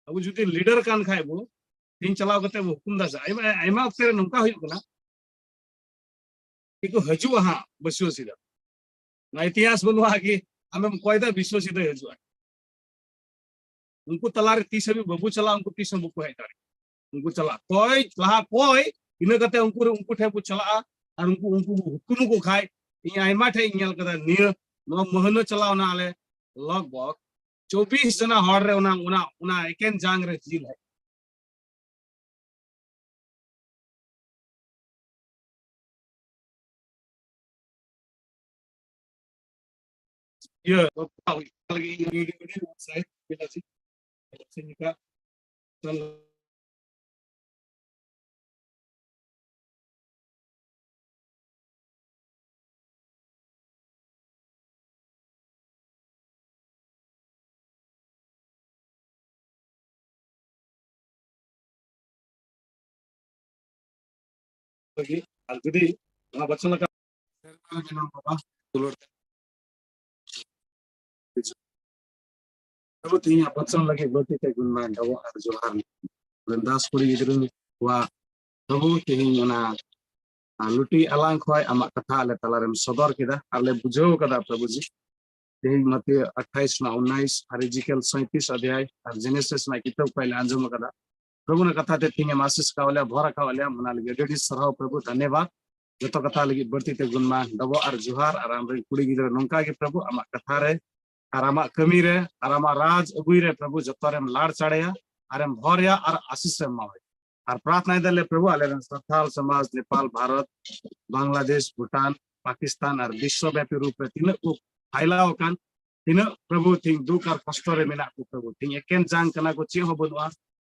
ᱟᱵᱚ ᱡᱩᱫᱤ ᱞᱤᱰᱟᱨ ᱠᱟᱱ ᱠᱷᱟᱡ ᱵᱚ, ᱛᱮᱦᱮᱧ ᱪᱟᱞᱟᱣ ᱠᱟᱛᱮ ᱵᱚ ᱦᱩᱠᱩᱢ ᱫᱟ ᱥᱮ, ᱟᱭᱢᱟ, ᱟᱭᱢᱟ ᱚᱠᱛᱮ ᱨᱮ ᱱᱚᱝᱠᱟ ᱦᱩᱭᱩᱜ ᱠᱟᱱᱟ, ᱠᱤ ᱠᱚ ᱦᱤᱡᱩᱜᱼᱟ ᱦᱟᱸᱜ ᱵᱤᱥᱣᱟᱥᱤ ᱫᱚ᱾ ᱱᱚᱣᱟ ᱤᱛᱤᱦᱟᱥ ᱵᱟᱹᱱᱩᱜᱼᱟ ᱠᱤ ᱟᱢᱮᱢ ᱠᱚᱭ ᱫᱟ ᱵᱤᱥᱣᱟᱥᱤ ᱫᱚᱭ ᱦᱤᱡᱩᱜᱼᱟ᱾ ᱩᱱᱠᱩ ᱛᱟᱞᱟᱨᱮ ᱛᱤᱥ ᱦᱟᱹᱵᱤᱡ ᱵᱟᱵᱚ ᱪᱟᱞᱟᱜᱼᱟ, ᱩᱱᱠᱩ ᱛᱤᱥ ᱦᱚᱸ ᱵᱟᱠᱚ ᱦᱮᱡ ᱫᱟᱲᱮᱭᱟᱜᱼᱟ᱾ ᱩᱱᱠᱩ ᱪᱟᱞᱟᱜ ᱠᱚᱭ, ᱞᱟᱦᱟ ᱠᱚᱭ, ᱤᱱᱟᱹ ᱠᱟᱛᱮ ᱩᱱᱠᱩ ᱨᱮ, ᱩᱱᱠᱩ ᱴᱷᱮᱱ ᱵᱚ ᱪᱟᱞᱟᱜᱼᱟ᱾ ᱟᱨ ᱩᱱᱠᱩ, ᱩᱱᱠᱩ ᱵᱚ ᱦᱩᱠᱩᱢ ᱟᱠᱚ ᱠᱷᱟᱡ, ᱤᱧ ᱟᱭᱢᱟ ᱴᱷᱮᱡ ᱤᱧ ᱧᱮᱞ ᱠᱟᱫᱟ, ᱱᱤᱭᱟᱹ ᱱᱚᱣᱟ ᱢᱟᱹᱦᱱᱟᱹ ᱪᱟᱞᱟᱣ ᱱᱟ ᱟᱞᱮ ᱞᱚᱜᱽ ᱵᱷᱚᱜᱽ ᱪᱚᱵᱵᱤᱥ ᱡᱚᱱᱟ ᱦᱚᱲ ᱨᱮ ᱚᱱᱟ, ᱚᱱᱟ, ᱚᱱᱟ ᱮᱠᱮᱱ ᱡᱟᱝ ᱨᱮ ᱡᱤᱞ ᱦᱮᱡ᱾ ᱤᱭᱟᱹ, ᱞᱟᱹᱜᱤᱫ ᱤᱧ ᱟᱹᱰᱤ, ᱟᱹᱰᱤ, ᱟᱹᱰᱤ ᱩᱛᱥᱟᱦᱤᱛ ᱠᱮᱫᱟ ᱪᱮ? ᱞᱟᱹᱜᱤᱫ᱾ ᱟᱨ ᱡᱩᱫᱤ ᱱᱚᱣᱟ ᱵᱟᱪᱷᱚᱱ ᱞᱮᱠᱟ ᱥᱮᱨᱢᱟ ᱨᱮ ᱡᱟᱱᱟᱢ ᱵᱟᱵᱟ ᱫᱩᱞᱟᱹᱲ ᱛᱮ᱾ ᱟᱵᱚ ᱛᱮᱦᱮᱧ ᱟᱵᱚ ᱥᱟᱶ ᱞᱟᱹᱜᱤᱫ ᱵᱟᱹᱲᱛᱤ ᱛᱮ ᱜᱩᱱᱢᱟᱱ ᱰᱚᱵᱚᱜ ᱟᱨ ᱡᱚᱦᱟᱨ᱾ ᱫᱟᱥ ᱠᱩᱲᱤ ᱜᱤᱫᱽᱨᱟᱹ ᱠᱚᱣᱟᱜ ᱯᱨᱚᱵᱷᱩ ᱛᱮᱦᱮᱧ ᱚᱱᱟ, ᱟᱨ ᱞᱩᱴᱤ ᱟᱞᱟᱝ ᱠᱷᱚᱡ ᱟᱢᱟᱜ ᱠᱟᱛᱷᱟ ᱟᱞᱮ ᱛᱟᱞᱟᱨᱮᱢ ᱥᱚᱫᱚᱨ ᱠᱮᱫᱟ ᱟᱨ ᱞᱮ ᱵᱩᱡᱷᱟᱹᱣ ᱠᱟᱫᱟ ᱯᱨᱚᱵᱷᱩ ᱡᱤ᱾ ᱛᱮᱦᱮᱧ ᱢᱟᱛᱤᱭᱚ ᱟᱴᱷᱟᱭᱤᱥ ᱠᱷᱚᱱᱟᱜ ᱩᱱᱟᱭᱤᱥ ᱟᱨ ᱤᱡᱤᱠᱮᱞ ᱥᱟᱸᱭᱛᱤᱥ ᱚᱫᱷᱭᱟᱭ ᱟᱨ ᱡᱮᱱᱮᱥᱤᱥ ᱨᱮᱱᱟᱜ ᱠᱤᱛᱟᱹᱵ ᱠᱷᱚᱡ ᱞᱮ ᱟᱸᱡᱚᱢ ᱠᱟᱫᱟ᱾ ᱯᱨᱚᱵᱷᱩ ᱚᱱᱟ ᱠᱟᱛᱷᱟ ᱛᱮ ᱛᱮᱦᱮᱧ ᱮᱢ ᱟᱥᱤᱥ ᱠᱟᱣ ᱞᱮᱭᱟ, ᱵᱷᱚᱨ ᱟᱠᱟᱣ ᱞᱮᱭᱟ, ᱚᱱᱟ ᱞᱟᱹᱜᱤᱫ ᱟᱹᱰᱤ ᱟᱹᱰᱤ ᱥᱟᱨᱦᱟᱣ ᱯᱨᱚᱵᱷᱩ, ᱫᱷᱚᱱᱭᱚᱵᱟᱫ᱾ ᱡᱚᱛᱚ ᱠᱟᱛᱷᱟ ᱞᱟᱹᱜᱤᱫ ᱵᱟᱹᱲᱛᱤ ᱛᱮ ᱜᱩᱱᱢᱟᱱ ᱰᱚᱵᱚᱜ ᱟᱨ ᱡᱚᱦᱟᱨ᱾ ᱟᱨ ᱟᱢᱨᱮᱱ ᱠᱩᱲᱤ ᱜᱤᱫᱽᱨᱟᱹ ᱱᱚᱝᱠᱟ ᱜᱮ ᱯᱨᱚᱵᱷᱩ ᱟᱢᱟᱜ ᱠᱟᱛᱷᱟ ᱨᱮ ᱟᱨ ᱟᱢᱟᱜ ᱠᱟᱹᱢᱤ ᱨᱮ ᱟᱨ ᱟᱢᱟᱜ ᱨᱟᱡᱽ ᱟᱹᱜᱩᱭ ᱨᱮ ᱯᱨᱚᱵᱷᱩ ᱡᱚᱛᱚ ᱨᱮᱢ ᱞᱟᱲ ᱪᱟᱲᱮᱭᱟ ᱟᱨᱮᱢ ᱵᱷᱚᱨᱮᱭᱟ ᱟᱨ ᱟᱥᱤᱥ ᱮᱢ ᱮᱢᱟᱣᱟᱭᱟ᱾ ᱟᱨ ᱯᱨᱟᱨᱛᱷᱱᱟᱭ ᱫᱟᱞᱮ ᱯᱨᱚᱵᱷᱩ ᱟᱞᱮᱨᱮᱱ ᱥᱟᱱᱛᱟᱲ ᱥᱚᱢᱟᱡᱽ ᱱᱮᱯᱟᱞ, ᱵᱷᱟᱨᱚᱛ, ᱵᱟᱝᱞᱟᱫᱮᱥ, ᱵᱷᱩᱴᱟᱱ, ᱯᱟᱠᱤᱥᱛᱟᱱ ᱟᱨ ᱵᱤᱥᱥᱚ ᱵᱮᱯᱤ ᱨᱩᱯ ᱨᱮ ᱛᱤᱱᱟᱹᱜ ᱠᱚ ᱯᱷᱟᱭᱞᱟᱣ ᱟᱠᱟᱱ, ᱛᱤᱱᱟᱹᱜ ᱯᱨᱚᱵᱷᱩ ᱛᱮᱦᱮᱧ ᱫᱩᱠ ᱟᱨ ᱠᱚᱥᱴᱚ ᱨᱮ ᱢᱮᱱᱟᱜ ᱠᱚ ᱯᱨᱚᱵᱷᱩ, ᱛᱮᱦᱮᱧ ᱮᱠᱮᱱ ᱡᱟᱝ ᱠᱟᱱᱟ ᱠᱚ, ᱪᱮᱫ ᱦᱚᱸ ᱵᱟᱹᱱᱩᱜᱼᱟ᱾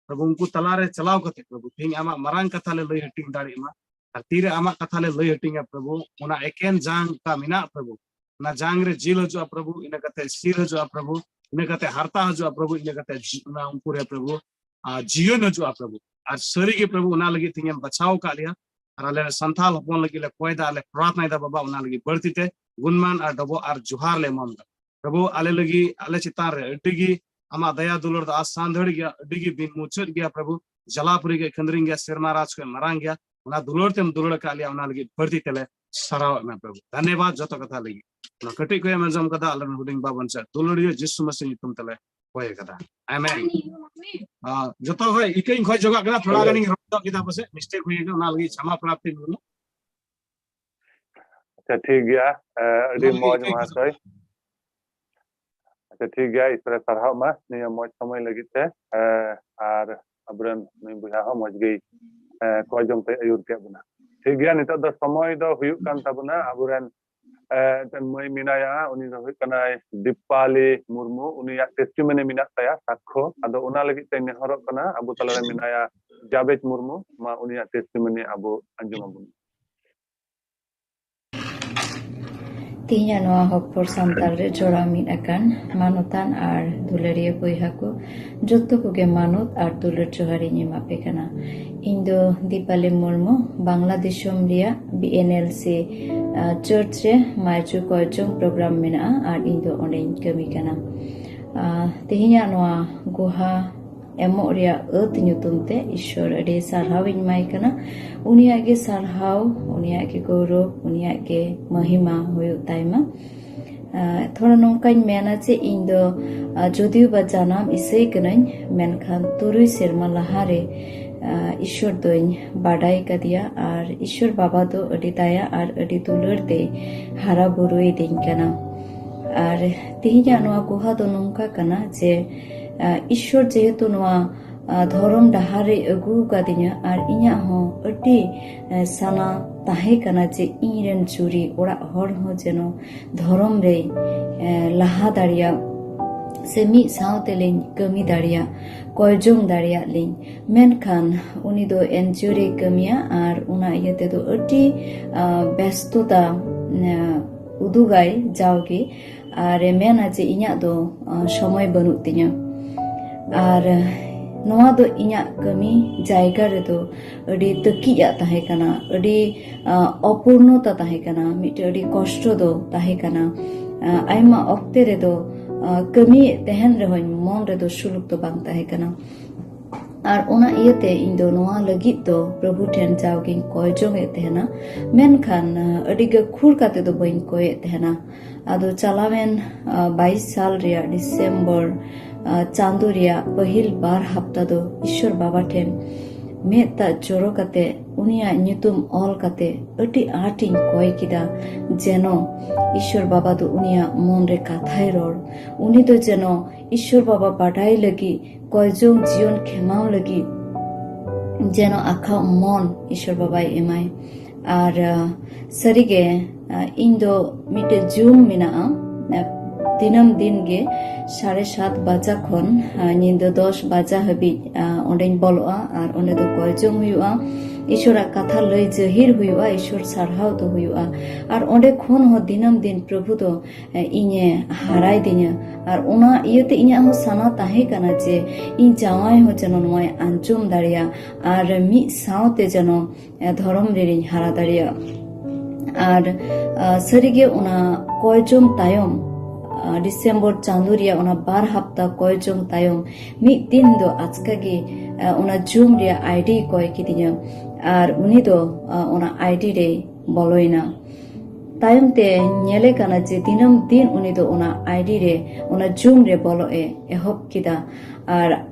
ᱯᱨᱚᱵᱷᱩ ᱩᱱᱠᱩ ᱛᱟᱞᱟᱨᱮ ᱪᱟᱞᱟᱣ ᱠᱟᱛᱮ ᱯᱨᱚᱵᱷᱩ ᱛᱮᱦᱮᱧ ᱟᱢᱟᱜ ᱢᱟᱨᱟᱝ ᱠᱟᱛᱷᱟ ᱞᱮ ᱞᱟᱹᱭ ᱦᱟᱹᱴᱤᱧ ᱫᱟᱲᱮᱭᱟᱜ ᱢᱟ᱾ ᱟᱨ ᱛᱤᱨᱮ ᱟᱢᱟᱜ ᱠᱟᱛᱷᱟ ᱞᱮ ᱞᱟᱹᱭ ᱦᱟᱹᱴᱤᱧᱟ ᱯᱨᱚᱵᱷᱩ, ᱚᱱᱟ ᱮᱠᱮᱱ ᱡᱟᱝ ᱚᱠᱟ ᱢᱮᱱᱟᱜ ᱯᱨᱚᱵᱷᱩ, ᱚᱱᱟ ᱡᱟᱝ ᱨᱮ ᱡᱤᱞ ᱦᱤᱡᱩᱜᱼᱟ ᱯᱨᱚᱵᱷᱩ, ᱤᱱᱟᱹ ᱠᱟᱛᱮ ᱥᱤᱨ ᱦᱤᱡᱩᱜᱼᱟ ᱯᱨᱚᱵᱷᱩ, ᱤᱱᱟᱹ ᱠᱟᱛᱮ ᱦᱟᱨᱛᱟ ᱦᱤᱡᱩᱜᱼᱟ ᱯᱨᱚᱵᱷᱩ, ᱤᱱᱟᱹ ᱠᱟᱛᱮ ᱡᱤ-, ᱚᱱᱟ ᱩᱱᱠᱩ ᱨᱮ ᱯᱨᱚᱵᱷᱩ ᱟᱨ ᱡᱤᱭᱚᱱ ᱦᱤᱡᱩᱜᱼᱟ ᱯᱨᱚᱵᱷᱩ᱾ ᱟᱨ ᱥᱟᱹᱨᱤ ᱜᱮ ᱯᱨᱚᱵᱷᱩ, ᱚᱱᱟ ᱞᱟᱹᱜᱤᱫ ᱛᱮᱦᱮᱧᱮᱢ ᱵᱟᱪᱷᱟᱣ ᱟᱠᱟᱫ ᱞᱮᱭᱟ᱾ ᱟᱨ ᱟᱞᱮ ᱥᱟᱱᱛᱟᱲ ᱦᱚᱯᱚᱱ ᱞᱟᱹᱜᱤᱫ ᱞᱮ ᱠᱚᱭ ᱫᱟ, ᱟᱞᱮ ᱯᱨᱟᱨᱛᱷᱱᱟᱭ ᱫᱟ ᱵᱟᱵᱟ, ᱚᱱᱟ ᱞᱟᱹᱜᱤᱫ ᱵᱟᱹᱲᱛᱤ ᱛᱮ ᱜᱩᱱᱢᱟᱱ ᱟᱨ ᱰᱚᱵᱚᱜ ᱟᱨ ᱡᱚᱦᱟᱨ ᱞᱮ ᱮᱢᱟᱢ ᱠᱟᱱᱟ ᱯᱨᱚᱵᱷᱩ᱾ ᱟᱞᱮ ᱞᱟᱹᱜᱤᱫ, ᱟᱞᱮ ᱪᱮᱛᱟᱱ ᱨᱮ ᱟᱹᱰᱤ ᱜᱮ ᱟᱢᱟᱜ ᱫᱟᱭᱟ ᱫᱩᱞᱟᱹᱲ ᱫᱚ ᱟᱥᱟᱱᱫᱷᱟᱹᱲ ᱜᱮᱭᱟ, ᱟᱹᱰᱤ ᱜᱮ ᱵᱤᱱ ᱢᱩᱪᱟᱹᱫ ᱜᱮᱭᱟ ᱯᱨᱚᱵᱷᱩ᱾ ᱡᱟᱞᱟᱯᱩᱨᱤ ᱜᱮ ᱠᱷᱟᱹᱱᱫᱽᱨᱤᱝ ᱜᱮᱭᱟ, ᱥᱮᱨᱢᱟ ᱨᱟᱡᱽ ᱠᱷᱚᱱ ᱢᱟᱨᱟᱝ ᱜᱮᱭᱟ᱾ ᱚᱱᱟ ᱫᱩᱞᱟᱹᱲ ᱛᱮᱢ ᱫᱩᱞᱟᱹᱲ ᱟᱠᱟᱫ ᱞᱮᱭᱟ, ᱚᱱᱟ ᱞᱟᱹᱜᱤᱫ ᱵᱟᱹᱲᱛᱤ ᱛᱮᱞᱮ ᱥᱟᱨᱦᱟᱣᱮᱫ ᱢᱮ ᱯᱨᱚᱵᱷᱩ᱾ ᱫᱷᱚᱱᱭᱚᱵᱟᱫ ᱡᱚᱛᱚ ᱠᱟᱛᱷᱟ ᱞᱟᱹᱜᱤᱫ᱾ ᱚᱱᱟ ᱠᱟᱹᱴᱤᱡ ᱠᱷᱚᱱ ᱮᱢ ᱟᱸᱡᱚᱢ ᱠᱟᱫᱟ, ᱟᱞᱮ ᱨᱮᱱ ᱦᱩᱰᱤᱧ ᱵᱟ ᱵᱚᱱ ᱪᱮᱫ ᱫᱩᱞᱟᱹᱲᱤᱭᱟᱹ ᱡᱤᱥᱩ ᱢᱟᱹᱥᱤ ᱧᱩᱛᱩᱢ ᱛᱮᱞᱮ ᱠᱚᱭ ᱠᱟᱫᱟ᱾ ᱟᱢᱮᱱ᱾ ᱟᱨ ᱡᱚᱛᱚ ᱠᱷᱚᱡ ᱤᱠᱟᱹᱧ ᱠᱷᱚᱡ ᱡᱚᱜᱟᱜ ᱠᱟᱱᱟ, ᱛᱷᱚᱲᱟ ᱜᱟᱱᱤᱧ ᱨᱚᱲ ᱧᱚᱜ ᱠᱮᱫᱟ, ᱯᱟᱥᱮᱡ ᱢᱤᱥᱴᱮᱠ ᱦᱩᱭ ᱠᱟᱱᱟ, ᱚᱱᱟ ᱞᱟᱹᱜᱤᱫ ᱠᱷᱟᱢᱟ ᱯᱨᱟᱨᱛᱷᱤ ᱵᱚᱱᱟ᱾ ᱟᱪᱪᱷᱟ, ᱴᱷᱤᱠ ᱜᱮᱭᱟ᱾ ᱮ, ᱟᱹᱰᱤ ᱚᱱᱟ ᱞᱟᱹᱜᱤᱫ ᱢᱚᱡᱽ ᱤᱠᱟᱹᱧ ᱢᱚᱦᱟᱥᱚᱭ᱾ ᱠᱷᱚᱡᱚᱜ ᱟᱪᱪᱷᱟ, ᱴᱷᱤᱠ ᱜᱮᱭᱟ, ᱤᱥᱚᱨᱮ ᱥᱟᱨᱦᱟᱣ ᱢᱟ ᱱᱤᱭᱟᱹ ᱢᱚᱡᱽ ᱥᱚᱢᱚᱭ ᱞᱟᱹᱜᱤᱫ ᱛᱮ᱾ ᱮ, ᱟᱨ ᱟᱵᱚᱨᱮᱱ ᱱᱩᱭ ᱵᱚᱭᱦᱟ ᱦᱚᱸ ᱢᱚᱡᱽ ᱜᱮᱭ, ᱮ, ᱠᱚᱭ ᱡᱚᱝ ᱛᱮ ᱟᱹᱭᱩᱨ ᱠᱮᱫ ᱵᱚᱱᱟ᱾ ᱴᱷᱤᱠ ᱜᱮᱭᱟ, ᱱᱤᱛᱚᱜ ᱫᱚ ᱥᱚᱢᱚᱭ ᱫᱚ ᱦᱩᱭᱩᱜ ᱠᱟᱱ ᱛᱟᱵᱚᱱᱟ ᱟᱵᱚᱨᱮᱱ, ᱮ, ᱢᱤᱫᱴᱮᱱ ᱢᱟᱹᱭ ᱢᱮᱱᱟᱭᱟ, ᱩᱱᱤ ᱫᱚ ᱦᱩᱭᱩᱜ ᱠᱟᱱᱟᱭ ᱫᱤᱯᱟᱞᱤ ᱢᱩᱨᱢᱩ, ᱩᱱᱤᱭᱟᱜ testimony ᱢᱮᱱᱟᱜ ᱛᱟᱭᱟ, ᱥᱟᱠᱠᱷᱚ᱾ ᱟᱫᱚ ᱚᱱᱟ ᱞᱟᱹᱜᱤᱫ ᱛᱮ ᱱᱮᱦᱚᱨᱚᱜ ᱠᱟᱱᱟ, ᱟᱵᱚ ᱛᱟᱞᱟᱨᱮ ᱢᱮᱱᱟᱭᱟ ᱡᱟᱵᱮᱫ ᱢᱩᱨᱢᱩ, ᱢᱟ ᱩᱱᱤᱭᱟᱜ testimony ᱟᱵᱚ ᱟᱸᱡᱚᱢ ᱟᱵᱚᱱ᱾ ᱛᱮᱦᱮᱧᱟᱜ ᱱᱚᱣᱟ ᱦᱚᱠ ᱯᱷᱚᱨ ᱥᱟᱱᱛᱟᱲ ᱨᱮ ᱡᱚᱲᱟᱣ ᱢᱤᱫ ᱟᱠᱟᱱ ᱢᱟᱱᱚᱛᱟᱱ ᱟᱨ ᱫᱩᱞᱟᱹᱲᱤᱭᱟᱹ ᱵᱚᱭᱦᱟ ᱠᱚ, ᱡᱚᱛᱚ ᱠᱚᱜᱮ ᱢᱟᱱᱚᱛ ᱟᱨ ᱫᱩᱞᱟᱹᱲ ᱡᱚᱦᱟᱨ ᱤᱧ ᱮᱢᱟ ᱯᱮ ᱠᱟᱱᱟ᱾ ᱤᱧ ᱫᱚ ᱫᱤᱯᱟᱞᱤ ᱢᱩᱨᱢᱩ, ᱵᱟᱝᱞᱟ ᱫᱤᱥᱚᱢ ᱨᱮᱭᱟᱜ B N L C, ᱟ, church ᱨᱮ ᱢᱟᱭᱡᱩ ᱠᱚᱭᱡᱚᱝ program ᱢᱮᱱᱟᱜᱼᱟ ᱟᱨ ᱤᱧ ᱫᱚ ᱚᱸᱰᱮᱧ ᱠᱟᱹᱢᱤ ᱠᱟᱱᱟ᱾ ᱟ, ᱛᱮᱦᱮᱧᱟᱜ ᱱᱚᱣᱟ ᱜᱩᱦᱟ ᱮᱢᱚᱜ ᱨᱮᱭᱟᱜ ᱟᱹᱛ ᱧᱩᱛᱩᱢ ᱛᱮ ᱤᱥᱥᱚᱨ ᱟᱹᱰᱤ ᱥᱟᱨᱦᱟᱣ ᱤᱧ ᱮᱢᱟᱭ ᱠᱟᱱᱟ᱾ ᱩᱱᱤᱭᱟᱜ ᱜᱮ ᱥᱟᱨᱦᱟᱣ, ᱩᱱᱤᱭᱟᱜ ᱜᱮ ᱜᱚᱨᱚᱵᱽ, ᱩᱱᱤᱭᱟᱜ ᱜᱮ ᱢᱚᱦᱤᱢᱟ ᱦᱩᱭᱩᱜ ᱛᱟᱭ ᱢᱟ᱾ ᱟᱨ ᱛᱷᱚᱲᱟ ᱱᱚᱝᱠᱟᱧ ᱢᱮᱱᱟ ᱡᱮ ᱤᱧ ᱫᱚ, ᱟᱨ ᱡᱩᱫᱤᱭᱳ ᱵᱟ ᱡᱟᱱᱟᱢ ᱤᱥᱟᱹᱭ ᱠᱟᱹᱱᱟᱹᱧ, ᱢᱮᱱᱠᱷᱟᱱ ᱛᱩᱨᱩᱭ ᱥᱮᱨᱢᱟ ᱞᱟᱦᱟᱨᱮ, ᱟᱨ ᱤᱥᱥᱚᱨ ᱫᱚᱧ ᱵᱟᱰᱟᱭ ᱠᱟᱫᱮᱭᱟ ᱟᱨ ᱤᱥᱥᱚᱨ ᱵᱟᱵᱟ ᱫᱚ ᱟᱹᱰᱤ ᱫᱟᱭᱟ ᱟᱨ ᱟᱹᱰᱤ ᱫᱩᱞᱟᱹᱲ ᱛᱮᱭ ᱦᱟᱨᱟ ᱵᱩᱨᱩᱭᱮᱫᱤᱧ ᱠᱟᱱᱟ᱾ ᱟᱨ ᱛᱮᱦᱮᱧᱟᱜ ᱱᱚᱣᱟ ᱜᱩᱦᱟ ᱫᱚ ᱱᱚᱝᱠᱟ ᱠᱟᱱᱟ ᱡᱮ, ᱟᱨ ᱤᱥᱥᱚᱨ ᱡᱮᱦᱮᱛᱩ ᱱᱚᱣᱟ, ᱟᱨ ᱫᱷᱚᱨᱚᱢ ᱰᱟᱦᱟᱨ ᱨᱮᱭ ᱟᱹᱜᱩ ᱟᱠᱟᱫᱤᱧᱟ ᱟᱨ ᱤᱧᱟᱹᱜ ᱦᱚᱸ ᱟᱹᱰᱤ, ᱟᱨ ᱥᱟᱱᱟ ᱛᱟᱦᱮᱸ ᱠᱟᱱᱟ ᱡᱮ ᱤᱧ ᱨᱮᱱ ᱡᱩᱨᱤ ᱚᱲᱟᱜ ᱦᱚᱲ ᱦᱚᱸ ᱡᱮᱱᱚ ᱫᱷᱚᱨᱚᱢ ᱨᱮᱭ, ᱟᱨ ᱞᱟᱦᱟ ᱫᱟᱲᱮᱭᱟᱜ᱾ ᱥᱮ ᱢᱤᱫ ᱥᱟᱶ ᱛᱮᱞᱤᱧ ᱠᱟᱹᱢᱤ ᱫᱟᱲᱮᱭᱟᱜ, ᱠᱚᱭ ᱡᱚᱝ ᱫᱟᱲᱮᱭᱟᱜ ᱞᱤᱧ᱾ ᱢᱮᱱᱠᱷᱟᱱ ᱩᱱᱤ ᱫᱚ ᱮᱱᱡᱤᱭᱳ ᱨᱮᱭ ᱠᱟᱹᱢᱤᱭᱟ ᱟᱨ ᱚᱱᱟ ᱤᱭᱟᱹ ᱛᱮᱫᱚ ᱟᱹᱰᱤ, ᱟ, ᱵᱮᱥᱛᱚᱛᱟ, ᱟ, ᱩᱫᱩᱜᱟᱭ ᱡᱟᱣᱜᱮ᱾ ᱟᱨ ᱮ ᱢᱮᱱᱟ ᱡᱮ ᱤᱧᱟᱹᱜ ᱫᱚ, ᱟ, ᱥᱚᱢᱚᱭ ᱵᱟᱹᱱᱩᱜ ᱛᱤᱧᱟᱹ᱾ ᱟᱨ ᱱᱚᱣᱟ ᱫᱚ ᱤᱧᱟᱹᱜ ᱠᱟᱹᱢᱤ ᱡᱟᱭᱜᱟ ᱨᱮᱫᱚ ᱟᱹᱰᱤ ᱛᱟᱹᱠᱤᱡ ᱟᱜ ᱛᱟᱦᱮᱸ ᱠᱟᱱᱟ, ᱟᱹᱰᱤ, ᱟ, ᱚᱯᱩᱨᱱᱚᱛᱟ ᱛᱟᱦᱮᱸ ᱠᱟᱱᱟ, ᱢᱤᱫᱴᱮᱱ ᱟᱹᱰᱤ ᱠᱚᱥᱴᱚ ᱫᱚ ᱛᱟᱦᱮᱸ ᱠᱟᱱᱟ᱾ ᱟ, ᱟᱭᱢᱟ ᱚᱠᱛᱮ ᱨᱮᱫᱚ, ᱟ, ᱠᱟᱹᱢᱤᱭᱮᱫ ᱛᱟᱦᱮᱱ ᱨᱮᱦᱚᱸᱧ ᱢᱚᱱ ᱨᱮᱫᱚ ᱥᱩᱞᱩᱠ ᱫᱚ ᱵᱟᱝ ᱛᱟᱦᱮᱸ ᱠᱟᱱᱟ᱾ ᱟᱨ ᱚᱱᱟ ᱤᱭᱟᱹᱛᱮ ᱤᱧ ᱫᱚ ᱱᱚᱣᱟ ᱞᱟᱹᱜᱤᱫ ᱫᱚ ᱯᱨᱚᱵᱷᱩ ᱴᱷᱮᱱ ᱡᱟᱣᱜᱮᱧ ᱠᱚᱭ ᱡᱚᱝ ᱮᱫ ᱛᱟᱦᱮᱱᱟ᱾ ᱢᱮᱱᱠᱷᱟᱱ, ᱟ, ᱟᱹᱰᱤ ᱜᱟᱹᱠᱷᱩᱲ ᱠᱟᱛᱮ ᱫᱚ ᱵᱟᱹᱧ ᱠᱚᱭᱮᱫ ᱛᱟᱦᱮᱱᱟ᱾ ᱟᱫᱚ ᱪᱟᱞᱟᱣᱮᱱ, ᱟ, ᱵᱟᱭᱤᱥ ᱥᱟᱞ ᱨᱮᱭᱟᱜ ᱰᱤᱥᱮᱢᱵᱚᱨ, ᱟ, ᱪᱟᱸᱫᱳ ᱨᱮᱭᱟᱜ ᱯᱟᱹᱦᱤᱞ ᱵᱟᱨ ᱦᱟᱯᱛᱟ ᱫᱚ ᱤᱥᱚᱨ ᱵᱟᱵᱟ ᱴᱷᱮᱱ ᱢᱮᱫ ᱫᱟᱜ ᱡᱚᱨᱚ ᱠᱟᱛᱮ ᱩᱱᱤᱭᱟᱜ ᱧᱩᱛᱩᱢ ᱚᱞ ᱠᱟᱛᱮ ᱟᱹᱰᱤ ᱟᱸᱴᱤᱧ ᱠᱚᱭ ᱠᱮᱫᱟ, ᱡᱮᱱᱚ ᱤᱥᱚᱨ ᱵᱟᱵᱟ ᱫᱚ ᱩᱱᱤᱭᱟᱜ ᱢᱚᱱ ᱨᱮ ᱠᱟᱛᱷᱟᱭ ᱨᱚᱲ, ᱩᱱᱤ ᱫᱚ ᱡᱮᱱᱚ ᱤᱥᱚᱨ ᱵᱟᱵᱟ ᱵᱟᱰᱟᱭ ᱞᱟᱹᱜᱤᱫ, ᱠᱚᱭ ᱡᱚᱝ ᱡᱤᱭᱚᱱ ᱠᱷᱮᱢᱟᱣ ᱞᱟᱹᱜᱤᱫ ᱡᱮᱱᱚ ᱟᱠᱷᱟᱣ ᱢᱚᱱ ᱤᱥᱚᱨ ᱵᱟᱵᱟᱭ ᱮᱢᱟᱭ᱾ ᱟᱨ, ᱟ, ᱥᱟᱹᱨᱤᱜᱮ, ᱟ, ᱤᱧ ᱫᱚ ᱢᱤᱫᱴᱮᱡ ᱡᱩᱢ ᱢᱮᱱᱟᱜᱼᱟ, ᱟ, ᱫᱤᱱᱟᱹᱢ ᱫᱤᱱ ᱜᱮ ᱥᱟᱲᱮ ᱥᱟᱛ ᱵᱟᱡᱟ ᱠᱷᱚᱱ, ᱟ, ᱧᱤᱫᱟᱹ ᱫᱚᱥ ᱵᱟᱡᱟ ᱦᱟᱹᱵᱤᱡ, ᱟ, ᱚᱸᱰᱮᱧ ᱵᱚᱞᱚᱜᱼᱟ ᱟᱨ ᱚᱸᱰᱮ ᱫᱚ ᱠᱚᱭ ᱡᱚᱝ ᱦᱩᱭᱩᱜᱼᱟ, ᱤᱥᱚᱨᱟᱜ ᱠᱟᱛᱷᱟ ᱞᱟᱹᱭ ᱡᱟᱹᱦᱤᱨ ᱦᱩᱭᱩᱜᱼᱟ, ᱤᱥᱚᱨ ᱥᱟᱨᱦᱟᱣ ᱫᱚ ᱦᱩᱭᱩᱜᱼᱟ᱾ ᱟᱨ ᱚᱸᱰᱮ ᱠᱷᱚᱱ ᱦᱚᱸ ᱫᱤᱱᱟᱹᱢ ᱫᱤᱱ ᱯᱨᱚᱵᱷᱩ ᱫᱚ, ᱮ, ᱤᱧᱮ ᱦᱟᱨᱟᱭ ᱫᱤᱧᱟ᱾ ᱟᱨ ᱚᱱᱟ ᱤᱭᱟᱹᱛᱮ ᱤᱧᱟᱹᱜ ᱦᱚᱸ ᱥᱟᱱᱟ ᱛᱟᱦᱮᱸ ᱠᱟᱱᱟ ᱡᱮ ᱤᱧ ᱡᱟᱶᱟᱭ ᱦᱚᱸ ᱡᱮᱱᱚ ᱱᱚᱣᱟᱭ ᱟᱸᱡᱚᱢ ᱫᱟᱲᱮᱭᱟᱜ ᱟᱨ ᱢᱤᱫ ᱥᱟᱶᱛᱮ ᱡᱮᱱᱚ, ᱮ, ᱫᱷᱚᱨᱚᱢ ᱨᱮᱞᱤᱧ ᱦᱟᱨᱟ ᱫᱟᱲᱮᱭᱟᱜ᱾ ᱟᱨ, ᱟ, ᱥᱟᱹᱨᱤᱜᱮ ᱚᱱᱟ ᱠᱚᱭ ᱡᱚᱝ ᱛᱟᱭᱚᱢ, ᱟ, ᱰᱤᱥᱮᱢᱵᱚᱨ ᱪᱟᱸᱫᱳ ᱨᱮᱭᱟᱜ ᱚᱱᱟ ᱵᱟᱨ ᱦᱟᱯᱛᱟ ᱠᱚᱭ ᱡᱚᱝ ᱛᱟᱭᱚᱢ, ᱢᱤᱫ ᱫᱤᱱ ᱫᱚ ᱟᱪᱠᱟ ᱜᱮ, ᱟ, ᱚᱱᱟ ᱡᱩᱢ ᱨᱮᱭᱟᱜ ᱟᱭᱰᱤ ᱠᱚᱭ ᱠᱤᱫᱤᱧᱟ᱾ ᱟᱨ ᱩᱱᱤ ᱫᱚ, ᱟ, ᱚᱱᱟ ᱟᱭᱰᱤ ᱨᱮᱭ ᱵᱚᱞᱚᱭᱮᱱᱟ᱾ ᱛᱟᱭᱚᱢ ᱛᱮ ᱧᱮᱞᱮ ᱠᱟᱱᱟ ᱡᱮ ᱫᱤᱱᱟᱹᱢ ᱫᱤᱱ ᱩᱱᱤ ᱫᱚ ᱚᱱᱟ ᱟᱭᱰᱤ ᱨᱮ, ᱚᱱᱟ ᱡᱩᱢ ᱨᱮ ᱵᱚᱞᱚᱜ ᱮ ᱮᱦᱚᱵ ᱠᱮᱫᱟ᱾ ᱟᱨ,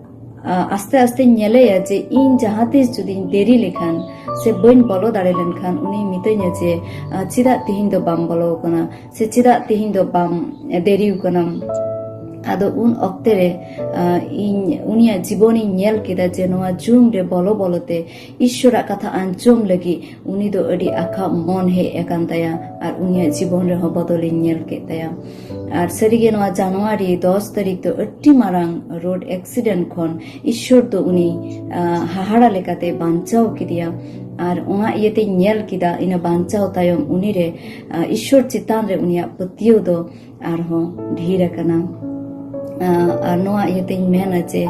ᱟ, ᱟᱥᱛᱮ ᱟᱥᱛᱮᱧ ᱧᱮᱞᱮᱭᱟ ᱡᱮ ᱤᱧ ᱡᱟᱦᱟᱸ ᱛᱤᱥ ᱡᱩᱫᱤᱧ ᱫᱮᱨᱤ ᱞᱮᱠᱷᱟᱱ ᱥᱮ ᱵᱟᱹᱧ ᱵᱚᱞᱚ ᱫᱟᱲᱮ ᱞᱮᱱᱠᱷᱟᱱ ᱩᱱᱤᱭ ᱢᱤᱛᱟᱹᱧᱟ ᱡᱮ, ᱟ, "ᱪᱮᱫᱟᱜ ᱛᱤᱦᱤᱧ ᱫᱚ ᱵᱟᱢ ᱵᱚᱞᱚ ᱟᱠᱟᱱᱟ ᱥᱮ ᱪᱮᱫᱟᱜ ᱛᱤᱦᱤᱧ ᱫᱚ ᱵᱟᱢ ᱫᱮᱨᱤ ᱟᱠᱟᱱᱟᱢ?" ᱟᱫᱚ ᱩᱱ ᱚᱠᱛᱮ ᱨᱮ, ᱟ, ᱤᱧ ᱩᱱᱤᱭᱟᱜ ᱡᱤᱵᱚᱱᱤᱧ ᱧᱮᱞ ᱠᱮᱫᱟ ᱡᱮ ᱱᱚᱣᱟ ᱡᱩᱢ ᱨᱮ ᱵᱚᱞᱚ ᱵᱚᱞᱚᱛᱮ ᱤᱥᱥᱚᱨᱟᱜ ᱠᱟᱛᱷᱟ ᱟᱸᱡᱚᱢ ᱞᱟᱹᱜᱤᱫ ᱩᱱᱤ ᱫᱚ ᱟᱹᱰᱤ ᱟᱠᱷᱟ ᱢᱚᱱ ᱦᱮᱡ ᱟᱠᱟᱱ ᱛᱟᱭᱟ ᱟᱨ ᱩᱱᱤᱭᱟᱜ ᱡᱤᱵᱚᱱ ᱨᱮᱦᱚᱸ ᱵᱚᱫᱚᱞᱤᱧ ᱧᱮᱞ ᱠᱮᱫ ᱛᱟᱭᱟ᱾ ᱟᱨ ᱥᱟᱹᱨᱤᱜᱮ ᱱᱚᱣᱟ ᱡᱟᱱᱩᱣᱟᱨᱤ ᱫᱚᱥ ᱛᱟᱹᱨᱤᱠᱷ ᱫᱚ ᱟᱹᱰᱤ ᱢᱟᱨᱟᱝ ᱨᱳᱰ ᱮᱠᱥᱤᱰᱮᱱᱴ ᱠᱷᱚᱱ ᱤᱥᱥᱚᱨ ᱫᱚ ᱩᱱᱤ, ᱟ, ᱦᱟᱦᱟᱲᱟ ᱞᱮᱠᱟᱛᱮ ᱵᱟᱧᱪᱟᱣ ᱠᱮᱫᱮᱭᱟ᱾ ᱟᱨ ᱚᱱᱟ ᱤᱭᱟᱹᱛᱮᱧ ᱧᱮᱞ ᱠᱮᱫᱟ, ᱤᱱᱟᱹ ᱵᱟᱧᱪᱟᱣ ᱛᱟᱭᱚᱢ ᱩᱱᱤᱨᱮ, ᱟ, ᱤᱥᱥᱚᱨ ᱪᱮᱛᱟᱱ ᱨᱮ ᱩᱱᱤᱭᱟᱜ ᱯᱟᱹᱛᱭᱟᱹᱣ ᱫᱚ ᱟᱨᱦᱚᱸ ᱰᱷᱮᱨ ᱟᱠᱟᱱᱟ᱾ ᱟ, ᱟᱨ ᱱᱚᱣᱟ ᱤᱭᱟᱹᱛᱮᱧ ᱢᱮᱱᱟ ᱡᱮ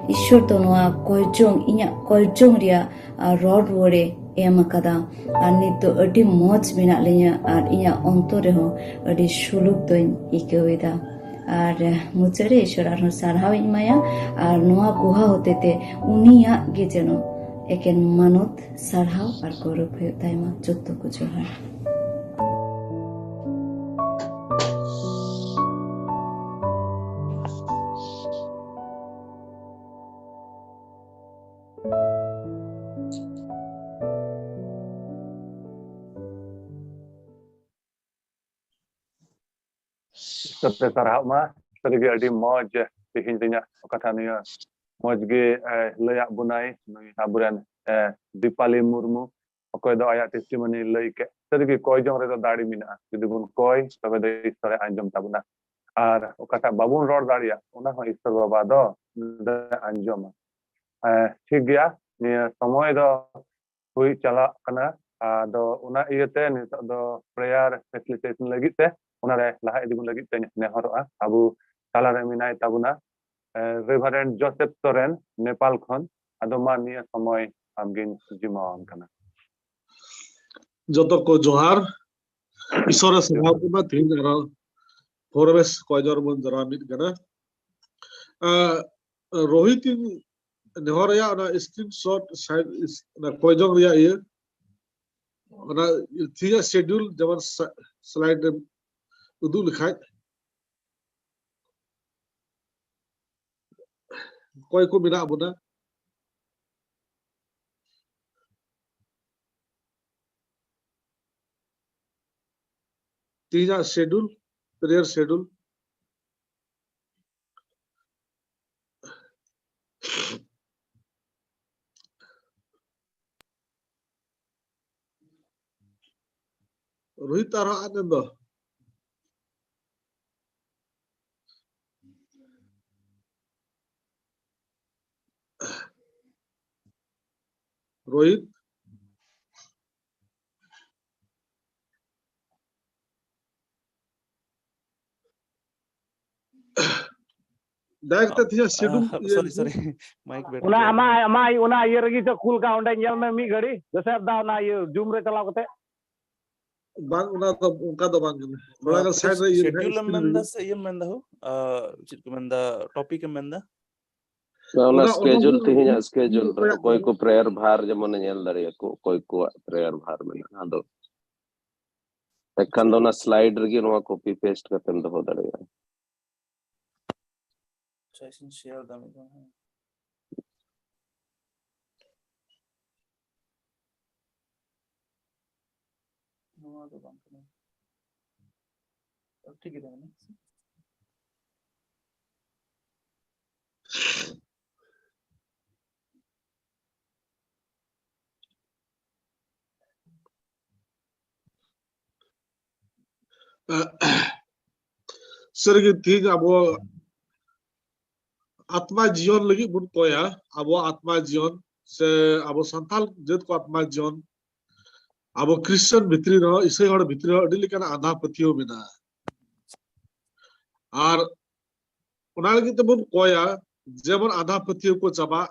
ᱤᱥᱥᱚᱨ ᱫᱚ ᱱᱚᱣᱟ ᱠᱚᱭᱡᱚᱝ, ᱤᱧᱟᱹᱜ ᱠᱚᱭᱡᱚᱝ ᱨᱮᱭᱟᱜ, ᱟ, ᱨᱚᱲ ᱨᱩᱣᱟᱹᱲᱮ ᱮᱢ ᱟᱠᱟᱫᱟ᱾ ᱟᱨ ᱱᱤᱛ ᱫᱚ ᱟᱹᱰᱤ ᱢᱚᱡᱽ ᱢᱮᱱᱟᱜ ᱞᱤᱧᱟ ᱟᱨ ᱤᱧᱟᱹᱜ ᱚᱱᱛᱚᱨ ᱨᱮᱦᱚᱸ ᱟᱹᱰᱤ ᱥᱩᱞᱩᱠ ᱫᱚᱧ ᱟᱹᱭᱠᱟᱹᱣ ᱮᱫᱟ᱾ ᱟᱨ ᱢᱩᱪᱟᱹᱫ ᱨᱮ ᱤᱥᱥᱚᱨ ᱟᱨᱦᱚᱸ ᱥᱟᱨᱦᱟᱣ ᱤᱧ ᱮᱢᱟᱭᱟ ᱟᱨ ᱱᱚᱣᱟ ᱜᱩᱦᱟ ᱦᱚᱛᱮᱛᱮ ᱩᱱᱤᱭᱟᱜ ᱜᱮ ᱡᱮᱱᱚ ᱮᱠᱮᱱ ᱢᱟᱱᱚᱛ, ᱥᱟᱨᱦᱟᱣ ᱟᱨ ᱜᱚᱨᱚᱵᱽ ᱦᱩᱭᱩᱜ ᱛᱟᱭᱢᱟ᱾ ᱡᱚᱛᱚ ᱠᱚ ᱡᱚᱦᱟᱨ᱾ ᱤᱥᱚᱨ ᱛᱮ ᱥᱟᱨᱦᱟᱣ ᱢᱟ᱾ ᱥᱟᱹᱨᱤᱜᱮ ᱟᱹᱰᱤ ᱢᱚᱡᱽ ᱛᱮᱦᱮᱧ ᱨᱮᱱᱟᱜ ᱠᱟᱛᱷᱟ ᱱᱤᱭᱟᱹ ᱢᱚᱡᱽ ᱜᱮ, ᱮ, ᱞᱟᱹᱭᱟᱫ ᱵᱚᱱᱟᱭ ᱱᱩᱭ ᱟᱵᱚᱨᱮᱱ, ᱮ, ᱫᱤᱯᱟᱞᱤ ᱢᱩᱨᱢᱩ, ᱚᱠᱚᱭ ᱫᱚ ᱟᱭᱟᱜ ᱴᱮᱥᱴᱤᱢᱚᱱᱤ ᱞᱟᱹᱭ ᱠᱮᱫ᱾ ᱥᱟᱹᱨᱤᱜᱮ ᱠᱚᱭ ᱡᱚᱝ ᱨᱮᱫᱚ ᱫᱟᱲᱮ ᱢᱮᱱᱟᱜᱼᱟ, ᱡᱩᱫᱤ ᱵᱚᱱ ᱠᱚᱭ ᱛᱚᱵᱮ ᱫᱚ ᱤᱥᱚᱨᱮ ᱟᱸᱡᱚᱢ ᱛᱟᱵᱚᱱᱟ᱾ ᱟᱨ ᱚᱠᱟᱴᱟᱜ ᱵᱟᱵᱚᱱ ᱨᱚᱲ ᱫᱟᱲᱮᱭᱟᱜ ᱚᱱᱟ ᱦᱚᱸ ᱤᱥᱚᱨ ᱵᱟᱵᱟ ᱫᱚ ᱟᱸᱡᱚᱢᱟ᱾ ᱮ, ᱴᱷᱤᱠ ᱜᱮᱭᱟ, ᱱᱤᱭᱟᱹ ᱥᱚᱢᱚᱭ ᱫᱚ ᱦᱩᱭ ᱪᱟᱞᱟᱜ ᱠᱟᱱᱟ᱾ ᱟᱫᱚ ᱚᱱᱟ ᱤᱭᱟᱹᱛᱮ ᱱᱤᱛᱚᱜ ᱫᱚ ᱯᱨᱮᱭᱟᱨ ᱯᱷᱮᱥᱤᱞᱤᱴᱮᱥᱚᱱ ᱞᱟᱹᱜᱤᱫ ᱛᱮ, ᱚᱱᱟᱨᱮ ᱞᱟᱦᱟ ᱤᱫᱤ ᱵᱚᱱ ᱞᱟᱹᱜᱤᱫ ᱛᱮ ᱱᱮᱦᱚᱨᱚᱜᱼᱟ᱾ ᱟᱵᱚ ᱛᱟᱞᱟᱨᱮ ᱢᱮᱱᱟᱭ ᱛᱟᱵᱚᱱᱟ, ᱮ, ᱨᱮᱵᱷᱟᱨᱮᱱᱰ ᱡᱳᱥᱮᱯ ᱥᱚᱨᱮᱱ, ᱱᱮᱯᱟᱞ ᱠᱷᱚᱱ᱾ ᱟᱫᱚ ᱢᱟ ᱱᱤᱭᱟᱹ ᱥᱚᱢᱚᱭ ᱟᱢᱜᱤᱧ ᱡᱤᱢᱟᱣᱟᱢ ᱠᱟᱱᱟ᱾ ᱡᱚᱛᱚ ᱠᱚ ᱡᱚᱦᱟᱨ᱾ ᱤᱥᱚᱨᱮ ᱥᱟᱨᱦᱟᱣ ᱠᱚᱢᱟ, ᱛᱮᱦᱮᱧ ᱟᱨᱚ ᱯᱚᱨᱵᱮᱥ ᱠᱚᱭᱡᱚᱨ ᱵᱚᱱ ᱡᱟᱨᱣᱟ ᱢᱤᱫ ᱠᱟᱱᱟ᱾ ᱟ, ᱨᱳᱦᱤᱛ ᱤᱧ ᱱᱮᱦᱚᱨ ᱨᱮᱭᱟᱜ ᱚᱱᱟ ᱥᱠᱨᱤᱱᱥᱚᱴ ᱥᱟᱭᱤᱰ ᱤᱥ-, ᱚᱱᱟ ᱠᱚᱭᱡᱚᱝ ᱨᱮᱭᱟᱜ ᱤᱭᱟᱹ, ᱚᱱᱟ ᱛᱮᱦᱮᱧᱟᱜ ᱥᱮᱰᱩᱞ ᱡᱮᱢᱚᱱ ᱥᱟ-, ᱥᱞᱟᱭᱤᱰ ᱨᱮᱢ ᱩᱫᱩᱜ ᱞᱮᱠᱷᱟᱡ, ᱚᱠᱚᱭ ᱠᱚ ᱢᱮᱱᱟᱜ ᱵᱚᱱᱟ? ᱛᱮᱦᱮᱧᱟᱜ ᱥᱮᱰᱩᱞ, ᱯᱨᱮᱭᱟᱨ ᱥᱮᱰᱩᱞ᱾ ᱨᱳᱦᱤᱛ ᱟᱨᱦᱚᱸ ᱟᱫ ᱮᱱ ᱫᱚ᱾ ᱨᱳᱦᱤᱛ᱾ ᱫᱟᱭᱟ ᱠᱟᱛᱮ ᱛᱮᱦᱮᱧᱟᱜ schedule ᱤᱭᱟᱹ ᱥᱚᱨᱤ ᱥᱚᱨᱤ ᱢᱟᱭᱤᱠ ᱵᱮᱴ ᱚᱱᱟ ᱟᱢᱟ ᱟᱢᱟ ᱚᱱᱟ ᱤᱭᱟᱹ ᱨᱮᱜᱮ ᱛᱚ ᱠᱩᱞ ᱠᱟᱜ, ᱚᱸᱰᱮ ᱧᱮᱞ ᱢᱮ ᱢᱤᱫ ᱜᱷᱟᱹᱲᱤ ᱡᱚᱥᱮᱯ ᱫᱟ, ᱚᱱᱟ ᱤᱭᱟᱹ ᱡᱩᱢ ᱨᱮ ᱪᱟᱞᱟᱣ ᱠᱟᱛᱮ᱾ ᱵᱟᱝ, ᱚᱱᱟ ᱫᱚ ᱚᱱᱠᱟ ᱫᱚ ᱵᱟᱝ ᱠᱟᱱᱟ᱾ ᱛᱷᱚᱲᱟ ᱜᱟᱱ side ᱨᱮ ᱤᱭᱟᱹ ᱥᱮᱰᱤᱭᱩᱞ ᱮᱢ ᱢᱮᱱᱫᱟ ᱥᱮ ᱤᱭᱟᱹᱢ ᱢᱮᱱᱫᱟ ᱦᱳ? ᱪᱮᱫ ᱠᱚ ᱢᱮᱱᱫᱟ, ᱴᱚᱯᱤᱠ ᱮᱢ ᱢᱮᱱᱫᱟ? ᱚᱱᱟ ᱚᱱᱟ schedule ᱛᱮᱦᱮᱧᱟᱜ schedule ᱨᱮ ᱚᱠᱚᱭ ᱠᱚ prayer ᱵᱷᱟᱨ ᱡᱮᱢᱚᱱ ᱧᱮᱞ ᱫᱟᱲᱮᱭᱟᱠᱚ, ᱚᱠᱚᱭ ᱠᱚᱣᱟᱜ prayer ᱵᱷᱟᱨ ᱢᱮᱱᱟᱜᱼᱟ᱾ ᱟᱫᱚ ᱮᱠᱷᱟᱱ ᱫᱚ ᱚᱱᱟ slide ᱨᱮᱜᱮ ᱱᱚᱣᱟ copy paste ᱠᱟᱛᱮᱢ ᱫᱚᱦᱚ ᱫᱟᱲᱮᱭᱟᱜᱼᱟ᱾ ᱟᱪᱪᱷᱟ, ᱤᱧ share ᱫᱟ ᱢᱤᱫ ᱫᱷᱟᱣ, ᱦᱮᱸ᱾ ᱱᱚᱣᱟ ᱫᱚ ᱵᱟᱝ ᱠᱟᱱᱟ᱾ ᱴᱷᱤᱠ ᱜᱮ ᱛᱟᱦᱮᱱᱟ᱾ ᱥᱟᱹᱨᱤᱜᱮ ᱛᱤᱦᱤᱧ ᱟᱵᱚ ᱟᱛᱢᱟ ᱡᱤᱭᱚᱱ ᱞᱟᱹᱜᱤᱫ ᱵᱚᱱ ᱠᱚᱭᱟ, ᱟᱵᱚᱣᱟᱜ ᱟᱛᱢᱟ ᱡᱤᱭᱚᱱ ᱥᱮ ᱟᱵᱚ ᱥᱟᱱᱛᱟᱲ ᱡᱟᱹᱛ ᱠᱚ ᱟᱛᱢᱟ ᱡᱤᱭᱚᱱ, ᱟᱵᱚ ᱠᱷᱨᱤᱥᱴᱟᱱ ᱵᱷᱤᱛᱨᱤ ᱨᱮᱦᱚᱸ, ᱤᱥᱟᱹᱭ ᱦᱚᱲ ᱵᱷᱤᱛᱨᱤ ᱨᱮᱦᱚᱸ ᱟᱹᱰᱤ ᱞᱮᱠᱟᱱᱟᱜ ᱟᱸᱫᱷᱟ ᱯᱟᱹᱛᱭᱟᱹᱣ ᱢᱮᱱᱟᱜᱼᱟ᱾ ᱟᱨ ᱚᱱᱟ ᱞᱟᱹᱜᱤᱫ ᱛᱮᱵᱚᱱ ᱠᱚᱭᱟ ᱡᱮᱢᱚᱱ ᱟᱸᱫᱷᱟ ᱯᱟᱹᱛᱭᱟᱹᱣ ᱠᱚ ᱪᱟᱵᱟᱜ᱾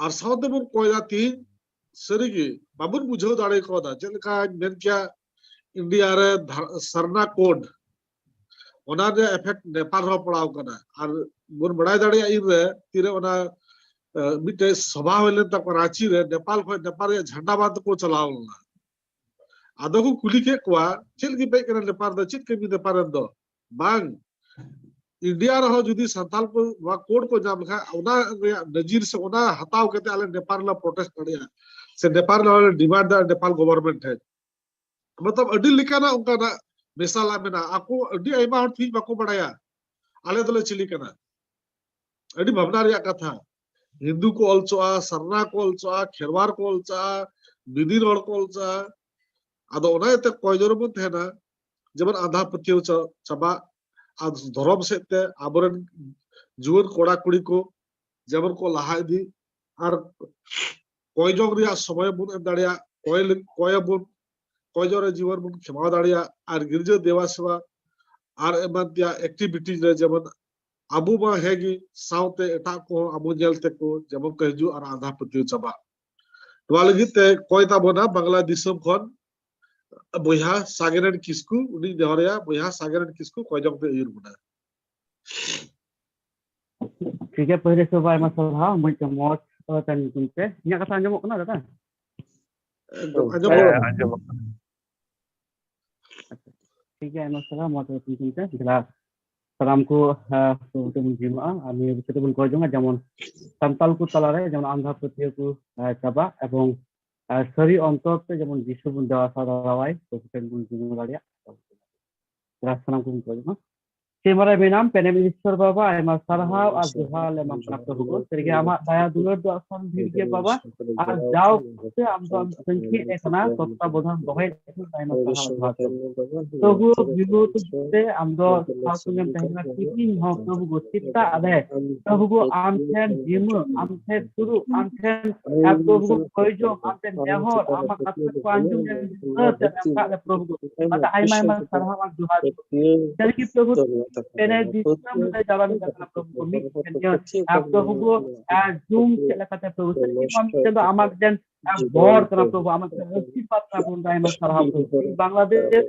ᱟᱨ ᱥᱟᱶᱛᱮ ᱵᱚᱱ ᱠᱚᱭᱟ ᱛᱤᱦᱤᱧ ᱥᱟᱹᱨᱤᱜᱮ ᱵᱟᱵᱚᱱ ᱵᱩᱡᱷᱟᱹᱣ ᱫᱟᱲᱮ ᱠᱟᱣᱫᱟ, ᱪᱮᱫ ᱞᱮᱠᱟᱧ ᱢᱮᱱ ᱠᱮᱭᱟ, ᱤᱱᱰᱤᱭᱟ ᱨᱮ ᱫᱷᱟ-, ᱥᱟᱨᱱᱟ ᱠᱳᱰ, ᱚᱱᱟ ᱨᱮᱭᱟᱜ effect ᱱᱮᱯᱟᱞ ᱨᱮᱦᱚᱸ ᱯᱟᱲᱟᱣ ᱠᱟᱱᱟ᱾ ᱟᱨ ᱵᱚᱱ ᱵᱟᱲᱟᱭ ᱫᱟᱲᱮᱭᱟᱜᱼᱟ, ᱤᱱ ᱨᱮ ᱛᱤᱨᱮ ᱚᱱᱟ, ᱮ, ᱢᱤᱫᱴᱮᱡ ᱥᱚᱵᱷᱟ ᱦᱩᱭ ᱞᱮᱱ ᱛᱟᱠᱚᱣᱟ ᱨᱟᱸᱪᱤ ᱨᱮ, ᱱᱮᱯᱟᱞ ᱠᱷᱚᱱ ᱱᱮᱯᱟᱞ ᱨᱮᱭᱟᱜ ᱡᱷᱟᱱᱰᱟ ᱵᱟᱸᱫᱷ ᱛᱮᱠᱚ ᱪᱟᱞᱟᱣ ᱞᱮᱱᱟ᱾ ᱟᱫᱚ ᱠᱚ ᱠᱩᱞᱤ ᱠᱮᱫ ᱠᱚᱣᱟ, "ᱪᱮᱫ ᱞᱟᱹᱜᱤᱫ ᱯᱮ ᱦᱮᱡ ᱠᱟᱱᱟ ᱱᱮᱯᱟᱞ ᱫᱚ? ᱪᱮᱫ ᱠᱟᱹᱢᱤ ᱱᱮᱯᱟᱞ ᱨᱮᱱ ᱫᱚ?" ᱵᱟᱝ, ᱤᱱᱰᱤᱭᱟ ᱨᱮᱦᱚᱸ ᱡᱩᱫᱤ ᱥᱟᱱᱛᱟᱞ ᱠᱚ ᱱᱚᱣᱟ ᱠᱳᱰ ᱠᱚ ᱧᱟᱢ ᱞᱮᱠᱷᱟᱱ, ᱚᱱᱟ ᱨᱮᱭᱟᱜ ᱱᱟᱡᱤᱨ ᱥᱮ ᱚᱱᱟ ᱦᱟᱛᱟᱣ ᱠᱟᱛᱮ ᱟᱞᱮ ᱱᱮᱯᱟᱞ ᱨᱮᱞᱮ protest ᱫᱟᱲᱮᱭᱟᱜᱼᱟ, ᱥᱮ ᱱᱮᱯᱟᱞ ᱨᱮ ᱟᱞᱮ demand ᱫᱟᱲᱮᱭᱟᱜᱼᱟ ᱱᱮᱯᱟᱞ government ᱴᱷᱮᱱ᱾ ᱢᱚᱛᱞᱚᱵ ᱟᱹᱰᱤ ᱞᱮᱠᱟᱱᱟᱜ ᱚᱱᱠᱟᱱᱟᱜ ᱢᱮᱥᱟᱞᱟ ᱢᱮᱱᱟᱜᱼᱟ᱾ ᱟᱠᱚ ᱟᱹᱰᱤ ᱟᱭᱢᱟ ᱦᱚᱲ ᱴᱷᱤᱠ ᱵᱟᱠᱚ ᱵᱟᱲᱟᱭᱟ ᱟᱞᱮ ᱫᱚᱞᱮ ᱪᱤᱞᱤ ᱠᱟᱱᱟ᱾ ᱟᱹᱰᱤ ᱵᱷᱟᱵᱽᱱᱟ ᱨᱮᱭᱟᱜ ᱠᱟᱛᱷᱟ᱾ ᱦᱤᱱᱫᱩ ᱠᱚ ᱚᱞ ᱦᱚᱪᱚᱜᱼᱟ, ᱥᱟᱨᱱᱟ ᱠᱚ ᱚᱞ ᱦᱚᱪᱚᱜᱼᱟ, ᱠᱷᱮᱨᱣᱟᱲ ᱠᱚ ᱚᱞ ᱦᱚᱪᱚᱜᱼᱟ, ᱵᱤᱫᱤᱱ ᱦᱚᱲ ᱠᱚ ᱚᱞ ᱦᱚᱪᱚᱜᱼᱟ᱾ ᱟᱫᱚ ᱚᱱᱟ ᱤᱭᱟᱹᱛᱮ ᱠᱚᱭ ᱡᱚᱱ ᱨᱮᱵᱚᱱ ᱛᱟᱦᱮᱱᱟ, ᱡᱮᱢᱚᱱ ᱟᱸᱫᱷᱟ ᱯᱟᱹᱛᱭᱟᱹᱣ ᱪᱟ-, ᱪᱟᱵᱟᱜ, ᱟᱨ ᱫᱷᱚᱨᱚᱢ ᱥᱮᱫ ᱛᱮ ᱟᱵᱚᱨᱮᱱ ᱡᱩᱣᱟᱹᱱ ᱠᱚᱲᱟ ᱠᱩᱲᱤ ᱠᱚ ᱡᱮᱢᱚᱱ ᱠᱚ ᱞᱟᱦᱟ ᱤᱫᱤ, ᱟᱨ ᱠᱚᱭ ᱡᱚᱝ ᱨᱮᱭᱟᱜ ᱥᱚᱢᱚᱭ ᱵᱚᱱ ᱮᱢ ᱫᱟᱲᱮᱭᱟᱜ, ᱠᱚᱭ ᱞᱟᱹᱜᱤᱫ, ᱠᱚᱭ ᱟᱵᱚᱱ, ᱠᱚᱭ ᱡᱚᱝ ᱨᱮ ᱡᱤᱵᱚᱱ ᱵᱚᱱ ᱠᱷᱮᱢᱟᱣ ᱫᱟᱲᱮᱭᱟᱜ, ᱟᱨ ᱜᱤᱨᱡᱟᱹ ᱫᱮᱵᱟ ᱥᱮᱵᱟ ᱟᱨ ᱮᱢᱟᱱ ᱛᱮᱭᱟᱜ activity ᱨᱮ ᱡᱮᱢᱚᱱ ᱟᱵᱚ ᱢᱟ ᱦᱮᱸ ᱜᱮ, ᱥᱟᱶᱛᱮ ᱮᱴᱟᱜ ᱠᱚᱦᱚᱸ ᱟᱵᱚ ᱧᱮᱞ ᱛᱮᱠᱚ ᱡᱮᱢᱚᱱ ᱠᱚ ᱦᱤᱡᱩᱜ ᱟᱨ ᱟᱸᱫᱷᱟ ᱯᱟᱹᱛᱭᱟᱹᱣ ᱪᱟᱵᱟᱜ᱾ ᱱᱚᱣᱟ ᱞᱟᱹᱜᱤᱫ ᱛᱮ ᱠᱚᱭ ᱛᱟᱵᱚᱱᱟ ᱵᱟᱝᱞᱟ ᱫᱤᱥᱚᱢ ᱠᱷᱚᱱ ᱵᱚᱭᱦᱟ ᱥᱟᱜᱮᱱ ᱠᱤᱥᱠᱩ, ᱩᱱᱤ ᱱᱮᱦᱚᱨᱮᱭᱟ ᱵᱚᱭᱦᱟ ᱥᱟᱜᱮᱱ ᱠᱤᱥᱠᱩ ᱠᱚᱭ ᱡᱚᱝ ᱛᱮ ᱟᱹᱭᱩᱨ ᱵᱚᱱᱟ᱾ ᱴᱷᱤᱠ ᱜᱮᱭᱟ, ᱯᱟᱹᱦᱤᱞ ᱥᱚᱵᱷᱟ ᱟᱭᱢᱟ ᱥᱟᱨᱦᱟᱣ, ᱢᱤᱫᱴᱮᱱ ᱢᱚᱡᱽ ᱛᱟᱦᱮᱱ ᱧᱩᱛᱩᱢ ᱛᱮ᱾ ᱤᱧᱟᱹᱜ ᱠᱟᱛᱷᱟ ᱟᱸᱡᱚᱢᱚᱜ ᱠᱟᱱᱟ ᱫᱟᱫᱟ? ᱮᱠᱫᱚᱢ ᱦᱮᱸ, ᱟᱸᱡᱚᱢᱚᱜ ᱠᱟᱱᱟ᱾ ᱟᱸᱡᱚᱢᱚᱜ ᱠᱟᱱᱟ᱾ ᱴᱷᱤᱠ ᱜᱮᱭᱟ, ᱟᱭᱢᱟ ᱥᱟᱨᱦᱟᱣ, ᱢᱚᱡᱽ ᱧᱩᱛᱩᱢ ᱛᱮ᱾ ᱫᱮᱞᱟ, ᱥᱟᱱᱟᱢ ᱠᱚ ᱟᱸ, ᱥᱚᱵᱷᱟ ᱛᱮᱵᱚᱱ ᱡᱤᱢᱟᱹᱜᱼᱟ ᱟᱨ ᱱᱤᱭᱟᱹ ᱵᱤᱥᱚᱭ ᱛᱮᱵᱚᱱ ᱜᱚᱡᱚᱝᱟ, ᱡᱮᱢᱚᱱ ᱥᱟᱱᱛᱟᱞ ᱠᱚ ᱛᱟᱞᱟᱨᱮ ᱡᱮᱢᱚᱱ ᱟᱸᱫᱷᱟ ᱯᱟᱹᱛᱭᱟᱹᱣ ᱠᱚ ᱟᱸ, ᱪᱟᱵᱟᱜ ᱮᱵᱚᱝ ᱟᱸ, ᱥᱟᱹᱨᱤ ᱚᱱᱛᱚᱨ ᱛᱮ ᱡᱮᱢᱚᱱ ᱡᱤᱥᱩ ᱵᱚᱱ ᱫᱮᱵᱟ ᱥᱮᱵᱟ ᱫᱟᱲᱮᱣᱟᱭ, ᱛᱚᱵᱮ ᱠᱷᱟᱱ ᱵᱚᱱ ᱡᱤᱢᱟᱹ ᱫᱟᱲᱮᱭᱟᱜᱼᱟ᱾ ᱫᱮᱞᱟ, ᱥᱟᱱᱟᱢ ᱠᱚᱵᱚᱱ ᱜᱚᱡᱚᱝᱟ᱾ ᱥᱮ ᱢᱟᱨᱟᱝ ᱢᱮᱱᱟᱢ, ᱯᱮᱱᱮᱢ ᱤᱥᱥᱚᱨ ᱵᱟᱵᱟ, ᱟᱭᱢᱟ ᱥᱟᱨᱦᱟᱣ ᱟᱨ ᱡᱚᱦᱟᱨ ᱞᱮ ᱮᱢᱟᱢ ᱠᱟᱱᱟ ᱯᱨᱚᱵᱷᱩ ᱠᱚ᱾ ᱥᱟᱹᱨᱤᱜᱮ ᱟᱢᱟᱜ ᱫᱟᱭᱟ ᱫᱩᱞᱟᱹᱲ ᱫᱚ ᱟᱥᱟᱢ ᱵᱷᱤᱲ ᱜᱮ ᱵᱟᱵᱟ, ᱟᱨ ᱡᱟᱣ ᱛᱮ ᱟᱢ ᱫᱚ ᱟᱢ ᱥᱟᱹᱝᱠᱷᱤ ᱮ ᱠᱟᱱᱟ, ᱛᱚᱛᱛᱟᱵᱚᱫᱷᱟᱱ ᱫᱚᱦᱚᱭ ᱞᱟᱹᱜᱤᱫ ᱟᱭᱢᱟ ᱥᱟᱨᱦᱟᱣ ᱡᱚᱦᱟᱨ ᱯᱨᱚᱵᱷᱩ᱾ ᱛᱚᱵᱩ ᱵᱤᱨᱩᱫᱷ ᱛᱮ ᱟᱢ ᱫᱚ ᱥᱟᱶ ᱥᱚᱸᱜᱮᱢ ᱛᱟᱦᱮᱸ ᱠᱟᱱᱟ᱾ ᱛᱤᱦᱤᱧ ᱦᱚᱸ ᱯᱨᱚᱵᱷᱩ ᱜᱚ ᱥᱮᱛᱟᱜ ᱨᱮ ᱯᱨᱚᱵᱷᱩ ᱜᱚ ᱟᱢ ᱴᱷᱮᱱ ᱡᱤᱢᱟᱹ, ᱟᱢ ᱴᱷᱮᱱ ᱥᱩᱨᱩᱜ, ᱟᱢ ᱴᱷᱮᱱ ᱟᱨ ᱯᱨᱚᱵᱷᱩ ᱜᱚ ᱠᱷᱚᱭᱡᱚᱜ, ᱟᱢ ᱴᱷᱮᱱ ᱱᱮᱦᱚᱨ, ᱟᱢᱟᱜ ᱠᱟᱛᱷᱟ ᱠᱚ ᱟᱸᱡᱚᱢ ᱞᱮᱱ ᱨᱟᱹᱥᱠᱟᱹ ᱛᱮ ᱱᱮᱦᱚᱨ ᱨᱮ ᱯᱨᱚᱵᱷᱩ ᱜᱚ᱾ ᱟᱫᱚ ᱟᱭᱢᱟ ᱟᱭᱢᱟ ᱥᱟᱨᱦᱟᱣ ᱟᱨ ᱡᱚᱦᱟᱨ᱾ ᱥᱟᱹᱨᱤ ᱜᱮ ᱯᱨᱚᱵᱷᱩ ᱯᱮᱱᱮ ᱫᱤᱥᱚᱢ ᱨᱮ ᱡᱟᱣᱨᱟ ᱢᱮᱱᱟᱜ ᱠᱟᱱᱟ ᱯᱨᱚᱵᱷᱩ ᱜᱚ, ᱢᱤᱫ ᱴᱷᱮᱱ ᱟᱨ ᱯᱨᱚᱵᱷᱩ ᱜᱚ ᱟᱨ ᱡᱩᱢ ᱪᱮᱫ ᱞᱮᱠᱟᱛᱮ ᱯᱨᱚᱵᱷᱩ ᱥᱟᱹᱨᱤ ᱜᱮ ᱢᱤᱫᱴᱮᱱ ᱫᱚ ᱟᱢᱟᱜ ᱢᱤᱫᱴᱮᱱ ᱵᱚᱨ ᱠᱟᱱᱟ ᱯᱨᱚᱵᱷᱩ, ᱟᱢᱟᱜ ᱢᱤᱫᱴᱮᱱ ᱟᱥᱤᱨᱵᱟᱫ ᱠᱟᱱᱟ ᱯᱨᱚᱵᱷᱩ᱾ ᱟᱭᱢᱟ ᱥᱟᱨᱦᱟᱣ ᱯᱨᱚᱵᱷᱩ᱾ ᱵᱟᱝᱞᱟᱫᱮᱥ,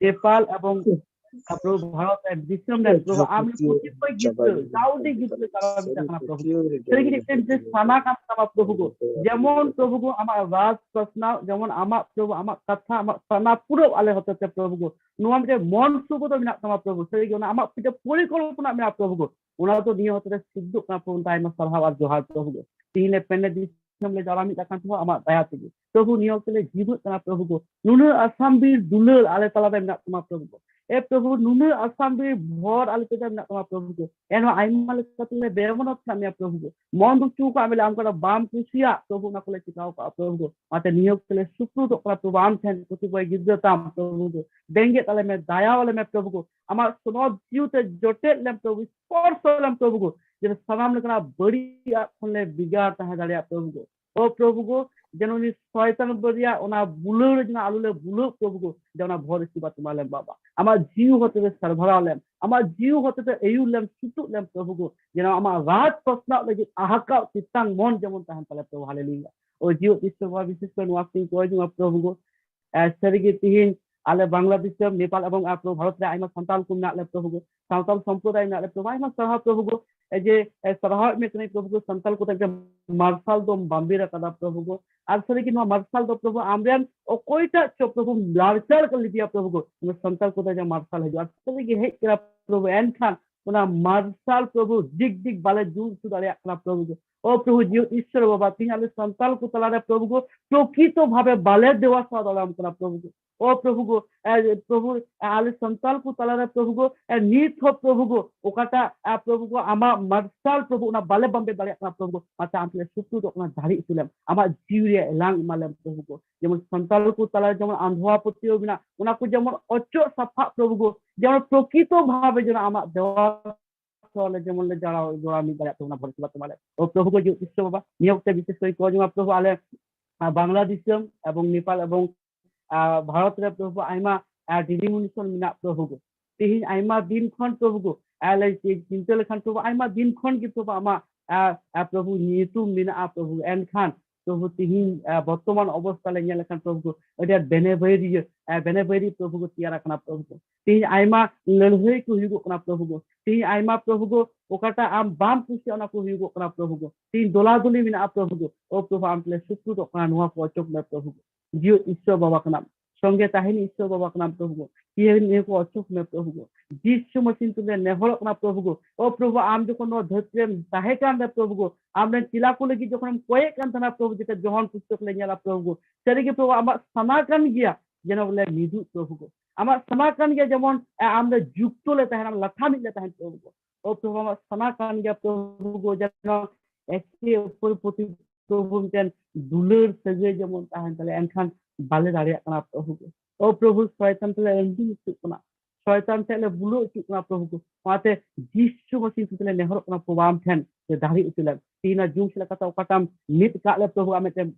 ᱱᱮᱯᱟᱞ ᱮᱵᱚᱝ ᱟᱨ ᱯᱨᱚᱵᱷᱩ ᱵᱷᱟᱨᱚᱛ ᱨᱮ ᱫᱤᱥᱚᱢ ᱨᱮᱱ ᱯᱨᱚᱵᱷᱩ ᱟᱢ ᱯᱨᱚᱛᱤ ᱚᱠᱚᱭ ᱜᱤᱫᱽᱨᱟᱹ, ᱜᱟᱣᱰᱤ ᱜᱤᱫᱽᱨᱟᱹ ᱪᱟᱞᱟᱣ ᱢᱮᱛᱟ ᱠᱟᱱᱟ ᱯᱨᱚᱵᱷᱩ᱾ ᱥᱟᱹᱨᱤ ᱜᱮ ᱢᱤᱫᱴᱮᱱ ᱡᱮ ᱥᱟᱱᱟ ᱠᱟᱱ ᱛᱟᱢᱟ ᱯᱨᱚᱵᱷᱩ ᱜᱚ, ᱡᱮᱢᱚᱱ ᱯᱨᱚᱵᱷᱩ ᱜᱚ ᱟᱢᱟᱜ ᱨᱟᱡᱽ ᱯᱟᱥᱱᱟᱣ, ᱡᱮᱢᱚᱱ ᱟᱢᱟᱜ ᱯᱨᱚᱵᱷᱩ ᱟᱢᱟᱜ ᱠᱟᱛᱷᱟ, ᱟᱢᱟᱜ ᱥᱟᱱᱟ ᱯᱩᱨᱟᱹᱣ ᱟᱞᱮ ᱦᱚᱛᱮᱛᱮ ᱯᱨᱚᱵᱷᱩ ᱜᱚ᱾ ᱱᱚᱣᱟ ᱢᱤᱫᱴᱮᱱ ᱢᱚᱱ ᱥᱩᱜᱚ ᱫᱚ ᱢᱮᱱᱟᱜ ᱛᱟᱢᱟ ᱯᱨᱚᱵᱷᱩ, ᱥᱟᱹᱨᱤ ᱜᱮ ᱚᱱᱟ ᱟᱢᱟᱜ ᱢᱤᱫᱴᱮᱱ ᱯᱚᱨᱤᱠᱚᱞᱯᱚᱱᱟ ᱢᱮᱱᱟᱜᱼᱟ ᱯᱨᱚᱵᱷᱩ ᱜᱚ, ᱚᱱᱟ ᱫᱚ ᱱᱤᱭᱟᱹ ᱦᱚᱛᱮᱛᱮ ᱥᱤᱫᱽᱫᱷᱚᱜ ᱠᱟᱱᱟ ᱯᱨᱚᱵᱷᱩ᱾ ᱟᱭᱢᱟ ᱥᱟᱨᱦᱟᱣ ᱟᱨ ᱡᱚᱦᱟᱨ ᱯᱨᱚᱵᱷᱩ ᱜᱚ᱾ ᱛᱤᱦᱤᱧ ᱞᱮ ᱯᱮᱱᱮ ᱫᱤᱥᱚᱢ ᱞᱮ ᱡᱟᱣᱨᱟ ᱢᱤᱫ ᱟᱠᱟᱱ ᱛᱟᱵᱚᱱᱟ ᱟᱢᱟᱜ ᱫᱟᱭᱟ ᱛᱮᱜᱮ᱾ ᱯᱨᱚᱵᱷᱩ, ᱱᱤᱭᱟᱹ ᱚᱠᱛᱮ ᱞᱮ ᱡᱤᱣᱮᱫ ᱠᱟᱱᱟ ᱯᱨᱚᱵᱷᱩ ᱜᱚ᱾ ᱱᱩᱱᱟᱹᱜ ᱟᱥᱟᱢ ᱵᱤᱨ ᱫᱩᱞᱟᱹᱲ ᱟᱞᱮ ᱛᱟᱞᱟᱨᱮ ᱢᱮᱱᱟᱜ ᱛᱟᱢᱟ ᱯᱨᱚᱵᱷᱩ ᱜᱚ᱾ ᱮ ᱯᱨᱚᱵᱷᱩ, ᱱᱩᱱᱟᱹᱜ ᱟᱥᱟᱢ ᱨᱮ ᱵᱷᱚᱨ ᱟᱞᱮ ᱪᱮᱛᱟᱱ ᱢᱮᱱᱟᱜ ᱛᱟᱢᱟ ᱯᱨᱚᱵᱷᱩ ᱜᱚ᱾ ᱮᱱᱦᱚᱸ ᱟᱭᱢᱟ ᱞᱮᱠᱟᱛᱮ ᱞᱮ ᱵᱮᱢᱚᱱᱚᱛ ᱢᱮᱭᱟ ᱯᱨᱚᱵᱷᱩ ᱜᱚ, ᱢᱚᱱ ᱫᱩᱠ ᱦᱚᱪᱚ ᱟᱠᱟᱫ ᱢᱮᱭᱟ, ᱟᱢ ᱚᱠᱟᱴᱟᱜ ᱵᱟᱢ ᱠᱩᱥᱤᱭᱟᱜ ᱯᱨᱚᱵᱷᱩ, ᱚᱱᱟ ᱠᱚᱞᱮ ᱪᱤᱠᱟᱹᱣ ᱠᱟᱜᱼᱟ ᱯᱨᱚᱵᱷᱩ ᱜᱚ᱾ ᱚᱱᱟᱛᱮ ᱱᱤᱭᱟᱹ ᱚᱠᱛᱚ ᱞᱮ ᱥᱩᱯᱨᱩᱫᱚᱜ ᱠᱟᱱᱟ ᱯᱨᱚᱵᱷᱩ ᱟᱢ ᱴᱷᱮᱱ, ᱯᱨᱚᱛᱤ ᱵᱚᱭ ᱜᱤᱫᱽᱨᱟᱹ ᱛᱟᱢ ᱯᱨᱚᱵᱷᱩ ᱜᱚ, ᱵᱮᱸᱜᱮᱫ ᱟᱞᱮ ᱢᱮ, ᱫᱟᱭᱟ ᱟᱞᱮ ᱢᱮ ᱯᱨᱚᱵᱷᱩ ᱜᱚ, ᱟᱢᱟᱜ ᱥᱚᱱᱚᱛ ᱡᱤᱣᱤ ᱛᱮ ᱡᱚᱴᱮᱫ ᱞᱮᱢ ᱯᱨᱚᱵᱷᱩ, ᱥᱯᱚᱨᱥᱚ ᱞᱮᱢ ᱯᱨᱚᱵᱷᱩ ᱜᱚ, ᱡᱮ ᱥᱟᱱᱟᱢ ᱞᱮᱠᱟᱱᱟᱜ ᱵᱟᱹᱲᱤᱡ ᱟᱜ ᱠᱷᱚᱱ ᱞᱮ ᱵᱷᱮᱜᱟᱨ ᱛᱟᱦᱮᱸ ᱫᱟᱲᱮᱭᱟᱜ ᱯᱨᱚᱵᱷᱩ ᱜᱚ᱾ ᱚ ᱯᱨᱚᱵᱷᱩ ᱜᱚ, ᱡᱮᱱᱚ ᱩᱱᱤ ᱥᱚᱭᱛᱟᱱ ᱵᱟᱹᱨᱤᱭᱟ ᱚᱱᱟ ᱵᱩᱞᱟᱹᱣ ᱨᱮ ᱡᱮᱱᱚ ᱟᱞᱚ ᱞᱮ ᱵᱩᱞᱟᱹᱜ ᱯᱨᱚᱵᱷᱩ ᱜᱚ, ᱡᱮ ᱚᱱᱟ ᱵᱷᱚᱨ ᱤᱥᱤᱵᱟ ᱛᱚᱢᱟ ᱞᱮᱢ ᱵᱟᱵᱟ᱾ ᱟᱢᱟᱜ ᱡᱤᱣᱤ ᱦᱚᱛᱮᱛᱮ ᱥᱟᱨᱵᱷᱟᱨᱟᱣ ᱞᱮᱢ, ᱟᱢᱟᱜ ᱡᱤᱣᱤ ᱦᱚᱛᱮᱛᱮ ᱟᱹᱭᱩᱨ ᱞᱮᱢ, ᱥᱩᱛᱩᱜ ᱞᱮᱢ ᱯᱨᱚᱵᱷᱩ ᱜᱚ, ᱡᱮᱱᱚ ᱟᱢᱟᱜ ᱨᱟᱡᱽ ᱯᱟᱥᱱᱟᱣ ᱞᱟᱹᱜᱤᱫ ᱟᱦᱟᱠᱟᱣ ᱛᱮᱛᱟᱝ ᱢᱚᱱ ᱡᱮᱢᱚᱱ ᱛᱟᱦᱮᱱ ᱛᱟᱞᱮ ᱯᱨᱚᱵᱷᱩ, ᱦᱟᱞᱮᱞᱩᱭᱟ᱾ ᱚ ᱡᱤᱣᱤ ᱤᱥᱥᱚᱨ ᱵᱟᱵᱟ, ᱵᱤᱥᱮᱥ ᱠᱚᱨᱮ ᱱᱚᱣᱟ ᱠᱚᱧ ᱠᱚᱭ ᱡᱚᱝᱟ ᱯᱨᱚᱵᱷᱩ ᱜᱚ, ᱮ, ᱥᱟᱹᱨᱤᱜᱮ ᱛᱤᱦᱤᱧ ᱟᱞᱮ ᱵᱟᱝᱞᱟᱫᱮᱥ ᱫᱤᱥᱚᱢ, ᱱᱮᱯᱟᱞ ᱮᱵᱚᱝ, ᱮ, ᱯᱨᱚᱵᱷᱩ ᱵᱷᱟᱨᱚᱛ ᱨᱮ ᱟᱭᱢᱟ ᱥᱟᱱᱛᱟᱲ ᱠᱚ ᱢᱮᱱᱟᱜ ᱞᱮ ᱯᱨᱚᱵᱷᱩ ᱜᱚ, ᱥᱟᱱᱛᱟᱲ ᱥᱚᱢᱯᱨᱚᱫᱟᱭ ᱢᱮᱱᱟᱜ ᱞᱮ ᱯᱨᱚᱵᱷᱩ, ᱟᱭᱢᱟ ᱥᱟᱨᱦᱟᱣ ᱯᱨᱚᱵᱷᱩ ᱜᱚ, ᱮ, ᱡᱮ, ᱮ, ᱥᱟᱨᱦᱟᱣᱮᱫ ᱢᱮ ᱠᱟᱹᱱᱟᱹᱧ ᱯᱨᱚᱵᱷᱩ ᱜᱚ, ᱥᱟᱱᱛᱟᱲ ᱠᱚ ᱛᱟᱠᱮ ᱢᱟᱨᱥᱟᱞ ᱫᱚᱢ ᱵᱟᱸᱫᱮ ᱨᱟᱠᱟᱫᱟ ᱯᱨᱚᱵᱷᱩ ᱜᱚ, ᱟᱨ ᱥᱟᱹᱨᱤᱜᱮ ᱱᱚᱣᱟ ᱢᱟᱨᱥᱟᱞ ᱫᱚ ᱯᱨᱚᱵᱷᱩ ᱟᱢᱨᱮᱱ ᱚᱠᱚᱭᱴᱟᱜ ᱪᱚ ᱯᱨᱚᱵᱷᱩ ᱞᱟᱲᱪᱟᱲ ᱠᱚ ᱞᱤᱫᱤᱭᱟ ᱯᱨᱚᱵᱷᱩ ᱜᱚ, ᱚᱱᱟ ᱥᱟᱱᱛᱟᱲ ᱠᱚ ᱛᱟᱠᱮ ᱢᱟᱨᱥᱟᱞ ᱦᱤᱡᱩᱜᱼᱟ, ᱟᱨ ᱥᱟᱹᱨᱤᱜᱮ ᱦᱮᱡ ᱠᱟᱱᱟ ᱯᱨᱚᱵᱷᱩ, ᱮᱱᱠᱷᱟᱱ ᱚᱱᱟ ᱢᱟᱨᱥᱟᱞ ᱯᱨᱚᱵᱷᱩ ᱰᱤᱜᱽ ᱰᱤᱜᱽ ᱵᱟᱞᱮ ᱡᱩᱞ ᱦᱚᱪᱚ ᱫᱟᱲᱮᱭᱟᱜ ᱠᱟᱱᱟ ᱯᱨᱚᱵᱷᱩ ᱜᱚ᱾ ᱚ ᱯᱨᱚᱵᱷᱩ ᱡᱤᱣᱤ ᱤᱥᱥᱚᱨ ᱵᱟᱵᱟ, ᱛᱤᱦᱤᱧ ᱟᱞᱮ ᱥᱟᱱᱛᱟᱲ ᱠᱚ ᱛᱟᱞᱟᱨᱮ ᱯᱨᱚᱵᱷᱩ ᱜᱚ, ᱯᱨᱚᱠᱤᱛᱚ ᱵᱷᱟᱵᱮ ᱵᱟᱞᱮ ᱫᱮᱣᱟ ᱥᱮᱣᱟ ᱫᱟᱲᱮᱭᱟᱢ ᱠᱟᱱᱟ ᱯᱨᱚᱵᱷᱩ ᱜᱚ᱾ ᱚ ᱯᱨᱚᱵᱷᱩ ᱜᱚ, ᱮ, ᱯᱨᱚᱵᱷᱩ, ᱮ, ᱟᱞᱮ ᱥᱟᱱᱛᱟᱲ ᱠᱚ ᱛᱟᱞᱟᱨᱮ ᱯᱨᱚᱵᱷᱩ ᱜᱚ, ᱮ, ᱱᱤᱛ ᱦᱚᱸ ᱯᱨᱚᱵᱷᱩ ᱜᱚ, ᱚᱠᱟᱴᱟᱜ, ᱮ, ᱯᱨᱚᱵᱷᱩ ᱜᱚ, ᱟᱢᱟᱜ ᱢᱟᱨᱥᱟᱞ ᱯᱨᱚᱵᱷᱩ, ᱚᱱᱟ ᱵᱟᱞᱮ ᱵᱟᱸᱫᱮ ᱫᱟᱲᱮᱭᱟᱜ ᱠᱟᱱᱟ ᱯᱨᱚᱵᱷᱩ ᱜᱚ, ᱚᱱᱟᱛᱮ ᱟᱢ ᱴᱷᱮᱱ ᱞᱮ ᱥᱩᱯᱨᱩᱫᱚᱜ ᱠᱟᱱᱟ, ᱫᱟᱲᱮ ᱦᱚᱪᱚ ᱞᱮᱢ, ᱟᱢᱟᱜ ᱡᱤᱣᱤ ᱨᱮᱭᱟᱜ ᱮᱞᱟᱝ ᱮᱢᱟ ᱞᱮᱢ ᱯᱨᱚᱵᱷᱩ ᱜᱚ᱾ ᱡᱮᱢᱚᱱ ᱥᱟᱱᱛᱟᱲ ᱠᱚ ᱛᱟᱞᱟᱨᱮ ᱡᱮᱢᱚᱱ ᱟᱸᱫᱷᱣᱟ ᱯᱟᱹᱛᱭᱟᱹᱣ ᱢᱮᱱᱟᱜ, ᱚᱱᱟ ᱠᱚ ᱡᱮᱢᱚᱱ ᱚᱪᱚᱜ ᱥᱟᱯᱷᱟᱜ ᱯᱨᱚᱵᱷᱩ ᱜᱚ, ᱡᱮᱢᱚᱱ ᱯᱨᱚᱠᱤᱛᱚ ᱵᱷᱟᱵᱮ ᱡᱮᱱᱚ ᱟᱢᱟᱜ ᱫᱮᱣᱟ ᱥᱮᱣᱟ ᱞᱮ ᱡᱮᱢᱚᱱ ᱞᱮ ᱡᱚᱲᱟᱣ, ᱡᱚᱲᱟᱣ ᱢᱤᱫ ᱫᱟᱲᱮᱭᱟᱜ ᱛᱟᱵᱚᱱᱟ, ᱵᱷᱚᱨ ᱥᱮᱵᱟ ᱛᱟᱢᱟᱞᱮ᱾ ᱚ ᱯᱨᱚᱵᱷᱩ ᱜᱚ, ᱡᱤᱣᱤ ᱤᱥᱥᱚᱨ ᱵᱟᱵᱟ, ᱱᱤᱭᱟᱹ ᱚᱠᱛᱮ ᱵᱤᱥᱮᱥ ᱠᱚᱨᱮ ᱠᱚ ᱡᱮᱢᱚᱱ ᱯᱨᱚᱵᱷᱩ ᱟᱞᱮ, ᱟ, ᱵᱟᱝᱞᱟ ᱫᱤᱥᱚᱢ ᱮᱵᱚᱝ ᱱᱮᱯᱟᱞ ᱮᱵᱚᱝ, ᱟ, ᱵᱷᱟᱨᱚᱛ ᱨᱮ ᱯᱨᱚᱵᱷᱩ ᱟᱭᱢᱟ, ᱟ, denomination ᱢᱮᱱᱟᱜ ᱯᱨᱚᱵᱷᱩ ᱜᱚ᱾ ᱛᱮᱦᱮᱧ ᱟᱭᱢᱟ ᱫᱤᱱ ᱠᱷᱚᱱ ᱯᱨᱚᱵᱷᱩ ᱜᱚ, ᱟ, ᱞᱮ ᱪᱤ-, ᱪᱤᱱᱛᱟᱹ ᱞᱮᱠᱷᱟᱱ ᱯᱨᱚᱵᱷᱩ ᱟᱭᱢᱟ ᱫᱤᱱ ᱠᱷᱚᱱ ᱜᱮ ᱯᱨᱚᱵᱷᱩ ᱟᱢᱟᱜ, ᱟ, ᱟ, ᱯᱨᱚᱵᱷᱩ ᱧᱩᱛᱩᱢ ᱢᱮᱱᱟᱜᱼᱟ ᱯᱨᱚᱵᱷᱩ᱾ ᱮᱱᱠᱷᱟᱱ ᱯᱨᱚᱵᱷᱩ ᱛᱤᱦᱤᱧ, ᱟ, ᱵᱚᱨᱛᱚᱢᱟᱱ ᱚᱵᱚᱥᱛᱟ ᱞᱮ ᱧᱮᱞ ᱞᱮᱠᱷᱟᱱ ᱯᱨᱚᱵᱷᱩ ᱜᱚ, ᱟᱹᱰᱤ ᱟᱸᱴ ᱵᱮᱱᱮ ᱵᱟᱹᱭᱨᱤᱭᱟᱹ, ᱟ, ᱵᱮᱱᱮ ᱵᱟᱹᱭᱨᱤ ᱯᱨᱚᱵᱷᱩ ᱜᱚ ᱛᱮᱭᱟᱨ ᱟᱠᱟᱱᱟ ᱯᱨᱚᱵᱷᱩ ᱜᱚ᱾ ᱛᱮᱦᱮᱧ ᱟᱭᱢᱟ ᱞᱟᱹᱲᱦᱟᱹᱭ ᱠᱚ ᱦᱩᱭᱩᱜᱚᱜ ᱠᱟᱱᱟ ᱯᱨᱚᱵᱷᱩ ᱜᱚ᱾ ᱛᱮᱦᱮᱧ ᱟᱭᱢᱟ ᱯᱨᱚᱵᱷᱩ ᱜᱚ, ᱚᱠᱟᱴᱟᱜ ᱟᱢ ᱵᱟᱢ ᱠᱩᱥᱤᱭᱟᱜᱼᱟ ᱚᱱᱟ ᱠᱚ ᱦᱩᱭᱩᱜᱚᱜ ᱠᱟᱱᱟ ᱯᱨᱚᱵᱷᱩ ᱜᱚ᱾ ᱛᱮᱦᱮᱧ ᱫᱚᱞᱟᱫᱚᱞᱤ ᱢᱮᱱᱟᱜᱼᱟ ᱯᱨᱚᱵᱷᱩ ᱜᱚ᱾ ᱚ ᱯᱨᱚᱵᱷᱩ ᱟᱢ ᱴᱷᱮᱱ ᱞᱮ ᱥᱩᱯᱨᱩᱫᱚᱜ ᱠᱟᱱᱟ, ᱱᱚᱣᱟ ᱠᱚ ᱚᱪᱚᱜ ᱢᱮ ᱯᱨᱚᱵᱷᱩ ᱜᱚ᱾ ᱡᱤᱣᱤ ᱤᱥᱥᱚᱨ ᱵᱟᱵᱟ ᱠᱟᱱᱟᱢ, ᱥᱚᱝᱜᱮ ᱛᱟᱦᱮᱱ ᱤᱥᱥᱚᱨ ᱵᱟᱵᱟ ᱠᱟᱱᱟᱢ ᱯᱨᱚᱵᱷᱩ ᱜᱚ᱾ ᱛᱮᱦᱮᱧ ᱱᱤᱭᱟᱹ ᱠᱚ ᱚᱪᱚᱜ ᱢᱮ ᱯᱨᱚᱵᱷᱩ ᱜᱚ᱾ ᱡᱤᱥᱩ ᱢᱟᱹᱥᱤ ᱧᱩᱛᱩᱢ ᱞᱮ ᱱᱮᱦᱚᱨᱚᱜ ᱠᱟᱱᱟ ᱯᱨᱚᱵᱷᱩ ᱜᱚ᱾ ᱚ ᱯᱨᱚᱵᱷᱩ ᱟᱢ ᱡᱚᱠᱷᱚᱱ ᱱᱚᱣᱟ ᱫᱷᱟᱹᱨᱛᱤ ᱨᱮᱢ ᱛᱟᱦᱮᱸ ᱠᱟᱱ ᱨᱮ ᱯᱨᱚᱵᱷᱩ ᱜᱚ, ᱟᱢ ᱨᱮᱱ ᱪᱮᱞᱟ ᱠᱚ ᱞᱟᱹᱜᱤᱫ ᱡᱚᱠᱷᱚᱱᱮᱢ ᱠᱚᱭᱮᱜ ᱠᱟᱱ ᱛᱟᱦᱮᱱᱟ ᱯᱨᱚᱵᱷᱩ, ᱡᱮᱴᱟ ᱡᱚᱦᱚᱱ ᱯᱩᱥᱛᱚᱠ ᱞᱮ ᱧᱮᱞᱟ ᱯᱨᱚᱵᱷᱩ ᱜᱚ, ᱥᱟᱹᱨᱤᱜᱮ ᱯᱨᱚᱵᱷᱩ ᱟᱢᱟᱜ ᱥᱟᱱᱟ ᱠᱟᱱ ᱜᱮᱭᱟ ᱡᱮᱱᱚ ᱵᱚᱞᱮ ᱢᱤᱫᱩᱜ ᱯᱨᱚᱵᱷᱩ ᱜᱚ᱾ ᱟᱢᱟᱜ ᱥᱟᱱᱟ ᱠᱟᱱ ᱜᱮᱭᱟ ᱡᱮᱢᱚᱱ ᱟᱢ ᱞᱮ ᱡᱩᱠᱛᱚ ᱞᱮ ᱛᱟᱦᱮᱱᱟ, ᱞᱟᱴᱷᱟ ᱢᱤᱫ ᱞᱮ ᱛᱟᱦᱮᱱ ᱯᱨᱚᱵᱷᱩ ᱜᱚ᱾ ᱚ ᱯᱨᱚᱵᱷᱩ, ᱟᱢᱟᱜ ᱥᱟᱱᱟ ᱠᱟᱱ ᱜᱮᱭᱟ ᱯᱨᱚᱵᱷᱩ ᱜᱚ, ᱡᱮᱱᱚ ᱮᱠᱮ ᱚᱯᱚᱨ ᱯᱨᱚᱛᱤ ᱯᱨᱚᱵᱷᱩ ᱢᱤᱫᱴᱮᱱ ᱫᱩᱞᱟᱹᱲ ᱥᱟᱹᱜᱟᱹᱭ ᱡᱮᱢᱚᱱ ᱛᱟᱦᱮᱱ ᱛᱟᱞᱮᱭᱟ, ᱮᱱᱠᱷᱟᱱ ᱵᱟᱞᱮ ᱫᱟᱲᱮᱭᱟᱜ ᱠᱟᱱᱟ ᱯᱨᱚᱵᱷᱩ ᱜᱚ᱾ ᱚ ᱯᱨᱚᱵᱷᱩ, ᱥᱚᱭᱛᱟᱱ ᱛᱮᱞᱮ ᱟᱹᱲᱤᱥ ᱦᱚᱪᱚᱜ ᱠᱟᱱᱟ, ᱥᱚᱭᱛᱟᱱ ᱴᱷᱮᱱ ᱞᱮ ᱵᱩᱞᱟᱹᱣ ᱦᱚᱪᱚᱜ ᱠᱟᱱᱟ ᱯᱨᱚᱵᱷᱩ ᱜᱚ᱾ ᱚᱱᱟᱛᱮ ᱡᱤᱥᱩ ᱢᱟᱥᱤ ᱧᱩᱛᱩᱢ ᱛᱮᱞᱮ ᱱᱮᱦᱚᱨᱚᱜ ᱠᱟᱱᱟ ᱯᱨᱚᱵᱷᱩ, ᱟᱢ ᱴᱷᱮᱱ ᱡᱮ ᱫᱟᱲᱮ ᱦᱚᱪᱚ ᱞᱮᱢ᱾ ᱛᱮᱦᱮᱧ ᱡᱩᱢ ᱥᱮᱫ ᱞᱮᱠᱟᱛᱮ ᱚᱠᱟᱴᱟᱜ ᱮᱢ ᱢᱤᱫ ᱠᱟᱜ ᱞᱮ ᱯᱨᱚᱵᱷᱩ, ᱟᱢ ᱢᱤᱫᱴᱮᱱ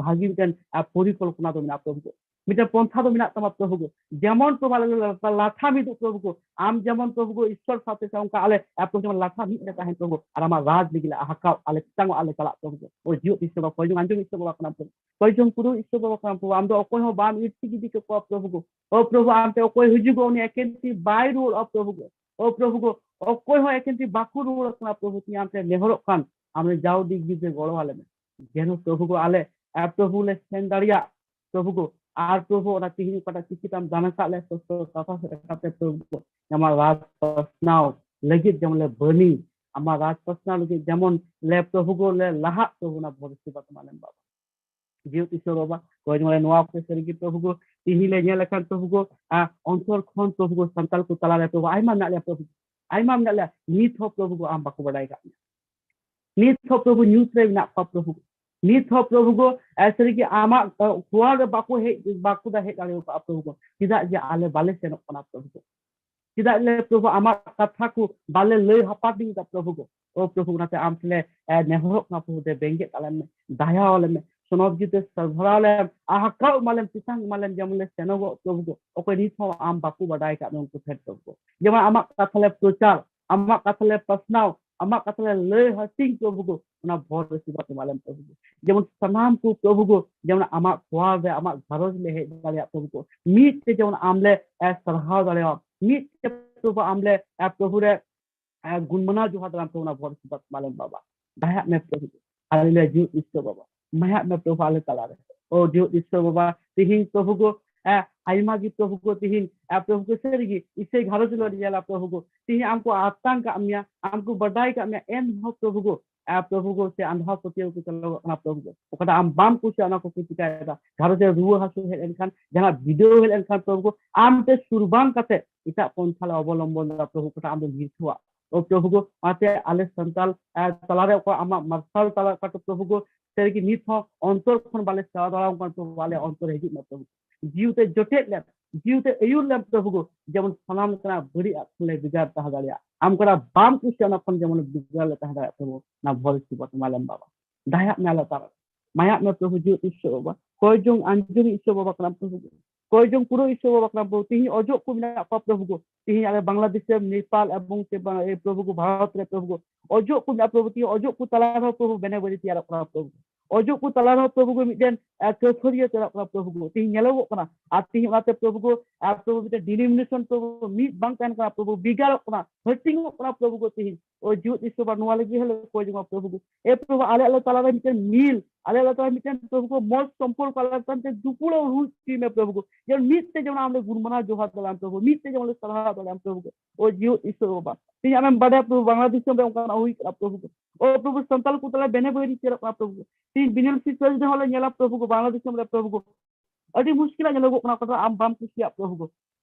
ᱵᱷᱟᱹᱜᱤ ᱢᱤᱫᱴᱮᱱ ᱯᱚᱨᱤᱠᱚᱞᱯᱚᱱᱟ ᱫᱚ ᱢᱮᱱᱟᱜᱼᱟ ᱯᱨᱚᱵᱷᱩ ᱜᱚ᱾ ᱢᱤᱫᱴᱮᱱ ᱯᱚᱱᱛᱷᱟ ᱫᱚ ᱢᱮᱱᱟᱜ ᱛᱟᱢᱟ ᱯᱨᱚᱵᱷᱩ ᱜᱚ᱾ ᱡᱮᱢᱚᱱ ᱯᱨᱚᱵᱷᱩ ᱟᱞᱮ ᱞᱮ ᱞᱟᱴᱷᱟ ᱢᱤᱫᱚᱜ ᱯᱨᱚᱵᱷᱩ ᱜᱚ, ᱟᱢ ᱡᱮᱢᱚᱱ ᱯᱨᱚᱵᱷᱩ ᱜᱚ ᱤᱥᱥᱚᱨ ᱥᱟᱶᱛᱮ ᱥᱮ ᱚᱱᱠᱟ ᱟᱞᱮ ᱯᱨᱚᱵᱷᱩ ᱡᱮᱢᱚᱱ ᱞᱟᱴᱷᱟ ᱢᱤᱫ ᱞᱮ ᱛᱟᱦᱮᱱ ᱯᱨᱚᱵᱷᱩ, ᱟᱨ ᱟᱢᱟᱜ ᱨᱟᱡᱽ ᱞᱟᱹᱜᱤᱫ ᱞᱮ ᱦᱟᱠᱟᱣ ᱟᱞᱮ ᱪᱮᱛᱟᱱ ᱟᱞᱮ ᱪᱟᱞᱟᱜ ᱯᱨᱚᱵᱷᱩ ᱜᱚ᱾ ᱚ ᱡᱤᱣᱮᱫ ᱤᱥᱥᱚᱨ ᱵᱟᱵᱟ, ᱠᱚᱭᱡᱚᱝ ᱟᱸᱡᱚᱢ ᱤᱥᱥᱚᱨ ᱵᱟᱵᱟ ᱠᱟᱱᱟᱢ ᱯᱨᱚᱵᱷᱩ, ᱠᱚᱭᱡᱚᱝ ᱯᱩᱨᱟᱹ ᱤᱥᱥᱚᱨ ᱵᱟᱵᱟ ᱠᱟᱱᱟᱢ ᱯᱨᱚᱵᱷᱩ, ᱟᱢ ᱫᱚ ᱚᱠᱚᱭ ᱦᱚᱸ ᱵᱟᱢ ᱤᱨᱪᱤ ᱜᱤᱰᱤ ᱠᱟᱠᱚᱣᱟ ᱯᱨᱚᱵᱷᱩ ᱜᱚ᱾ ᱚ ᱯᱨᱚᱵᱷᱩ, ᱟᱢ ᱴᱷᱮᱱ ᱚᱠᱚᱭ ᱦᱤᱡᱩᱜᱚᱜ ᱩᱱᱤ ᱮᱠᱮᱱ ᱛᱤ ᱵᱟᱭ ᱨᱩᱣᱟᱹᱲᱚᱜᱼᱟ ᱯᱨᱚᱵᱷᱩ ᱜᱚ᱾ ᱚ ᱯᱨᱚᱵᱷᱩ ᱜᱚ, ᱚᱠᱚᱭ ᱦᱚᱸ ᱮᱠᱮᱱ ᱛᱤ ᱵᱟᱠᱚ ᱨᱩᱣᱟᱹᱲᱚᱜ ᱠᱟᱱᱟ ᱯᱨᱚᱵᱷᱩ, ᱛᱤᱧ ᱟᱢ ᱴᱷᱮᱱ ᱱᱮᱦᱚᱨᱚᱜ ᱠᱟᱱ, ᱟᱢ ᱨᱮᱱ ᱡᱟᱣ ᱫᱤᱠ ᱫᱤᱭᱮ ᱜᱚᱲᱚ ᱟᱞᱮ ᱢᱮ᱾ ᱡᱮᱱᱚ ᱯᱨᱚᱵᱷᱩ ᱜᱚ ᱟᱞᱮ, ᱟᱨ ᱯᱨᱚᱵᱷᱩ ᱞᱮ ᱥᱮᱱ ᱫᱟᱲᱮᱭᱟᱜ ᱯᱨᱚᱵᱷᱩ ᱜᱚ, ᱟᱨ ᱯᱨᱚᱵᱷᱩ ᱚᱱᱟ ᱛᱤᱦᱤᱧ ᱚᱠᱟᱴᱟᱜ ᱪᱤᱠᱤ ᱛᱟᱢ ᱫᱟᱱ ᱟᱠᱟᱫ ᱞᱮ ᱥᱚᱥᱛᱚ ᱠᱟᱛᱷᱟ ᱥᱮᱫ ᱠᱟᱛᱮ ᱯᱨᱚᱵᱷᱩ ᱜᱚ, ᱟᱢᱟᱜ ᱨᱟᱡᱽ ᱯᱟᱥᱱᱟᱣ ᱞᱟᱹᱜᱤᱫ ᱡᱮᱢᱚᱱ ᱞᱮ ᱵᱟᱹᱱᱤ, ᱟᱢᱟᱜ ᱨᱟᱡᱽ ᱯᱟᱥᱱᱟᱣ ᱞᱟᱹᱜᱤᱫ ᱡᱮᱢᱚᱱ ᱞᱮ ᱯᱨᱚᱵᱷᱩ ᱜᱚ ᱞᱮ ᱞᱟᱦᱟᱜ ᱯᱨᱚᱵᱷᱩ ᱚᱱᱟ ᱵᱷᱚᱨᱥᱟ ᱵᱟᱛᱢ ᱟᱞᱮᱢ ᱵᱟᱵᱟ᱾ ᱡᱤᱣᱮᱫ ᱤᱥᱥᱚᱨ ᱵᱟᱵᱟ, ᱠᱚᱭ ᱡᱮᱢᱚᱱ ᱱᱚᱣᱟ ᱚᱠᱛᱮ ᱥᱟᱹᱨᱤ ᱜᱮ ᱯᱨᱚᱵᱷᱩ ᱜᱚ, ᱛᱤᱦᱤᱧ ᱞᱮ ᱧᱮᱞ ᱞᱮᱠᱷᱟᱱ ᱯᱨᱚᱵᱷᱩ ᱜᱚ, ᱟ, ᱚᱱᱛᱚᱨ ᱠᱷᱚᱱ ᱯᱨᱚᱵᱷᱩ ᱜᱚ ᱥᱟᱱᱛᱟᱲ ᱠᱚ ᱛᱟᱞᱟᱨᱮ ᱯᱨᱚᱵᱷᱩ ᱟᱭᱢᱟ ᱢᱮᱱᱟᱜ ᱞᱮᱭᱟ ᱯᱨᱚᱵᱷᱩ, ᱟᱭᱢᱟ ᱢᱮᱱᱟᱜ ᱞᱮᱭᱟ, ᱱᱤᱛ ᱦᱚᱸ ᱯᱨᱚᱵᱷᱩ ᱜᱚ ᱟᱢ ᱵᱟᱠᱚ ᱵᱟᱰᱟᱭ ᱠᱟᱜ ᱢᱮᱭᱟ᱾ ᱱᱤᱛ ᱦᱚᱸ ᱯᱨᱚᱵᱷᱩ ᱧᱩᱛ ᱨᱮ ᱢᱮᱱᱟᱜ ᱠᱚᱣᱟ ᱯᱨᱚᱵᱷᱩ᱾ ᱱᱤᱛ ᱦᱚᱸ ᱯᱨᱚᱵᱷᱩ ᱜᱚ, ᱮ, ᱥᱟᱹᱨᱤ ᱜᱮ ᱟᱢᱟᱜ, ᱮ, ᱠᱷᱚᱣᱟᱲ ᱨᱮ ᱵᱟᱠᱚ ᱦᱮᱡ, ᱵᱟᱠᱚ ᱫᱟ ᱦᱮᱡ ᱫᱟᱲᱮ ᱟᱠᱟᱫᱼᱟ ᱯᱨᱚᱵᱷᱩ ᱜᱚ᱾ ᱪᱮᱫᱟᱜ ᱡᱮ ᱟᱞᱮ ᱵᱟᱞᱮ ᱥᱮᱱᱚᱜ ᱠᱟᱱᱟ ᱯᱨᱚᱵᱷᱩ ᱜᱚ᱾ ᱪᱮᱫᱟᱜ ᱞᱮ ᱯᱨᱚᱵᱷᱩ ᱟᱢᱟᱜ ᱠᱟᱛᱷᱟ ᱠᱚ ᱵᱟᱞᱮ ᱞᱟᱹᱭ ᱦᱟᱯᱟᱴᱤᱧ ᱮᱫᱟ ᱯᱨᱚᱵᱷᱩ ᱜᱚ᱾ ᱚ ᱯᱨᱚᱵᱷᱩ, ᱚᱱᱟᱛᱮ ᱟᱢ ᱴᱷᱮᱱ ᱞᱮ, ᱮ, ᱱᱮᱦᱚᱨᱚᱜ ᱠᱟᱱᱟ ᱯᱨᱚᱵᱷᱩ ᱫᱮ, ᱵᱮᱸᱜᱮᱫ ᱟᱞᱮ ᱢᱮ, ᱫᱟᱭᱟ ᱟᱞᱮ ᱢᱮ, ᱥᱚᱱᱚᱛ ᱡᱤᱛᱟᱹ ᱥᱟᱨᱵᱷᱟᱨᱟᱣ ᱞᱮᱢ, ᱟᱦᱟᱠᱟᱣ ᱮᱢᱟᱞᱮᱢ, ᱛᱮᱛᱟᱝ ᱮᱢᱟᱞᱮᱢ, ᱡᱮᱢᱚᱱ ᱞᱮ ᱥᱮᱱᱚᱜᱚᱜ ᱯᱨᱚᱵᱷᱩ ᱜᱚ᱾ ᱚᱠᱚᱭ ᱱᱤᱛ ᱦᱚᱸ ᱟᱢ ᱵᱟᱠᱚ ᱵᱟᱰᱟᱭ ᱠᱟᱜ ᱢᱮ ᱩᱱᱠᱩ ᱴᱷᱮᱱ ᱯᱨᱚᱵᱷᱩ ᱜᱚ᱾ ᱡᱮᱢᱚᱱ ᱟᱢᱟᱜ ᱠᱟᱛᱷᱟ ᱞᱮ ᱯᱨᱚᱪᱟᱨ, ᱟᱢᱟᱜ ᱠᱟᱛᱷᱟ ᱞᱮ ᱯᱟᱥᱱᱟᱣ, ᱟᱢᱟᱜ ᱠᱟᱛᱷᱟ ᱞᱮ ᱞᱟᱹᱭ ᱦᱟᱹᱴᱤᱧ ᱯᱨᱚᱵᱷᱩ ᱜᱚ, ᱚᱱᱟ ᱵᱷᱚᱨ ᱨᱮ ᱥᱮᱵᱟ ᱮᱢᱟᱞᱮᱢ ᱯᱨᱚᱵᱷᱩ ᱜᱚ᱾ ᱡᱮᱢᱚᱱ ᱥᱟᱱᱟᱢ ᱠᱚ ᱯᱨᱚᱵᱷᱩ ᱜᱚ, ᱡᱮᱢᱚᱱ ᱟᱢᱟᱜ ᱠᱷᱚᱣᱟᱲ ᱨᱮ ᱟᱢᱟᱜ ᱜᱷᱟᱨᱚᱸᱡᱽ ᱞᱮ ᱦᱮᱡ ᱫᱟᱲᱮᱭᱟᱜ ᱯᱨᱚᱵᱷᱩ ᱜᱚ᱾ ᱢᱤᱫ ᱛᱮ ᱡᱮᱢᱚᱱ ᱟᱢ ᱞᱮ, ᱮ, ᱥᱟᱨᱦᱟᱣ ᱫᱟᱲᱮᱭᱟᱜ, ᱢᱤᱫ ᱛᱮ ᱯᱨᱚᱵᱷᱩ ᱟᱢ ᱞᱮ, ᱮ, ᱯᱨᱚᱵᱷᱩ ᱨᱮ, ᱮ, ᱜᱩᱱ ᱢᱟᱱᱟᱣ ᱡᱚᱦᱟᱨ ᱫᱟᱨᱟᱢ ᱯᱨᱚᱵᱷᱩ ᱚᱱᱟ ᱵᱷᱚᱨ ᱥᱮᱵᱟ ᱮᱢᱟᱞᱮᱢ ᱵᱟᱵᱟ᱾ ᱫᱟᱭᱟᱜ ᱢᱮ ᱯᱨᱚᱵᱷᱩ᱾ ᱦᱟᱞᱮᱞᱩᱭᱟ, ᱡᱤᱣᱮᱫ ᱤᱥᱥᱚᱨ ᱵᱟᱵᱟ᱾ ᱢᱟᱭᱟᱜ ᱢᱮ ᱯᱨᱚᱵᱷᱩ ᱟᱞᱮ ᱛᱟᱞᱟᱨᱮ᱾ ᱚ ᱡᱤᱣᱮᱫ ᱤᱥᱥᱚᱨ ᱵᱟᱵᱟ, ᱛᱤᱦᱤᱧ ᱯᱨᱚᱵᱷᱩ ᱜᱚ, ᱮ, ᱟᱭᱢᱟ ᱜᱮ ᱯᱨᱚᱵᱷᱩ ᱜᱚ, ᱛᱤᱦᱤᱧ, ᱮ, ᱯᱨᱚᱵᱷᱩ ᱜᱚ, ᱥᱟᱹᱨᱤ ᱜᱮ, ᱤᱥᱟᱹᱭ ᱜᱷᱟᱨᱚᱸᱡᱽ ᱞᱮ ᱧᱮᱞᱟ ᱯᱨᱚᱵᱷᱩ ᱜᱚ᱾ ᱛᱤᱦᱤᱧ ᱟᱢ ᱠᱚ ᱟᱛᱟᱝ ᱠᱟᱜ ᱢᱮᱭᱟ, ᱟᱢ ᱠᱚ ᱵᱟᱰᱟᱭ ᱠᱟᱜ ᱢᱮᱭᱟ, ᱮᱱᱦᱚᱸ ᱯᱨᱚᱵᱷᱩ ᱜᱚ, ᱟᱨ ᱯᱨᱚᱵᱷᱩ ᱜᱚ, ᱥᱮ ᱟᱸᱫᱷᱟ ᱯᱟᱹᱛᱭᱟᱹᱣ ᱠᱚ ᱪᱟᱞᱟᱣᱚᱜ ᱠᱟᱱᱟ ᱯᱨᱚᱵᱷᱩ ᱜᱚ᱾ ᱚᱠᱟᱴᱟᱜ ᱟᱢ ᱵᱟᱢ ᱠᱩᱥᱤᱭᱟᱜᱼᱟ, ᱚᱱᱟ ᱠᱚᱠᱚ ᱪᱤᱠᱟᱭᱮᱫᱟ᱾ ᱜᱷᱟᱨᱚᱸᱡᱽ ᱨᱮ ᱨᱩᱣᱟᱹ ᱦᱟᱹᱥᱩ ᱦᱮᱡ ᱞᱮᱱᱠᱷᱟᱱ, ᱡᱟᱦᱟᱱᱟᱜ ᱵᱤᱰᱟᱹᱣ ᱦᱮᱡ ᱞᱮᱱᱠᱷᱟᱱ ᱯᱨᱚᱵᱷᱩ ᱜᱚ, ᱟᱢ ᱛᱮ ᱥᱩᱨ ᱵᱟᱝ ᱠᱟᱛᱮ ᱮᱴᱟᱜ ᱯᱚᱱᱛᱷᱟ ᱞᱮ ᱚᱵᱚᱞᱚᱢᱵᱚᱱ ᱮᱫᱟ ᱯᱨᱚᱵᱷᱩ, ᱚᱠᱟᱴᱟᱜ ᱟᱢ ᱫᱚ ᱦᱤᱨᱠᱷᱟᱹᱣᱟᱜ᱾ ᱚ ᱯᱨᱚᱵᱷᱩ ᱜᱚ, ᱚᱱᱟᱛᱮ ᱟᱞᱮ ᱥᱟᱱᱛᱟᱲ, ᱟᱨ ᱛᱟᱞᱟᱨᱮ ᱚᱠᱟ ᱟᱢᱟᱜ ᱢᱟᱨᱥᱟᱞ ᱛᱟᱞᱟ ᱚᱠᱟᱴᱟᱜ ᱯᱨᱚᱵᱷᱩ ᱜᱚ, ᱥᱟᱹᱨᱤᱜᱮ ᱱᱤᱛ ᱦᱚᱸ ᱚᱱᱛᱚᱨ ᱠᱷᱚᱱ ᱵᱟᱞᱮ ᱥᱮᱵᱟ ᱫᱟᱲᱮᱭᱟᱢ ᱠᱟᱱ ᱯᱨᱚᱵᱷᱩ, ᱟᱞᱮ ᱚᱱᱛᱚᱨ ᱦᱤᱡᱩᱜ ᱢᱮ ᱯᱨᱚᱵᱷᱩ᱾ ᱡᱤᱣᱤ ᱛᱮ ᱡᱚᱴᱮᱫ ᱞᱮᱢ, ᱡᱤᱣᱤ ᱛᱮ ᱟᱹᱭᱩᱨ ᱞᱮᱢ ᱯᱨᱚᱵᱷᱩ ᱜᱚ, ᱡᱮᱢᱚᱱ ᱥᱟᱱᱟᱢ ᱞᱮᱠᱟᱱᱟᱜ ᱵᱟᱹᱲᱤᱡ ᱟᱜ ᱠᱷᱚᱱ ᱞᱮ ᱵᱷᱮᱜᱟᱨ ᱛᱟᱦᱮᱸ ᱫᱟᱲᱮᱭᱟᱜᱼᱟ᱾ ᱟᱢ ᱚᱠᱟᱴᱟᱜ ᱵᱟᱢ ᱠᱩᱥᱤᱭᱟᱜᱼᱟ, ᱚᱱᱟ ᱠᱷᱚᱱ ᱡᱮᱢᱚᱱ ᱵᱷᱮᱜᱟᱨ ᱞᱮ ᱛᱟᱦᱮᱸ ᱫᱟᱲᱮᱭᱟᱜ ᱯᱨᱚᱵᱷᱩ, ᱚᱱᱟ ᱵᱷᱚᱨ ᱥᱮᱵᱟ ᱮᱢᱟ ᱞᱮᱢ ᱵᱟᱵᱟ᱾ ᱫᱟᱭᱟᱜ ᱢᱮ ᱟᱞᱮ ᱛᱟᱞᱟ, ᱢᱟᱭᱟᱜ ᱢᱮ ᱯᱨᱚᱵᱷᱩ, ᱡᱤᱣᱤ ᱤᱥᱥᱚᱨ ᱵᱟᱵᱟ, ᱠᱚᱭ ᱡᱚᱝ ᱟᱸᱡᱚᱢᱤᱡ ᱤᱥᱥᱚᱨ ᱵᱟᱵᱟ ᱠᱟᱱᱟᱢ ᱯᱨᱚᱵᱷᱩ ᱜᱚ᱾ ᱠᱚᱭ ᱡᱚᱝ ᱯᱩᱨᱟᱹ ᱤᱥᱥᱚᱨ ᱵᱟᱵᱟ ᱠᱟᱱᱟᱢ ᱯᱨᱚᱵᱷᱩ᱾ ᱛᱤᱦᱤᱧ ᱚᱡᱚᱜ ᱠᱚ ᱢᱮᱱᱟᱜ ᱠᱚᱣᱟ ᱯᱨᱚᱵᱷᱩ ᱜᱚ, ᱛᱤᱦᱤᱧ ᱟᱞᱮ ᱵᱟᱝᱞᱟᱫᱮᱥ ᱨᱮ, ᱱᱮᱯᱟᱞ ᱮᱵᱚᱝ ᱥᱮ ᱵᱟᱝ-, ᱮ, ᱯᱨᱚᱵᱷᱩ ᱜᱚ, ᱵᱷᱟᱨᱚᱛ ᱨᱮ ᱯᱨᱚᱵᱷᱩ ᱜᱚ, ᱚᱡᱚᱜ ᱠᱚ ᱢᱮᱱᱟᱜᱼᱟ ᱯᱨᱚᱵᱷᱩ᱾ ᱛᱤᱦᱤᱧ ᱚᱡᱚᱜ ᱠᱚ ᱛᱟᱞᱟ ᱨᱮᱦᱚᱸ ᱯᱨᱚᱵᱷᱩ ᱵᱮᱱᱮ ᱵᱟᱹᱲᱤ ᱛᱮᱭᱟᱨᱚᱜ ᱠᱟᱱᱟ ᱯᱨᱚᱵᱷᱩ᱾ ᱚᱡᱚᱜ ᱠᱚ ᱛᱟᱞᱟ ᱨᱮᱦᱚᱸ ᱯᱨᱚᱵᱷᱩ ᱜᱚ ᱢᱤᱫᱴᱮᱱ, ᱮ, ᱠᱟᱹᱥᱟᱹᱨᱤᱭᱟᱹ ᱛᱮᱭᱟᱨᱚᱜ ᱠᱟᱱᱟ ᱯᱨᱚᱵᱷᱩ ᱜᱚ᱾ ᱛᱤᱦᱤᱧ ᱧᱮᱞᱚᱜᱚᱜ ᱠᱟᱱᱟ, ᱟᱨ ᱛᱤᱦᱤᱧ ᱚᱱᱟᱛᱮ ᱯᱨᱚᱵᱷᱩ ᱜᱚ, ᱟᱨ ᱯᱨᱚᱵᱷᱩ ᱢᱤᱫᱴᱮᱱ denomination ᱯᱨᱚᱵᱷᱩ ᱢᱤᱫ ᱵᱟᱝ ᱛᱟᱦᱮᱱ ᱠᱟᱱᱟ ᱯᱨᱚᱵᱷᱩ, ᱵᱷᱮᱜᱟᱨᱚᱜ ᱠᱟᱱᱟ, ᱦᱟᱹᱴᱤᱧᱚᱜ ᱠᱟᱱᱟ ᱯᱨᱚᱵᱷᱩ ᱜᱚ᱾ ᱛᱤᱦᱤᱧ ᱚ ᱡᱤᱣᱮᱫ ᱤᱥᱥᱚᱨ ᱵᱟᱵᱟ, ᱱᱚᱣᱟ ᱞᱟᱹᱜᱤᱫ ᱦᱚᱸᱞᱮ ᱠᱚᱭ ᱡᱚᱝᱟ ᱯᱨᱚᱵᱷᱩ ᱜᱚ᱾ ᱮ ᱯᱨᱚᱵᱷᱩ, ᱟᱞᱮ ᱟᱞᱮ ᱛᱟᱞᱟᱨᱮ ᱢᱤᱫᱴᱮᱱ ᱢᱤᱞ, ᱟᱞᱮ ᱟᱞᱮ ᱛᱟᱞᱟᱨᱮ ᱢᱤᱫᱴᱮᱱ ᱯᱨᱚᱵᱷᱩ ᱜᱚ ᱢᱚᱡᱽ ᱥᱚᱢᱯᱚᱨᱠᱚ ᱟᱞᱮ ᱛᱟᱞᱟᱨᱮ ᱢᱤᱫᱴᱮᱱ ᱫᱩᱯᱩᱲᱟᱹᱣ ᱦᱩᱭ ᱦᱚᱪᱚᱭ ᱢᱮ ᱯᱨᱚᱵᱷᱩ ᱜᱚ᱾ ᱡᱮᱢᱚᱱ ᱢᱤᱫ ᱛᱮ ᱡᱮᱢᱚᱱ ᱟᱢ ᱞᱮ ᱜᱩᱱ ᱢᱟᱱᱟᱣ ᱡᱚᱦᱟᱨ ᱫᱟᱲᱮᱭᱟᱢ ᱯᱨᱚᱵᱷᱩ, ᱢᱤᱫ ᱛᱮ ᱡᱮᱢᱚᱱ ᱞᱮ ᱥᱟᱨᱦᱟᱣ ᱫᱟᱲᱮᱭᱟᱢ ᱯᱨᱚᱵᱷᱩ ᱜᱚ᱾ ᱚ ᱡᱤᱣᱮᱫ ᱤᱥᱥᱚᱨ ᱵᱟᱵᱟ, ᱛᱮᱦᱮᱧ ᱟᱢᱮᱢ ᱵᱟᱰᱟᱭᱟ ᱯᱨᱚᱵᱷᱩ, ᱵᱟᱝᱞᱟ ᱫᱤᱥᱚᱢ ᱨᱮ ᱚᱱᱠᱟᱱᱟᱜ ᱦᱩᱭ ᱠᱟᱱᱟ ᱯᱨᱚᱵᱷᱩ ᱜᱚ᱾ ᱚ ᱯᱨᱚᱵᱷᱩ, ᱥᱟᱱᱛᱟᱲ ᱠᱚ ᱛᱟᱞᱟ ᱵᱮᱱᱮ ᱵᱟᱹᱭᱨᱤ ᱪᱮᱫᱚᱜ ᱠᱟᱱᱟ ᱯᱨᱚᱵᱷᱩ ᱜᱚ᱾ ᱛᱮᱦᱮᱧ ᱵᱤᱱᱮᱞ ᱥᱤᱥ ᱨᱮᱦᱚᱸ ᱞᱮ ᱧᱮᱞᱟ ᱯᱨᱚᱵᱷᱩ ᱜᱚ, ᱵᱟᱝᱞᱟ ᱫᱤᱥᱚᱢ ᱨᱮ ᱯᱨᱚᱵᱷᱩ ᱜᱚ ᱟᱹᱰᱤ ᱢᱩᱥᱠᱤᱞᱟᱜ ᱧᱮᱞᱚᱜᱚᱜ ᱠᱟᱱᱟ, ᱚᱠᱟᱴᱟᱜ ᱟᱢ ᱵᱟᱢ ᱠᱩᱥᱤᱭᱟᱜ ᱯᱨᱚᱵᱷᱩ ᱜᱚ᱾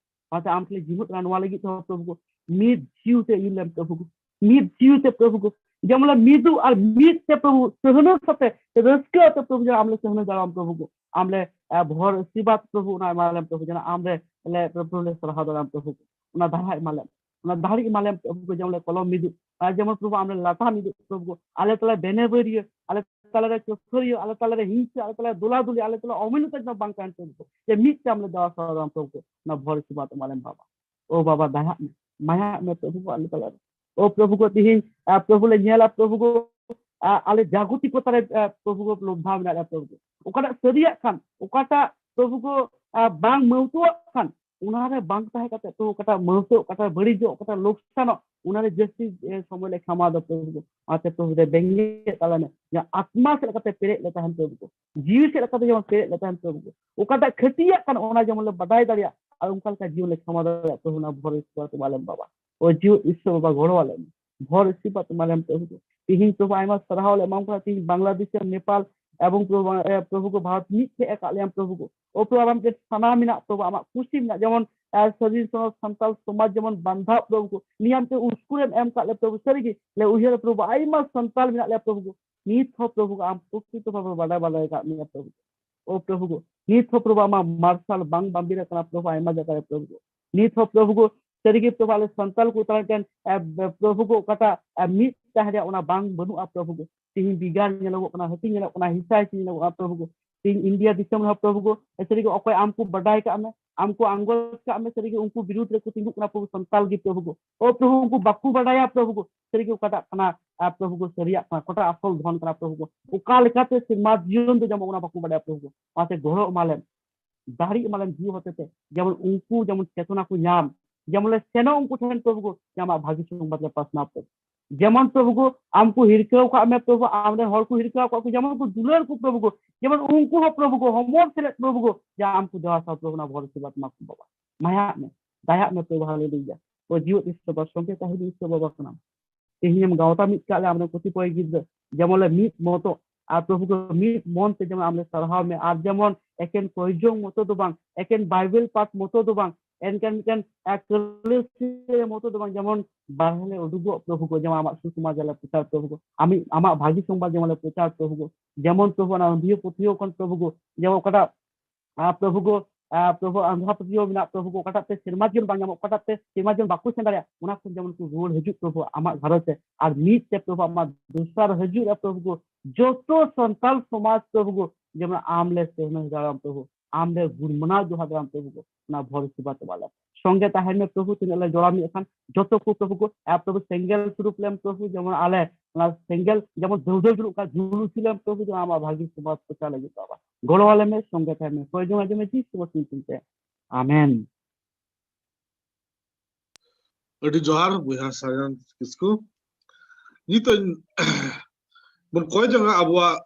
ᱚᱱᱟᱛᱮ ᱟᱢ ᱴᱷᱮᱱ ᱞᱮ ᱡᱤᱢᱟᱹᱜ ᱠᱟᱱᱟ, ᱱᱚᱣᱟ ᱞᱟᱹᱜᱤᱫ ᱛᱮᱦᱚᱸ ᱯᱨᱚᱵᱷᱩ ᱜᱚ, ᱢᱤᱫ ᱡᱤᱣᱤ ᱛᱮ ᱤᱭᱟᱹ ᱞᱮᱢ ᱯᱨᱚᱵᱷᱩ ᱜᱚ, ᱢᱤᱫ ᱡᱤᱣᱤ ᱛᱮ ᱯᱨᱚᱵᱷᱩ ᱜᱚ, ᱡᱮᱢᱚᱱ ᱞᱮ ᱢᱤᱫᱚᱜ ᱟᱨ ᱢᱤᱫ ᱛᱮ ᱯᱨᱚᱵᱷᱩ ᱥᱟᱹᱦᱱᱟᱹ ᱥᱟᱛᱮ ᱨᱟᱹᱥᱠᱟᱹ ᱟᱛᱮ ᱯᱨᱚᱵᱷᱩ ᱡᱮᱱᱚ ᱟᱢ ᱞᱮ ᱥᱟᱹᱦᱱᱟᱹ ᱫᱟᱲᱮᱭᱟᱢ ᱯᱨᱚᱵᱷᱩ ᱜᱚ, ᱟᱢ ᱞᱮ, ᱮ, ᱵᱷᱚᱨ ᱟᱥᱤᱨᱵᱟᱫᱽ ᱯᱨᱚᱵᱷᱩ ᱚᱱᱟ ᱮᱢᱟ ᱞᱮᱢ ᱯᱨᱚᱵᱷᱩ, ᱡᱮᱱᱚ ᱟᱢ ᱞᱮ, ᱞᱮ ᱯᱨᱚᱵᱷᱩ ᱞᱮ ᱥᱟᱨᱦᱟᱣ ᱫᱟᱲᱮᱭᱟᱢ ᱯᱨᱚᱵᱷᱩ ᱜᱚ, ᱚᱱᱟ ᱫᱟᱲᱮ ᱮᱢᱟ ᱞᱮᱢ, ᱚᱱᱟ ᱫᱟᱲᱮ ᱮᱢᱟ ᱞᱮᱢ ᱯᱨᱚᱵᱷᱩ ᱜᱚ, ᱡᱮᱢᱚᱱ ᱞᱮ ᱠᱚᱞᱚᱢ ᱢᱤᱫᱚᱜ, ᱟᱨ ᱡᱮᱢᱚᱱ ᱯᱨᱚᱵᱷᱩ ᱟᱢ ᱞᱮ ᱞᱟᱴᱷᱟ ᱢᱤᱫᱚᱜ ᱯᱨᱚᱵᱷᱩ ᱜᱚ, ᱟᱞᱮ ᱛᱟᱞᱟ ᱵᱮᱱᱮ ᱵᱟᱹᱨᱭᱟᱹ, ᱟᱞᱮ ᱛᱟᱞᱟᱨᱮ ᱠᱟᱹᱯᱷᱟᱹᱨᱤᱭᱟᱹ, ᱟᱞᱮ ᱛᱟᱞᱟᱨᱮ ᱦᱤᱝᱥᱟᱹ, ᱟᱞᱮ ᱛᱟᱞᱟᱨᱮ ᱫᱚᱞᱟᱫᱩᱞᱤ, ᱟᱞᱮ ᱛᱟᱞᱟ ᱚᱢᱤᱱᱚᱛᱟ ᱡᱮᱱᱚ ᱵᱟᱝ ᱛᱟᱦᱮᱱ ᱯᱨᱚᱵᱷᱩ ᱜᱚ, ᱡᱮ ᱢᱤᱫ ᱛᱮ ᱟᱢ ᱞᱮ ᱫᱟᱣᱟ ᱥᱟᱨᱦᱟᱣ ᱫᱟᱲᱮᱭᱟᱢ ᱯᱨᱚᱵᱷᱩ ᱜᱚ, ᱚᱱᱟ ᱵᱷᱚᱨ ᱥᱮᱵᱟ ᱮᱢᱟ ᱞᱮᱢ ᱵᱟᱵᱟ᱾ ᱳ ᱵᱟᱵᱟ, ᱫᱟᱭᱟᱜ ᱢᱮ, ᱢᱟᱭᱟᱜ ᱢᱮ ᱯᱨᱚᱵᱷᱩ ᱜᱚ ᱟᱞᱮ ᱛᱟᱞᱟᱨᱮ᱾ ᱳ ᱯᱨᱚᱵᱷᱩ ᱜᱚ, ᱛᱤᱦᱤᱧ, ᱟ, ᱯᱨᱚᱵᱷᱩ ᱞᱮ ᱧᱮᱞᱟ ᱯᱨᱚᱵᱷᱩ ᱜᱚ, ᱟ, ᱟᱞᱮ ᱡᱟᱜᱚᱛᱤᱠᱚᱛᱟ ᱨᱮ, ᱟ, ᱯᱨᱚᱵᱷᱩ ᱜᱚ ᱞᱚᱵᱫᱷᱟ ᱢᱮᱱᱟᱜ ᱞᱮᱭᱟ ᱯᱨᱚᱵᱷᱩ ᱜᱚ᱾ ᱚᱠᱟᱴᱟᱜ ᱥᱟᱹᱨᱤᱭᱟᱜ ᱠᱷᱟᱱ, ᱚᱠᱟᱴᱟᱜ ᱯᱨᱚᱵᱷᱩ ᱜᱚ, ᱟ, ᱵᱟᱝ ᱢᱟᱹᱣᱛᱩᱣᱟᱜ ᱠᱷᱟᱱ, ᱚᱱᱟᱨᱮ ᱵᱟᱝ ᱛᱟᱦᱮᱸ ᱠᱟᱛᱮ ᱯᱨᱚᱵᱷᱩ ᱚᱠᱟᱴᱟᱜ ᱢᱟᱹᱣᱛᱩᱜ, ᱚᱠᱟᱴᱟᱜ ᱵᱟᱹᱲᱤᱡᱚᱜ, ᱚᱠᱟᱴᱟᱜ ᱞᱚᱠᱥᱟᱱᱚᱜ, ᱚᱱᱟᱨᱮ ᱡᱟᱹᱥᱛᱤ, ᱮ, ᱥᱚᱢᱚᱭ ᱞᱮ ᱠᱷᱟᱢᱟᱣ ᱫᱟ ᱯᱨᱚᱵᱷᱩ ᱜᱚ᱾ ᱚᱱᱟᱛᱮ ᱯᱨᱚᱵᱷᱩ ᱨᱮ ᱵᱮᱸᱜᱮᱫ ᱛᱟᱞᱮ ᱢᱮ, ᱡᱮ ᱟᱛᱢᱟ ᱪᱮᱫ ᱞᱮᱠᱟᱛᱮ ᱯᱮᱨᱮᱡ ᱞᱮ ᱛᱟᱦᱮᱱ ᱯᱨᱚᱵᱷᱩ ᱜᱚ, ᱡᱤᱣᱤ ᱪᱮᱫ ᱞᱮᱠᱟᱛᱮ ᱡᱮᱢᱚᱱ ᱯᱮᱨᱮᱡ ᱞᱮ ᱛᱟᱦᱮᱱ ᱯᱨᱚᱵᱷᱩ ᱜᱚ᱾ ᱚᱠᱟᱴᱟᱜ ᱠᱷᱟᱹᱴᱤᱭᱟᱜ ᱠᱟᱱ, ᱚᱱᱟ ᱡᱮᱢᱚᱱ ᱞᱮ ᱵᱟᱰᱟᱭ ᱫᱟᱲᱮᱭᱟᱜ, ᱟᱨ ᱚᱱᱠᱟ ᱞᱮᱠᱟ ᱡᱤᱭᱚᱱ ᱞᱮ ᱠᱷᱟᱢᱟᱣ ᱫᱟᱲᱮᱭᱟᱜ ᱯᱨᱚᱵᱷᱩ, ᱚᱱᱟ ᱵᱷᱚᱨ ᱤᱥᱥᱚᱨ ᱮᱢᱟ ᱞᱮᱢ ᱵᱟᱵᱟ᱾ ᱳ ᱡᱤᱣᱮᱫ ᱤᱥᱥᱚᱨ ᱵᱟᱵᱟ, ᱜᱚᱲᱚ ᱟᱞᱮ ᱢᱮ, ᱵᱷᱚᱨ ᱤᱥᱥᱚᱨ ᱮᱢᱟ ᱞᱮᱢ ᱯᱨᱚᱵᱷᱩ ᱜᱚ᱾ ᱛᱤᱦᱤᱧ ᱯᱨᱚᱵᱷᱩ ᱟᱭᱢᱟ ᱥᱟᱨᱦᱟᱣ ᱞᱮ ᱮᱢᱟᱢ ᱠᱟᱱᱟ, ᱛᱤᱦᱤᱧ ᱵᱟᱝᱞᱟᱫᱮᱥ, ᱱᱮᱯᱟᱞ ᱮᱵᱚᱝ ᱯᱨᱚᱵᱷᱩ, ᱮ, ᱯᱨᱚᱵᱷᱩ ᱠᱚ ᱵᱷᱟᱨᱚᱛ ᱢᱤᱫ ᱴᱷᱮᱡ ᱟᱠᱟᱫ ᱞᱮᱭᱟᱢ ᱯᱨᱚᱵᱷᱩ ᱠᱚ᱾ ᱳ ᱯᱨᱚᱵᱷᱩ ᱟᱢ ᱴᱷᱮᱱ ᱥᱟᱱᱟ ᱢᱮᱱᱟᱜ ᱯᱨᱚᱵᱷᱩ, ᱟᱢᱟᱜ ᱠᱩᱥᱤ ᱢᱮᱱᱟᱜ, ᱡᱮᱢᱚᱱ, ᱮ, ᱥᱟᱹᱫᱷᱤᱱ ᱥᱚᱢᱟᱡᱽ, ᱥᱟᱱᱛᱟᱞ ᱥᱚᱢᱟᱡᱽ ᱡᱮᱢᱚᱱ ᱵᱟᱸᱫᱷᱟᱣ ᱯᱨᱚᱵᱷᱩ ᱠᱚ, ᱱᱤᱭᱟᱢ ᱛᱮ ᱩᱥᱠᱩᱨᱮᱢ ᱮᱢ ᱠᱟᱫ ᱞᱮ ᱯᱨᱚᱵᱷᱩ, ᱥᱟᱹᱨᱤ ᱜᱮ ᱞᱮ ᱩᱭᱦᱟᱹᱨ ᱯᱨᱚᱵᱷᱩ ᱟᱭᱢᱟ ᱥᱟᱱᱛᱟᱞ ᱢᱮᱱᱟᱜ ᱞᱮᱭᱟ ᱯᱨᱚᱵᱷᱩ ᱠᱚ, ᱱᱤᱛ ᱦᱚᱸ ᱯᱨᱚᱵᱷᱩ ᱟᱢ ᱯᱨᱚᱠᱨᱤᱛᱚ ᱵᱷᱟᱵᱮ ᱵᱟᱰᱟᱭ ᱵᱟᱰᱟᱭ ᱟᱠᱟᱫ ᱢᱮᱭᱟ ᱯᱨᱚᱵᱷᱩ᱾ ᱳ ᱯᱨᱚᱵᱷᱩ ᱠᱚ, ᱱᱤᱛ ᱦᱚᱸ ᱯᱨᱚᱵᱷᱩ ᱟᱢᱟᱜ ᱢᱟᱨᱥᱟᱞ ᱵᱟᱝ ᱵᱟᱢᱵᱤᱨ ᱟᱠᱟᱱᱟ ᱯᱨᱚᱵᱷᱩ, ᱟᱭᱢᱟ ᱡᱟᱭᱜᱟ ᱨᱮ ᱯᱨᱚᱵᱷᱩ ᱠᱚ᱾ ᱱᱤᱛ ᱦᱚᱸ ᱯᱨᱚᱵᱷᱩ ᱠᱚ, ᱥᱟᱹᱨᱤ ᱜᱮ ᱯᱨᱚᱵᱷᱩ ᱟᱞᱮ ᱥᱟᱱᱛᱟᱞ ᱠᱚ ᱛᱟᱞᱟ ᱢᱤᱫᱴᱮᱱ, ᱮ, ᱯᱨᱚᱵᱷᱩ ᱠᱚ ᱚᱠᱟᱴᱟᱜ, ᱮ, ᱢᱤᱫ ᱛᱟᱦᱮᱸ ᱨᱮᱭᱟᱜ ᱚᱱᱟ ᱵᱟᱝ ᱵᱟᱹᱱᱩᱜᱼᱟ ᱯᱨᱚᱵᱷᱩ ᱠᱚ᱾ ᱛᱤᱦᱤᱧ ᱵᱤᱜᱟᱲ ᱧᱮᱞᱚᱜᱚᱜ ᱠᱟᱱᱟ, ᱦᱟᱹᱴᱤᱧ ᱧᱮᱞᱚᱜ ᱠᱟᱱᱟ, ᱦᱤᱥᱟ ᱦᱤᱥᱤ ᱧᱮᱞᱚᱜ ᱠᱟᱱᱟ ᱯᱨᱚᱵᱷᱩ ᱠᱚ᱾ ᱛᱤᱦᱤᱧ ᱤᱱᱰᱤᱭᱟ ᱫᱤᱥᱚᱢ ᱨᱮᱦᱚᱸ ᱯᱨᱚᱵᱷᱩ ᱠᱚ, ᱥᱟᱹᱨᱤ ᱜᱮ ᱚᱠᱚᱭ ᱟᱢ ᱠᱚ ᱵᱟᱰᱟᱭ ᱠᱟᱜ ᱢᱮ, ᱟᱢ ᱠᱚ ᱟᱸᱜᱚᱪ ᱠᱟᱜ ᱢᱮ, ᱥᱟᱹᱨᱤ ᱜᱮ ᱩᱱᱠᱩ ᱵᱤᱨᱩᱫᱷ ᱨᱮᱠᱚ ᱛᱤᱸᱜᱩᱜ ᱠᱟᱱᱟ ᱯᱨᱚᱵᱷᱩ ᱥᱟᱱᱛᱟᱞ ᱜᱮ ᱯᱨᱚᱵᱷᱩ ᱠᱚ᱾ ᱳ ᱯᱨᱚᱵᱷᱩ ᱩᱱᱠᱩ ᱵᱟᱠᱚ ᱵᱟᱰᱟᱭᱟ ᱯᱨᱚᱵᱷᱩ ᱠᱚ, ᱥᱟᱹᱨᱤ ᱜᱮ ᱚᱠᱟᱴᱟᱜ ᱠᱟᱱᱟ, ᱟᱨ ᱯᱨᱚᱵᱷᱩ ᱠᱚ ᱥᱟᱹᱨᱤᱭᱟᱜ ᱠᱟᱱᱟ, ᱚᱠᱟᱴᱟᱜ ᱟᱥᱚᱞ ᱫᱷᱚᱱ ᱠᱟᱱᱟ ᱯᱨᱚᱵᱷᱩ ᱠᱚ, ᱚᱠᱟ ᱞᱮᱠᱟᱛᱮ ᱥᱮᱨᱢᱟ ᱡᱤᱭᱚᱱ ᱫᱚ ᱧᱟᱢᱚᱜ ᱠᱟᱱᱟ ᱵᱟᱠᱚ ᱵᱟᱰᱟᱭᱟ ᱯᱨᱚᱵᱷᱩ ᱠᱚ᱾ ᱚᱱᱟᱛᱮ ᱜᱚᱲᱚ ᱮᱢᱟᱞᱮᱢ, ᱫᱟᱲᱮ ᱮᱢᱟᱞᱮᱢ ᱡᱤᱣᱤ ᱦᱚᱛᱮᱛᱮ, ᱡᱮᱢᱚᱱ ᱩᱱᱠᱩ ᱡᱮᱢᱚᱱ ᱪᱮᱛᱚᱱᱟ ᱠᱚ ᱧᱟᱢ, ᱡᱮᱢᱚᱱ ᱞᱮ ᱥᱮᱱᱚᱜ ᱩᱱᱠᱩ ᱴᱷᱮᱱ ᱯᱨᱚᱵᱷᱩ ᱠᱚ, ᱡᱮ ᱟᱢᱟᱜ ᱵᱷᱟᱹᱜᱤ ᱥᱚᱝᱵᱟᱫ ᱞᱮ ᱯᱟᱥᱱᱟᱣ ᱯᱮ᱾ ᱡᱮᱢᱚᱱ ᱯᱨᱚᱵᱷᱩ ᱠᱚ ᱟᱢ ᱠᱚ ᱦᱤᱨᱠᱟᱹᱣ ᱠᱟᱜ ᱢᱮ ᱯᱨᱚᱵᱷᱩ, ᱟᱢ ᱨᱮᱱ ᱦᱚᱲ ᱠᱚ ᱦᱤᱨᱠᱟᱹᱣ ᱠᱟᱜ ᱠᱚ, ᱡᱮᱢᱚᱱ ᱠᱚ ᱫᱩᱞᱟᱹᱲ ᱠᱚ ᱯᱨᱚᱵᱷᱩ ᱠᱚ, ᱡᱮᱢᱚᱱ ᱩᱱᱠᱩ ᱦᱚᱸ ᱯᱨᱚᱵᱷᱩ ᱠᱚ ᱦᱚᱢᱚᱨ ᱥᱮᱞᱮᱫ ᱯᱨᱚᱵᱷᱩ ᱠᱚ, ᱡᱮ ᱟᱢ ᱠᱚ ᱫᱮᱣᱟ ᱥᱟᱶ ᱯᱨᱚᱵᱷᱩ ᱚᱱᱟ ᱵᱷᱚᱨ ᱥᱮᱵᱟ ᱮᱢᱟ ᱠᱚ ᱵᱟᱵᱟ᱾ ᱢᱟᱭᱟᱜ ᱢᱮ, ᱫᱟᱭᱟᱜ ᱢᱮ ᱯᱨᱚᱵᱷᱩ, ᱦᱟᱞᱮᱞᱩᱭᱟ᱾ ᱳ ᱡᱤᱣᱮᱫ ᱤᱥᱥᱚᱨ ᱵᱟᱵᱟ, ᱥᱚᱸᱜᱮ ᱛᱟᱦᱮᱸ ᱤᱥᱥᱚᱨ ᱵᱟᱵᱟ ᱠᱟᱱᱟᱢ᱾ ᱛᱮᱦᱮᱧ ᱮᱢ ᱜᱟᱶᱛᱟ ᱢᱤᱫ ᱠᱟᱜ ᱞᱮ, ᱟᱢᱨᱮᱱ ᱠᱚᱛᱤᱯᱚᱭ ᱜᱤᱫᱽᱨᱟᱹ, ᱡᱮᱢᱚᱱ ᱞᱮ ᱢᱤᱫ ᱢᱚᱛᱚ, ᱟᱨ ᱯᱨᱚᱵᱷᱩ ᱠᱚ ᱢᱤᱫ ᱢᱚᱱ ᱛᱮ ᱡᱮᱢᱚᱱ ᱟᱢ ᱞᱮ ᱥᱟᱨᱦᱟᱣ ᱢᱮ, ᱟᱨ ᱡᱮᱢᱚᱱ ᱮᱠᱮᱱ ᱠᱚᱭᱡᱚᱝ ᱢᱚᱛᱚ ᱫᱚ ᱵᱟᱝ, ᱮᱠᱮᱱ ᱵᱟᱭᱵᱮᱞ ᱯᱟᱴ ᱢᱚᱛᱚ ᱫᱚ ᱵᱟᱝ, ᱮᱱᱠᱷᱟᱱ ᱢᱤᱫᱴᱮᱱ, ᱮ, ᱠᱟᱹᱞᱟᱹᱥᱤ ᱢᱚᱛᱚ ᱫᱚ ᱵᱟᱝ, ᱡᱮᱢᱚᱱ ᱵᱟᱨᱦᱮ ᱞᱮ ᱩᱰᱩᱠᱚᱜ ᱯᱨᱚᱵᱷᱩ ᱠᱚ, ᱡᱮᱢᱚᱱ ᱟᱢᱟᱜ ᱥᱩᱥᱚᱢᱟᱪᱟᱨ ᱞᱮ ᱯᱨᱚᱪᱟᱨ ᱯᱨᱚᱵᱷᱩ ᱠᱚ, ᱟᱢᱤ-, ᱟᱢᱟᱜ ᱵᱷᱟᱹᱜᱤ ᱥᱚᱝᱵᱟᱫ ᱡᱮᱢᱚᱱ ᱞᱮ ᱯᱨᱚᱪᱟᱨ ᱯᱨᱚᱵᱷᱩ ᱠᱚ, ᱡᱮᱢᱚᱱ ᱯᱨᱚᱵᱷᱩ ᱚᱱᱟ ᱟᱸᱫᱷᱤᱭᱟᱹ ᱯᱟᱹᱛᱭᱟᱹᱣ ᱠᱷᱚᱱ ᱯᱨᱚᱵᱷᱩ ᱠᱚ, ᱡᱮᱢᱚᱱ ᱚᱠᱟᱴᱟᱜ ᱟᱨ ᱯᱨᱚᱵᱷᱩ ᱠᱚ, ᱟᱨ ᱯᱨᱚᱵᱷᱩ ᱟᱸᱫᱷᱟ ᱯᱟᱹᱛᱭᱟᱹᱣ ᱢᱮᱱᱟᱜ ᱯᱨᱚᱵᱷᱩ ᱠᱚ, ᱚᱠᱟᱴᱟᱜ ᱛᱮ ᱥᱮᱨᱢᱟ ᱡᱤᱭᱚᱱ ᱵᱟᱝ ᱧᱟᱢᱚᱜ, ᱚᱠᱟᱴᱟᱜ ᱛᱮ ᱥᱮᱨᱢᱟ ᱡᱤᱭᱚᱱ ᱵᱟᱠᱚ ᱥᱮᱱ ᱫᱟᱲᱮᱭᱟᱜᱼᱟ, ᱚᱱᱟ ᱠᱷᱚᱱ ᱡᱮᱢᱚᱱ ᱠᱚ ᱨᱩᱣᱟᱹᱲ ᱦᱤᱡᱩᱜ ᱯᱨᱚᱵᱷᱩ ᱟᱢᱟᱜ ᱜᱷᱟᱨᱚᱸᱡᱽ ᱨᱮ, ᱟᱨ ᱢᱤᱫ ᱛᱮ ᱯᱨᱚᱵᱷᱩ ᱟᱢᱟᱜ ᱫᱚᱥᱟᱨ ᱦᱤᱡᱩᱜ ᱨᱮ ᱯᱨᱚᱵᱷᱩ ᱠᱚ ᱡᱚᱛᱚ ᱥᱟᱱᱛᱟᱞ ᱥᱚᱢᱟᱡᱽ ᱯᱨᱚᱵᱷᱩ ᱠᱚ ᱡᱮᱢᱚᱱ ᱟᱢ ᱞᱮ ᱥᱮᱨᱢᱟ ᱫᱟᱨᱟᱢ ᱯᱨᱚᱵᱷᱩ, ᱟᱢ ᱞᱮ ᱜᱩᱱᱢᱟᱱᱟᱣ ᱡᱚᱦᱟᱨ ᱫᱟᱨᱟᱢ ᱯᱨᱚᱵᱷᱩ ᱠᱚ, ᱚᱱᱟ ᱵᱷᱚᱨ ᱥᱮᱵᱟ ᱛᱮ ᱵᱟᱞᱮ ᱥᱚᱸᱜᱮ ᱛᱟᱦᱮᱱ ᱢᱮ ᱯᱨᱚᱵᱷᱩ, ᱛᱤᱱᱟᱹᱜ ᱞᱮ ᱡᱚᱲᱟᱣ ᱢᱤᱫ ᱟᱠᱟᱱ ᱡᱚᱛᱚ ᱠᱚ ᱯᱨᱚᱵᱷᱩ ᱠᱚ, ᱟᱨ ᱯᱨᱚᱵᱷᱩ ᱥᱮᱸᱜᱮᱞ ᱥᱩᱨᱩᱯ ᱞᱮᱢ ᱯᱨᱚᱵᱷᱩ, ᱡᱮᱢᱚᱱ ᱟᱞᱮ ᱚᱱᱟ ᱥᱮᱸᱜᱮᱞ ᱡᱮᱢᱚᱱ ᱫᱟᱹᱣᱫᱟᱹᱣ ᱡᱩᱞᱩᱜ ᱠᱟᱱ ᱡᱩᱞᱩᱥᱤ ᱞᱮᱢ ᱯᱨᱚᱵᱷᱩ, ᱡᱮᱢᱚᱱ ᱟᱢᱟᱜ ᱵᱷᱟᱹᱜᱤ ᱥᱚᱢᱟᱡᱽ ᱯᱨᱚᱪᱟᱨ ᱞᱟᱹᱜᱤᱫ ᱵᱟᱵᱟ᱾ ᱜᱚᱲᱚ ᱟᱞᱮ ᱢᱮ, ᱥᱚᱸᱜᱮ ᱛᱟᱦᱮᱱ ᱢᱮ᱾ ᱠᱚᱭ ᱡᱚᱝ ᱟᱸᱡᱚᱢ ᱢᱮ ᱡᱤᱥᱩ ᱢᱟᱥᱤ ᱧᱩᱛᱩᱢ ᱛᱮ᱾ ᱟᱢᱮᱱ᱾ ᱟᱹᱰᱤ ᱡᱚᱦᱟᱨ ᱵᱚᱭᱦᱟ ᱥᱟᱡᱟᱱ ᱠᱤᱥᱠᱩ᱾ ᱱᱤᱛᱚᱜ ᱵᱚᱱ ᱠᱚᱭ ᱡᱚᱝᱟ ᱟᱵᱚᱣᱟᱜ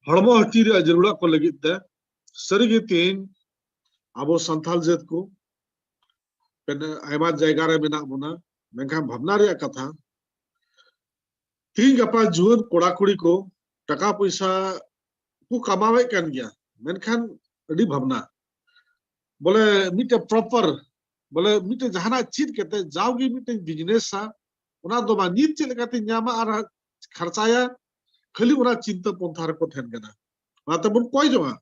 ᱦᱚᱲᱢᱚ ᱦᱟᱹᱴᱤᱧ ᱨᱮᱭᱟᱜ ᱡᱟᱹᱨᱩᱲᱟᱜ ᱠᱚ ᱞᱟᱹᱜᱤᱫ ᱛᱮ᱾ ᱥᱟᱹᱨᱤᱜᱮ ᱛᱮᱦᱮᱧ ᱟᱵᱚ ᱥᱟᱱᱛᱟᱲ ᱡᱟᱹᱛ ᱠᱚ ᱯᱮᱱ-, ᱟᱭᱢᱟ ᱡᱟᱭᱜᱟ ᱨᱮ ᱢᱮᱱᱟᱜ ᱵᱚᱱᱟ, ᱢᱮᱱᱠᱷᱟᱱ ᱵᱷᱟᱵᱽᱱᱟ ᱨᱮᱭᱟᱜ ᱠᱟᱛᱷᱟ, ᱛᱤᱦᱤᱧ ᱜᱟᱯᱟ ᱡᱩᱣᱟᱹᱱ ᱠᱚᱲᱟ ᱠᱩᱲᱤ ᱠᱚ ᱴᱟᱠᱟ ᱯᱚᱭᱥᱟ ᱠᱚ ᱠᱟᱢᱟᱣᱮᱫ ᱠᱟᱱ ᱜᱮᱭᱟ, ᱢᱮᱱᱠᱷᱟᱱ ᱟᱹᱰᱤ ᱵᱷᱟᱵᱽᱱᱟ, ᱵᱚᱞᱮ ᱢᱤᱫᱴᱮᱡ proper, ᱵᱚᱞᱮ ᱢᱤᱫᱴᱮᱡ ᱡᱟᱦᱟᱱᱟᱜ ᱪᱮᱫ ᱠᱟᱛᱮ ᱡᱟᱣᱜᱮ ᱢᱤᱫᱴᱮᱡ business ᱟ, ᱚᱱᱟ ᱫᱚ ᱵᱟᱝ, ᱱᱤᱛ ᱪᱮᱫ ᱞᱮᱠᱟᱛᱮᱧ ᱧᱟᱢᱟ ᱟᱨ ᱠᱷᱟᱨᱪᱟᱭᱟ, ᱠᱷᱟᱹᱞᱤ ᱚᱱᱟ ᱪᱤᱱᱛᱟᱹ ᱯᱚᱱᱛᱷᱟ ᱨᱮᱠᱚ ᱛᱟᱦᱮᱱ ᱠᱟᱱᱟ᱾ ᱚᱱᱟᱛᱮ ᱵᱚᱱ ᱠᱚᱭ ᱡᱚᱝᱟ,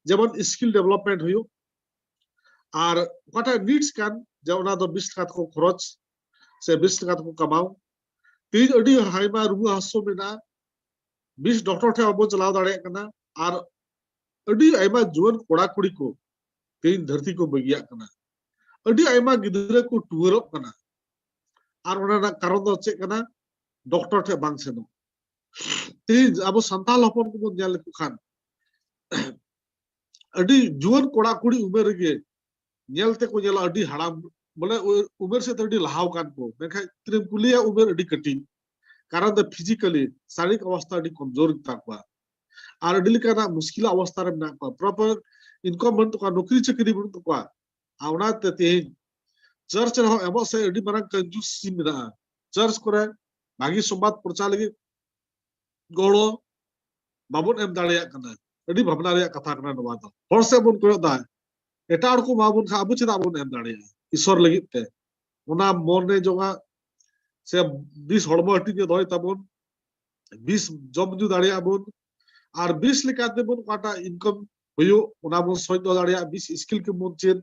ᱡᱮᱢᱚᱱ skill development ᱦᱩᱭᱩᱜ, ᱟᱨ ᱚᱠᱟᱴᱟᱜ needs ᱠᱟᱱ, ᱡᱮ ᱚᱱᱟ ᱫᱚ ᱵᱤᱥ ᱴᱟᱠᱟ ᱛᱮᱠᱚ ᱠᱷᱚᱨᱚᱪ ᱥᱮ ᱵᱤᱥ ᱴᱟᱠᱟ ᱛᱮᱠᱚ ᱠᱟᱢᱟᱣ᱾ ᱛᱮᱦᱤᱧ ᱟᱹᱰᱤ ᱟᱭᱢᱟ ᱨᱩᱣᱟᱹ ᱦᱟᱹᱥᱩ ᱢᱮᱱᱟᱜᱼᱟ, ᱵᱤᱥ ᱰᱚᱠᱴᱚᱨ ᱴᱷᱮᱱ ᱵᱟᱵᱚᱱ ᱪᱟᱞᱟᱣ ᱫᱟᱲᱮᱭᱟᱜ ᱠᱟᱱᱟ, ᱟᱨ ᱟᱹᱰᱤ ᱟᱭᱢᱟ ᱡᱩᱣᱟᱹᱱ ᱠᱚᱲᱟ ᱠᱩᱲᱤ ᱠᱚ ᱛᱮᱦᱤᱧ ᱫᱷᱟᱹᱨᱛᱤ ᱠᱚ ᱵᱟᱹᱜᱤᱭᱟᱜ ᱠᱟᱱᱟ᱾ ᱟᱹᱰᱤ ᱟᱭᱢᱟ ᱜᱤᱫᱽᱨᱟᱹ ᱠᱚ ᱴᱩᱣᱟᱹᱨᱚᱜ ᱠᱟᱱᱟ, ᱟᱨ ᱚᱱᱟ ᱨᱮᱱᱟᱜ ᱠᱟᱨᱚᱱ ᱫᱚ ᱪᱮᱫ ᱠᱟᱱᱟ? ᱰᱚᱠᱴᱚᱨ ᱴᱷᱮᱱ ᱵᱟᱝ ᱥᱮᱱᱚᱜ᱾ ᱛᱮᱦᱤᱧ ᱟᱵᱚ ᱥᱟᱱᱛᱟᱲ ᱦᱚᱯᱚᱱ ᱠᱚᱵᱚᱱ ᱧᱮᱞ ᱞᱮᱠᱚ ᱠᱷᱟᱱ, ᱟᱹᱰᱤ ᱡᱩᱣᱟᱹᱱ ᱠᱚᱲᱟ ᱠᱩᱲᱤ ᱩᱢᱮᱨ ᱨᱮᱜᱮ ᱧᱮᱞ ᱛᱮᱠᱚ ᱧᱮᱞᱚᱜ ᱟᱹᱰᱤ ᱦᱟᱲᱟᱢ, ᱵᱚᱞᱮ ᱩ-, ᱩᱢᱮᱨ ᱥᱮᱫ ᱛᱮ ᱟᱹᱰᱤ ᱞᱟᱦᱟᱣ ᱠᱟᱱ ᱠᱚ, ᱢᱮᱱᱠᱷᱟᱱ ᱛᱤᱱᱟᱹᱜ ᱮᱢ ᱠᱩᱞᱤᱭᱟ ᱩᱢᱮᱨ ᱟᱹᱰᱤ ᱠᱟᱹᱴᱤᱡ᱾ ᱠᱟᱨᱚᱱ ᱫᱚ physically, ᱥᱟᱨᱤᱨᱤᱠ ᱚᱵᱚᱥᱛᱷᱟ ᱟᱹᱰᱤ ᱠᱚᱢᱡᱳᱨ ᱜᱮᱛᱟ ᱠᱚᱣᱟ, ᱟᱨ ᱟᱹᱰᱤ ᱞᱮᱠᱟᱱᱟᱜ ᱢᱩᱥᱠᱤᱞ ᱚᱵᱚᱥᱛᱷᱟ ᱨᱮ ᱢᱮᱱᱟᱜ ᱠᱚᱣᱟ, proper income ᱵᱟᱹᱱᱩᱜ ᱛᱟᱠᱚᱣᱟ, ᱱᱚᱠᱨᱤ ᱪᱟᱹᱠᱨᱤ ᱵᱟᱹᱱᱩᱜ ᱛᱟᱠᱚᱣᱟ᱾ ᱟᱨ ᱚᱱᱟᱛᱮ ᱛᱮᱦᱮᱧ ᱪᱟᱨᱪ ᱨᱮᱦᱚᱸ ᱮᱢᱚᱜ ᱥᱮ ᱟᱹᱰᱤ ᱢᱟᱨᱟᱝ ᱠᱟᱹᱧᱡᱩᱥᱤ ᱢᱮᱱᱟᱜᱼᱟ᱾ ᱪᱟᱨᱪ ᱠᱚᱨᱮ ᱵᱷᱟᱹᱜᱤ ᱥᱚᱢᱵᱟᱫ ᱯᱨᱚᱪᱟᱨ ᱞᱟᱹᱜᱤᱫ ᱜᱚᱲᱚ ᱵᱟᱵᱚᱱ ᱮᱢ ᱫᱟᱲᱮᱭᱟᱜ ᱠᱟᱱᱟ᱾ ᱟᱹᱰᱤ ᱵᱷᱟᱵᱽᱱᱟ ᱨᱮᱭᱟᱜ ᱠᱟᱛᱷᱟ ᱠᱟᱱᱟ ᱱᱚᱣᱟ ᱫᱚ᱾ ᱦᱚᱲ ᱥᱮᱫ ᱵᱚᱱ ᱠᱚᱭᱚᱜ ᱫᱟ, ᱮᱴᱟᱜ ᱦᱚᱲ ᱠᱚ ᱮᱢᱟ ᱵᱚᱱ ᱠᱷᱟᱱ ᱟᱵᱚ ᱪᱮᱫᱟᱜ ᱵᱚᱱ ᱮᱢ ᱫᱟᱲᱮᱭᱟᱜᱼᱟ ᱤᱥᱚᱨ ᱞᱟᱹᱜᱤᱫ ᱛᱮ? ᱚᱱᱟ ᱢᱚᱱᱮ ᱡᱚᱝᱟ ᱥᱮ ᱵᱤᱥ ᱦᱚᱲᱢᱚ ᱦᱟᱹᱴᱤᱧ ᱨᱮ ᱫᱚᱦᱚᱭ ᱛᱟᱵᱚᱱ, ᱵᱤᱥ ᱡᱚᱢ ᱧᱩ ᱫᱟᱲᱮᱭᱟᱜ ᱵᱚᱱ, ᱟᱨ ᱵᱤᱥ ᱞᱮᱠᱟᱛᱮ ᱵᱚᱱ ᱚᱠᱟᱴᱟᱜ income ᱦᱩᱭᱩᱜ ᱚᱱᱟ ᱵᱚᱱ ᱥᱚᱪ ᱫᱚᱦᱚ ᱫᱟᱲᱮᱭᱟᱜᱼᱟ, ᱵᱤᱥ skill ᱠᱚ ᱵᱚᱱ ᱪᱮᱫ,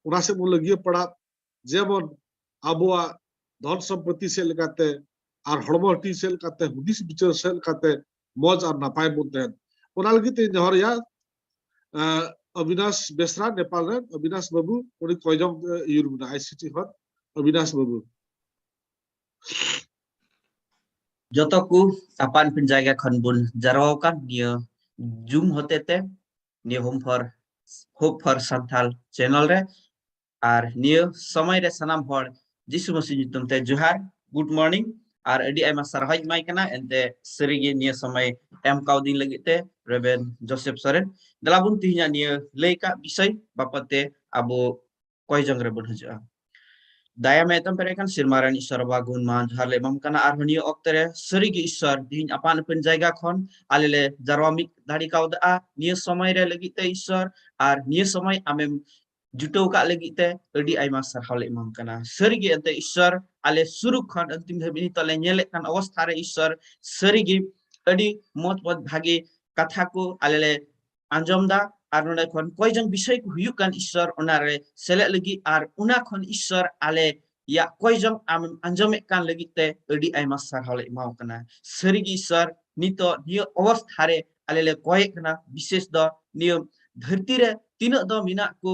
ᱚᱱᱟ ᱥᱮᱫ ᱵᱚᱱ ᱞᱟᱹᱜᱤᱭᱟᱹ ᱯᱟᱲᱟᱜ᱾ ᱡᱮᱢᱚᱱ ᱟᱵᱚᱣᱟᱜ ᱫᱷᱚᱱ ᱥᱚᱢᱯᱚᱛᱤ ᱥᱮᱫ ᱞᱮᱠᱟᱛᱮ ᱟᱨ ᱦᱚᱲᱢᱚ ᱦᱟᱹᱴᱤᱧ ᱥᱮᱫ ᱞᱮᱠᱟᱛᱮ, ᱦᱩᱫᱤᱥ ᱵᱤᱪᱟᱹᱨ ᱥᱮᱫ ᱞᱮᱠᱟᱛᱮ ᱢᱚᱡᱽ ᱟᱨ ᱱᱟᱯᱟᱭ ᱵᱚᱱ ᱛᱟᱦᱮᱱ᱾ ᱚᱱᱟ ᱞᱟᱹᱜᱤᱫ ᱛᱮ ᱱᱮᱦᱚᱨᱮᱭᱟ, ᱟᱸ, ᱚᱵᱤᱱᱟᱥ ᱵᱮᱥᱨᱟ, ᱱᱮᱯᱟᱞ ᱨᱮᱱ ᱚᱵᱤᱱᱟᱥ ᱵᱟᱹᱵᱩ, ᱩᱱᱤ ᱠᱚᱭᱡᱚᱝ ᱛᱮ ᱤᱭᱩᱨ ᱢᱮᱱᱟᱜᱼᱟ, ICT ᱠᱷᱚᱱ᱾ ᱚᱵᱤᱱᱟᱥ ᱵᱟᱹᱵᱩ᱾ ᱡᱚᱛᱚ ᱠᱚ ᱟᱯᱟᱱ ᱟᱹᱯᱤᱱ ᱡᱟᱭᱜᱟ ᱠᱷᱚᱱ ᱵᱚᱱ ᱡᱟᱨᱣᱟ ᱟᱠᱟᱱ ᱱᱤᱭᱟᱹ Zoom ᱦᱚᱛᱮ ᱛᱮ, ᱱᱤᱭᱟᱹ Home for, Hope for Santhal channel ᱨᱮ᱾ ᱟᱨ ᱱᱤᱭᱟᱹ ᱥᱚᱢᱚᱭ ᱨᱮ ᱥᱟᱱᱟᱢ ᱦᱚᱲ ᱡᱤᱥᱩ ᱢᱟᱹᱥᱤ ᱧᱩᱛᱩᱢ ᱛᱮ ᱡᱚᱦᱟᱨ, good morning, ᱟᱨ ᱟᱹᱰᱤ ᱟᱭᱢᱟ ᱥᱟᱨᱦᱟᱣ ᱤᱧ ᱮᱢᱟᱭ ᱠᱟᱱᱟ, ᱮᱱᱛᱮ ᱥᱟᱹᱨᱤᱜᱮ ᱱᱤᱭᱟᱹ ᱥᱚᱢᱚᱭ ᱮᱢ ᱠᱟᱣᱫᱤᱧ ᱞᱟᱹᱜᱤᱫ ᱛᱮ, ᱨᱮᱵᱮᱱ ᱡᱳᱥᱮᱯ ᱥᱚᱨᱮᱱ᱾ ᱫᱮᱞᱟ ᱵᱚᱱ ᱛᱮᱦᱮᱧᱟᱜ ᱱᱤᱭᱟᱹ ᱞᱟᱹᱭ ᱠᱟᱜ ᱵᱤᱥᱚᱭ ᱵᱟᱵᱚᱫ ᱛᱮ ᱟᱵᱚ ᱠᱚᱭ ᱡᱚᱝ ᱨᱮᱵᱚᱱ ᱦᱤᱡᱩᱜᱼᱟ᱾ ᱫᱟᱭᱟ ᱢᱟᱭᱟ ᱛᱮᱢ ᱯᱮᱨᱮᱡ ᱟᱠᱟᱱ ᱥᱮᱨᱢᱟ ᱨᱮᱱ ᱤᱥᱥᱚᱨ ᱵᱟᱵᱟ, ᱜᱩᱱ ᱢᱟᱱ ᱡᱚᱦᱟᱨ ᱞᱮ ᱮᱢᱟᱢ ᱠᱟᱱᱟ᱾ ᱟᱨᱦᱚᱸ ᱱᱤᱭᱟᱹ ᱚᱠᱛᱮ ᱨᱮ ᱥᱟᱹᱨᱤᱜᱮ ᱤᱥᱥᱚᱨ, ᱛᱮᱦᱮᱧ ᱟᱯᱟᱱ ᱟᱹᱯᱤᱱ ᱡᱟᱭᱜᱟ ᱠᱷᱚᱱ ᱟᱞᱮ ᱞᱮ ᱡᱟᱨᱣᱟ ᱢᱤᱫ ᱫᱟᱲᱮ ᱠᱟᱣᱫᱟ᱾ ᱱᱤᱭᱟᱹ ᱥᱚᱢᱚᱭ ᱨᱮ ᱞᱟᱹᱜᱤᱫ ᱛᱮ ᱤᱥᱥᱚᱨ, ᱟᱨ ᱱᱤᱭᱟᱹ ᱥᱚᱢᱚᱭ ᱟᱢᱮᱢ ᱡᱩᱴᱟᱹᱣ ᱠᱟᱜ ᱞᱟᱹᱜᱤᱫ ᱛᱮ ᱟᱹᱰᱤ ᱟᱭᱢᱟ ᱥᱟᱨᱦᱟᱣ ᱞᱮ ᱮᱢᱟᱢ ᱠᱟᱱᱟ᱾ ᱥᱟᱹᱨᱤᱜᱮ ᱮᱱᱛᱮ ᱤᱥᱥᱚᱨ, ᱟᱞᱮ ᱥᱩᱨᱩ ᱠᱷᱚᱱ ᱚᱱᱛᱤᱢ ᱫᱷᱟᱹᱵᱤᱡ ᱱᱤᱛᱚᱜ ᱞᱮ ᱧᱮᱞᱮᱫ ᱠᱟᱱ ᱚᱵᱚᱥᱛᱷᱟ ᱨᱮ ᱤᱥᱥᱚᱨ, ᱥᱟᱹᱨᱤᱜᱮ ᱟᱹᱰᱤ ᱢᱚᱡᱽ ᱢᱚᱡᱽ ᱵᱷᱟᱜᱮ ᱠᱟᱛᱷᱟ ᱠᱚ ᱟᱞᱮ ᱞᱮ ᱟᱸᱡᱚᱢ ᱫᱟ᱾ ᱟᱨ ᱱᱚᱰᱮ ᱠᱷᱚᱱ ᱠᱚᱭᱡᱚᱱ ᱵᱤᱥᱚᱭ ᱠᱚ ᱦᱩᱭᱩᱜ ᱠᱟᱱ ᱤᱥᱥᱚᱨ, ᱚᱱᱟᱨᱮ ᱥᱮᱞᱮᱫ ᱞᱟᱹᱜᱤᱫ, ᱟᱨ ᱚᱱᱟ ᱠᱷᱚᱱ ᱤᱥᱥᱚᱨ ᱟᱞᱮᱭᱟᱜ ᱠᱚᱭᱡᱚᱱ ᱟᱢᱮᱢ ᱟᱸᱡᱚᱢᱮᱫ ᱠᱟᱱ ᱞᱟᱹᱜᱤᱫ ᱛᱮ ᱟᱹᱰᱤ ᱟᱭᱢᱟ ᱥᱟᱨᱦᱟᱣ ᱞᱮ ᱮᱢᱟᱢ ᱠᱟᱱᱟ᱾ ᱥᱟᱹᱨᱤᱜᱮ ᱤᱥᱥᱚᱨ, ᱱᱤᱛᱚᱜ ᱱᱤᱭᱟᱹ ᱚᱵᱚᱥᱛᱷᱟ ᱨᱮ ᱟᱞᱮ ᱞᱮ ᱠᱚᱭᱮᱫ ᱠᱟᱱᱟ, ᱵᱤᱥᱮᱥ ᱫᱚ ᱱᱤᱭᱟᱹ ᱫᱷᱟᱹᱨᱛᱤ ᱨᱮ ᱛᱤᱱᱟᱹᱜ ᱫᱚ ᱢᱮᱱᱟᱜ ᱠᱚ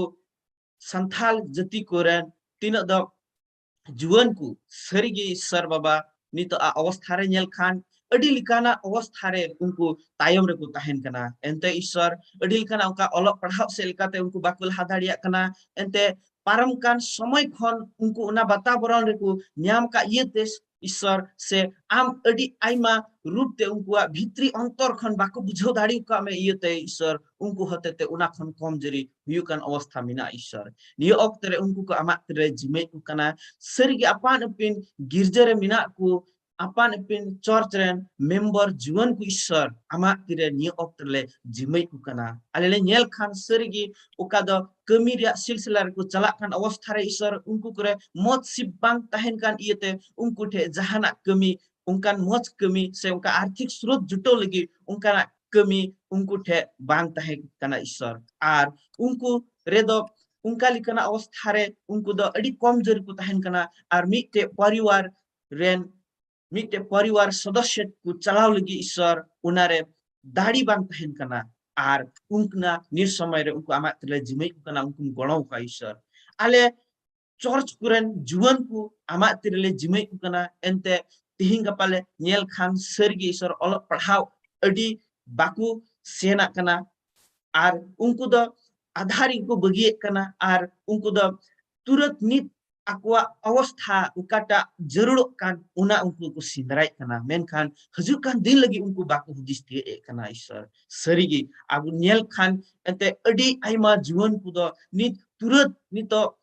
ᱥᱟᱱᱛᱷᱟᱞ ᱡᱟᱹᱛᱤ ᱠᱚᱨᱮᱱ ᱛᱤᱱᱟᱹᱜ ᱫᱚ ᱡᱩᱣᱟᱹᱱ ᱠᱚ, ᱥᱟᱹᱨᱤᱜᱮ ᱤᱥᱥᱚᱨ ᱵᱟᱵᱟ, ᱱᱤᱛᱚᱜ ᱟᱜ ᱚᱵᱚᱥᱛᱷᱟ ᱨᱮ ᱧᱮᱞ ᱠᱷᱟᱱ ᱟᱹᱰᱤ ᱞᱮᱠᱟᱱᱟᱜ ᱚᱵᱚᱥᱛᱷᱟ ᱨᱮ ᱩᱱᱠᱩ ᱛᱟᱭᱚᱢ ᱨᱮᱠᱚ ᱛᱟᱦᱮᱱ ᱠᱟᱱᱟ᱾ ᱮᱱᱛᱮ ᱤᱥᱥᱚᱨ, ᱟᱹᱰᱤ ᱞᱮᱠᱟᱱᱟᱜ ᱚᱱᱠᱟ ᱚᱞᱚᱜ ᱯᱟᱲᱦᱟᱣ ᱥᱮᱫ ᱞᱮᱠᱟᱛᱮ ᱩᱱᱠᱩ ᱵᱟᱠᱚ ᱞᱟᱦᱟ ᱫᱟᱲᱮᱭᱟᱜ ᱠᱟᱱᱟ᱾ ᱮᱱᱛᱮ ᱯᱟᱨᱚᱢ ᱠᱟᱱ ᱥᱚᱢᱚᱭ ᱠᱷᱚᱱ ᱩᱱᱠᱩ ᱚᱱᱟ ᱵᱟᱛᱟᱵᱚᱨᱚᱱ ᱨᱮᱠᱚ ᱧᱟᱢ ᱠᱟᱜ ᱤᱭᱟᱹᱛᱮ ᱤᱥᱥᱚᱨ, ᱥᱮ ᱟᱢ ᱟᱹᱰᱤ ᱟᱭᱢᱟ ᱨᱩᱯ ᱛᱮ ᱩᱱᱠᱩᱣᱟᱜ ᱵᱷᱤᱛᱨᱤ ᱚᱱᱛᱚᱨ ᱠᱷᱚᱱ ᱵᱟᱠᱚ ᱵᱩᱡᱷᱟᱹᱣ ᱫᱟᱲᱮ ᱟᱠᱟᱫ ᱢᱮ ᱤᱭᱟᱹᱛᱮ ᱤᱥᱥᱚᱨ, ᱩᱱᱠᱩ ᱦᱚᱛᱮᱛᱮ ᱚᱱᱟ ᱠᱷᱚᱱ ᱠᱚᱢ ᱡᱩᱨᱤ ᱦᱩᱭᱩᱜ ᱠᱟᱱ ᱚᱵᱚᱥᱛᱷᱟ ᱢᱮᱱᱟᱜᱼᱟ ᱤᱥᱥᱚᱨ᱾ ᱱᱤᱭᱟᱹ ᱚᱠᱛᱮ ᱨᱮ ᱩᱱᱠᱩ ᱠᱚ ᱟᱢᱟᱜ ᱛᱤᱨᱮ ᱡᱤᱢᱟᱹᱭ ᱠᱚ ᱠᱟᱱᱟ᱾ ᱥᱟᱹᱨᱤᱜᱮ ᱟᱯᱟᱱ ᱟᱹᱯᱤᱱ ᱜᱤᱨᱡᱟᱹ ᱨᱮ ᱢᱮᱱᱟᱜ ᱠᱚ, ᱟᱯᱟᱱ ᱟᱹᱯᱤᱱ ᱪᱟᱨᱪ ᱨᱮᱱ ᱢᱮᱢᱵᱟᱨ ᱡᱩᱣᱟᱹᱱ ᱠᱚ ᱤᱥᱥᱚᱨ, ᱟᱢᱟᱜ ᱛᱤᱨᱮ ᱱᱤᱭᱟᱹ ᱚᱠᱛᱮ ᱨᱮᱞᱮ ᱡᱤᱢᱟᱹᱭ ᱠᱚ ᱠᱟᱱᱟ᱾ ᱟᱞᱮ ᱞᱮ ᱧᱮᱞ ᱠᱷᱟᱱ ᱥᱟᱹᱨᱤᱜᱮ ᱚᱠᱟ ᱫᱚ ᱠᱟᱹᱢᱤ ᱨᱮᱭᱟᱜ ᱥᱤᱞᱥᱤᱞᱟ ᱨᱮᱠᱚ ᱪᱟᱞᱟᱜ ᱠᱟᱱ ᱚᱵᱚᱥᱛᱷᱟ ᱨᱮ ᱤᱥᱥᱚᱨ, ᱩᱱᱠᱩ ᱠᱚᱨᱮ ᱢᱚᱡᱽ ᱥᱤᱯ ᱵᱟᱝ ᱛᱟᱦᱮᱱ ᱠᱟᱱ ᱤᱭᱟᱹᱛᱮ ᱩᱱᱠᱩ ᱴᱷᱮᱱ ᱡᱟᱦᱟᱱᱟᱜ ᱠᱟᱹᱢᱤ, ᱚᱱᱠᱟᱱ ᱢᱚᱡᱽ ᱠᱟᱹᱢᱤ ᱥᱮ ᱚᱱᱠᱟ ᱟᱨᱛᱷᱤᱠ ᱥᱨᱳᱛ ᱡᱩᱴᱟᱹᱣ ᱞᱟᱹᱜᱤᱫ ᱚᱱᱠᱟᱱᱟᱜ ᱠᱟᱹᱢᱤ ᱩᱱᱠᱩ ᱴᱷᱮᱱ ᱵᱟᱝ ᱛᱟᱦᱮᱸ ᱠᱟᱱᱟ ᱤᱥᱥᱚᱨ᱾ ᱟᱨ ᱩᱱᱠᱩ ᱨᱮᱫᱚ ᱚᱱᱠᱟ ᱞᱮᱠᱟᱱᱟᱜ ᱚᱵᱚᱥᱛᱷᱟ ᱨᱮ ᱩᱱᱠᱩ ᱫᱚ ᱟᱹᱰᱤ ᱠᱚᱢ ᱡᱳᱨ ᱠᱚ ᱛᱟᱦᱮᱱ ᱠᱟᱱᱟ᱾ ᱟᱨ ᱢᱤᱫᱴᱮᱡ ᱯᱚᱨᱤᱵᱟᱨ ᱨᱮᱱ, ᱢᱤᱫᱴᱮᱡ ᱯᱚᱨᱤᱵᱟᱨ ᱥᱚᱫᱚᱥᱥᱚ ᱠᱚ ᱪᱟᱞᱟᱣ ᱞᱟᱹᱜᱤᱫ ᱤᱥᱥᱚᱨ, ᱚᱱᱟᱨᱮ ᱫᱟᱲᱮ ᱵᱟᱝ ᱛᱟᱦᱮᱱ ᱠᱟᱱᱟ᱾ ᱟᱨ ᱩᱱᱠᱩ ᱱᱤᱭᱟᱹ ᱥᱚᱢᱚᱭ ᱨᱮ ᱩᱱᱠᱩ ᱟᱢᱟᱜ ᱛᱮᱞᱮ ᱡᱤᱢᱟᱹᱭ ᱠᱚ ᱠᱟᱱᱟ, ᱩᱱᱠᱩᱢ ᱜᱚᱲᱚ ᱟᱠᱚᱣᱟ ᱤᱥᱥᱚᱨ᱾ ᱟᱞᱮ ᱪᱟᱨᱪ ᱠᱚᱨᱮᱱ ᱡᱩᱣᱟᱹᱱ ᱠᱚ ᱟᱢᱟᱜ ᱛᱤᱨᱮᱞᱮ ᱡᱤᱢᱟᱹᱭ ᱠᱚ ᱠᱟᱱᱟ᱾ ᱮᱱᱛᱮ ᱛᱤᱦᱤᱧ ᱜᱟᱯᱟ ᱞᱮ ᱧᱮᱞ ᱠᱷᱟᱱ ᱥᱟᱹᱨᱤᱜᱮ ᱤᱥᱥᱚᱨ ᱚᱞᱚᱜ ᱯᱟᱲᱦᱟᱣ ᱟᱹᱰᱤ ᱵᱟᱠᱚ ᱥᱮᱱᱟᱜ ᱠᱟᱱᱟ᱾ ᱟᱨ ᱩᱱᱠᱩ ᱫᱚ ᱟᱫᱷᱟ ᱨᱮᱜᱮ ᱠᱚ ᱵᱟᱹᱜᱤᱭᱮᱫ ᱠᱟᱱᱟ᱾ ᱟᱨ ᱩᱱᱠᱩ ᱫᱚ ᱛᱩᱨᱟᱹᱛ ᱱᱤᱛ ᱟᱠᱚᱣᱟᱜ ᱚᱵᱚᱥᱛᱷᱟ ᱚᱠᱟᱴᱟᱜ ᱡᱟᱹᱨᱩᱲᱚᱜ ᱠᱟᱱ ᱚᱱᱟ ᱩᱱᱠᱩ ᱠᱚ ᱥᱮᱸᱫᱽᱨᱟᱭᱮᱫ ᱠᱟᱱᱟ᱾ ᱢᱮᱱᱠᱷᱟᱱ ᱦᱤᱡᱩᱜ ᱠᱟᱱ ᱫᱤᱱ ᱞᱟᱹᱜᱤᱫ ᱩᱱᱠᱩ ᱵᱟᱠᱚ ᱦᱩᱫᱤᱥ ᱛᱤᱭᱳᱜ ᱮᱫ ᱠᱟᱱᱟ ᱤᱥᱥᱚᱨ᱾ ᱥᱟᱹᱨᱤᱜᱮ ᱟᱵᱚ ᱧᱮᱞ ᱠᱷᱟᱱ ᱮᱱᱛᱮ ᱟᱹᱰᱤ ᱟᱭᱢᱟ ᱡᱩᱣᱟᱹᱱ ᱠᱚᱫᱚ ᱱᱤᱛ ᱛᱩᱨᱟᱹᱛ ᱱᱤᱛᱚᱜ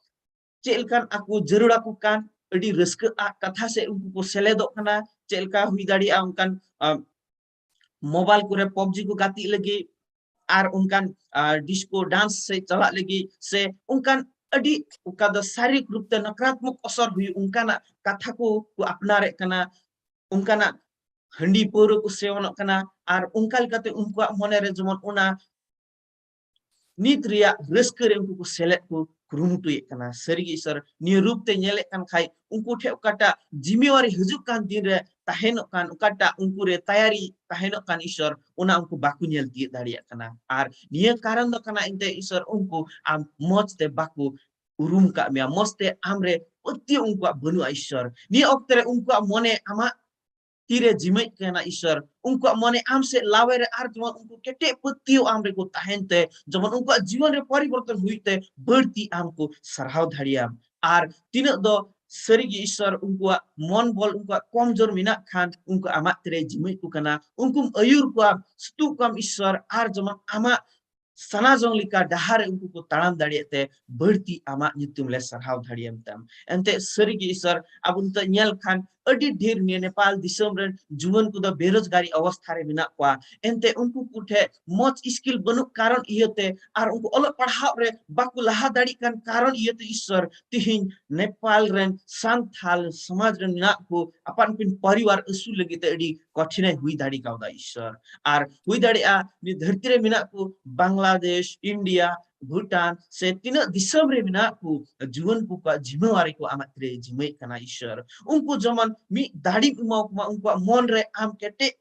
ᱪᱮᱫ ᱞᱮᱠᱟᱱ ᱟᱠᱚ ᱡᱟᱹᱨᱩᱲ ᱟᱠᱚ ᱠᱟᱱ, ᱟᱹᱰᱤ ᱨᱟᱹᱥᱠᱟᱹ ᱟᱜ ᱠᱟᱛᱷᱟ ᱥᱮ ᱩᱱᱠᱩ ᱠᱚ ᱥᱮᱞᱮᱫᱚᱜ ᱠᱟᱱᱟ, ᱪᱮᱫ ᱞᱮᱠᱟ ᱦᱩᱭ ᱫᱟᱲᱮᱭᱟᱜᱼᱟ ᱚᱱᱠᱟᱱ, ᱟ, ᱢᱳᱵᱟᱭᱤᱞ ᱠᱚᱨᱮ ᱯᱚᱵᱡᱤ ᱠᱚ ᱜᱟᱛᱮᱜ ᱞᱟᱹᱜᱤᱫ, ᱟᱨ ᱚᱱᱠᱟᱱ, ᱟ, ᱰᱤᱥᱠᱳ ᱰᱟᱱᱥ ᱥᱮ ᱪᱟᱞᱟᱜ ᱞᱟᱹᱜᱤᱫ, ᱥᱮ ᱚᱱᱠᱟᱱ ᱟᱹᱰᱤ ᱚᱠᱟ ᱫᱚ ᱥᱟᱨᱤᱨᱤᱠ ᱨᱩᱯ ᱛᱮ ᱱᱟᱠᱟᱨᱟᱛᱢᱚᱠ ᱚᱥᱚᱨ ᱦᱩᱭᱩᱜ ᱚᱱᱠᱟᱱᱟᱜ ᱠᱟᱛᱷᱟ ᱠᱚ ᱠᱚ ᱟᱯᱱᱟᱨᱮᱫ ᱠᱟᱱᱟ, ᱚᱱᱠᱟᱱᱟᱜ ᱦᱟᱺᱰᱤ ᱯᱟᱹᱣᱨᱟᱹ ᱠᱚ ᱥᱮᱣᱚᱱᱚᱜ ᱠᱟᱱᱟ, ᱟᱨ ᱚᱱᱠᱟ ᱞᱮᱠᱟᱛᱮ ᱩᱱᱠᱩᱣᱟᱜ ᱢᱚᱱᱮᱨᱮ ᱡᱮᱢᱚᱱ ᱚᱱᱟ ᱱᱤᱛ ᱨᱮᱭᱟᱜ ᱨᱟᱹᱥᱠᱟᱹ ᱨᱮ ᱩᱱᱠᱩ ᱠᱚ ᱥᱮᱞᱮᱫ ᱠᱚ ᱠᱩᱨᱩᱢᱩᱴᱩᱭᱮᱫ ᱠᱟᱱᱟ᱾ ᱥᱟᱹᱨᱤᱜᱮ ᱤᱥᱚᱨ, ᱱᱤᱭᱟᱹ ᱨᱩᱯ ᱛᱮ ᱧᱮᱞᱮᱫ ᱠᱟᱱ ᱠᱷᱟᱡ ᱩᱱᱠᱩ ᱴᱷᱮᱱ ᱚᱠᱟᱴᱟᱜ ᱡᱤᱢᱮᱣᱟᱨᱤ ᱦᱤᱡᱩᱜ ᱠᱟᱱ ᱫᱤᱱ ᱨᱮ ᱛᱟᱦᱮᱱᱚᱜ ᱠᱟᱱ, ᱚᱠᱟᱴᱟᱜ ᱩᱱᱠᱩ ᱨᱮ ᱛᱟᱭᱟᱨᱤ ᱛᱟᱦᱮᱱᱚᱜ ᱠᱟᱱ ᱤᱥᱚᱨ, ᱚᱱᱟ ᱩᱱᱠᱩ ᱵᱟᱠᱚ ᱧᱮᱞ ᱛᱤᱭᱳᱜ ᱫᱟᱲᱮᱭᱟᱜ ᱠᱟᱱᱟ᱾ ᱟᱨ ᱱᱤᱭᱟᱹ ᱠᱟᱨᱚᱱ ᱫᱚ ᱠᱟᱱᱟ ᱮᱱᱛᱮ ᱤᱥᱚᱨ ᱩᱱᱠᱩ ᱟᱢ ᱢᱚᱸᱡᱽ ᱛᱮ ᱵᱟᱠᱚ ᱩᱨᱩᱢ ᱠᱟᱜ ᱢᱮᱭᱟ, ᱢᱚᱸᱡᱽ ᱛᱮ ᱟᱢᱨᱮ ᱯᱟᱹᱛᱭᱟᱹᱣ ᱩᱱᱠᱩᱣᱟᱜ ᱵᱟᱹᱱᱩᱜᱼᱟ ᱤᱥᱚᱨ᱾ ᱱᱤᱭᱟᱹ ᱚᱠᱛᱮ ᱨᱮ ᱩᱱᱠᱩᱣᱟᱜ ᱢᱚᱱᱮ ᱟᱢᱟᱜ ᱛᱤᱨᱮ ᱡᱤᱢᱟᱹᱜ ᱠᱟᱱᱟ ᱤᱥᱚᱨ᱾ ᱩᱱᱠᱩᱣᱟᱜ ᱢᱚᱱᱮ ᱟᱢ ᱥᱮᱫ ᱞᱟᱣᱮ ᱨᱮ, ᱟᱨ ᱡᱮᱢᱚᱱ ᱩᱱᱠᱩ ᱠᱮᱴᱮᱡ ᱯᱟᱹᱛᱭᱟᱹᱣ ᱟᱢ ᱨᱮᱠᱚ ᱛᱟᱦᱮᱱ ᱛᱮ, ᱡᱮᱢᱚᱱ ᱩᱱᱠᱩᱣᱟᱜ ᱡᱤᱭᱚᱱ ᱨᱮ ᱯᱚᱨᱤᱵᱚᱨᱛᱚᱱ ᱦᱩᱭᱩᱜ ᱛᱮ ᱵᱟᱹᱲᱛᱤ ᱟᱢ ᱠᱚ ᱥᱟᱨᱦᱟᱣ ᱫᱟᱲᱮᱭᱟᱢ᱾ ᱟᱨ ᱛᱤᱱᱟᱹᱜ ᱫᱚ ᱥᱟᱹᱨᱤᱜᱮ ᱤᱥᱚᱨ ᱩᱱᱠᱩᱣᱟᱜ ᱢᱚᱱ ᱵᱚᱞ ᱩᱱᱠᱩᱣᱟᱜ ᱠᱚᱢᱡᱳᱨ ᱢᱮᱱᱟᱜ ᱠᱷᱟᱱ, ᱩᱱᱠᱩ ᱟᱢᱟᱜ ᱛᱤᱨᱮ ᱡᱤᱢᱟᱹᱜ ᱠᱚ ᱠᱟᱱᱟ, ᱩᱱᱠᱩᱢ ᱟᱹᱭᱩᱨ ᱠᱚᱣᱟ, ᱥᱩᱛᱩᱜ ᱠᱚᱣᱟᱢ ᱤᱥᱚᱨ, ᱟᱨ ᱡᱮᱢᱚᱱ ᱟᱢᱟᱜ ᱥᱟᱱᱟ ᱡᱚᱝ ᱞᱮᱠᱟ ᱰᱟᱦᱟᱨ ᱨᱮ ᱩᱱᱠᱩ ᱠᱚ ᱛᱟᱲᱟᱢ ᱫᱟᱲᱮᱭᱟᱜ ᱛᱮ ᱵᱟᱹᱲᱛᱤ ᱟᱢᱟᱜ ᱧᱩᱛᱩᱢ ᱞᱮ ᱥᱟᱨᱦᱟᱣ ᱫᱟᱲᱮᱭᱟᱢ ᱛᱟᱢ᱾ ᱮᱱᱛᱮ ᱥᱟᱹᱨᱤᱜᱮ ᱤᱥᱚᱨ, ᱟᱵᱚ ᱱᱤᱛᱚᱜ ᱧᱮᱞ ᱠᱷᱟᱱ ᱟᱹᱰᱤ ᱰᱷᱮᱨ ᱱᱤᱭᱟᱹ ᱱᱮᱯᱟᱞ ᱫᱤᱥᱚᱢ ᱨᱮᱱ ᱡᱩᱣᱟᱹᱱ ᱠᱚᱫᱚ ᱵᱮᱨᱳᱡᱽᱜᱟᱨᱤ ᱚᱵᱚᱥᱛᱷᱟ ᱨᱮ ᱢᱮᱱᱟᱜ ᱠᱚᱣᱟ᱾ ᱮᱱᱛᱮ ᱩᱱᱠᱩ ᱠᱚ ᱴᱷᱮᱱ ᱢᱚᱡᱽ ᱥᱠᱤᱞ ᱵᱟᱹᱱᱩᱜ ᱠᱟᱨᱚᱱ ᱤᱭᱟᱹᱛᱮ ᱟᱨ ᱩᱱᱠᱩ ᱚᱞᱚᱜ ᱯᱟᱲᱦᱟᱣ ᱨᱮ ᱵᱟᱠᱚ ᱞᱟᱦᱟ ᱫᱟᱲᱮᱭᱟᱜ ᱠᱟᱱ ᱠᱟᱨᱚᱱ ᱤᱭᱟᱹᱛᱮ ᱤᱥᱚᱨ ᱛᱤᱦᱤᱧ ᱱᱮᱯᱟᱞ ᱨᱮᱱ ᱥᱟᱱᱛᱷᱟᱞ ᱥᱚᱢᱟᱡᱽ ᱨᱮᱱ ᱢᱮᱱᱟᱜ ᱠᱚ ᱟᱯᱟᱱ ᱟᱹᱯᱤᱱ ᱯᱚᱨᱤᱵᱟᱨ ᱟᱹᱥᱩᱞ ᱞᱟᱹᱜᱤᱫ ᱛᱮ ᱟᱹᱰᱤ ᱠᱚᱴᱷᱤᱱᱮ ᱦᱩᱭ ᱫᱟᱲᱮ ᱠᱟᱣᱫᱟ ᱤᱥᱚᱨ᱾ ᱟᱨ ᱦᱩᱭ ᱫᱟᱲᱮᱭᱟᱜᱼᱟ ᱱᱤᱭᱟᱹ ᱫᱷᱟᱹᱨᱛᱤ ᱨᱮ ᱢᱮᱱᱟᱜ ᱠᱚ ᱵᱟᱝᱞᱟᱫᱮᱥ, ᱤᱱᱰᱤᱭᱟ, ᱵᱷᱩᱴᱟᱱ ᱥᱮ ᱛᱤᱱᱟᱹᱜ ᱫᱤᱥᱚᱢ ᱨᱮ ᱢᱮᱱᱟᱜ ᱠᱚ ᱡᱩᱣᱟᱹᱱ ᱠᱚ ᱠᱚᱣᱟᱜ ᱡᱤᱢᱟᱹᱣᱟᱨᱤ ᱠᱚ ᱟᱢᱟᱜ ᱛᱤᱨᱮ ᱡᱤᱢᱟᱹᱭᱮᱫ ᱠᱟᱱᱟ ᱤᱥᱚᱨ᱾ ᱩᱱᱠᱩ ᱡᱮᱢᱚᱱ ᱢᱤᱫ ᱫᱟᱲᱮᱢ ᱮᱢᱟ ᱠᱚᱢᱟ, ᱩᱱᱠᱩᱣᱟᱜ ᱢᱚᱱ ᱨᱮ ᱟᱢ ᱠᱮᱴᱮᱡ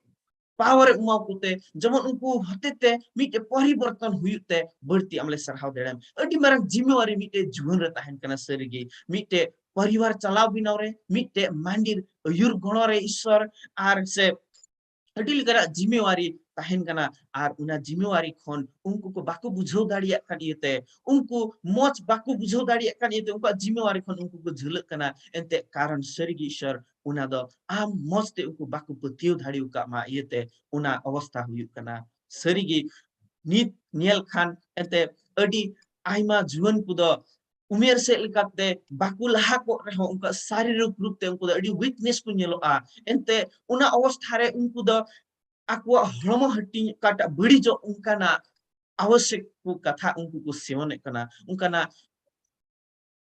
ᱯᱟᱣᱟᱨ ᱮᱢᱟ ᱠᱚᱛᱮ ᱡᱮᱢᱚᱱ ᱩᱱᱠᱩ ᱦᱚᱛᱮ ᱛᱮ ᱢᱤᱫᱴᱮᱡ ᱯᱚᱨᱤᱵᱚᱨᱛᱚᱱ ᱦᱩᱭᱩᱜ ᱛᱮ ᱵᱟᱹᱲᱛᱤ ᱟᱢ ᱞᱮ ᱥᱟᱨᱦᱟᱣ ᱫᱟᱲᱮᱭᱟᱢ᱾ ᱟᱹᱰᱤ ᱢᱟᱨᱟᱝ ᱡᱤᱢᱟᱹᱣᱟᱨᱤ ᱢᱤᱫᱴᱮᱡ ᱡᱩᱣᱟᱹᱱ ᱨᱮ ᱛᱟᱦᱮᱱ ᱠᱟᱱᱟ ᱥᱟᱹᱨᱤᱜᱮ᱾ ᱢᱤᱫᱴᱮᱡ ᱯᱚᱨᱤᱵᱟᱨ ᱪᱟᱞᱟᱣ ᱵᱮᱱᱟᱣ ᱨᱮ, ᱢᱤᱫᱴᱮᱡ ᱢᱟᱹᱱᱰᱤᱨ ᱟᱹᱭᱩᱨ ᱜᱚᱲᱚ ᱨᱮ ᱤᱥᱚᱨ, ᱟᱨ ᱥᱮ ᱟᱹᱰᱤ ᱞᱮᱠᱟᱱᱟᱜ ᱡᱤᱢᱟᱹᱣᱟᱨᱤ ᱛᱟᱦᱮᱱ ᱠᱟᱱᱟ᱾ ᱟᱨ ᱚᱱᱟ ᱡᱤᱢᱟᱹᱣᱟᱨᱤ ᱠᱷᱚᱱ ᱩᱱᱠᱩ ᱠᱚ ᱵᱟᱠᱚ ᱵᱩᱡᱷᱟᱹᱣ ᱫᱟᱲᱮᱭᱟᱜ ᱠᱟᱱ ᱤᱭᱟᱹᱛᱮ, ᱩᱱᱠᱩ ᱢᱚᱡᱽ ᱵᱟᱠᱚ ᱵᱩᱡᱷᱟᱹᱣ ᱫᱟᱲᱮᱭᱟᱜ ᱠᱟᱱ ᱤᱭᱟᱹᱛᱮ ᱩᱱᱠᱩᱣᱟᱜ ᱡᱤᱢᱟᱹᱣᱟᱨᱤ ᱠᱷᱚᱱ ᱩᱱᱠᱩ ᱠᱚ ᱡᱷᱟᱹᱞᱟᱹᱜ ᱠᱟᱱᱟ᱾ ᱮᱱᱛᱮ ᱠᱟᱨᱚᱱ ᱥᱟᱹᱨᱤᱜᱮ ᱤᱥᱚᱨ, ᱚᱱᱟ ᱫᱚ ᱟᱢ ᱢᱚᱡᱽ ᱛᱮ ᱩᱱᱠᱩ ᱵᱟᱠᱚ ᱯᱟᱹᱛᱭᱟᱹᱣ ᱫᱟᱲᱮ ᱟᱠᱟᱫ ᱢᱟ ᱤᱭᱟᱹᱛᱮ ᱚᱱᱟ ᱚᱵᱚᱥᱛᱷᱟ ᱦᱩᱭᱩᱜ ᱠᱟᱱᱟ᱾ ᱥᱟᱹᱨᱤᱜᱮ ᱱᱤᱛ ᱧᱮᱞ ᱠᱷᱟᱱ ᱮᱱᱛᱮ ᱟᱹᱰᱤ ᱟᱭᱢᱟ ᱡᱩᱣᱟᱹᱱ ᱠᱚᱫᱚ ᱩᱢᱮᱨ ᱥᱮᱫ ᱞᱮᱠᱟᱛᱮ ᱵᱟᱠᱚ ᱞᱟᱦᱟ ᱠᱚᱜ ᱨᱮᱦᱚᱸ, ᱩᱱᱠᱩᱣᱟᱜ ᱥᱟᱨᱤᱨᱤᱠ ᱨᱩᱯ ᱛᱮ ᱩᱱᱠᱩ ᱫᱚ ᱟᱹᱰᱤ weakness ᱠᱚ ᱧᱮᱞᱚᱜᱼᱟ᱾ ᱮᱱᱛᱮ ᱚᱱᱟ ᱚᱵᱚᱥᱛᱷᱟ ᱨᱮ ᱩᱱᱠᱩ ᱫᱚ ᱟᱠᱚᱣᱟᱜ ᱦᱚᱲᱢᱚ ᱦᱟᱹᱴᱤᱧ ᱚᱠᱟᱴᱟᱜ ᱵᱟᱹᱲᱤᱡᱚᱜ, ᱚᱱᱠᱟᱱᱟᱜ ᱟᱵᱚᱥᱭᱚᱠ ᱠᱚ ᱠᱟᱛᱷᱟ ᱩᱱᱠᱩ ᱠᱚ ᱥᱮᱣᱚᱱᱮᱫ ᱠᱟᱱᱟ, ᱚᱱᱠᱟᱱᱟᱜ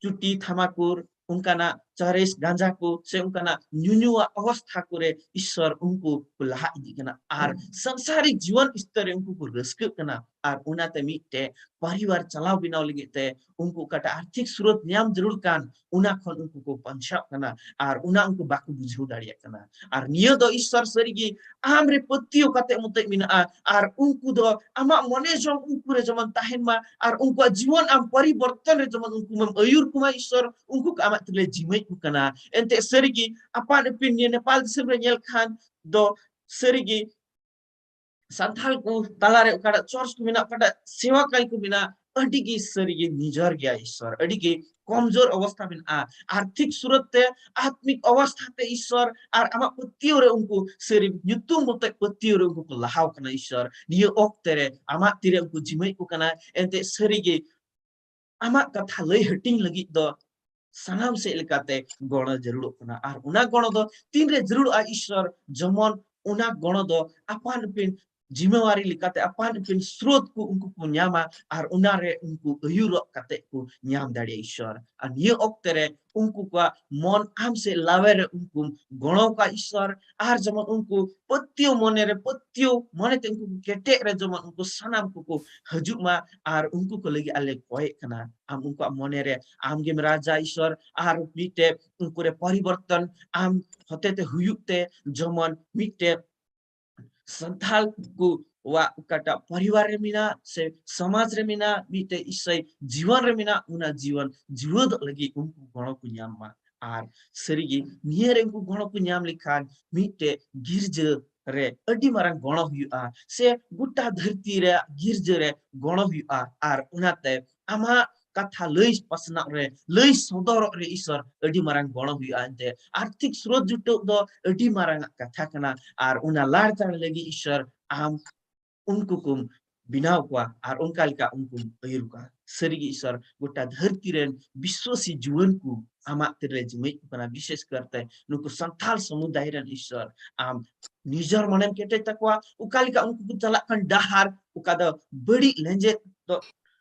ᱪᱩᱴᱤ, ᱛᱷᱟᱢᱟᱠᱩᱨ, ᱚᱱᱠᱟᱱᱟᱜ ᱪᱟᱨᱮᱥ, ᱜᱟᱸᱡᱟ ᱠᱚ ᱥᱮ ᱚᱱᱠᱟᱱᱟᱜ ᱧᱩᱧᱩᱣᱟᱜ ᱚᱵᱚᱥᱛᱷᱟ ᱠᱚᱨᱮ ᱤᱥᱥᱚᱨ ᱩᱱᱠᱩ ᱠᱚ ᱞᱟᱦᱟ ᱤᱫᱤᱜ ᱠᱟᱱᱟ ᱟᱨ ᱥᱟᱝᱥᱟᱨᱤᱠ ᱡᱤᱵᱚᱱ ᱥᱛᱚᱨ ᱨᱮ ᱩᱱᱠᱩ ᱠᱚ ᱨᱟᱹᱥᱠᱟᱹᱜ ᱠᱟᱱᱟ᱾ ᱟᱨ ᱚᱱᱟᱛᱮ ᱢᱤᱫᱴᱮᱡ ᱯᱚᱨᱤᱵᱟᱨ ᱪᱟᱞᱟᱣ ᱵᱮᱱᱟᱣ ᱞᱟᱹᱜᱤᱫ ᱛᱮ ᱩᱱᱠᱩ ᱚᱠᱟᱴᱟᱜ ᱟᱨᱛᱷᱤᱠ ᱥᱨᱳᱛ ᱧᱟᱢ ᱡᱟᱹᱨᱩᱲ ᱠᱟᱱ, ᱚᱱᱟ ᱠᱷᱚᱱ ᱩᱱᱠᱩ ᱠᱚ ᱵᱟᱧᱪᱟᱜ ᱠᱟᱱᱟ ᱟᱨ ᱚᱱᱟ ᱩᱱᱠᱩ ᱵᱟᱠᱚ ᱵᱩᱡᱷᱟᱹᱣ ᱫᱟᱲᱮᱭᱟᱜ ᱠᱟᱱᱟ᱾ ᱟᱨ ᱱᱤᱭᱟᱹ ᱫᱚ ᱤᱥᱥᱚᱨ ᱥᱟᱹᱨᱤᱜᱮ ᱟᱢ ᱨᱮ ᱯᱟᱹᱛᱭᱟᱹᱣ ᱠᱟᱛᱮ ᱢᱚᱛᱚᱡ ᱢᱮᱱᱟᱜᱼᱟ᱾ ᱟᱨ ᱩᱱᱠᱩ ᱫᱚ ᱟᱢᱟᱜ ᱢᱚᱱᱮ ᱡᱚᱝ ᱩᱱᱠᱩ ᱨᱮ ᱡᱮᱢᱚᱱ ᱛᱟᱦᱮᱱ ᱢᱟ, ᱟᱨ ᱩᱱᱠᱩᱣᱟᱜ ᱡᱤᱵᱚᱱ ᱟᱢ ᱯᱚᱨᱤᱵᱚᱨᱛᱚᱱ ᱨᱮ ᱡᱮᱢᱚᱱ ᱩᱱᱠᱩ ᱢᱟᱢ ᱟᱹᱭᱩᱨ ᱠᱚᱢᱟ ᱤᱥᱥᱚᱨ, ᱩᱱᱠᱩ ᱠᱚ ᱟᱢᱟᱜ ᱛᱤᱨᱮ ᱡᱤᱢᱟᱹᱭ ᱠᱚ ᱠᱟᱱᱟ᱾ ᱮᱱᱛᱮ ᱥᱟᱹᱨᱤᱜᱮ ᱟᱯᱟᱱ ᱟᱹᱯᱤᱱ ᱱᱤᱭᱟᱹ ᱱᱮᱯᱟᱞ ᱫᱤᱥᱚᱢ ᱨᱮ ᱧᱮᱞ ᱠᱷᱟᱱ ᱫᱚ ᱥᱟᱹᱨᱤᱜᱮ ᱥᱟᱱᱛᱟᱲ ᱠᱚ ᱛᱟᱞᱟᱨᱮ ᱚᱠᱟᱴᱟᱜ ᱪᱚᱨᱪ ᱠᱚ ᱢᱮᱱᱟᱜ, ᱚᱠᱟᱴᱟᱜ ᱥᱮᱣᱟ ᱠᱟᱹᱢᱤ ᱠᱚ ᱢᱮᱱᱟᱜ, ᱟᱹᱰᱤ ᱜᱮ ᱥᱟᱹᱨᱤᱜᱮ ᱱᱤᱡᱚᱨ ᱜᱮᱭᱟ ᱤᱥᱥᱚᱨ, ᱟᱹᱰᱤ ᱜᱮ ᱠᱚᱢᱡᱳᱨ ᱚᱵᱚᱥᱛᱷᱟ ᱢᱮᱱᱟᱜᱼᱟ᱾ ᱟᱨᱛᱷᱤᱠ ᱥᱩᱨᱚᱛ ᱛᱮ, ᱟᱛᱢᱤᱠ ᱚᱵᱚᱥᱛᱷᱟ ᱛᱮ ᱤᱥᱥᱚᱨ ᱟᱨ ᱟᱢᱟᱜ ᱯᱟᱹᱛᱭᱟᱹᱣ ᱨᱮ ᱩᱱᱠᱩ ᱥᱟᱹᱨᱤ ᱧᱩᱛᱩᱢ ᱢᱚᱛᱚᱡ ᱯᱟᱹᱛᱭᱟᱹᱣ ᱨᱮ ᱩᱱᱠᱩ ᱠᱚ ᱞᱟᱦᱟᱣ ᱠᱟᱱᱟ ᱤᱥᱥᱚᱨ᱾ ᱱᱤᱭᱟᱹ ᱚᱠᱛᱮ ᱨᱮ ᱟᱢᱟᱜ ᱛᱤᱨᱮ ᱩᱱᱠᱩ ᱡᱤᱢᱟᱹᱭ ᱠᱚ ᱠᱟᱱᱟ᱾ ᱮᱱᱛᱮ ᱥᱟᱹᱨᱤᱜᱮ ᱟᱢᱟᱜ ᱠᱟᱛᱷᱟ ᱞᱟᱹᱭ ᱦᱟᱹᱴᱤᱧ ᱞᱟᱹᱜᱤᱫ ᱫᱚ ᱥᱟᱱᱟᱢ ᱥᱮᱫ ᱞᱮᱠᱟᱛᱮ ᱜᱚᱲᱚ ᱡᱟᱹᱨᱩᱲᱚᱜ ᱠᱟᱱᱟ᱾ ᱟᱨ ᱚᱱᱟ ᱜᱚᱲᱚ ᱫᱚ ᱛᱤᱱᱨᱮ ᱡᱟᱹᱨᱩᱲᱚᱜᱼᱟ ᱤᱥᱥᱚᱨ, ᱡᱮᱢᱚᱱ ᱚᱱᱟ ᱜᱚᱲᱚ ᱫᱚ ᱟᱯᱟᱱ ᱟᱹᱯᱤᱱ ᱡᱤᱢᱟᱹᱣᱟᱨᱤ ᱞᱮᱠᱟᱛᱮ ᱟᱯᱟᱱ ᱟᱹᱯᱤᱱ ᱥᱨᱳᱛ ᱠᱚ ᱩᱱᱠᱩ ᱠᱚ ᱧᱟᱢᱟ ᱟᱨ ᱚᱱᱟᱨᱮ ᱩᱱᱠᱩ ᱟᱹᱭᱩᱨᱚᱜ ᱠᱟᱛᱮ ᱠᱚ ᱧᱟᱢ ᱫᱟᱲᱮᱭᱟᱜᱼᱟ ᱤᱥᱥᱚᱨ᱾ ᱟᱨ ᱱᱤᱭᱟᱹ ᱚᱠᱛᱮ ᱨᱮ ᱩᱱᱠᱩ ᱠᱚᱣᱟᱜ ᱢᱚᱱ ᱟᱢ ᱥᱮᱫ ᱞᱟᱣᱮ ᱨᱮ ᱩᱱᱠᱩᱢ ᱜᱚᱲᱚ ᱠᱚᱣᱟ ᱤᱥᱥᱚᱨ᱾ ᱟᱨ ᱡᱮᱢᱚᱱ ᱩᱱᱠᱩ ᱯᱟᱹᱛᱭᱟᱹᱣ ᱢᱚᱱᱮᱨᱮ ᱯᱟᱹᱛᱭᱟᱹᱣ ᱢᱚᱱᱮᱛᱮ ᱩᱱᱠᱩ ᱠᱚ ᱠᱮᱴᱮᱡ ᱨᱮ ᱡᱮᱢᱚᱱ ᱩᱱᱠᱩ ᱥᱟᱱᱟᱢ ᱠᱚᱠᱚ ᱦᱤᱡᱩᱜ ᱢᱟ᱾ ᱟᱨ ᱩᱱᱠᱩ ᱠᱚ ᱞᱟᱹᱜᱤᱫ ᱟᱞᱮ ᱠᱚᱭᱮᱜ ᱠᱟᱱᱟ, ᱟᱢ ᱩᱱᱠᱩᱣᱟᱜ ᱢᱚᱱᱮᱨᱮ ᱟᱢᱜᱮᱢ ᱨᱟᱡᱟ ᱤᱥᱥᱚᱨ᱾ ᱟᱨ ᱢᱤᱫᱴᱮᱡ ᱩᱱᱠᱩ ᱨᱮ ᱯᱚᱨᱤᱵᱚᱨᱛᱚᱱ ᱟᱢ ᱦᱚᱛᱮᱛᱮ ᱦᱩᱭᱩᱜ ᱛᱮ, ᱡᱮᱢᱚᱱ ᱢᱤᱫᱴᱮᱡ ᱥᱟᱱᱛᱟᱲ ᱠᱚᱣᱟᱜ ᱚᱠᱟᱴᱟᱜ ᱯᱚᱨᱤᱵᱟᱨ ᱨᱮ ᱢᱮᱱᱟᱜ ᱥᱮ ᱥᱚᱢᱟᱡᱽ ᱨᱮ ᱢᱮᱱᱟᱜ, ᱢᱤᱫᱴᱮᱡ ᱤᱥᱟᱹᱭ ᱡᱤᱵᱚᱱ ᱨᱮ ᱢᱮᱱᱟᱜ, ᱚᱱᱟ ᱡᱤᱵᱚᱱ ᱡᱤᱣᱮᱫᱚᱜ ᱞᱟᱹᱜᱤᱫ ᱩᱱᱠᱩ ᱜᱚᱲᱚ ᱠᱚ ᱧᱟᱢ ᱢᱟ᱾ ᱟᱨ ᱥᱟᱹᱨᱤᱜᱮ ᱱᱤᱭᱟᱹ ᱨᱮ ᱩᱱᱠᱩ ᱜᱚᱲᱚ ᱠᱚ ᱧᱟᱢ ᱞᱮᱠᱷᱟᱱ ᱢᱤᱫᱴᱮᱡ ᱜᱤᱨᱡᱟᱹ ᱨᱮ ᱟᱹᱰᱤ ᱢᱟᱨᱟᱝ ᱜᱚᱲᱚ ᱦᱩᱭᱩᱜᱼᱟ, ᱥᱮ ᱜᱚᱴᱟ ᱫᱷᱟᱹᱨᱛᱤ ᱨᱮ ᱜᱤᱨᱡᱟᱹ ᱨᱮ ᱜᱚᱲᱚ ᱦᱩᱭᱩᱜᱼᱟ᱾ ᱟᱨ ᱚᱱᱟᱛᱮ ᱟᱢᱟᱜ ᱠᱟᱛᱷᱟ ᱞᱟᱹᱭ ᱯᱟᱥᱱᱟᱣ ᱨᱮ, ᱞᱟᱹᱭ ᱥᱚᱫᱚᱨᱚᱜ ᱨᱮ ᱤᱥᱚᱨ ᱟᱹᱰᱤ ᱢᱟᱨᱟᱝ ᱜᱚᱲᱚ ᱦᱩᱭᱩᱜᱼᱟ᱾ ᱮᱱᱛᱮ ᱟᱨᱛᱷᱤᱠ ᱥᱨᱳᱛ ᱡᱩᱴᱟᱹᱣ ᱫᱚ ᱟᱹᱰᱤ ᱢᱟᱨᱟᱝ ᱟᱜ ᱠᱟᱛᱷᱟ ᱠᱟᱱᱟ, ᱟᱨ ᱚᱱᱟ ᱞᱟᱲᱪᱟᱲ ᱞᱟᱹᱜᱤᱫ ᱤᱥᱚᱨ ᱟᱢ ᱩᱱᱠᱩ ᱠᱚᱢ ᱵᱮᱱᱟᱣ ᱠᱚᱣᱟ ᱟᱨ ᱚᱱᱠᱟ ᱞᱮᱠᱟ ᱩᱱᱠᱩᱢ ᱟᱹᱭᱩᱨ ᱠᱚᱣᱟ᱾ ᱥᱟᱹᱨᱤᱜᱮ ᱤᱥᱚᱨ, ᱜᱚᱴᱟ ᱫᱷᱟᱹᱨᱛᱤ ᱨᱮᱱ ᱵᱤᱥᱣᱟᱥᱤ ᱡᱩᱣᱟᱹᱱ ᱠᱚ ᱟᱢᱟᱜ ᱛᱤᱨᱮ ᱡᱤᱢᱟᱹᱭ ᱠᱚ ᱠᱟᱱᱟ, ᱵᱤᱥᱮᱥ ᱠᱟᱨᱛᱮ ᱱᱩᱠᱩ ᱥᱟᱱᱛᱟᱞ ᱥᱚᱢᱩᱫᱟᱭ ᱨᱮᱱ ᱤᱥᱚᱨ, ᱟᱢ ᱱᱤᱡᱚᱨ ᱢᱚᱱᱮᱢ ᱠᱮᱴᱮᱡ ᱛᱟᱠᱚᱣᱟ, ᱚᱠᱟ ᱞᱮᱠᱟ ᱩᱱᱠᱩ ᱠᱚ ᱪᱟᱞᱟᱜ ᱠᱟᱱ ᱰᱟᱦᱟᱨ, ᱚᱠᱟ ᱫᱚ ᱵᱟᱹᱲᱤᱡ ᱞᱮᱸᱡᱮᱫ ᱫᱚ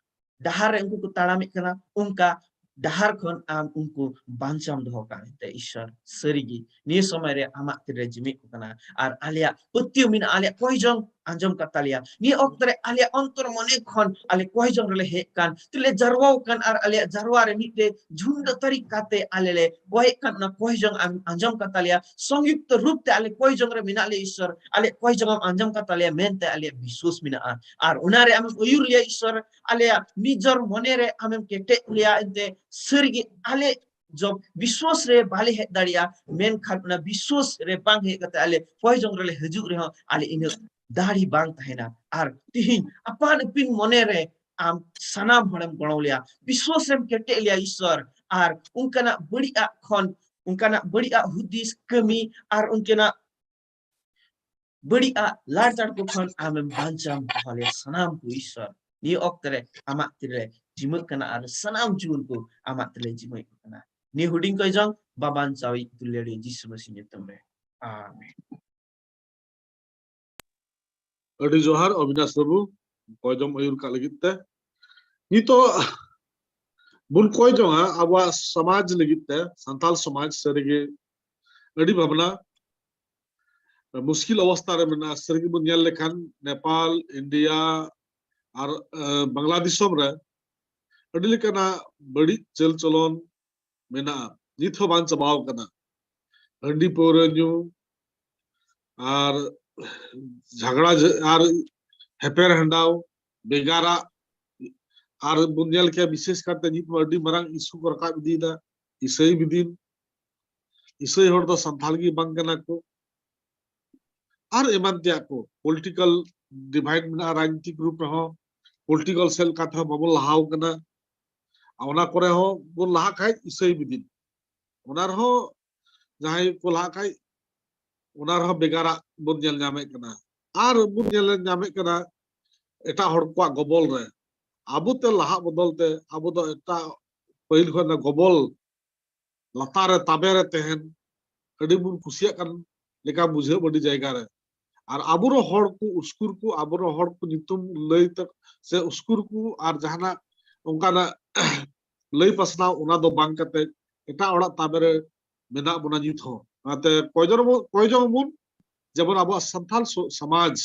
ᱰᱟᱦᱟᱨ ᱨᱮ ᱩᱱᱠᱩ ᱠᱚ ᱛᱟᱲᱟᱢᱮᱫ ᱠᱟᱱᱟ, ᱚᱱᱠᱟ ᱰᱟᱦᱟᱨ ᱠᱷᱚᱱ ᱟᱢ ᱩᱱᱠᱩ ᱵᱟᱧᱪᱟᱣ ᱫᱚᱦᱚ ᱠᱟᱜ ᱢᱮᱱᱛᱮ ᱤᱥᱚᱨ᱾ ᱥᱟᱹᱨᱤᱜᱮ ᱱᱤᱭᱟᱹ ᱥᱚᱢᱚᱭ ᱨᱮ ᱟᱢᱟᱜ ᱛᱤᱨᱮ ᱡᱤᱢᱟᱹᱭ ᱠᱚ ᱠᱟᱱᱟ ᱟᱨ ᱟᱞᱮᱭᱟᱜ ᱯᱟᱹᱛᱭᱟᱹᱣ ᱢᱮᱱᱟᱜᱼᱟ, ᱟᱞᱮᱭᱟᱜ ᱠᱚᱭ ᱡᱚᱝ ᱟᱸᱡᱚᱢ ᱠᱟᱛᱟᱞᱮᱭᱟ᱾ ᱱᱤᱭᱟᱹ ᱚᱠᱛᱚ ᱨᱮ ᱟᱞᱮᱭᱟᱜ ᱚᱱᱛᱚᱨ ᱢᱚᱱᱮ ᱠᱷᱚᱱ ᱟᱞᱮ ᱠᱚᱭ ᱡᱚᱝ ᱨᱮᱞᱮ ᱦᱮᱡ ᱠᱟᱱ ᱛᱮᱞᱮ ᱡᱟᱨᱣᱟᱣ ᱠᱟᱱ ᱟᱨ ᱟᱞᱮᱭᱟᱜ ᱡᱟᱨᱣᱟ ᱨᱮ ᱢᱤᱫᱴᱮᱡ ᱡᱷᱩᱱᱰ ᱛᱟᱹᱨᱤ ᱠᱟᱛᱮ ᱟᱞᱮ ᱞᱮ ᱠᱚᱭᱮᱫ ᱠᱟᱱ, ᱚᱱᱟ ᱠᱚᱭ ᱡᱚᱝ ᱟᱢ ᱟᱸᱡᱚᱢ ᱠᱟᱛᱟᱞᱮᱭᱟ᱾ ᱥᱚᱝᱭᱩᱠᱛᱚ ᱨᱩᱯ ᱛᱮ ᱟᱞᱮ ᱠᱚᱭ ᱡᱚᱝ ᱨᱮ ᱢᱮᱱᱟᱜ ᱞᱮᱭᱟ ᱤᱥᱚᱨ, ᱟᱞᱮ ᱠᱚᱭ ᱡᱚᱝ ᱟᱢ ᱟᱸᱡᱚᱢ ᱠᱟᱛᱟᱞᱮᱭᱟ ᱢᱮᱱᱛᱮ ᱟᱞᱮᱭᱟᱜ ᱵᱤᱥᱣᱟᱥ ᱢᱮᱱᱟᱜᱼᱟ᱾ ᱟᱨ ᱚᱱᱟ ᱨᱮ ᱟᱢᱮᱢ ᱟᱹᱭᱩᱨ ᱞᱮᱭᱟ ᱤᱥᱚᱨ, ᱟᱞᱮᱭᱟᱜ ᱱᱤᱡᱚᱨ ᱢᱚᱱᱮ ᱨᱮ ᱟᱢᱮᱢ ᱠᱮᱴᱮᱡ ᱞᱮᱭᱟ᱾ ᱮᱱᱛᱮ ᱥᱟᱹᱨᱤᱜᱮ ᱟᱞᱮ ᱡᱚᱵ ᱵᱤᱥᱣᱟᱥ ᱨᱮ ᱵᱟᱞᱮ ᱦᱮᱡ ᱫᱟᱲᱮᱭᱟᱜᱼᱟ, ᱢᱮᱱᱠᱷᱟᱱ ᱚᱱᱟ ᱵᱤᱥᱣᱟᱥ ᱨᱮ ᱵᱟᱝ ᱦᱮᱡ ᱠᱟᱛᱮ ᱟᱞᱮ ᱠᱚᱭ ᱡᱚᱝ ᱨᱮᱞᱮ ᱦᱤᱡᱩᱜ ᱨᱮᱦᱚᱸ ᱟᱞᱮ ᱤᱱᱟᱹᱜ ᱫᱟᱲᱮ ᱵᱟᱝ ᱛᱟᱦᱮᱱᱟ᱾ ᱟᱨ ᱛᱤᱦᱤᱧ ᱟᱯᱟᱱ ᱟᱹᱯᱤᱱ ᱢᱚᱱᱮ ᱨᱮ ᱟᱢ ᱥᱟᱱᱟᱢ ᱦᱚᱲᱮᱢ ᱜᱚᱲᱚ ᱞᱮᱭᱟ, ᱵᱤᱥᱣᱟᱥ ᱨᱮᱢ ᱠᱮᱴᱮᱡ ᱞᱮᱭᱟ ᱤᱥᱚᱨ, ᱟᱨ ᱚᱱᱠᱟᱱᱟᱜ ᱵᱟᱹᱲᱤᱡᱟᱜ ᱠᱷᱚᱱ, ᱚᱱᱠᱟᱱᱟᱜ ᱵᱟᱹᱲᱤᱡᱟᱜ ᱦᱩᱫᱤᱥ ᱠᱟᱹᱢᱤ ᱟᱨ ᱚᱱᱠᱟᱱᱟᱜ ᱵᱟᱹᱲᱤᱡᱟᱜ ᱞᱟᱲᱪᱟᱲ ᱠᱚ ᱠᱷᱚᱱ ᱟᱢᱮᱢ ᱵᱟᱧᱪᱟᱣ ᱫᱚᱦᱚ ᱞᱮᱭᱟ ᱥᱟᱱᱟᱢ ᱠᱚ ᱤᱥᱚᱨ᱾ ᱱᱤᱭᱟᱹ ᱚᱠᱛᱮ ᱨᱮ ᱟᱢᱟᱜ ᱛᱤᱨᱮ ᱡᱤᱢᱟᱹᱜ ᱠᱟᱱᱟ ᱟᱨ ᱥᱟᱱᱟᱢ ᱡᱩᱣᱟᱹᱱ ᱠᱚ ᱟᱢᱟᱜ ᱛᱤᱨᱮ ᱡᱤᱢᱟᱹᱜ ᱠᱟᱱᱟ᱾ ᱱᱤᱭᱟᱹ ᱦᱩᱰᱤᱧ ᱠᱚᱭ ᱡᱚᱝ ᱵᱟᱵᱟᱱ ᱪᱟᱣᱤᱡ ᱫᱩᱞᱟᱹᱲᱤ ᱡᱤᱥᱩ ᱢᱟᱹᱥᱤ ᱧᱩᱛᱩᱢ ᱨᱮ, ᱟᱢᱮᱱ᱾ ᱟᱹᱰᱤ ᱡᱚᱦᱟᱨ ᱚᱵᱤᱱᱟᱥ ᱵᱟᱹᱵᱩ, ᱠᱚᱭ ᱡᱚᱝ ᱟᱹᱭᱩᱨ ᱠᱟᱜ ᱞᱟᱹᱜᱤᱫ ᱛᱮ᱾ ᱱᱤᱛᱚᱜ ᱵᱚᱱ ᱠᱚᱭ ᱡᱚᱝᱟ ᱟᱵᱚᱣᱟᱜ ᱥᱚᱢᱟᱡᱽ ᱞᱟᱹᱜᱤᱫ ᱛᱮ, ᱥᱟᱱᱛᱟᱞ ᱥᱚᱢᱟᱡᱽ ᱥᱟᱹᱨᱤᱜᱮ ᱟᱹᱰᱤ ᱵᱷᱟᱵᱽᱱᱟ᱾ ᱢᱩᱥᱠᱤᱞ ᱚᱵᱚᱥᱛᱟ ᱨᱮ ᱢᱮᱱᱟᱜᱼᱟ᱾ ᱥᱟᱹᱨᱤ ᱜᱮᱵᱚᱱ ᱧᱮᱞ ᱞᱮᱠᱷᱟᱱ ᱱᱮᱯᱟᱞ, ᱤᱱᱰᱤᱭᱟ ᱟᱨ, ᱮ, ᱵᱟᱝᱞᱟ ᱫᱤᱥᱚᱢ ᱨᱮ ᱟᱹᱰᱤ ᱞᱮᱠᱟᱱᱟᱜ ᱵᱟᱹᱲᱤᱡ ᱪᱟᱹᱞ ᱪᱚᱞᱚᱱ ᱢᱮᱱᱟᱜᱼᱟ, ᱱᱤᱛ ᱦᱚᱸ ᱵᱟᱝ ᱪᱟᱵᱟᱣ ᱠᱟᱱᱟ᱾ ᱦᱟᱺᱰᱤ ᱯᱟᱹᱣᱨᱟᱹ ᱧᱩ ᱟᱨ ᱡᱷᱟᱜᱽᱲᱟ ᱡᱷᱟ-, ᱟᱨ ᱦᱮᱯᱮᱨ ᱦᱟᱸᱰᱟᱣ, ᱵᱮᱜᱟᱨᱟᱜ, ᱟᱨ ᱵᱚᱱ ᱧᱮᱞ ᱠᱮᱭᱟ ᱵᱤᱥᱮᱥ ᱠᱟᱨᱛᱮ ᱱᱤᱛ ᱢᱟ ᱟᱹᱰᱤ ᱢᱟᱨᱟᱝ ᱤᱥᱩ ᱠᱚ ᱨᱟᱠᱟᱵ ᱤᱫᱤᱭᱮᱫᱟ, ᱤᱥᱟᱹᱭ ᱵᱤᱫᱤᱱ᱾ ᱤᱥᱟᱹᱭ ᱦᱚᱲ ᱫᱚ ᱥᱟᱱᱛᱟᱲ ᱜᱮ ᱵᱟᱝ ᱠᱟᱱᱟ ᱠᱚ᱾ ᱟᱨ ᱮᱢᱟᱱ ᱛᱮᱭᱟᱜ ᱠᱚ, ᱯᱚᱞᱤᱴᱤᱠᱟᱞ ᱰᱤᱵᱷᱟᱭᱤᱰ ᱢᱮᱱᱟᱜᱼᱟ ᱨᱟᱡᱽᱱᱤᱛᱤᱠ ᱨᱩᱯ ᱨᱮᱦᱚᱸ, ᱯᱚᱞᱤᱴᱤᱠᱟᱞ ᱥᱮᱞ ᱠᱟᱛᱮ ᱦᱚᱸ ᱵᱟᱵᱚᱱ ᱞᱟᱦᱟᱣ ᱠᱟᱱᱟ᱾ ᱚᱱᱟ ᱠᱚᱨᱮ ᱦᱚᱸ ᱵᱚᱱ ᱞᱟᱦᱟ ᱠᱷᱟᱡ ᱤᱥᱟᱹᱭ ᱵᱤᱫᱤᱱ, ᱚᱱᱟ ᱨᱮᱦᱚᱸ ᱡᱟᱦᱟᱸᱭ ᱠᱚ ᱞᱟᱦᱟ ᱠᱷᱟᱡ ᱚᱱᱟ ᱨᱮᱦᱚᱸ ᱵᱮᱜᱟᱨᱟᱜ ᱵᱚᱱ ᱧᱮᱞ ᱧᱟᱢᱮᱫ ᱠᱟᱱᱟ᱾ ᱟᱨ ᱵᱚᱱ ᱧᱮᱞ ᱧᱟᱢᱮᱫ ᱠᱟᱱᱟ ᱮᱴᱟᱜ ᱦᱚᱲ ᱠᱚᱣᱟᱜ ᱜᱚᱵᱚᱞ ᱨᱮ᱾ ᱟᱵᱚ ᱛᱮ ᱞᱟᱦᱟᱜ ᱵᱚᱫᱚᱞ ᱛᱮ ᱟᱵᱚ ᱫᱚ ᱮᱴᱟᱜ, ᱯᱟᱹᱦᱤᱞ ᱠᱷᱚᱱ ᱜᱚᱵᱚᱞ ᱞᱟᱛᱟᱨ ᱨᱮ ᱛᱟᱵᱮ ᱨᱮ ᱛᱟᱦᱮᱱ ᱟᱹᱰᱤ ᱵᱚᱱ ᱠᱩᱥᱤᱭᱟᱜ ᱠᱟᱱ ᱞᱮᱠᱟ ᱵᱩᱡᱷᱟᱹᱜ ᱟᱹᱰᱤ ᱡᱟᱭᱜᱟ ᱨᱮ᱾ ᱟᱨ ᱟᱵᱚᱨᱮᱱ ᱦᱚᱲ ᱠᱚ ᱩᱥᱠᱩᱨ ᱠᱚ, ᱟᱵᱚᱨᱮᱱ ᱦᱚᱲ ᱠᱚ ᱧᱩᱛᱩᱢ ᱞᱟᱹᱭ ᱛᱮ ᱥᱮ ᱩᱥᱠᱩᱨ ᱠᱚ ᱟᱨ ᱡᱟᱦᱟᱱᱟᱜ ᱚᱱᱠᱟᱱᱟᱜ ᱞᱟᱹᱭ ᱯᱟᱥᱱᱟᱣ, ᱚᱱᱟ ᱫᱚ ᱵᱟᱝ ᱠᱟᱛᱮ ᱮᱴᱟᱜ ᱦᱚᱲᱟᱜ ᱛᱟᱵᱮ ᱨᱮ ᱢᱮᱱᱟᱜ ᱵᱚᱱᱟ ᱱᱤᱛ ᱦᱚᱸ᱾ ᱚᱱᱟᱛᱮ ᱠᱚᱭ ᱡᱚᱝ ᱵᱚᱱ, ᱠᱚᱭ ᱡᱚᱝ ᱵᱚᱱ ᱡᱮᱢᱚᱱ ᱟᱵᱚᱣᱟᱜ ᱥᱟᱱᱛᱟᱞ ᱥᱚ-, ᱥᱚᱢᱟᱡᱽ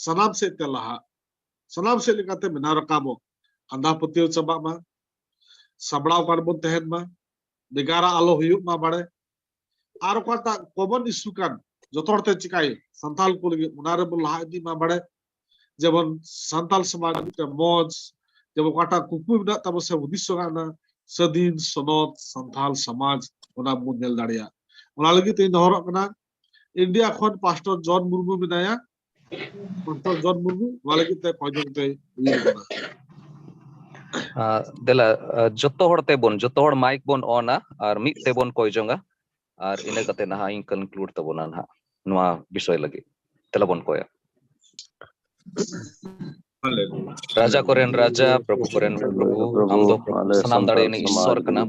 ᱥᱟᱱᱟᱢ ᱥᱮᱫ ᱛᱮ ᱞᱟᱦᱟᱜ, ᱥᱟᱱᱟᱢ ᱥᱮᱫ ᱞᱮᱠᱟᱛᱮ ᱢᱮᱱᱟᱜ ᱨᱟᱠᱟᱵᱚᱜ, ᱟᱸᱫᱷᱟ ᱯᱟᱹᱛᱭᱟᱹᱣ ᱪᱟᱵᱟᱜ ᱢᱟ, ᱥᱟᱵᱲᱟᱣ ᱠᱟᱱ ᱵᱚᱱ ᱛᱟᱦᱮᱱ ᱢᱟ, ᱵᱷᱮᱜᱟᱨᱟᱜ ᱟᱞᱚ ᱦᱩᱭᱩᱜ ᱢᱟ ᱵᱟᱲᱮ᱾ ᱟᱨ ᱚᱠᱟᱴᱟᱜ ᱠᱚᱢᱚᱱ ᱤᱥᱩ ᱠᱟᱱ, ᱡᱚᱛᱚ ᱦᱚᱲ ᱛᱮ ᱪᱤᱠᱟᱭ ᱥᱟᱱᱛᱟᱞ ᱠᱚ ᱞᱟᱹᱜᱤᱫ, ᱚᱱᱟ ᱨᱮᱵᱚᱱ ᱞᱟᱦᱟ ᱤᱫᱤ ᱢᱟ ᱵᱟᱲᱮ᱾ ᱡᱮᱢᱚᱱ ᱥᱟᱱᱛᱟᱞ ᱥᱚᱢᱟᱡᱽ ᱢᱤᱫᱴᱮᱱ ᱢᱚᱡᱽ, ᱡᱮᱢᱚᱱ ᱚᱠᱟᱴᱟᱜ ᱠᱩᱠᱢᱩ ᱢᱮᱱᱟᱜ ᱛᱟᱵᱚᱱ ᱥᱮ ᱦᱩᱫᱤᱥ ᱥᱚᱸᱜᱮ ᱚᱱᱟ ᱥᱟᱹᱫᱷᱤᱱ ᱥᱚᱱᱚᱛ ᱥᱟᱱᱛᱟᱞ ᱥᱚᱢᱟᱡᱽ, ᱚᱱᱟ ᱵᱚᱱ ᱧᱮᱞ ᱫᱟᱲᱮᱭᱟᱜ᱾ ᱚᱱᱟ ᱞᱟᱹᱜᱤᱫ ᱛᱮ ᱤᱧ ᱱᱮᱦᱚᱨᱚᱜ ᱠᱟᱱᱟ, ᱤᱱᱰᱤᱭᱟ ᱠᱷᱚᱱ ᱯᱟᱥᱴᱚᱨ ᱡᱚᱱ ᱢᱩᱨᱢᱩ ᱢᱮᱱᱟᱭᱟ, ᱯᱟᱥᱴᱚᱨ ᱡᱚᱱ ᱢᱩᱨᱢᱩ, ᱱᱚᱣᱟ ᱞᱟᱹᱜᱤᱫ ᱛᱮ ᱠᱚᱭ ᱡᱚᱝ ᱛᱮ ᱦᱩᱭᱩᱜ ᱠᱟᱱᱟ᱾ ᱟᱨ ᱫᱮᱞᱟ, ᱟᱨ ᱡᱚᱛᱚ ᱦᱚᱲ ᱛᱮᱵᱚᱱ, ᱡᱚᱛᱚ ᱦᱚᱲ ᱢᱟᱭᱤᱠ ᱵᱚᱱ ᱚᱱᱟ ᱟᱨ ᱢᱤᱫ ᱛᱮᱵᱚᱱ ᱠᱚᱭ ᱡᱚᱝᱟ, ᱟᱨ ᱤᱱᱟᱹ ᱠᱟᱛᱮ ᱱᱟᱦᱟᱜ ᱤᱧ ᱠᱚᱱᱠᱞᱩᱰ ᱛᱟᱵᱚᱱᱟ ᱱᱟᱦᱟᱜ ᱱᱚᱣᱟ ᱵᱤᱥᱚᱭ ᱞᱟᱹᱜᱤᱫ᱾ ᱛᱮᱞᱟ ᱵᱚᱱ ᱠᱚᱭᱟ᱾ ᱨᱟᱡᱟ ᱠᱚᱨᱮᱱ ᱨᱟᱡᱟ, ᱯᱨᱚᱵᱷᱩ ᱠᱚᱨᱮᱱ ᱯᱨᱚᱵᱷᱩ, ᱟᱢ ᱫᱚ ᱥᱟᱱᱟᱢ ᱫᱟᱲᱮ ᱨᱤᱱᱤᱡ ᱤᱥᱥᱚᱨ ᱠᱟᱱᱟᱢ᱾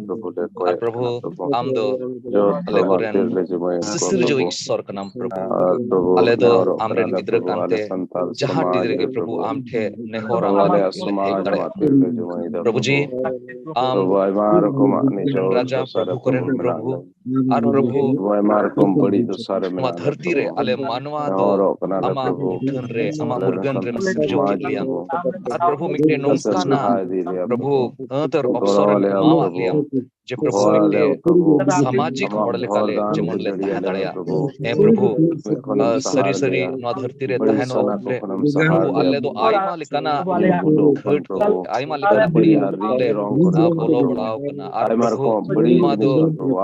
ᱟᱨ ᱯᱨᱚᱵᱷᱩ, ᱟᱢ ᱫᱚ ᱟᱞᱮ ᱠᱚᱨᱮᱱ ᱥᱤᱥᱤᱨᱡᱟᱹᱣᱤᱡ ᱤᱥᱥᱚᱨ ᱠᱟᱱᱟᱢ ᱯᱨᱚᱵᱷᱩ᱾ ᱟᱞᱮ ᱫᱚ ᱟᱢ ᱨᱮᱱ ᱜᱤᱫᱽᱨᱟᱹ ᱠᱟᱱᱛᱮ ᱡᱟᱦᱟᱸ ᱴᱤᱡ ᱨᱮᱜᱮ ᱯᱨᱚᱵᱷᱩ ᱟᱢ ᱴᱷᱮᱱ ᱱᱮᱦᱚᱨ ᱟᱢ ᱞᱮ ᱦᱮᱡ ᱫᱟᱲᱮᱭᱟᱜᱼᱟ᱾ ᱯᱨᱚᱵᱷᱩ ᱡᱤ, ᱟᱢ ᱨᱟᱡᱟ, ᱯᱨᱚᱵᱷᱩ ᱠᱚᱨᱮᱱ ᱯᱨᱚᱵᱷᱩ, ᱟᱨ ᱯᱨᱚᱵᱷᱩ ᱱᱚᱣᱟ ᱫᱷᱟᱹᱨᱛᱤ ᱨᱮ ᱟᱞᱮ ᱢᱟᱱᱣᱟ ᱫᱚ ᱟᱢᱟᱜ ᱢᱩᱴᱷᱟᱹᱱ ᱨᱮ, ᱟᱢᱟᱜ ᱢᱩᱨᱜᱟᱹᱱ ᱨᱮᱢ ᱥᱤᱨᱡᱟᱹᱣ ᱠᱮᱫ ᱞᱮᱭᱟ᱾ ᱟᱨ ᱯᱨᱚᱵᱷᱩ ᱢᱤᱫᱴᱮᱱ ᱱᱚᱝᱠᱟᱱᱟᱜ ᱯᱨᱚᱵᱷᱩ ᱟᱹᱛ ᱟᱨ ᱚᱯᱥᱚᱨ ᱮᱢ ᱮᱢᱟᱣᱟᱫ ᱞᱮᱭᱟ, ᱡᱮ ᱯᱨᱚᱵᱷᱩ ᱢᱤᱫᱴᱮᱱ ᱥᱟᱢᱟᱡᱤᱠ ᱦᱚᱲ ᱞᱮᱠᱟᱞᱮ ᱡᱮᱢᱚᱱ ᱞᱮ ᱛᱟᱦᱮᱸ ᱫᱟᱲᱮᱭᱟᱜ᱾ ᱦᱮᱸ ᱯᱨᱚᱵᱷᱩ, ᱥᱟᱹᱨᱤ ᱥᱟᱹᱨᱤ ᱱᱚᱣᱟ ᱫᱷᱟᱹᱨᱛᱤ ᱨᱮ ᱛᱟᱦᱮᱱ ᱚᱠᱛᱮ ᱯᱨᱚᱵᱷᱩ ᱟᱞᱮ ᱫᱚ ᱟᱭᱢᱟ ᱞᱮᱠᱟᱱᱟᱜ ᱟᱭᱢᱟ ᱞᱮᱠᱟᱱᱟᱜ ᱵᱟᱹᱲᱤᱡ ᱞᱮ ᱵᱚᱞᱚ ᱵᱟᱲᱟᱣ ᱠᱟᱱᱟ᱾ ᱟᱨ ᱯᱨᱚᱵᱷᱩ ᱱᱚᱣᱟ ᱫᱚ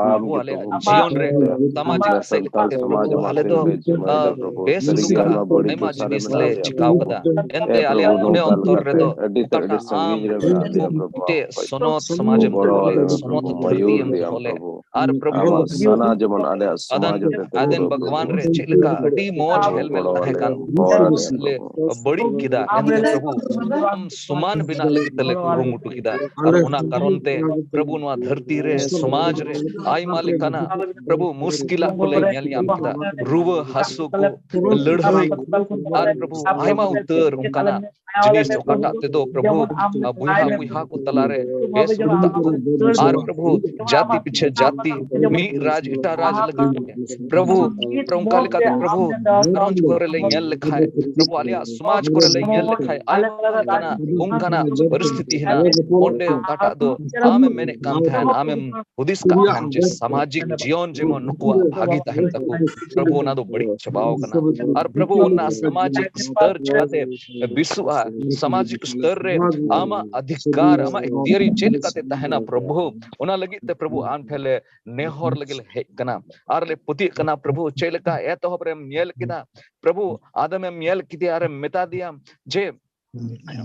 ᱯᱨᱚᱵᱷᱩ ᱟᱞᱮ ᱡᱤᱭᱚᱱ ᱨᱮ ᱥᱟᱢᱟᱡᱤᱠ ᱥᱮᱫ ᱞᱮᱠᱟᱛᱮ ᱯᱨᱚᱵᱷᱩ ᱟᱞᱮ ᱫᱚ ᱵᱮᱥ ᱱᱚᱝᱠᱟ ᱟᱭᱢᱟ ᱡᱤᱱᱤᱥ ᱞᱮ ᱪᱤᱠᱟᱣ ᱠᱟᱫᱟ, ᱮᱱᱛᱮ ᱟᱞᱮ ᱚᱱᱮ ᱚᱱᱛᱚᱨ ᱨᱮᱫᱚ ᱟᱹᱰᱤ ᱛᱮ ᱟᱹᱰᱤ ᱚᱠᱟᱴᱟᱜ ᱥᱟᱺᱜᱤᱧ ᱟᱢ ᱨᱮ ᱢᱮᱱᱟᱜ ᱞᱮᱭᱟ ᱯᱨᱚᱵᱷᱩ᱾ ᱢᱤᱫᱴᱮᱡ ᱥᱚᱱᱚᱛ ᱥᱚᱢᱟᱡᱽ ᱮᱢ ᱫᱚᱦᱚ ᱞᱮᱫ, ᱥᱚᱱᱚᱛ ᱫᱷᱟᱹᱨᱛᱤ ᱮᱢ ᱫᱚᱦᱚ ᱞᱮᱫ᱾ ᱟᱨ ᱯᱨᱚᱵᱷᱩ, ᱟᱢᱟᱜ ᱥᱟᱱᱟ ᱡᱮᱢᱚᱱ ᱟᱞᱮᱭᱟᱜ ᱥᱚᱢᱟᱡᱽ ᱦᱚᱛᱮᱛᱮ ᱟᱫᱮᱱ ᱵᱷᱚᱜᱽᱣᱟᱱ ᱨᱮ ᱪᱮᱫ ᱞᱮᱠᱟ ᱟᱹᱰᱤ ᱢᱚᱡᱽ ᱦᱮᱞᱢᱮᱞ ᱛᱟᱦᱮᱸ ᱠᱟᱱ, ᱞᱮ ᱵᱟᱹᱲᱤᱡ ᱠᱮᱫᱟ, ᱮᱱᱛᱮ ᱯᱨᱚᱵᱷᱩ ᱟᱢ ᱥᱚᱢᱟᱱ ᱵᱮᱱᱟᱜ ᱞᱟᱹᱜᱤᱫ ᱛᱮᱞᱮ ᱠᱩᱨᱩᱢᱩᱴᱩ ᱠᱮᱫᱟ᱾ ᱟᱨ ᱚᱱᱟ ᱠᱟᱨᱚᱱ ᱛᱮ ᱯᱨᱚᱵᱷᱩ ᱱᱚᱣᱟ ᱫᱷᱟᱹᱨᱛᱤ ᱨᱮ, ᱥᱚᱢᱟᱡᱽ ᱨᱮ ᱟᱭᱢᱟ ᱞᱮᱠᱟᱱᱟᱜ ᱯᱨᱚᱵᱷᱩ ᱢᱩᱥᱠᱤᱞᱟᱜ ᱠᱚᱞᱮ ᱧᱮᱞ ᱧᱟᱢ ᱠᱮᱫᱟ, ᱨᱩᱣᱟᱹ ᱦᱟᱹᱥᱩ ᱠᱚ, ᱞᱟᱹᱲᱦᱟᱹᱭ ᱠᱚ, ᱟᱨ ᱯᱨᱚᱵᱷᱩ ᱟᱭᱢᱟ ᱩᱛᱟᱹᱨ ᱚᱱᱠᱟᱱᱟᱜ ᱡᱤᱱᱤᱥ ᱚᱠᱟᱴᱟᱜ ᱛᱮᱫᱚ ᱯᱨᱚᱵᱷᱩ ᱵᱚᱭᱦᱟ ᱵᱚᱭᱦᱟ ᱠᱚ ᱛᱟᱞᱟᱨᱮ ᱵᱮᱥ ᱵᱟᱹᱲᱤᱡ ᱛᱟᱠᱚ, ᱟᱨ ᱯᱨᱚᱵᱷᱩ ᱡᱟᱹᱛᱤ ᱯᱤᱪᱷᱮ ᱡᱟᱹᱛᱤ, ᱢᱤᱫ ᱨᱟᱡᱽ ᱮᱴᱟᱜ ᱨᱟᱡᱽ ᱞᱟᱹᱜᱤᱫ ᱛᱮ ᱯᱨᱚᱵᱷᱩ ᱚᱱᱠᱟ ᱞᱮᱠᱟᱛᱮ ᱯᱨᱚᱵᱷᱩ ᱜᱷᱟᱨᱚᱸᱡᱽ ᱠᱚᱨᱮ ᱞᱮ ᱧᱮᱞ ᱞᱮᱠᱷᱟᱡ, ᱯᱨᱚᱵᱷᱩ ᱟᱞᱮᱭᱟᱜ ᱥᱚᱢᱟᱡᱽ ᱠᱚᱨᱮ ᱞᱮ ᱧᱮᱞ ᱞᱮᱠᱷᱟᱡ ᱟᱭᱢᱟ ᱞᱮᱠᱟᱱᱟᱜ ᱚᱱᱠᱟᱱᱟᱜ ᱯᱚᱨᱤᱥᱛᱷᱤᱛᱤ ᱦᱮᱱᱟᱜ, ᱚᱸᱰᱮ ᱚᱠᱟᱴᱟᱜ ᱫᱚ ᱟᱢᱮᱢ ᱢᱮᱱᱮᱫ ᱠᱟᱱ ᱛᱟᱦᱮᱱ, ᱟᱢᱮᱢ ᱦᱩᱫᱤᱥ ᱠᱟᱜ ᱛᱟᱦᱮᱱ ᱡᱮ ᱥᱟᱢᱟᱡᱤᱠ ᱡᱤᱭᱚᱱ ᱡᱮᱢᱚᱱ ᱱᱩᱠᱩᱣᱟᱜ ᱵᱷᱟᱹᱜᱤ ᱛᱟᱦᱮᱱ ᱛᱟᱠᱚ, ᱯᱨᱚᱵᱷᱩ ᱚᱱᱟ ᱫᱚ ᱵᱟᱹᱲᱤᱡ ᱪᱟᱵᱟᱣ ᱠᱟᱱᱟ᱾ ᱟᱨ ᱯᱨᱚᱵᱷᱩ ᱚᱱᱟ ᱥᱟᱢᱟᱡᱤᱠ ᱥᱛᱚᱨ ᱪᱤᱠᱟᱛᱮ ᱵᱤᱥᱩᱜᱼᱟ, ᱥᱟᱢᱟᱡᱤᱠ ᱥᱛᱚᱨ ᱨᱮ ᱟᱢᱟᱜ ᱚᱫᱷᱤᱠᱟᱨ, ᱟᱢᱟᱜ ᱤᱠᱛᱤᱭᱟᱨᱤ ᱪᱮᱫ ᱞᱮᱠᱟᱛᱮ ᱛᱟᱦᱮᱱᱟ ᱯᱨᱚᱵᱷᱩ, ᱚᱱᱟ ᱞᱟᱹᱜᱤᱫ ᱛᱮ ᱯᱨᱚᱵᱷᱩ ᱟᱢ ᱴᱷᱮᱱ ᱞᱮ ᱱᱮᱦᱚᱨ ᱞᱟᱹᱜᱤᱫ ᱞᱮ ᱦᱮᱡ ᱠᱟᱱᱟ᱾ ᱟᱨ ᱞᱮ ᱯᱟᱹᱛᱭᱟᱹᱜ ᱠᱟᱱᱟ ᱯᱨᱚᱵᱷᱩ, ᱪᱮᱫ ᱞᱮᱠᱟ ᱮᱛᱚᱦᱚᱵ ᱨᱮᱢ ᱧᱮᱞ ᱠᱮᱫᱟ ᱯᱨᱚᱵᱷᱩ, ᱟᱫᱚᱢᱮᱢ ᱧᱮᱞ ᱠᱮᱫᱮᱭᱟ ᱟᱨᱮᱢ ᱢᱮᱛᱟ ᱫᱮᱭᱟ ᱡᱮ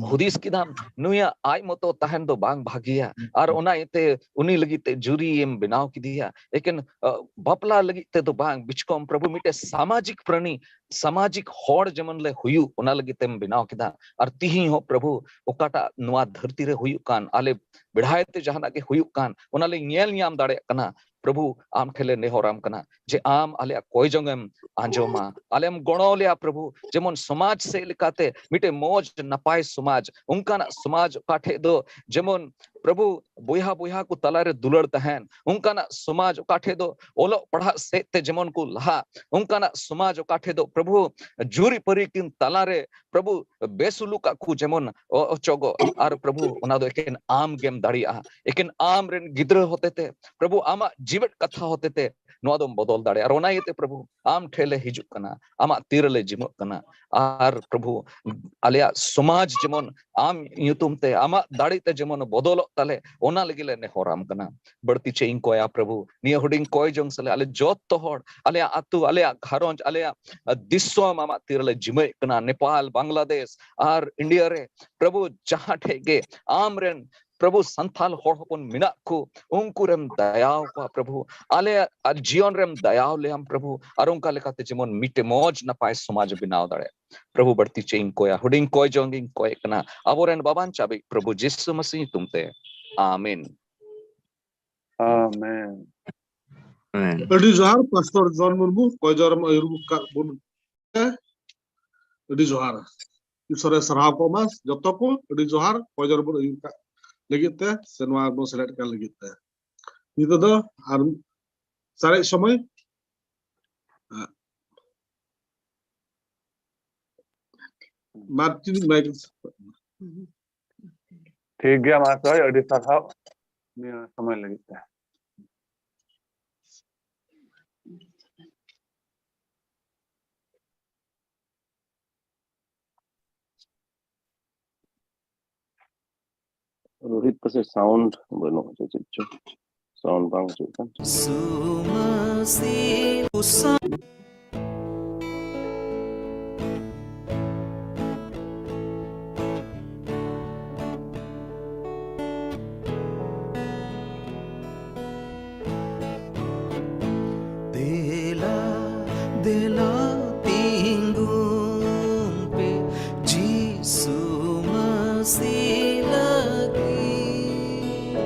ᱦᱩᱫᱤᱥ ᱠᱮᱫᱟᱢ ᱱᱩᱭᱟᱜ ᱟᱡ ᱢᱚᱛᱚ ᱛᱟᱦᱮᱱ ᱫᱚ ᱵᱟᱝ ᱵᱷᱟᱹᱜᱤᱭᱟ, ᱟᱨ ᱚᱱᱟ ᱤᱭᱟᱹᱛᱮ ᱩᱱᱤ ᱞᱟᱹᱜᱤᱫ ᱛᱮ ᱡᱩᱨᱤᱭᱮᱢ ᱵᱮᱱᱟᱣ ᱠᱮᱫᱮᱭᱟ᱾ ᱮᱠᱮᱱ ᱟᱹ, ᱵᱟᱯᱞᱟ ᱞᱟᱹᱜᱤᱫ ᱛᱮᱫᱚ ᱵᱟᱝ, ᱵᱤᱪᱠᱚᱢ ᱯᱨᱚᱵᱷᱩ ᱢᱤᱫᱴᱮᱡ ᱥᱟᱢᱟᱡᱤᱠ ᱯᱨᱟᱱᱤ, ᱥᱟᱢᱟᱡᱤᱠ ᱦᱚᱲ ᱡᱮᱢᱚᱱ ᱞᱮ ᱦᱩᱭᱩᱜ, ᱚᱱᱟ ᱞᱟᱹᱜᱤᱫ ᱛᱮᱢ ᱵᱮᱱᱟᱣ ᱠᱮᱫᱟ᱾ ᱟᱨ ᱛᱤᱦᱤᱧ ᱦᱚᱸ ᱯᱨᱚᱵᱷᱩ ᱚᱠᱟᱴᱟᱜ ᱱᱚᱣᱟ ᱫᱷᱟᱹᱨᱛᱤ ᱨᱮ ᱦᱩᱭᱩᱜ ᱠᱟᱱ, ᱟᱞᱮ ᱵᱮᱲᱦᱟᱭ ᱛᱮ ᱡᱟᱦᱟᱱᱟᱜ ᱜᱮ ᱦᱩᱭᱩᱜ ᱠᱟᱱ, ᱚᱱᱟ ᱞᱮ ᱧᱮᱞ ᱧᱟᱢ ᱫᱟᱲᱮᱭᱟᱜ ᱠᱟᱱᱟ᱾ ᱯᱨᱚᱵᱷᱩ ᱟᱢ ᱴᱷᱮᱱ ᱞᱮ ᱱᱮᱦᱚᱨᱟᱢ ᱠᱟᱱᱟ ᱡᱮ ᱟᱢ ᱟᱞᱮᱭᱟᱜ ᱠᱚᱭ ᱡᱚᱝ ᱮᱢ ᱟᱸᱡᱚᱢᱟ, ᱟᱞᱮᱢ ᱜᱚᱲᱚ ᱞᱮᱭᱟ ᱯᱨᱚᱵᱷᱩ, ᱡᱮᱢᱚᱱ ᱥᱚᱢᱟᱡᱽ ᱥᱮᱫ ᱞᱮᱠᱟᱛᱮ ᱢᱤᱫᱴᱮᱡ ᱢᱚᱡᱽ ᱱᱟᱯᱟᱭ ᱥᱚᱢᱟᱡᱽ, ᱚᱱᱠᱟᱱᱟᱜ ᱥᱚᱢᱟᱡᱽ ᱚᱠᱟ ᱴᱷᱮᱡ ᱫᱚ ᱡᱮᱢᱚᱱ ᱯᱨᱚᱵᱷᱩ ᱵᱚᱭᱦᱟ ᱵᱚᱭᱦᱟ ᱠᱚ ᱛᱟᱞᱟᱨᱮ ᱫᱩᱞᱟᱹᱲ ᱛᱟᱦᱮᱱ, ᱚᱱᱠᱟᱱᱟᱜ ᱥᱚᱢᱟᱡᱽ ᱚᱠᱟ ᱴᱷᱮᱡ ᱫᱚ ᱚᱞᱚᱜ ᱯᱟᱲᱦᱟᱜ ᱥᱮᱫ ᱛᱮ ᱡᱮᱢᱚᱱ ᱠᱚ ᱞᱟᱦᱟ, ᱚᱱᱠᱟᱱᱟᱜ ᱥᱚᱢᱟᱡᱽ ᱚᱠᱟ ᱴᱷᱮᱡ ᱫᱚ ᱯᱨᱚᱵᱷᱩ ᱡᱩᱨᱤ ᱯᱟᱹᱨᱤ ᱠᱤᱱ ᱛᱟᱞᱟᱨᱮ ᱯᱨᱚᱵᱷᱩ ᱵᱮᱥᱩᱞᱩᱠᱟᱜ ᱠᱚ ᱡᱮᱢᱚᱱ ᱚ-, ᱚᱪᱚᱜᱚᱜ, ᱟᱨ ᱯᱨᱚᱵᱷᱩ ᱚᱱᱟ ᱫᱚ ᱮᱠᱮᱱ ᱟᱢ ᱜᱮᱢ ᱫᱟᱲᱮᱭᱟᱜᱼᱟ, ᱮᱠᱮᱱ ᱟᱢ ᱨᱮᱱ ᱜᱤᱫᱽᱨᱟᱹ ᱦᱚᱛᱮᱛᱮ, ᱯᱨᱚᱵᱷᱩ ᱟᱢᱟᱜ ᱡᱤᱣᱮᱫ ᱠᱟᱛᱷᱟ ᱦᱚᱛᱮᱛᱮ ᱱᱚᱣᱟ ᱫᱚᱢ ᱵᱚᱫᱚᱞ ᱫᱟᱲᱮᱭᱟᱜᱼᱟ᱾ ᱟᱨ ᱚᱱᱟ ᱤᱭᱟᱹᱛᱮ ᱯᱨᱚᱵᱷᱩ ᱟᱢ ᱴᱷᱮᱱ ᱞᱮ ᱦᱤᱡᱩᱜ ᱠᱟᱱᱟ, ᱟᱢᱟᱜ ᱛᱤ ᱨᱮᱞᱮ ᱡᱤᱢᱟᱹᱜ ᱠᱟᱱᱟ, ᱟᱨ ᱯᱨᱚᱵᱷᱩ ᱟᱞᱮᱭᱟᱜ ᱥᱚᱢᱟᱡᱽ ᱡᱮᱢᱚᱱ ᱟᱢ ᱧᱩᱛᱩᱢ ᱛᱮ, ᱟᱢᱟᱜ ᱫᱟᱲᱮ ᱛᱮ ᱡᱮᱢᱚᱱ ᱵᱚᱫᱚᱞᱚᱜ ᱛᱟᱞᱮ, ᱚᱱᱟ ᱞᱟᱹᱜᱤᱫ ᱞᱮ ᱱᱮᱦᱚᱨᱟᱢ ᱠᱟᱱᱟ᱾ ᱵᱟᱹᱲᱛᱤ ᱪᱮᱫ ᱤᱧ ᱠᱚᱭᱟ ᱯᱨᱚᱵᱷᱩ, ᱱᱤᱭᱟᱹ ᱦᱩᱰᱤᱧ ᱠᱚᱭ ᱡᱚᱝ ᱥᱟᱞᱟᱜ ᱟᱞᱮ ᱡᱚᱛᱚ ᱦᱚᱲ, ᱟᱞᱮᱭᱟᱜ ᱟᱹᱛᱩ, ᱟᱞᱮᱭᱟᱜ ᱜᱷᱟᱨᱚᱸᱡᱽ, ᱟᱞᱮᱭᱟᱜ, ᱟ, ᱫᱤᱥᱚᱢ ᱟᱢᱟᱜ ᱛᱤ ᱨᱮᱞᱮ ᱡᱤᱢᱟᱹᱭᱮᱫ ᱠᱟᱱᱟ᱾ ᱱᱮᱯᱟᱞ, ᱵᱟᱝᱞᱟᱫᱮᱥ ᱟᱨ ᱤᱱᱰᱤᱭᱟ ᱨᱮ ᱯᱨᱚᱵᱷᱩ ᱡᱟᱦᱟᱸ ᱴᱷᱮᱡ ᱜᱮ ᱟᱢ ᱨᱮᱱ ᱯᱨᱚᱵᱷᱩ ᱥᱟᱱᱛᱟᱞ ᱦᱚᱲ ᱦᱚᱯᱚᱱ ᱢᱮᱱᱟᱜ ᱠᱚ, ᱩᱱᱠᱩ ᱨᱮᱢ ᱫᱟᱭᱟᱣ ᱠᱚᱣᱟ ᱯᱨᱚᱵᱷᱩ, ᱟᱞᱮᱭᱟᱜ ᱡᱤᱭᱚᱱ ᱨᱮᱢ ᱫᱟᱭᱟᱣ ᱞᱮᱭᱟᱢ ᱯᱨᱚᱵᱷᱩ, ᱟᱨ ᱚᱱᱠᱟ ᱞᱮᱠᱟᱛᱮ ᱡᱮᱢᱚᱱ ᱢᱤᱫᱴᱮᱡ ᱢᱚᱡᱽ ᱱᱟᱯᱟᱭ ᱥᱚᱢᱟᱡᱽ ᱵᱮᱱᱟᱣ ᱫᱟᱲᱮᱭᱟᱜ᱾ ᱯᱨᱚᱵᱷᱩ ᱵᱟᱹᱲᱛᱤ ᱪᱮᱫ ᱤᱧ ᱠᱚᱭᱟ, ᱦᱩᱰᱤᱧ ᱠᱚᱭ ᱡᱚᱝ ᱜᱤᱧ ᱠᱚᱭᱮᱫ ᱠᱟᱱᱟ ᱟᱵᱚᱨᱮᱱ ᱵᱟᱵᱟᱱ ᱪᱟᱵᱤᱡ ᱯᱨᱚᱵᱷᱩ ᱡᱤᱥᱩ ᱢᱟᱥᱤ ᱧᱩᱛᱩᱢ ᱛᱮ, ᱟᱢᱮᱱ᱾ ᱟᱢᱮᱱ᱾ ᱟᱢᱮᱱ᱾ ᱟᱹᱰᱤ ᱡᱚᱦᱟᱨ ᱯᱟᱥᱴᱚᱨ ᱡᱚᱱ ᱢᱩᱨᱢᱩ, ᱠᱚᱭ ᱡᱚᱦᱟᱨ ᱮᱢ ᱟᱹᱭᱩᱨ ᱠᱟᱜ ᱵᱚᱱ᱾ ᱟᱹᱰᱤ ᱡᱚᱦᱟᱨ, ᱤᱥᱚᱨᱮ ᱥᱟᱨᱦᱟᱣ ᱠᱚ ᱢᱟ ᱡᱚᱛᱚ ᱠᱚ᱾ ᱟᱹᱰᱤ ᱡᱚᱦᱟᱨ ᱠᱚᱭ ᱡᱚᱦᱟᱨ ᱵᱚᱱ ᱟᱹᱭᱩᱨ ᱠᱟᱜ ᱞᱟᱹᱜᱤᱫ ᱛᱮ ᱥᱮ ᱱᱚᱣᱟ ᱵᱚᱱ ᱥᱮᱞᱮᱫ ᱠᱟᱜ ᱞᱟᱹᱜᱤᱫ ᱛᱮ᱾ ᱱᱤᱛᱚᱜ ᱫᱚ ᱟᱨ ᱥᱟᱨᱮᱡ ᱥᱚᱢᱚᱭ ᱢᱟᱨᱴᱤᱱ ᱢᱟᱭᱠᱮᱞ᱾ ᱴᱷᱤᱠ ᱜᱮᱭᱟ ᱢᱟᱥᱴᱟᱨ, ᱟᱹᱰᱤ ᱥᱟᱨᱦᱟᱣ ᱱᱤᱭᱟᱹ ᱥᱚᱢᱚᱭ ᱞᱟᱹᱜᱤᱫ ᱛᱮ᱾ ᱨᱳᱦᱤᱛ ᱯᱟᱥᱮ ᱥᱟᱣᱩᱱᱰ ᱵᱟᱹᱱᱩᱜ ᱪᱚ ᱪᱮᱫ ᱪᱚ, ᱥᱟᱣᱩᱱᱰ ᱵᱟᱝ ᱦᱤᱡᱩᱜ ᱠᱟᱱ᱾ ᱫᱮᱞᱟ ᱫᱮᱞᱟ ᱛᱤᱸᱜᱩᱱ ᱯᱮ ᱡᱤᱥᱩ ᱢᱟᱹᱥᱤ ᱞᱟᱹᱜᱤᱫ᱾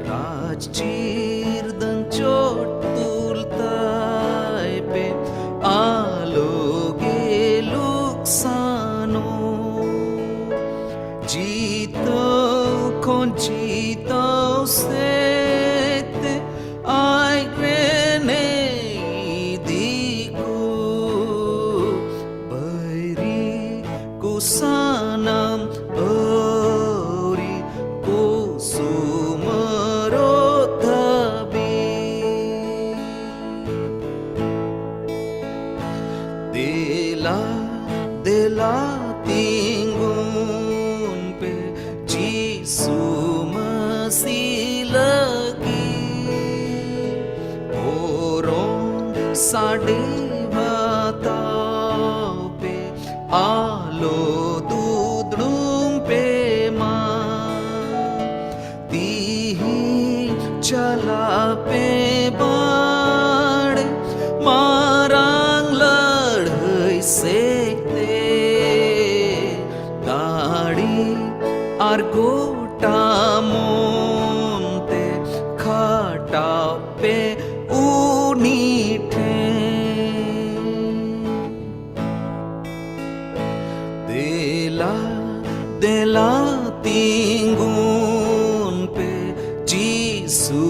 ᱨᱟᱡᱽ ᱪᱤᱨᱫᱟᱹᱱ ᱪᱚᱴ ᱛᱩᱞ ᱛᱟᱭ ᱯᱮ, ᱟᱞᱚ ᱜᱮ ᱞᱩᱠᱥᱟᱱᱚᱜ᱾ ᱡᱤᱛᱟᱹᱣ ᱠᱷᱚᱱ ᱡᱤᱛᱟᱹᱣ ᱥᱮᱫ ᱛᱮ ᱟᱡ ᱨᱮᱱᱮ ᱤᱫᱤ ᱠᱚ᱾ ᱵᱟᱹᱭᱨᱤ ᱠᱚ ᱥᱟᱱᱟᱢ ᱟᱹᱣᱨᱤ ᱠᱚ ᱥᱩᱢᱟᱹᱨᱚᱜ ᱫᱷᱟᱹᱵᱤᱡ᱾ ᱥᱟᱰᱮ ᱦᱟᱛᱟᱣ ᱯᱮ, ᱟᱞᱚ ᱫᱩᱫᱲᱩᱢ ᱯᱮ ᱢᱟ᱾ ᱛᱤᱦᱤᱧ ᱪᱟᱞᱟᱜ ᱯᱮ ᱵᱟᱲᱮ ᱢᱟᱨᱟᱝ ᱞᱟᱹᱲᱦᱟᱹᱭ ᱥᱮᱫ ᱛᱮ᱾ ᱫᱟᱲᱮ ᱟᱨ ᱜᱚᱴᱟ ᱢᱚᱱ ᱛᱮ ᱠᱷᱟᱴᱟᱣ ᱯᱮ ᱩᱱᱤ ᱴᱷᱮᱱ᱾ ᱫᱮᱞᱟ, ᱫᱮᱞᱟ ᱛᱤᱸᱜᱩᱱ ᱯᱮ ᱡᱤᱥᱩ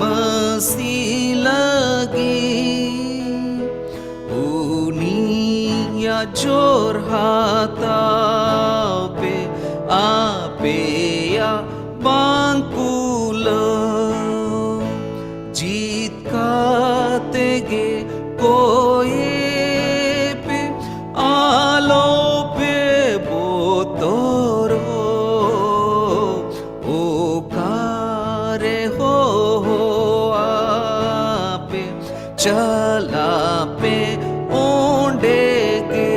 ᱢᱟᱹᱥᱤ ᱞᱟᱹᱜᱤᱫ᱾ ᱩᱱᱤᱭᱟᱜ ᱡᱳᱨ ᱦᱟᱛᱟᱣ ᱯᱮ, ᱟᱯᱮᱭᱟᱜ ᱵᱟᱝ ᱠᱩᱞᱟᱹᱣ᱾ ᱡᱤᱛ ᱠᱟᱛᱮ ᱜᱮ ᱠᱚᱭᱮ ᱯᱮ, ᱟᱞᱚ ᱯᱮ ᱵᱚᱛᱚᱨᱚᱜ᱾ ᱚᱠᱟᱨᱮ ᱦᱚᱦᱚᱣᱟᱯᱮ, ᱪᱟᱞᱟᱜ ᱯᱮ ᱚᱸᱰᱮ ᱜᱮ᱾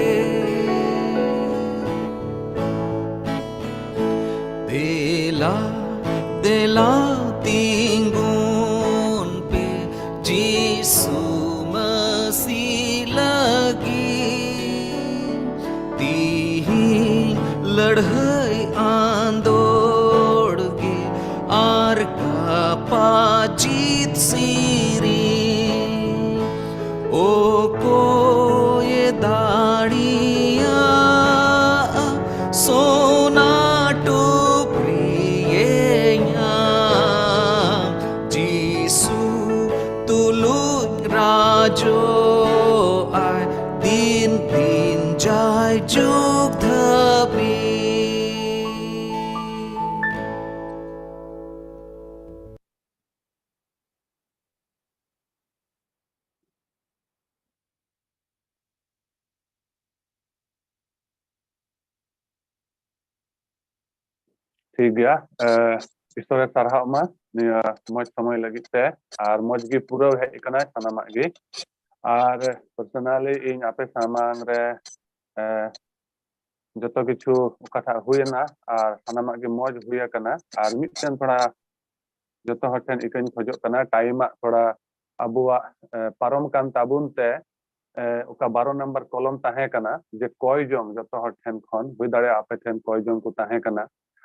ᱫᱮᱞᱟ, ᱫᱮᱞᱟ ᱛᱤᱸᱜᱩᱱ ᱯᱮ ᱡᱤᱥᱩ ᱢᱟᱹᱥᱤ ᱞᱟᱹᱜᱤᱫ᱾ ᱛᱤᱦᱤᱧ ᱞᱟᱹᱲᱦᱟᱹᱭ ᱟᱸᱫᱳᱲ ᱜᱮ ᱟᱨ ᱜᱟᱯᱟ ᱡᱤᱛ ᱥᱤᱨᱤᱧ᱾ ᱚᱠᱚᱭᱮ ᱫᱟᱲᱮᱭᱟᱜᱼᱟ ᱥᱚᱱᱟ ᱴᱩᱯᱨᱤᱭᱮ ᱧᱟᱢ? ᱡᱤᱥᱩ ᱛᱩᱞᱩᱡ ᱨᱟᱡᱚᱜ ᱟᱭ ᱫᱤᱱ ᱫᱤᱱ ᱡᱟᱭ ᱡᱩᱜᱽ ᱫᱷᱟᱹᱵᱤᱡ᱾ ᱴᱷᱤᱠ ᱜᱮᱭᱟ᱾ ᱮ, ᱤᱥᱚᱨᱮ ᱥᱟᱨᱦᱟᱣ ᱢᱟ ᱱᱤᱭᱟᱹ ᱢᱚᱡᱽ ᱥᱚᱢᱚᱭ ᱞᱟᱹᱜᱤᱫ ᱛᱮ, ᱟᱨ ᱢᱚᱡᱽ ᱜᱮ ᱯᱩᱨᱟᱹᱣ ᱦᱮᱡ ᱟᱠᱟᱱᱟ ᱥᱟᱱᱟᱢᱟᱜ ᱜᱮ᱾ ᱟᱨ personally ᱤᱧ ᱟᱯᱮ ᱥᱟᱢᱟᱝ ᱨᱮ, ᱮ, ᱡᱚᱛᱚ ᱠᱤᱪᱷᱩ ᱚᱠᱟᱴᱟᱜ ᱦᱩᱭᱮᱱᱟ ᱟᱨ ᱥᱟᱱᱟᱢᱟᱜ ᱜᱮ ᱢᱚᱡᱽ ᱦᱩᱭ ᱟᱠᱟᱱᱟ᱾ ᱟᱨ ᱢᱤᱫᱴᱮᱱ ᱛᱷᱚᱲᱟ ᱡᱚᱛᱚ ᱦᱚᱲ ᱴᱷᱮᱱ ᱤᱠᱟᱹᱧ ᱠᱷᱚᱡᱚᱜ ᱠᱟᱱᱟ, time ᱟᱜ ᱛᱷᱚᱲᱟ ᱟᱵᱚᱣᱟᱜ, ᱮ, ᱯᱟᱨᱚᱢ ᱠᱟᱱ ᱛᱟᱵᱚᱱ ᱛᱮ, ᱮ, ᱚᱠᱟ ᱵᱟᱨᱚ ᱱᱟᱢᱵᱟᱨ ᱠᱚᱞᱚᱢ ᱛᱟᱦᱮᱸ ᱠᱟᱱᱟ ᱡᱮ ᱠᱚᱭ ᱡᱚᱝ ᱡᱚᱛᱚ ᱦᱚᱲ ᱴᱷᱮᱱ ᱠᱷᱚᱱ, ᱦᱩᱭ ᱫᱟᱲᱮᱭᱟᱜᱼᱟ ᱟᱯᱮ ᱴᱷᱮᱱ ᱠᱚᱭ ᱡᱚᱝ ᱠᱚ ᱛᱟᱦᱮᱸ ᱠᱟᱱᱟ᱾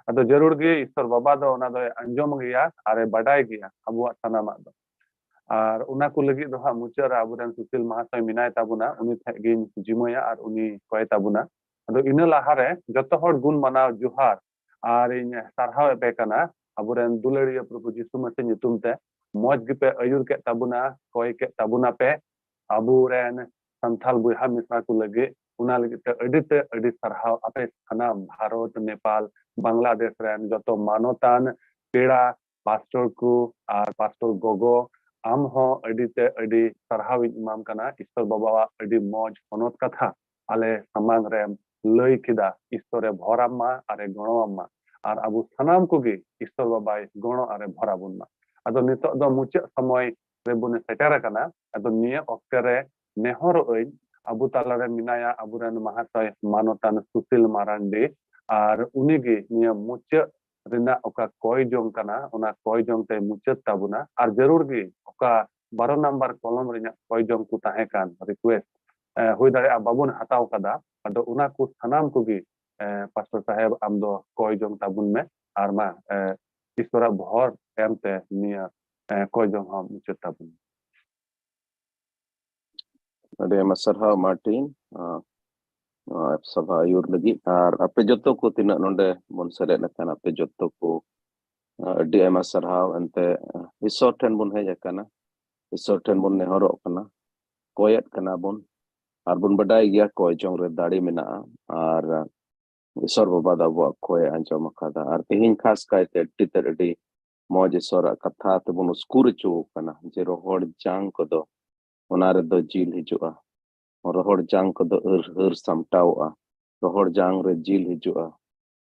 ᱟᱫᱚ ᱡᱟᱹᱨᱩᱲ ᱜᱮ ᱤᱥᱥᱚᱨ ᱵᱟᱵᱟ ᱫᱚ ᱚᱱᱟ ᱫᱚᱭ ᱟᱸᱡᱚᱢ ᱜᱮᱭᱟ ᱟᱨᱮ ᱵᱟᱰᱟᱭ ᱜᱮᱭᱟ ᱟᱵᱚᱣᱟᱜ ᱥᱟᱱᱟᱢᱟᱜ ᱫᱚ᱾ ᱟᱨ ᱚᱱᱟ ᱠᱚ ᱞᱟᱹᱜᱤᱫ ᱫᱚ ᱦᱟᱸᱜ ᱢᱩᱪᱟᱹᱫ ᱨᱮ ᱟᱵᱚᱨᱮᱱ ᱥᱩᱥᱤᱞ ᱢᱟᱦᱟᱥᱚᱭ ᱢᱮᱱᱟᱭ ᱛᱟᱵᱚᱱᱟ, ᱩᱱᱤ ᱴᱷᱮᱱ ᱜᱤᱧ ᱡᱤᱢᱟᱹᱭᱟ ᱟᱨ ᱩᱱᱤ ᱠᱚᱭ ᱛᱟᱵᱚᱱᱟ᱾ ᱟᱫᱚ ᱤᱱᱟᱹ ᱞᱟᱦᱟᱨᱮ ᱡᱚᱛᱚ ᱦᱚᱲ ᱜᱩᱱ ᱢᱟᱱᱟᱣ ᱡᱚᱦᱟᱨ ᱟᱨ ᱤᱧ ᱥᱟᱨᱦᱟᱣ ᱮᱫ ᱯᱮ ᱠᱟᱱᱟ ᱟᱵᱚᱨᱮᱱ ᱫᱩᱞᱟᱹᱲᱤᱭᱟᱹ ᱯᱨᱚᱵᱷᱩ ᱡᱤᱥᱩ ᱢᱟᱹᱥᱤ ᱧᱩᱛᱩᱢ ᱛᱮ᱾ ᱢᱚᱡᱽ ᱜᱮᱯᱮ ᱟᱹᱭᱩᱨ ᱠᱮᱫ ᱛᱟᱵᱚᱱᱟ, ᱠᱚᱭ ᱠᱮᱫ ᱛᱟᱵᱚᱱᱟ ᱯᱮ ᱟᱵᱚᱨᱮᱱ ᱥᱟᱱᱛᱟᱲ ᱵᱚᱭᱦᱟ ᱢᱤᱥᱨᱟ ᱠᱚ ᱞᱟᱹᱜᱤᱫ᱾ ᱚᱱᱟ ᱞᱟᱹᱜᱤᱫ ᱛᱮ ᱟᱹᱰᱤ ᱛᱮ ᱟᱹᱰᱤ ᱥᱟᱨᱦᱟᱣ ᱟᱯᱮ ᱥᱟᱱᱟᱢ ᱵᱷᱟᱨᱚᱛ, ᱱᱮᱯᱟᱞ, ᱵᱟᱝᱞᱟᱫᱮᱥ ᱨᱮᱱ ᱡᱚᱛᱚ ᱢᱟᱱᱚᱛᱟᱱ ᱯᱮᱲᱟ, ᱯᱟᱥᱴᱚᱨ ᱠᱚ ᱟᱨ ᱯᱟᱥᱴᱚᱨ ᱜᱚᱜᱚ, ᱟᱢ ᱦᱚᱸ ᱟᱹᱰᱤ ᱛᱮ ᱟᱹᱰᱤ ᱥᱟᱨᱦᱟᱣ ᱤᱧ ᱮᱢᱟᱢ ᱠᱟᱱᱟ᱾ ᱤᱥᱥᱚᱨ ᱵᱟᱵᱟᱣᱟᱜ ᱟᱹᱰᱤ ᱢᱚᱡᱽ ᱦᱚᱱᱚᱛ ᱠᱟᱛᱷᱟ ᱟᱞᱮ ᱥᱟᱢᱟᱝ ᱨᱮᱢ ᱞᱟᱹᱭ ᱠᱮᱫᱟ᱾ ᱤᱥᱥᱚᱨᱮ ᱵᱷᱚᱨᱟᱢ ᱢᱟ ᱟᱨᱮ ᱜᱚᱲᱚᱣᱟᱢ ᱢᱟ, ᱟᱨ ᱟᱵᱚ ᱥᱟᱱᱟᱢ ᱠᱚᱜᱮ ᱤᱥᱥᱚᱨ ᱵᱟᱵᱟᱭ ᱜᱚᱲᱚ ᱟᱨᱮ ᱵᱷᱚᱨᱟᱵᱚᱱ ᱢᱟ᱾ ᱟᱫᱚ ᱱᱤᱛᱚᱜ ᱫᱚ ᱢᱩᱪᱟᱹᱫ ᱥᱚᱢᱚᱭ ᱨᱮᱵᱚᱱ ᱥᱮᱴᱮᱨ ᱟᱠᱟᱱᱟ᱾ ᱟᱫᱚ ᱱᱤᱭᱟᱹ ᱚᱠᱛᱮ ᱨᱮ ᱱᱮᱦᱚᱨᱚᱜ ᱟᱹᱧ, ᱟᱵᱚ ᱛᱟᱞᱟᱨᱮ ᱢᱮᱱᱟᱭᱟ ᱟᱵᱚᱨᱮᱱ ᱢᱟᱦᱟᱥᱚᱭ ᱢᱟᱱᱚᱛᱟᱱ ᱥᱩᱥᱤᱞ ᱢᱟᱨᱟᱱᱰᱤ, ᱟᱨ ᱩᱱᱤᱜᱮ ᱱᱤᱭᱟᱹ ᱢᱩᱪᱟᱹᱫ ᱨᱮᱱᱟᱜ ᱚᱠᱟ ᱠᱚᱭ ᱡᱚᱝ ᱠᱟᱱᱟ, ᱚᱱᱟ ᱠᱚᱭ ᱡᱚᱝ ᱛᱮ ᱢᱩᱪᱟᱹᱫ ᱛᱟᱵᱚᱱᱟ᱾ ᱟᱨ ᱡᱟᱹᱨᱩᱲ ᱜᱮ ᱚᱠᱟ ᱵᱟᱨᱚ ᱱᱟᱢᱵᱟᱨ ᱠᱚᱞᱚᱢ ᱨᱮᱱᱟᱜ ᱠᱚᱭ ᱡᱚᱝ ᱠᱚ ᱛᱟᱦᱮᱸ ᱠᱟᱱ request, ᱮ, ᱦᱩᱭ ᱫᱟᱲᱮᱭᱟᱜᱼᱟ ᱵᱟᱵᱚᱱ ᱦᱟᱛᱟᱣ ᱠᱟᱫᱟ᱾ ᱟᱫᱚ ᱚᱱᱟ ᱠᱚ ᱥᱟᱱᱟᱢ ᱠᱚᱜᱮ, ᱮ, ᱯᱟᱥᱴᱚᱨ ᱥᱟᱦᱮᱵ, ᱟᱢ ᱫᱚ ᱠᱚᱭ ᱡᱚᱝ ᱛᱟᱵᱚᱱ ᱢᱮ᱾ ᱟᱨ ᱢᱟ, ᱮ, ᱤᱥᱚᱨᱟᱜ ᱵᱷᱚᱨ ᱮᱢᱛᱮ ᱱᱤᱭᱟᱹ, ᱮ, ᱠᱚᱭ ᱡᱚᱝ ᱦᱚᱸ ᱢᱩᱪᱟᱹᱫ ᱛᱟᱵᱚᱱ ᱢᱮ᱾ ᱟᱹᱰᱤ ᱟᱭᱢᱟ ᱥᱟᱨᱦᱟᱣ ᱢᱟᱨᱴᱤᱱ, ᱟᱸ, ᱱᱚᱣᱟ ᱥᱚᱵᱷᱟ ᱟᱹᱭᱩᱨ ᱞᱟᱹᱜᱤᱫ᱾ ᱟᱨ ᱟᱯᱮ ᱡᱚᱛᱚ ᱠᱚ ᱛᱤᱱᱟᱹᱜ ᱱᱚᱰᱮ ᱵᱚᱱ ᱥᱮᱞᱮᱫ ᱟᱠᱟᱱ, ᱟᱯᱮ ᱡᱚᱛᱚ ᱠᱚ, ᱟᱸ, ᱟᱹᱰᱤ ᱟᱭᱢᱟ ᱥᱟᱨᱦᱟᱣ᱾ ᱮᱱᱛᱮ, ᱟᱸ, ᱤᱥᱚᱨ ᱴᱷᱮᱱ ᱵᱚᱱ ᱦᱮᱡ ᱟᱠᱟᱱᱟ, ᱤᱥᱚᱨ ᱴᱷᱮᱱ ᱵᱚᱱ ᱱᱮᱦᱚᱨᱚᱜ ᱠᱟᱱᱟ, ᱠᱚᱭᱮᱫ ᱠᱟᱱᱟ ᱵᱚᱱ, ᱟᱨ ᱵᱚᱱ ᱵᱟᱰᱟᱭ ᱜᱮᱭᱟ ᱠᱚᱭ ᱡᱚᱝ ᱨᱮ ᱫᱟᱲᱮ ᱢᱮᱱᱟᱜᱼᱟ᱾ ᱟᱨ, ᱟᱸ, ᱤᱥᱚᱨ ᱵᱟᱵᱟ ᱫᱚ ᱟᱵᱚᱣᱟᱜ ᱠᱚᱭ ᱟᱸᱡᱚᱢ ᱟᱠᱟᱫᱟ᱾ ᱟᱨ ᱛᱮᱦᱮᱧ ᱠᱷᱟᱥ ᱠᱟᱭᱛᱮ ᱟᱹᱰᱤ ᱛᱮᱫ ᱟᱹᱰᱤ ᱢᱚᱡᱽ ᱤᱥᱚᱨᱟᱜ ᱠᱟᱛᱷᱟ ᱛᱮᱵᱚᱱ ᱩᱥᱠᱩᱨ ᱦᱚᱪᱚ ᱟᱠᱟᱱᱟ ᱡᱮ ᱨᱚᱦᱚᱲ ᱡᱟᱝ ᱠᱚᱫᱚ ᱚᱱᱟ ᱨᱮᱫᱚ ᱡᱤᱞ ᱦᱤᱡᱩᱜᱼᱟ, ᱨᱚᱦᱚᱲ ᱡᱟᱝ ᱠᱚᱫᱚ ᱟᱹᱨ ᱦᱟᱹᱨ ᱥᱟᱢᱴᱟᱣᱚᱜᱼᱟ, ᱨᱚᱦᱚᱲ ᱡᱟᱝ ᱨᱮ ᱡᱤᱞ ᱦᱤᱡᱩᱜᱼᱟ,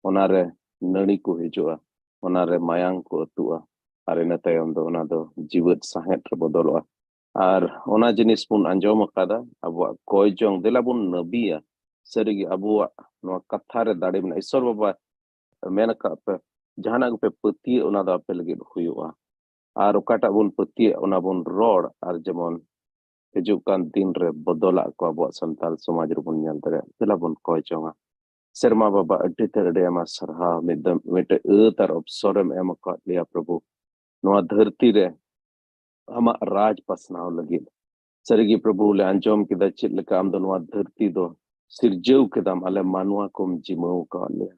ᱚᱱᱟ ᱨᱮ ᱱᱟᱹᱲᱤ ᱠᱚ ᱦᱤᱡᱩᱜᱼᱟ, ᱚᱱᱟ ᱨᱮ ᱢᱟᱭᱟᱝ ᱠᱚ ᱟᱹᱛᱩᱜᱼᱟ, ᱟᱨ ᱤᱱᱟᱹ ᱛᱟᱭᱚᱢ ᱫᱚ ᱚᱱᱟ ᱫᱚ ᱡᱤᱣᱮᱫ ᱥᱟᱸᱦᱮᱫ ᱨᱮ ᱵᱚᱫᱚᱞᱚᱜᱼᱟ᱾ ᱟᱨ ᱚᱱᱟ ᱡᱤᱱᱤᱥ ᱵᱚᱱ ᱟᱸᱡᱚᱢ ᱟᱠᱟᱫᱟ, ᱟᱵᱚᱣᱟᱜ ᱠᱚᱭ ᱡᱚᱝ, ᱫᱮᱞᱟ ᱵᱚᱱ ᱱᱟᱹᱵᱤᱭᱟ᱾ ᱥᱟᱹᱨᱤᱜᱮ ᱟᱵᱚᱣᱟᱜ ᱱᱚᱣᱟ ᱠᱟᱛᱷᱟ ᱨᱮ ᱫᱟᱲᱮ ᱢᱮᱱᱟᱜᱼᱟ᱾ ᱤᱥᱚᱨ ᱵᱟᱵᱟ ᱢᱮᱱ ᱟᱠᱟᱫ ᱯᱮ, ᱡᱟᱦᱟᱱᱟᱜ ᱜᱮᱯᱮ ᱯᱟᱹᱛᱭᱟᱹᱜ, ᱚᱱᱟ ᱫᱚ ᱟᱯᱮ ᱞᱟᱹᱜᱤᱫ ᱦᱩᱭᱩᱜᱼᱟ᱾ ᱟᱨ ᱚᱠᱟᱴᱟᱜ ᱵᱚᱱ ᱯᱟᱹᱛᱭᱟᱹᱜ, ᱚᱱᱟ ᱵᱚᱱ ᱨᱚᱲ, ᱟᱨ ᱡᱮᱢᱚᱱ ᱦᱤᱡᱩᱜ ᱠᱟᱱ ᱫᱤᱱ ᱨᱮ ᱵᱚᱫᱚᱞᱟᱜ ᱠᱚ ᱟᱵᱚᱣᱟᱜ ᱥᱟᱱᱛᱟᱲ ᱥᱚᱢᱟᱡᱽ ᱨᱮᱵᱚᱱ ᱧᱮᱞ ᱫᱟᱲᱮᱭᱟᱜᱼᱟ᱾ ᱫᱮᱞᱟ ᱵᱚᱱ ᱠᱚᱭ ᱡᱚᱝᱟ᱾ ᱥᱮᱨᱢᱟ ᱵᱟᱵᱟ, ᱟᱹᱰᱤ ᱛᱮ ᱟᱹᱰᱤ ᱟᱭᱢᱟ ᱥᱟᱨᱦᱟᱣ, ᱢᱤᱫ ᱫᱚᱢ ᱢᱤᱫᱴᱮᱡ ᱟᱹᱛ ᱟᱨ ᱚᱯᱥᱚᱨᱮᱢ ᱮᱢ ᱟᱠᱟᱫ ᱞᱮᱭᱟ ᱯᱨᱚᱵᱷᱩ, ᱱᱚᱣᱟ ᱫᱷᱟᱹᱨᱛᱤ ᱨᱮ ᱟᱢᱟᱜ ᱨᱟᱡᱽ ᱯᱟᱥᱱᱟᱣ ᱞᱟᱹᱜᱤᱫ᱾ ᱥᱟᱹᱨᱤᱜᱮ ᱯᱨᱚᱵᱷᱩ, ᱞᱮ ᱟᱸᱡᱚᱢ ᱠᱮᱫᱟ ᱪᱮᱫ ᱞᱮᱠᱟ ᱟᱢ ᱫᱚ ᱱᱚᱣᱟ ᱫᱷᱟᱹᱨᱛᱤ ᱫᱚ ᱥᱤᱨᱡᱟᱹᱣ ᱠᱮᱫᱟᱢ, ᱟᱞᱮ ᱢᱟᱱᱣᱟ ᱠᱚᱢ ᱡᱤᱢᱟᱹᱣ ᱟᱠᱟᱫ ᱞᱮᱭᱟ᱾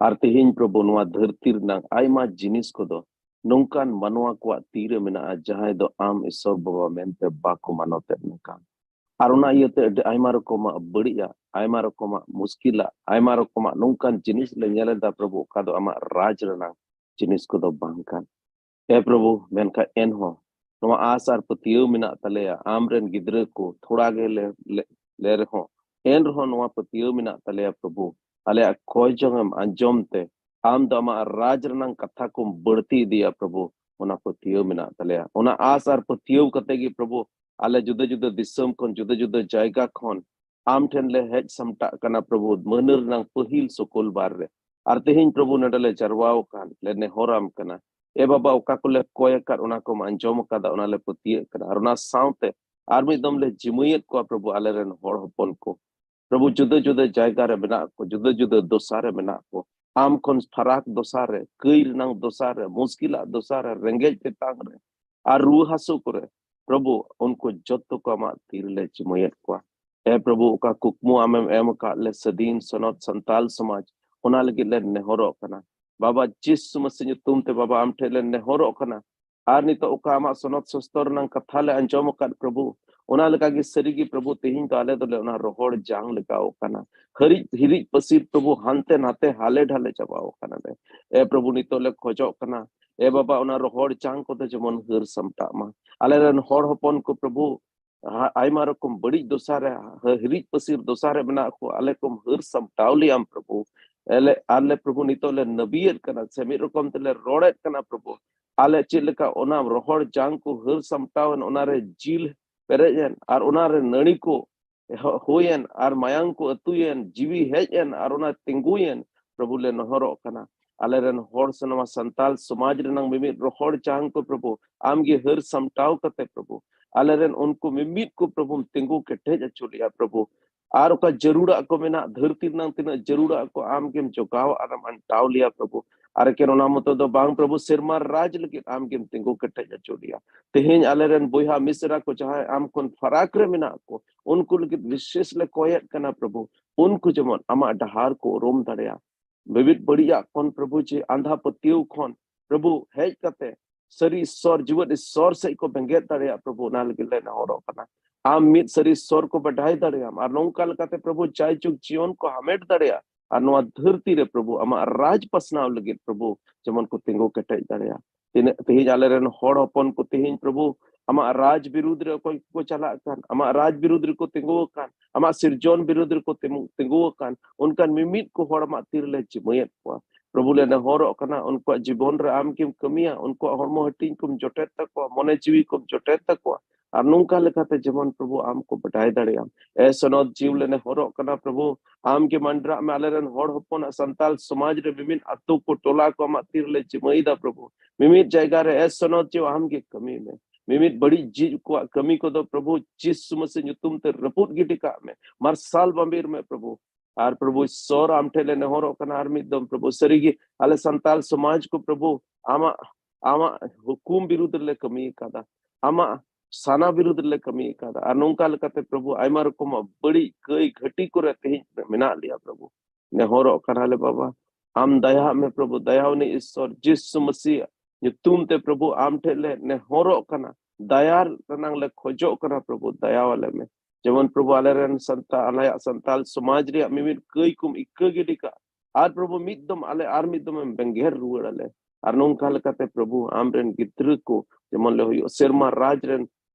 ᱟᱨ ᱛᱮᱦᱮᱧ ᱯᱨᱚᱵᱷᱩ, ᱱᱚᱣᱟ ᱫᱷᱟᱹᱨᱛᱤ ᱨᱮᱱᱟᱜ ᱟᱭᱢᱟ ᱡᱤᱱᱤᱥ ᱠᱚᱫᱚ ᱱᱚᱝᱠᱟᱱ ᱢᱟᱱᱣᱟ ᱠᱚᱣᱟᱜ ᱛᱤ ᱨᱮ ᱢᱮᱱᱟᱜᱼᱟ, ᱡᱟᱦᱟᱸᱭ ᱫᱚ ᱟᱢ ᱤᱥᱚᱨ ᱵᱟᱵᱟ ᱢᱮᱱᱛᱮ ᱵᱟᱠᱚ ᱢᱟᱱᱚᱛᱮᱫ ᱢᱮ ᱠᱟᱱ᱾ ᱟᱨ ᱚᱱᱟ ᱤᱭᱟᱹᱛᱮ ᱟᱹᱰᱤ ᱟᱭᱢᱟ ᱨᱚᱠᱚᱢᱟᱜ ᱵᱟᱹᱲᱤᱡᱼᱟ, ᱟᱭᱢᱟ ᱨᱚᱠᱚᱢᱟᱜ ᱢᱩᱥᱠᱤᱞᱟ, ᱟᱭᱢᱟ ᱨᱚᱠᱚᱢᱟᱜ ᱱᱚᱝᱠᱟᱱ ᱡᱤᱱᱤᱥ ᱞᱮ ᱧᱮᱞ ᱮᱫᱟ ᱯᱨᱚᱵᱷᱩ, ᱚᱠᱟ ᱫᱚ ᱟᱢᱟᱜ ᱨᱟᱡᱽ ᱨᱮᱱᱟᱜ ᱡᱤᱱᱤᱥ ᱠᱚᱫᱚ ᱵᱟᱝ ᱠᱟᱱ᱾ ᱮ ᱯᱨᱚᱵᱷᱩ, ᱢᱮᱱᱠᱷᱟᱱ ᱮᱱᱦᱚᱸ ᱱᱚᱣᱟ ᱟᱥ ᱟᱨ ᱯᱟᱹᱛᱭᱟᱹᱣ ᱢᱮᱱᱟᱜ ᱛᱟᱞᱮᱭᱟ, ᱟᱢᱨᱮᱱ ᱜᱤᱫᱽᱨᱟᱹ ᱠᱚ ᱛᱷᱚᱲᱟ ᱜᱮ ᱞᱮ, ᱞᱮ, ᱞᱮ ᱨᱮᱦᱚᱸ, ᱮᱱ ᱨᱮᱦᱚᱸ ᱱᱚᱣᱟ ᱯᱟᱹᱛᱭᱟᱹᱣ ᱢᱮᱱᱟᱜ ᱛᱟᱞᱮᱭᱟ ᱯᱨᱚᱵᱷᱩ, ᱟᱞᱮᱭᱟᱜ ᱠᱚᱭ ᱡᱚᱝ ᱮᱢ ᱟᱸᱡᱚᱢ ᱛᱮ, ᱟᱢ ᱫᱚ ᱟᱢᱟᱜ ᱨᱟᱡᱽ ᱨᱮᱱᱟᱜ ᱠᱟᱛᱷᱟ ᱠᱚᱢ ᱵᱟᱹᱲᱛᱤ ᱤᱫᱤᱭᱟ ᱯᱨᱚᱵᱷᱩ, ᱚᱱᱟ ᱯᱟᱹᱛᱭᱟᱹᱣ ᱢᱮᱱᱟᱜ ᱛᱟᱞᱮᱭᱟ᱾ ᱚᱱᱟ ᱟᱥ ᱟᱨ ᱯᱟᱹᱛᱭᱟᱹᱣ ᱠᱟᱛᱮ ᱜᱮ ᱯᱨᱚᱵᱷᱩ, ᱟᱞᱮ ᱡᱩᱫᱟᱹ ᱡᱩᱫᱟᱹ ᱫᱤᱥᱚᱢ ᱠᱷᱚᱱ, ᱡᱩᱫᱟᱹ ᱡᱩᱫᱟᱹ ᱡᱟᱭᱜᱟ ᱠᱷᱚᱱ ᱟᱢ ᱴᱷᱮᱱ ᱞᱮ ᱦᱮᱡ ᱥᱟᱢᱴᱟᱜ ᱠᱟᱱᱟ ᱯᱨᱚᱵᱷᱩ, ᱢᱟᱹᱦᱱᱟᱹ ᱨᱮᱱᱟᱝ ᱯᱟᱹᱦᱤᱞ ᱥᱩᱠᱩᱞ ᱵᱟᱨ ᱨᱮ᱾ ᱟᱨ ᱛᱮᱦᱮᱧ ᱯᱨᱚᱵᱷᱩ, ᱱᱚᱰᱮ ᱞᱮ ᱡᱟᱨᱣᱟᱣ ᱟᱠᱟᱱ, ᱞᱮ ᱱᱮᱦᱚᱨᱟᱢ ᱠᱟᱱᱟ, ᱮ ᱵᱟᱵᱟ, ᱚᱠᱟ ᱠᱚᱞᱮ ᱠᱚᱭ ᱟᱠᱟᱫ, ᱚᱱᱟ ᱠᱚᱢ ᱟᱸᱡᱚᱢ ᱟᱠᱟᱫᱟ, ᱚᱱᱟ ᱞᱮ ᱯᱟᱹᱛᱭᱟᱹᱜ ᱠᱟᱱᱟ᱾ ᱟᱨ ᱚᱱᱟ ᱥᱟᱶᱛᱮ ᱟᱨ ᱢᱤᱫ ᱫᱚᱢ ᱞᱮ ᱡᱤᱢᱟᱹᱭᱮᱫ ᱠᱚᱣᱟ ᱯᱨᱚᱵᱷᱩ, ᱟᱞᱮᱨᱮᱱ ᱦᱚᱲ ᱦᱚᱯᱚᱱ ᱠᱚ ᱯᱨᱚᱵᱷᱩ, ᱡᱩᱫᱟᱹ ᱡᱩᱫᱟᱹ ᱡᱟᱭᱜᱟ ᱨᱮ ᱢᱮᱱᱟᱜ ᱠᱚ, ᱡᱩᱫᱟᱹ ᱡᱩᱫᱟᱹ ᱫᱚᱥᱟ ᱨᱮ ᱢᱮᱱᱟᱜ ᱠᱚ, ᱟᱢ ᱠᱷᱚᱱ ᱯᱷᱟᱨᱟᱠ ᱫᱚᱥᱟ ᱨᱮ, ᱠᱟᱹᱭ ᱨᱮᱱᱟᱝ ᱫᱚᱥᱟ ᱨᱮ, ᱢᱩᱥᱠᱤᱞᱟᱜ ᱫᱚᱥᱟ ᱨᱮ, ᱨᱮᱸᱜᱮᱡ ᱛᱮᱛᱟᱝ ᱨᱮ, ᱟᱨ ᱨᱩᱣᱟᱹ ᱦᱟᱹᱥᱩ ᱠᱚᱨᱮ, ᱯᱨᱚᱵᱷᱩ, ᱩᱱᱠᱩ ᱡᱚᱛᱚ ᱠᱚ ᱟᱢᱟᱜ ᱛᱤ ᱨᱮᱞᱮ ᱡᱤᱢᱟᱹᱭᱮᱫ ᱠᱚᱣᱟ᱾ ᱮ ᱯᱨᱚᱵᱷᱩ, ᱚᱠᱟ ᱠᱩᱠᱢᱩ ᱟᱢᱮᱢ ᱮᱢ ᱟᱠᱟᱫ ᱞᱮ ᱥᱟᱹᱫᱷᱤᱱ ᱥᱚᱱᱚᱛ ᱥᱟᱱᱛᱟᱞ ᱥᱚᱢᱟᱡᱽ, ᱚᱱᱟ ᱞᱟᱹᱜᱤᱫ ᱞᱮ ᱱᱮᱦᱚᱨᱚᱜ ᱠᱟᱱᱟ᱾ ᱵᱟᱵᱟ, ᱡᱤᱥᱩ ᱢᱟᱥᱤ ᱧᱩᱛᱩᱢ ᱛᱮ ᱵᱟᱵᱟ, ᱟᱢ ᱴᱷᱮᱱ ᱞᱮ ᱱᱮᱦᱚᱨᱚᱜ ᱠᱟᱱᱟ᱾ ᱟᱨ ᱱᱤᱛᱚᱜ ᱚᱠᱟ ᱟᱢᱟᱜ ᱥᱚᱱᱚᱛ ᱥᱚᱥᱛᱚᱨ ᱨᱮᱱᱟᱝ ᱠᱟᱛᱷᱟ ᱞᱮ ᱟᱸᱡᱚᱢ ᱟᱠᱟᱫ ᱯᱨᱚᱵᱷᱩ, ᱚᱱᱟ ᱞᱮᱠᱟᱜᱮ ᱥᱟᱹᱨᱤᱜᱮ ᱯᱨᱚᱵᱷᱩ, ᱛᱮᱦᱮᱧ ᱫᱚ ᱟᱞᱮ ᱫᱚᱞᱮ ᱚᱱᱟ ᱨᱚᱦᱚᱲ ᱡᱟᱝ ᱞᱮᱠᱟᱣ ᱠᱟᱱᱟ᱾ ᱦᱤᱨᱤᱡ, ᱦᱤᱨᱤᱡ ᱯᱟᱹᱥᱤᱨ ᱯᱨᱚᱵᱷᱩ, ᱦᱟᱱᱛᱮ ᱱᱟᱛᱮ ᱦᱟᱞᱮ ᱰᱷᱟᱞᱮ ᱪᱟᱵᱟᱣ ᱠᱟᱱᱟᱞᱮ᱾ ᱮ ᱯᱨᱚᱵᱷᱩ, ᱱᱤᱛᱚᱜ ᱞᱮ ᱠᱷᱚᱡᱚᱜ ᱠᱟᱱᱟ, ᱮ ᱵᱟᱵᱟ, ᱚᱱᱟ ᱨᱚᱦᱚᱲ ᱡᱟᱝ ᱠᱚᱫᱚ ᱡᱮᱢᱚᱱ ᱦᱟᱹᱨ ᱥᱟᱢᱴᱟᱜ ᱢᱟ᱾ ᱟᱞᱮᱨᱮᱱ ᱦᱚᱲ ᱦᱚᱯᱚᱱ ᱠᱚ ᱯᱨᱚᱵᱷᱩ, ᱦᱟ-, ᱟᱭᱢᱟ ᱨᱚᱠᱚᱢ ᱵᱟᱹᱲᱤᱡ ᱫᱚᱥᱟ ᱨᱮ, ᱦᱟ-, ᱦᱤᱨᱤᱡ ᱯᱟᱹᱥᱤᱨ ᱫᱚᱥᱟ ᱨᱮ ᱢᱮᱱᱟᱜ ᱠᱚ, ᱟᱞᱮ ᱠᱚᱢ ᱦᱟᱹᱨ ᱥᱟᱢᱴᱟᱣ ᱞᱮᱭᱟᱢ ᱯᱨᱚᱵᱷᱩ᱾ ᱮᱞᱮ, ᱟᱞᱮ ᱯᱨᱚᱵᱷᱩ ᱱᱤᱛᱚᱜ ᱞᱮ ᱱᱟᱹᱵᱤᱭᱮᱫ ᱠᱟᱱᱟ, ᱥᱮ ᱢᱤᱫ ᱨᱚᱠᱚᱢ ᱛᱮᱞᱮ ᱨᱚᱲᱮᱫ ᱠᱟᱱᱟ ᱯᱨᱚᱵᱷᱩ, ᱟᱞᱮ ᱪᱮᱫ ᱞᱮᱠᱟ ᱚᱱᱟ ᱨᱚᱦᱚᱲ ᱡᱟᱝ ᱠᱚ ᱦᱟᱹᱨ ᱥᱟᱢᱴᱟᱣ ᱮᱱ, ᱚᱱᱟᱨᱮ ᱡᱤᱞ ᱯᱮᱨᱮᱡ ᱮᱱ, ᱟᱨ ᱚᱱᱟᱨᱮ ᱱᱟᱹᱲᱤ ᱠᱚ ᱦᱩᱭᱮᱱ, ᱟᱨ ᱢᱟᱭᱟᱝ ᱠᱚ ᱟᱹᱛᱩᱭᱮᱱ, ᱡᱤᱣᱤ ᱦᱮᱡ ᱮᱱ, ᱟᱨ ᱚᱱᱟ ᱛᱤᱸᱜᱩᱭᱮᱱ, ᱯᱨᱚᱵᱷᱩ ᱞᱮ ᱱᱚᱦᱚᱨᱚᱜ ᱠᱟᱱᱟ᱾ ᱟᱞᱮᱨᱮᱱ ᱦᱚᱲ ᱥᱮ ᱱᱚᱣᱟ ᱥᱟᱱᱛᱟᱞ ᱥᱚᱢᱟᱡᱽ ᱨᱮᱱᱟᱝ ᱢᱤᱢᱤᱫ ᱨᱚᱦᱚᱲ ᱡᱟᱝ ᱠᱚ ᱯᱨᱚᱵᱷᱩ ᱟᱢᱜᱮ ᱦᱟᱹᱨ ᱥᱟᱢᱴᱟᱣ ᱠᱟᱛᱮ ᱯᱨᱚᱵᱷᱩ ᱟᱞᱮᱨᱮᱱ ᱩᱱᱠᱩ ᱢᱤᱢᱤᱫ ᱠᱚ ᱯᱨᱚᱵᱷᱩᱢ ᱛᱤᱸᱜᱩ ᱠᱮᱴᱮᱡ ᱦᱚᱪᱚ ᱞᱮᱭᱟ ᱯᱨᱚᱵᱷᱩ᱾ ᱟᱨ ᱚᱠᱟ ᱡᱟᱹᱨᱩᱲᱟᱜ ᱠᱚ ᱢᱮᱱᱟᱜ, ᱫᱷᱟᱹᱨᱛᱤ ᱨᱮᱱᱟᱝ ᱛᱤᱱᱟᱹᱜ ᱡᱟᱹᱨᱩᱲᱟᱜ ᱠᱚ ᱟᱢ ᱜᱮᱢ ᱡᱚᱜᱟᱣ ᱟᱨᱮᱢ ᱟᱱᱴᱟᱣ ᱞᱮᱭᱟ ᱯᱨᱚᱵᱷᱩ᱾ ᱟᱨ ᱮᱠᱮᱱ ᱚᱱᱟ ᱢᱚᱛᱚ ᱫᱚ ᱵᱟᱝ ᱯᱨᱚᱵᱷᱩ, ᱥᱮᱨᱢᱟ ᱨᱟᱡᱽ ᱞᱟᱹᱜᱤᱫ ᱟᱢ ᱜᱮᱢ ᱛᱤᱸᱜᱩ ᱠᱮᱴᱮᱡ ᱦᱚᱪᱚ ᱞᱮᱭᱟ᱾ ᱛᱮᱦᱮᱧ ᱟᱞᱮᱨᱮᱱ ᱵᱚᱭᱦᱟ ᱢᱤᱥᱨᱟ ᱠᱚ ᱡᱟᱦᱟᱸᱭ ᱟᱢ ᱠᱷᱚᱱ ᱯᱷᱟᱨᱟᱠ ᱨᱮ ᱢᱮᱱᱟᱜ ᱠᱚ, ᱩᱱᱠᱩ ᱞᱟᱹᱜᱤᱫ ᱵᱤᱥᱮᱥ ᱞᱮ ᱠᱚᱭᱮᱫ ᱠᱟᱱᱟ ᱯᱨᱚᱵᱷᱩ, ᱩᱱᱠᱩ ᱡᱮᱢᱚᱱ ᱟᱢᱟᱜ ᱰᱟᱦᱟᱨ ᱠᱚ ᱩᱨᱩᱢ ᱫᱟᱲᱮᱭᱟᱜ᱾ ᱵᱤᱵᱤᱫ ᱵᱟᱹᱲᱤᱡᱟᱜ ᱠᱷᱚᱱ ᱯᱨᱚᱵᱷᱩ, ᱡᱮ ᱟᱸᱫᱷᱟ ᱯᱟᱹᱛᱭᱟᱹᱣ ᱠᱷᱚᱱ ᱯᱨᱚᱵᱷᱩ ᱦᱮᱡ ᱠᱟᱛᱮ ᱥᱟᱹᱨᱤ ᱤᱥᱥᱚᱨ, ᱡᱤᱣᱮᱫ ᱤᱥᱥᱚᱨ ᱥᱮᱫ ᱠᱚ ᱵᱮᱸᱜᱮᱫ ᱫᱟᱲᱮᱭᱟᱜ ᱯᱨᱚᱵᱷᱩ, ᱚᱱᱟ ᱞᱟᱹᱜᱤᱫ ᱞᱮ ᱱᱮᱦᱚᱨᱚᱜ ᱠᱟᱱᱟ᱾ ᱟᱢ ᱢᱤᱫ ᱥᱟᱹᱨᱤ ᱤᱥᱥᱚᱨ ᱠᱚ ᱵᱟᱰᱟᱭ ᱫᱟᱲᱮᱭᱟᱜ, ᱟᱨ ᱱᱚᱝᱠᱟ ᱞᱮᱠᱟᱛᱮ ᱯᱨᱚᱵᱷᱩ ᱡᱟᱭᱡᱩᱜᱽ ᱡᱤᱭᱚᱱ ᱠᱚ ᱦᱟᱢᱮᱴ ᱫᱟᱲᱮᱭᱟᱜ, ᱟᱨ ᱱᱚᱣᱟ ᱫᱷᱟᱹᱨᱛᱤ ᱨᱮ ᱯᱨᱚᱵᱷᱩ ᱟᱢᱟᱜ ᱨᱟᱡᱽ ᱯᱟᱥᱱᱟᱣ ᱞᱟᱹᱜᱤᱫ ᱯᱨᱚᱵᱷᱩ ᱡᱮᱢᱚᱱ ᱠᱚ ᱛᱤᱸᱜᱩ ᱠᱮᱴᱮᱡ ᱫᱟᱲᱮᱭᱟᱜ᱾ ᱛᱤᱱᱟᱹᱜ ᱛᱮᱦᱮᱧ ᱟᱞᱮᱨᱮᱱ ᱦᱚᱲ ᱦᱚᱯᱚᱱ ᱠᱚ ᱛᱮᱦᱮᱧ ᱯᱨᱚᱵᱷᱩ ᱟᱢᱟᱜ ᱨᱟᱡᱽ ᱵᱤᱨᱩᱫᱽ ᱨᱮ ᱚᱠᱚᱭ ᱠᱚᱠᱚ ᱪᱟᱞᱟᱜ ᱠᱟᱱ, ᱟᱢᱟᱜ ᱨᱟᱡᱽ ᱵᱤᱨᱩᱫᱽ ᱨᱮᱠᱚ ᱛᱤᱸᱜᱩ ᱟᱠᱟᱱ, ᱟᱢᱟᱜ ᱥᱤᱨᱡᱚᱱ ᱵᱤᱨᱩᱫᱽ ᱨᱮᱠᱚ ᱛᱤᱸᱜᱩ, ᱛᱤᱸᱜᱩ ᱟᱠᱟᱱ, ᱚᱱᱠᱟᱱ ᱢᱤᱢᱤᱫ ᱠᱚ ᱦᱚᱲ ᱟᱢᱟᱜ ᱛᱤ ᱨᱮᱞᱮ ᱡᱤᱢᱟᱹᱭᱮᱫ ᱠᱚᱣᱟ᱾ ᱯᱨᱚᱵᱷᱩ ᱞᱮ ᱱᱮᱦᱚᱨᱚᱜ ᱠᱟᱱᱟ, ᱩᱱᱠᱩᱣᱟᱜ ᱡᱤᱵᱚᱱ ᱨᱮ ᱟᱢ ᱜᱮᱢ ᱠᱟᱹᱢᱤᱭᱟ, ᱩᱱᱠᱩᱣᱟᱜ ᱦᱚᱲᱢᱚ ᱦᱟᱹᱴᱤᱧ ᱠᱚᱢ ᱡᱚᱴᱮᱫ ᱛᱟᱠᱚᱣᱟ, ᱢᱚᱱᱮ ᱡᱤᱣᱤ ᱠᱚᱢ ᱡᱚᱴᱮᱫ ᱛᱟᱠᱚᱣᱟ, ᱟᱨ ᱱᱚᱝᱠᱟ ᱞᱮᱠᱟᱛᱮ ᱡᱮᱢᱚᱱ ᱯᱨᱚᱵᱷᱩ ᱟᱢ ᱠᱚ ᱵᱟᱰᱟᱭ ᱫᱟᱲᱮᱭᱟᱜ᱾ ᱮ ᱥᱚᱱᱚᱛ ᱡᱤᱣᱤ ᱞᱮ ᱱᱮᱦᱚᱨᱚᱜ ᱠᱟᱱᱟ ᱯᱨᱚᱵᱷᱩ, ᱟᱢ ᱜᱮ ᱢᱟᱱᱰᱨᱟᱜ ᱢᱮ ᱟᱞᱮᱨᱮᱱ ᱦᱚᱲ ᱦᱚᱯᱚᱱᱟᱜ ᱥᱟᱱᱛᱟᱞ ᱥᱚᱢᱟᱡᱽ ᱨᱮ ᱢᱤᱢᱤᱫ ᱟᱛᱳ ᱠᱚ ᱴᱚᱞᱟ ᱠᱚ ᱟᱢᱟᱜ ᱛᱤ ᱨᱮᱞᱮ ᱡᱤᱢᱟᱹᱭᱮᱫᱟ ᱯᱨᱚᱵᱷᱩ᱾ ᱢᱤᱢᱤᱫ ᱡᱟᱭᱜᱟ ᱨᱮ ᱮ ᱥᱚᱱᱚᱛ ᱡᱤᱣᱤ ᱟᱢ ᱜᱮ ᱠᱟᱹᱢᱤ ᱢᱮ᱾ ᱢᱤᱢᱤᱫ ᱵᱟᱹᱲᱤᱡ ᱡᱤᱣᱤ ᱠᱚᱣᱟᱜ ᱠᱟᱹᱢᱤ ᱠᱚᱫᱚ ᱯᱨᱚᱵᱷᱩ ᱡᱤᱥᱩ ᱢᱟᱥᱤ ᱧᱩᱛᱩᱢ ᱛᱮ ᱨᱟᱹᱯᱩᱫ ᱜᱤᱰᱤ ᱠᱟᱜ ᱢᱮ, ᱢᱟᱨᱥᱟᱞ ᱵᱟᱢᱵᱤᱨ ᱢᱮ ᱯᱨᱚᱵᱷᱩ᱾ ᱟᱨ ᱯᱨᱚᱵᱷᱩ ᱤᱥᱥᱚᱨ ᱟᱢ ᱴᱷᱮᱱ ᱞᱮ ᱱᱮᱦᱚᱨᱚᱜ ᱠᱟᱱᱟ ᱟᱨ ᱢᱤᱫ ᱫᱚᱢ ᱯᱨᱚᱵᱷᱩ, ᱥᱟᱹᱨᱤᱜᱮ ᱟᱞᱮ ᱥᱟᱱᱛᱟᱞ ᱥᱚᱢᱟᱡᱽ ᱠᱚ ᱯᱨᱚᱵᱷᱩ ᱟᱢᱟᱜ, ᱟᱢᱟᱜ ᱦᱩᱠᱩᱢ ᱵᱤᱨᱩᱫᱽ ᱨᱮᱞᱮ ᱠᱟᱹᱢᱤ ᱟᱠᱟᱫᱟ, ᱟᱢᱟᱜ ᱥᱟᱱᱟ ᱵᱤᱨᱩᱫᱽ ᱨᱮᱞᱮ ᱠᱟᱹᱢᱤ ᱟᱠᱟᱫᱟ, ᱟᱨ ᱱᱚᱝᱠᱟ ᱞᱮᱠᱟᱛᱮ ᱯᱨᱚᱵᱷᱩ ᱟᱭᱢᱟ ᱨᱚᱠᱚᱢᱟᱜ ᱵᱟᱹᱲᱤᱡ ᱠᱟᱹᱭ ᱜᱷᱟᱹᱴᱤ ᱠᱚᱨᱮ ᱛᱮᱦᱮᱧ ᱢᱮᱱᱟᱜ ᱞᱮᱭᱟ ᱯᱨᱚᱵᱷᱩ᱾ ᱱᱮᱦᱚᱨᱚᱜ ᱠᱟᱱᱟᱞᱮ ᱵᱟᱵᱟ, ᱟᱢ ᱫᱟᱭᱟᱜ ᱢᱮ ᱯᱨᱚᱵᱷᱩ, ᱫᱟᱭᱟᱣᱟᱱᱤᱡ ᱤᱥᱥᱚᱨ ᱡᱤᱥᱩ ᱢᱟᱥᱤᱭᱟᱜ ᱧᱩᱛᱩᱢ ᱛᱮ ᱯᱨᱚᱵᱷᱩ ᱟᱢ ᱴᱷᱮᱱ ᱞᱮ ᱱᱮᱦᱚᱨᱚᱜ ᱠᱟᱱᱟ, ᱫᱟᱭᱟ ᱨᱮᱱᱟᱝ ᱞᱮ ᱠᱷᱚᱡᱚᱜ ᱠᱟᱱᱟ ᱯᱨᱚᱵᱷᱩ, ᱫᱟᱭᱟᱣᱟᱞᱮ ᱢᱮ᱾ ᱡᱮᱢᱚᱱ ᱯᱨᱚᱵᱷᱩ ᱟᱞᱮᱨᱮᱱ ᱥᱟᱱᱛᱟᱲ, ᱟᱞᱮᱭᱟᱜ ᱥᱟᱱᱛᱟᱲ ᱥᱚᱢᱟᱡᱽ ᱨᱮᱭᱟᱜ ᱢᱤᱢᱤᱫ ᱠᱟᱹᱭ ᱠᱚᱢ ᱤᱠᱟᱹ ᱜᱤᱰᱤ ᱠᱟᱜ, ᱟᱨ ᱯᱨᱚᱵᱷᱩ ᱢᱤᱫ ᱫᱚᱢ ᱟᱞᱮ ᱟᱨ ᱢᱤᱫ ᱫᱚᱢᱮᱢ ᱵᱮᱸᱜᱮᱫ ᱨᱩᱣᱟᱹᱲ ᱟᱞᱮ, ᱟᱨ ᱱᱚᱝᱠᱟ ᱞᱮᱠᱟᱛᱮ ᱯᱨᱚᱵᱷᱩ ᱟᱢᱨᱮᱱ ᱜᱤᱫᱽᱨᱟᱹ ᱠᱚ ᱡᱮᱢᱚᱱ ᱞᱮ ᱦᱩᱭᱩᱜ, ᱥᱮᱨᱢᱟ ᱨᱟᱡᱽ ᱨᱮᱱ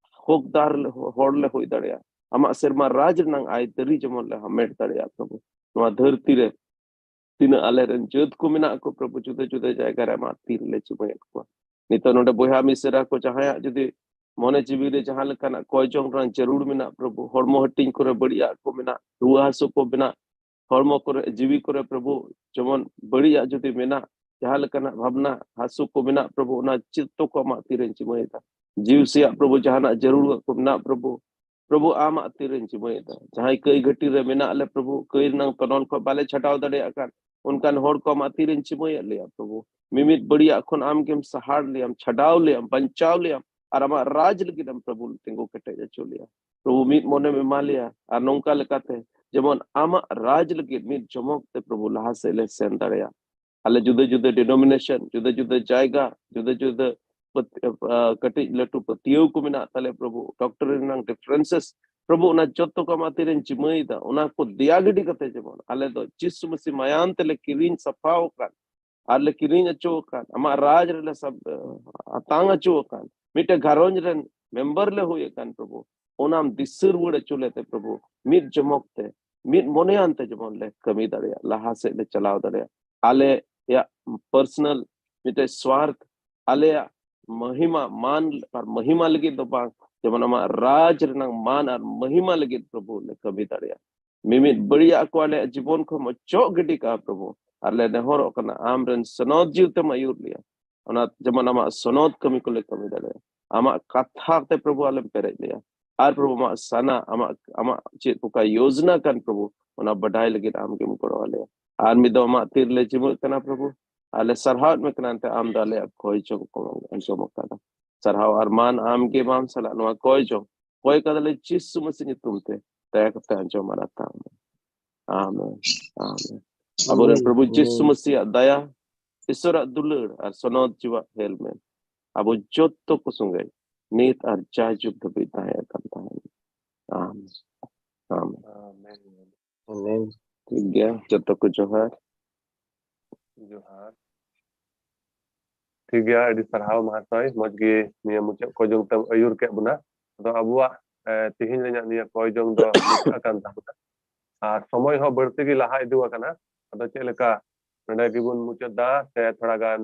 ᱦᱚᱠᱫᱟᱨ ᱞᱮ, ᱦᱚᱲ ᱞᱮ ᱦᱩᱭ ᱫᱟᱲᱮᱭᱟᱜᱼᱟ, ᱟᱢᱟᱜ ᱥᱮᱨᱢᱟ ᱨᱟᱡᱽ ᱨᱮᱱᱟᱝ ᱟᱭᱫᱟᱹᱨᱤ ᱡᱮᱢᱚᱱ ᱞᱮ ᱦᱟᱢᱮᱴ ᱫᱟᱲᱮᱭᱟᱜ ᱯᱨᱚᱵᱷᱩ᱾ ᱱᱚᱣᱟ ᱫᱷᱟᱹᱨᱛᱤ ᱨᱮ ᱛᱤᱱᱟᱹᱜ ᱟᱞᱮᱨᱮᱱ ᱡᱟᱹᱛ ᱠᱚ ᱢᱮᱱᱟᱜ ᱠᱚ ᱯᱨᱚᱵᱷᱩ, ᱡᱩᱫᱟᱹ ᱡᱩᱫᱟᱹ ᱡᱟᱭᱜᱟ ᱨᱮ ᱟᱢᱟᱜ ᱛᱤ ᱨᱮᱞᱮ ᱡᱤᱢᱟᱹᱭᱮᱫ ᱠᱚᱣᱟ᱾ ᱱᱤᱛᱚᱜ ᱱᱚᱰᱮ ᱵᱚᱭᱦᱟ ᱢᱤᱥᱨᱟ ᱠᱚ ᱡᱟᱦᱟᱸᱭᱟᱜ ᱡᱩᱫᱤ ᱢᱚᱱᱮ ᱡᱤᱣᱤ ᱨᱮ ᱡᱟᱦᱟᱸ ᱞᱮᱠᱟᱱᱟᱜ ᱠᱚᱭ ᱡᱚᱝ ᱨᱮᱱᱟᱜ ᱡᱟᱹᱨᱩᱲ ᱢᱮᱱᱟᱜ ᱯᱨᱚᱵᱷᱩ, ᱦᱚᱲᱢᱚ ᱦᱟᱹᱴᱤᱧ ᱠᱚᱨᱮ ᱵᱟᱹᱲᱤᱡᱟᱜ ᱠᱚ ᱢᱮᱱᱟᱜ, ᱨᱩᱣᱟᱹ ᱦᱟᱹᱥᱩ ᱠᱚ ᱢᱮᱱᱟᱜ, ᱦᱚᱲᱢᱚ ᱠᱚᱨᱮ ᱡᱤᱣᱤ ᱠᱚᱨᱮ ᱯᱨᱚᱵᱷᱩ ᱡᱮᱢᱚᱱ ᱵᱟᱹᱲᱤᱡᱟᱜ ᱡᱩᱫᱤ ᱢᱮᱱᱟᱜ, ᱡᱟᱦᱟᱸ ᱞᱮᱠᱟᱱᱟᱜ ᱵᱷᱟᱵᱽᱱᱟ ᱦᱟᱹᱥᱩ ᱠᱚ ᱢᱮᱱᱟᱜ ᱯᱨᱚᱵᱷᱩ, ᱚᱱᱟ ᱡᱚᱛᱚ ᱠᱚ ᱟᱢᱟᱜ ᱛᱤᱨᱮᱧ ᱡᱤᱢᱟᱹᱭᱮᱫᱟ᱾ ᱡᱤᱣᱤ ᱥᱮᱭᱟᱜ ᱯᱨᱚᱵᱷᱩ ᱡᱟᱦᱟᱱᱟᱜ ᱡᱟᱹᱨᱩᱲ ᱠᱚ ᱢᱮᱱᱟᱜ ᱯᱨᱚᱵᱷᱩ, ᱯᱨᱚᱵᱷᱩ ᱟᱢᱟᱜ ᱛᱤᱨᱮᱧ ᱡᱤᱢᱟᱹᱭᱮᱫᱟ᱾ ᱡᱟᱦᱟᱸᱭ ᱠᱟᱹᱭ ᱜᱷᱟᱹᱴᱤ ᱨᱮ ᱢᱮᱱᱟᱜ ᱞᱮ ᱯᱨᱚᱵᱷᱩ, ᱠᱟᱹᱭ ᱨᱮᱱᱟᱜ ᱛᱚᱱᱚᱞ ᱠᱷᱚᱱ ᱵᱟᱞᱮ ᱪᱷᱟᱰᱟᱣ ᱫᱟᱲᱮᱭᱟᱜ ᱠᱟᱱ, ᱚᱱᱠᱟᱱ ᱦᱚᱲ ᱠᱚ ᱟᱢᱟᱜ ᱛᱤᱨᱮᱧ ᱡᱤᱢᱟᱹᱭᱮᱫ ᱞᱮᱭᱟ ᱯᱨᱚᱵᱷᱩ᱾ ᱢᱤᱢᱤᱫ ᱵᱟᱹᱲᱤᱡᱟᱜ ᱠᱷᱚᱱ ᱟᱢ ᱜᱮᱢ ᱥᱟᱦᱟᱲ ᱞᱮᱭᱟᱢ, ᱪᱷᱟᱰᱟᱣ ᱞᱮᱭᱟᱢ, ᱵᱟᱧᱪᱟᱣ ᱞᱮᱭᱟᱢ, ᱟᱨ ᱟᱢᱟᱜ ᱨᱟᱡᱽ ᱞᱟᱹᱜᱤᱫ ᱮᱢ ᱯᱨᱚᱵᱷᱩ ᱛᱤᱸᱜᱩ ᱠᱮᱴᱮᱡ ᱦᱚᱪᱚ ᱞᱮᱭᱟ᱾ ᱯᱨᱚᱵᱷᱩ ᱢᱤᱫ ᱢᱚᱱᱮᱢ ᱮᱢᱟ ᱞᱮᱭᱟ, ᱟᱨ ᱱᱚᱝᱠᱟ ᱞᱮᱠᱟᱛᱮ ᱡᱮᱢᱚᱱ ᱟᱢᱟᱜ ᱨᱟᱡᱽ ᱞᱟᱹᱜᱤᱫ ᱢᱤᱫ ᱡᱚᱢᱚᱠ ᱛᱮ ᱯᱨᱚᱵᱷᱩ ᱞᱟᱦᱟ ᱥᱮᱫ ᱞᱮ ᱥᱮᱱ ᱫᱟᱲᱮᱭᱟᱜ᱾ ᱟᱞᱮ ᱡᱩᱫᱟᱹ ᱡᱩᱫᱟᱹ denomination, ᱡᱩᱫᱟᱹ ᱡᱩᱫᱟᱹ ᱡᱟᱭᱜᱟ, ᱡᱩᱫᱟᱹ ᱡᱩᱫᱟᱹ ᱯᱟᱹᱛ-, ᱟ, ᱠᱟᱹᱴᱤᱡ ᱞᱟᱹᱴᱩ ᱯᱟᱹᱛᱭᱟᱹᱣ ᱠᱚ ᱢᱮᱱᱟᱜ ᱛᱟᱞᱮ ᱯᱨᱚᱵᱷᱩ, doctrine ᱨᱮᱱᱟᱜ differences, ᱯᱨᱚᱵᱷᱩ ᱚᱱᱟ ᱡᱚᱛᱚ ᱠᱚ ᱟᱢᱟᱜ ᱛᱤᱨᱮᱧ ᱡᱤᱢᱟᱹᱭᱮᱫᱟ᱾ ᱚᱱᱟ ᱠᱚ ᱫᱮᱭᱟ ᱜᱤᱰᱤ ᱠᱟᱛᱮ ᱡᱮᱢᱚᱱ ᱟᱞᱮ ᱫᱚ ᱡᱤᱥᱩ ᱢᱟᱹᱥᱤ ᱢᱟᱭᱟᱢ ᱛᱮᱞᱮ ᱠᱤᱨᱤᱧ ᱥᱟᱯᱷᱟᱣ ᱟᱠᱟᱱ, ᱟᱨ ᱞᱮ ᱠᱤᱨᱤᱧ ᱚᱪᱚ ᱟᱠᱟᱱ, ᱟᱢᱟᱜ ᱨᱟᱡᱽ ᱨᱮᱞᱮ ᱥᱟᱵ-, ᱟᱛᱟᱝ ᱚᱪᱚ ᱟᱠᱟᱱ, ᱢᱤᱫᱴᱮᱱ ᱜᱷᱟᱨᱚᱸᱡᱽ ᱨᱮᱱ member ᱞᱮ ᱦᱩᱭ ᱟᱠᱟᱱ ᱯᱨᱚᱵᱷᱩ, ᱚᱱᱟᱢ ᱫᱤᱥᱟᱹ ᱨᱩᱣᱟᱹᱲ ᱚᱪᱚ ᱞᱮᱛᱮ ᱯᱨᱚᱵᱷᱩ, ᱢᱤᱫ ᱡᱚᱢᱚᱠ ᱛᱮ, ᱢᱤᱫ ᱢᱚᱱᱮᱭᱟᱱ ᱛᱮ ᱡᱮᱢᱚᱱ ᱞᱮ ᱠᱟᱹᱢᱤ ᱫᱟᱲᱮᱭᱟᱜ, ᱞᱟᱦᱟ ᱥᱮᱫ ᱞᱮ ᱪᱟᱞᱟᱣ ᱫᱟᱲᱮᱭᱟᱜ᱾ ᱟᱞᱮᱭᱟᱜ personal ᱢᱤᱫᱴᱮᱡ ᱥᱣᱟᱨᱛᱷ, ᱟᱞᱮᱭᱟᱜ ᱢᱚᱦᱤᱢᱟ, ᱢᱟᱱ ᱟᱨ ᱢᱚᱦᱤᱢᱟ ᱞᱟᱹᱜᱤᱫ ᱫᱚ ᱵᱟᱝ, ᱡᱮᱢᱚᱱ ᱟᱢᱟᱜ ᱨᱟᱡᱽ ᱨᱮᱱᱟᱜ ᱢᱟᱱ ᱟᱨ ᱢᱚᱦᱤᱢᱟ ᱞᱟᱹᱜᱤᱫ ᱯᱨᱚᱵᱷᱩ ᱞᱮ ᱠᱟᱹᱢᱤ ᱫᱟᱲᱮᱭᱟᱜ᱾ ᱢᱤᱢᱤᱫ ᱵᱟᱹᱲᱤᱡᱟᱜ ᱠᱚ ᱟᱞᱮᱭᱟᱜ ᱡᱤᱵᱚᱱ ᱠᱷᱚᱱ ᱚᱪᱚᱜ ᱜᱤᱰᱤ ᱠᱟᱜᱼᱟ ᱯᱨᱚᱵᱷᱩ, ᱟᱨ ᱞᱮ ᱱᱮᱦᱚᱨᱚᱜ ᱠᱟᱱᱟ ᱟᱢ ᱨᱮᱱ ᱥᱚᱱᱚᱛ ᱡᱤᱣᱤ ᱛᱮᱢ ᱟᱹᱭᱩᱨ ᱞᱮᱭᱟ᱾ ᱚᱱᱟ ᱡᱮᱢᱚᱱ ᱟᱢᱟᱜ ᱥᱚᱱᱚᱛ ᱠᱟᱹᱢᱤ ᱠᱚᱞᱮ ᱠᱟᱹᱢᱤ ᱫᱟᱲᱮᱭᱟᱜᱼᱟ, ᱟᱢᱟᱜ ᱠᱟᱛᱷᱟ ᱛᱮ ᱯᱨᱚᱵᱷᱩ ᱟᱞᱮᱢ ᱯᱮᱨᱮᱡ ᱞᱮᱭᱟ, ᱟᱨ ᱯᱨᱚᱵᱷᱩ ᱟᱢᱟᱜ ᱥᱟᱱᱟ, ᱟᱢᱟᱜ, ᱟᱢᱟᱜ ᱪᱮᱫ ᱠᱚ ᱠᱟ ᱭᱳᱡᱽᱱᱟ ᱠᱟᱱ ᱯᱨᱚᱵᱷᱩ, ᱚᱱᱟ ᱵᱟᱰᱟᱭ ᱞᱟᱹᱜᱤᱫ ᱟᱢ ᱜᱮᱢ ᱜᱚᱲᱚ ᱟᱞᱮᱭᱟ᱾ ᱟᱨ ᱢᱤᱫ ᱫᱚ ᱟᱢᱟᱜ ᱛᱤ ᱨᱮᱞᱮ ᱡᱤᱢᱟᱹᱜ ᱠᱟᱱᱟ ᱯᱨᱚᱵᱷᱩ, ᱟᱨ ᱞᱮ ᱥᱟᱨᱦᱟᱣᱮᱫ ᱢᱮ ᱠᱟᱱᱟ ᱮᱱᱛᱮ ᱟᱢ ᱫᱚ ᱟᱞᱮᱭᱟᱜ ᱠᱚᱭ ᱡᱚᱝ ᱠᱚ ᱟᱸᱡᱚᱢ ᱟᱠᱟᱫᱟ᱾ ᱥᱟᱨᱦᱟᱣ ᱟᱨ ᱢᱟᱱ ᱟᱢ ᱜᱮ ᱮᱢᱟᱢ ᱥᱟᱞᱟᱜ ᱱᱚᱣᱟ ᱠᱚᱭ ᱡᱚᱝ, ᱠᱚᱭ ᱠᱟᱫᱟᱞᱮ ᱡᱤᱥᱩ ᱢᱟᱹᱥᱤ ᱧᱩᱛᱩᱢ ᱛᱮ, ᱫᱟᱭᱟ ᱠᱟᱛᱮ ᱟᱸᱡᱚᱢ ᱟᱨ ᱦᱟᱛᱟᱣ ᱢᱮ᱾ ᱟᱢᱮᱱ, ᱟᱢᱮᱱ᱾ ᱟᱵᱚᱨᱮᱱ ᱯᱨᱚᱵᱷᱩ ᱡᱤᱥᱩ ᱢᱟᱹᱥᱤᱭᱟᱜ ᱫᱟᱭᱟ, ᱤᱥᱚᱨᱟᱜ ᱫᱩᱞᱟᱹᱲ ᱟᱨ ᱥᱚᱱᱚᱛ ᱡᱤᱣᱟᱜ ᱦᱮᱞᱢᱮᱞ ᱟᱵᱚ ᱡᱚᱛᱚ ᱠᱚ ᱥᱚᱸᱜᱮ ᱱᱤᱛ ᱟᱨ ᱡᱟᱭᱡᱩᱜᱽ ᱫᱷᱟᱹᱵᱤᱡ ᱛᱟᱦᱮᱸ ᱟᱠᱟᱱ ᱛᱟᱦᱮᱸᱱ᱾ ᱟᱢᱮᱱ, ᱟᱢᱮᱱ᱾ ᱟᱢᱮᱱ᱾ ᱴᱷᱤᱠ ᱜᱮᱭᱟ, ᱡᱚᱛᱚ ᱠᱚ ᱡᱚᱦᱟᱨ᱾ ᱡᱚᱦᱟᱨ᱾ ᱴᱷᱤᱠ ᱜᱮᱭᱟ, ᱟᱹᱰᱤ ᱥᱟᱨᱦᱟᱣ ᱢᱟᱦᱟᱥᱚᱭ, ᱢᱚᱡᱽ ᱜᱮ ᱱᱤᱭᱟᱹ ᱢᱩᱪᱟᱹᱫ ᱠᱚ ᱡᱚᱝ ᱛᱮᱢ ᱟᱹᱭᱩᱨ ᱠᱮᱫ ᱵᱚᱱᱟ᱾ ᱟᱫᱚ ᱟᱵᱚᱣᱟᱜ, ᱮ, ᱛᱤᱦᱤᱧ ᱨᱮᱱᱟᱜ ᱱᱤᱭᱟᱹ ᱠᱚᱭ ᱡᱚᱝ ᱫᱚ ᱢᱩᱪᱟᱹᱫ ᱟᱠᱟᱱ ᱛᱟᱵᱚᱱᱟ᱾ ᱟᱨ ᱥᱚᱢᱚᱭ ᱦᱚᱸ ᱵᱟᱹᱲᱛᱤ ᱜᱮ ᱞᱟᱦᱟ ᱤᱫᱤ ᱟᱠᱟᱱᱟ᱾ ᱟᱫᱚ ᱪᱮᱫ ᱞᱮᱠᱟ ᱱᱚᱰᱮ ᱜᱮᱵᱚᱱ ᱢᱩᱪᱟᱹᱫ ᱫᱟ ᱥᱮ ᱛᱷᱚᱲᱟ ᱜᱟᱱ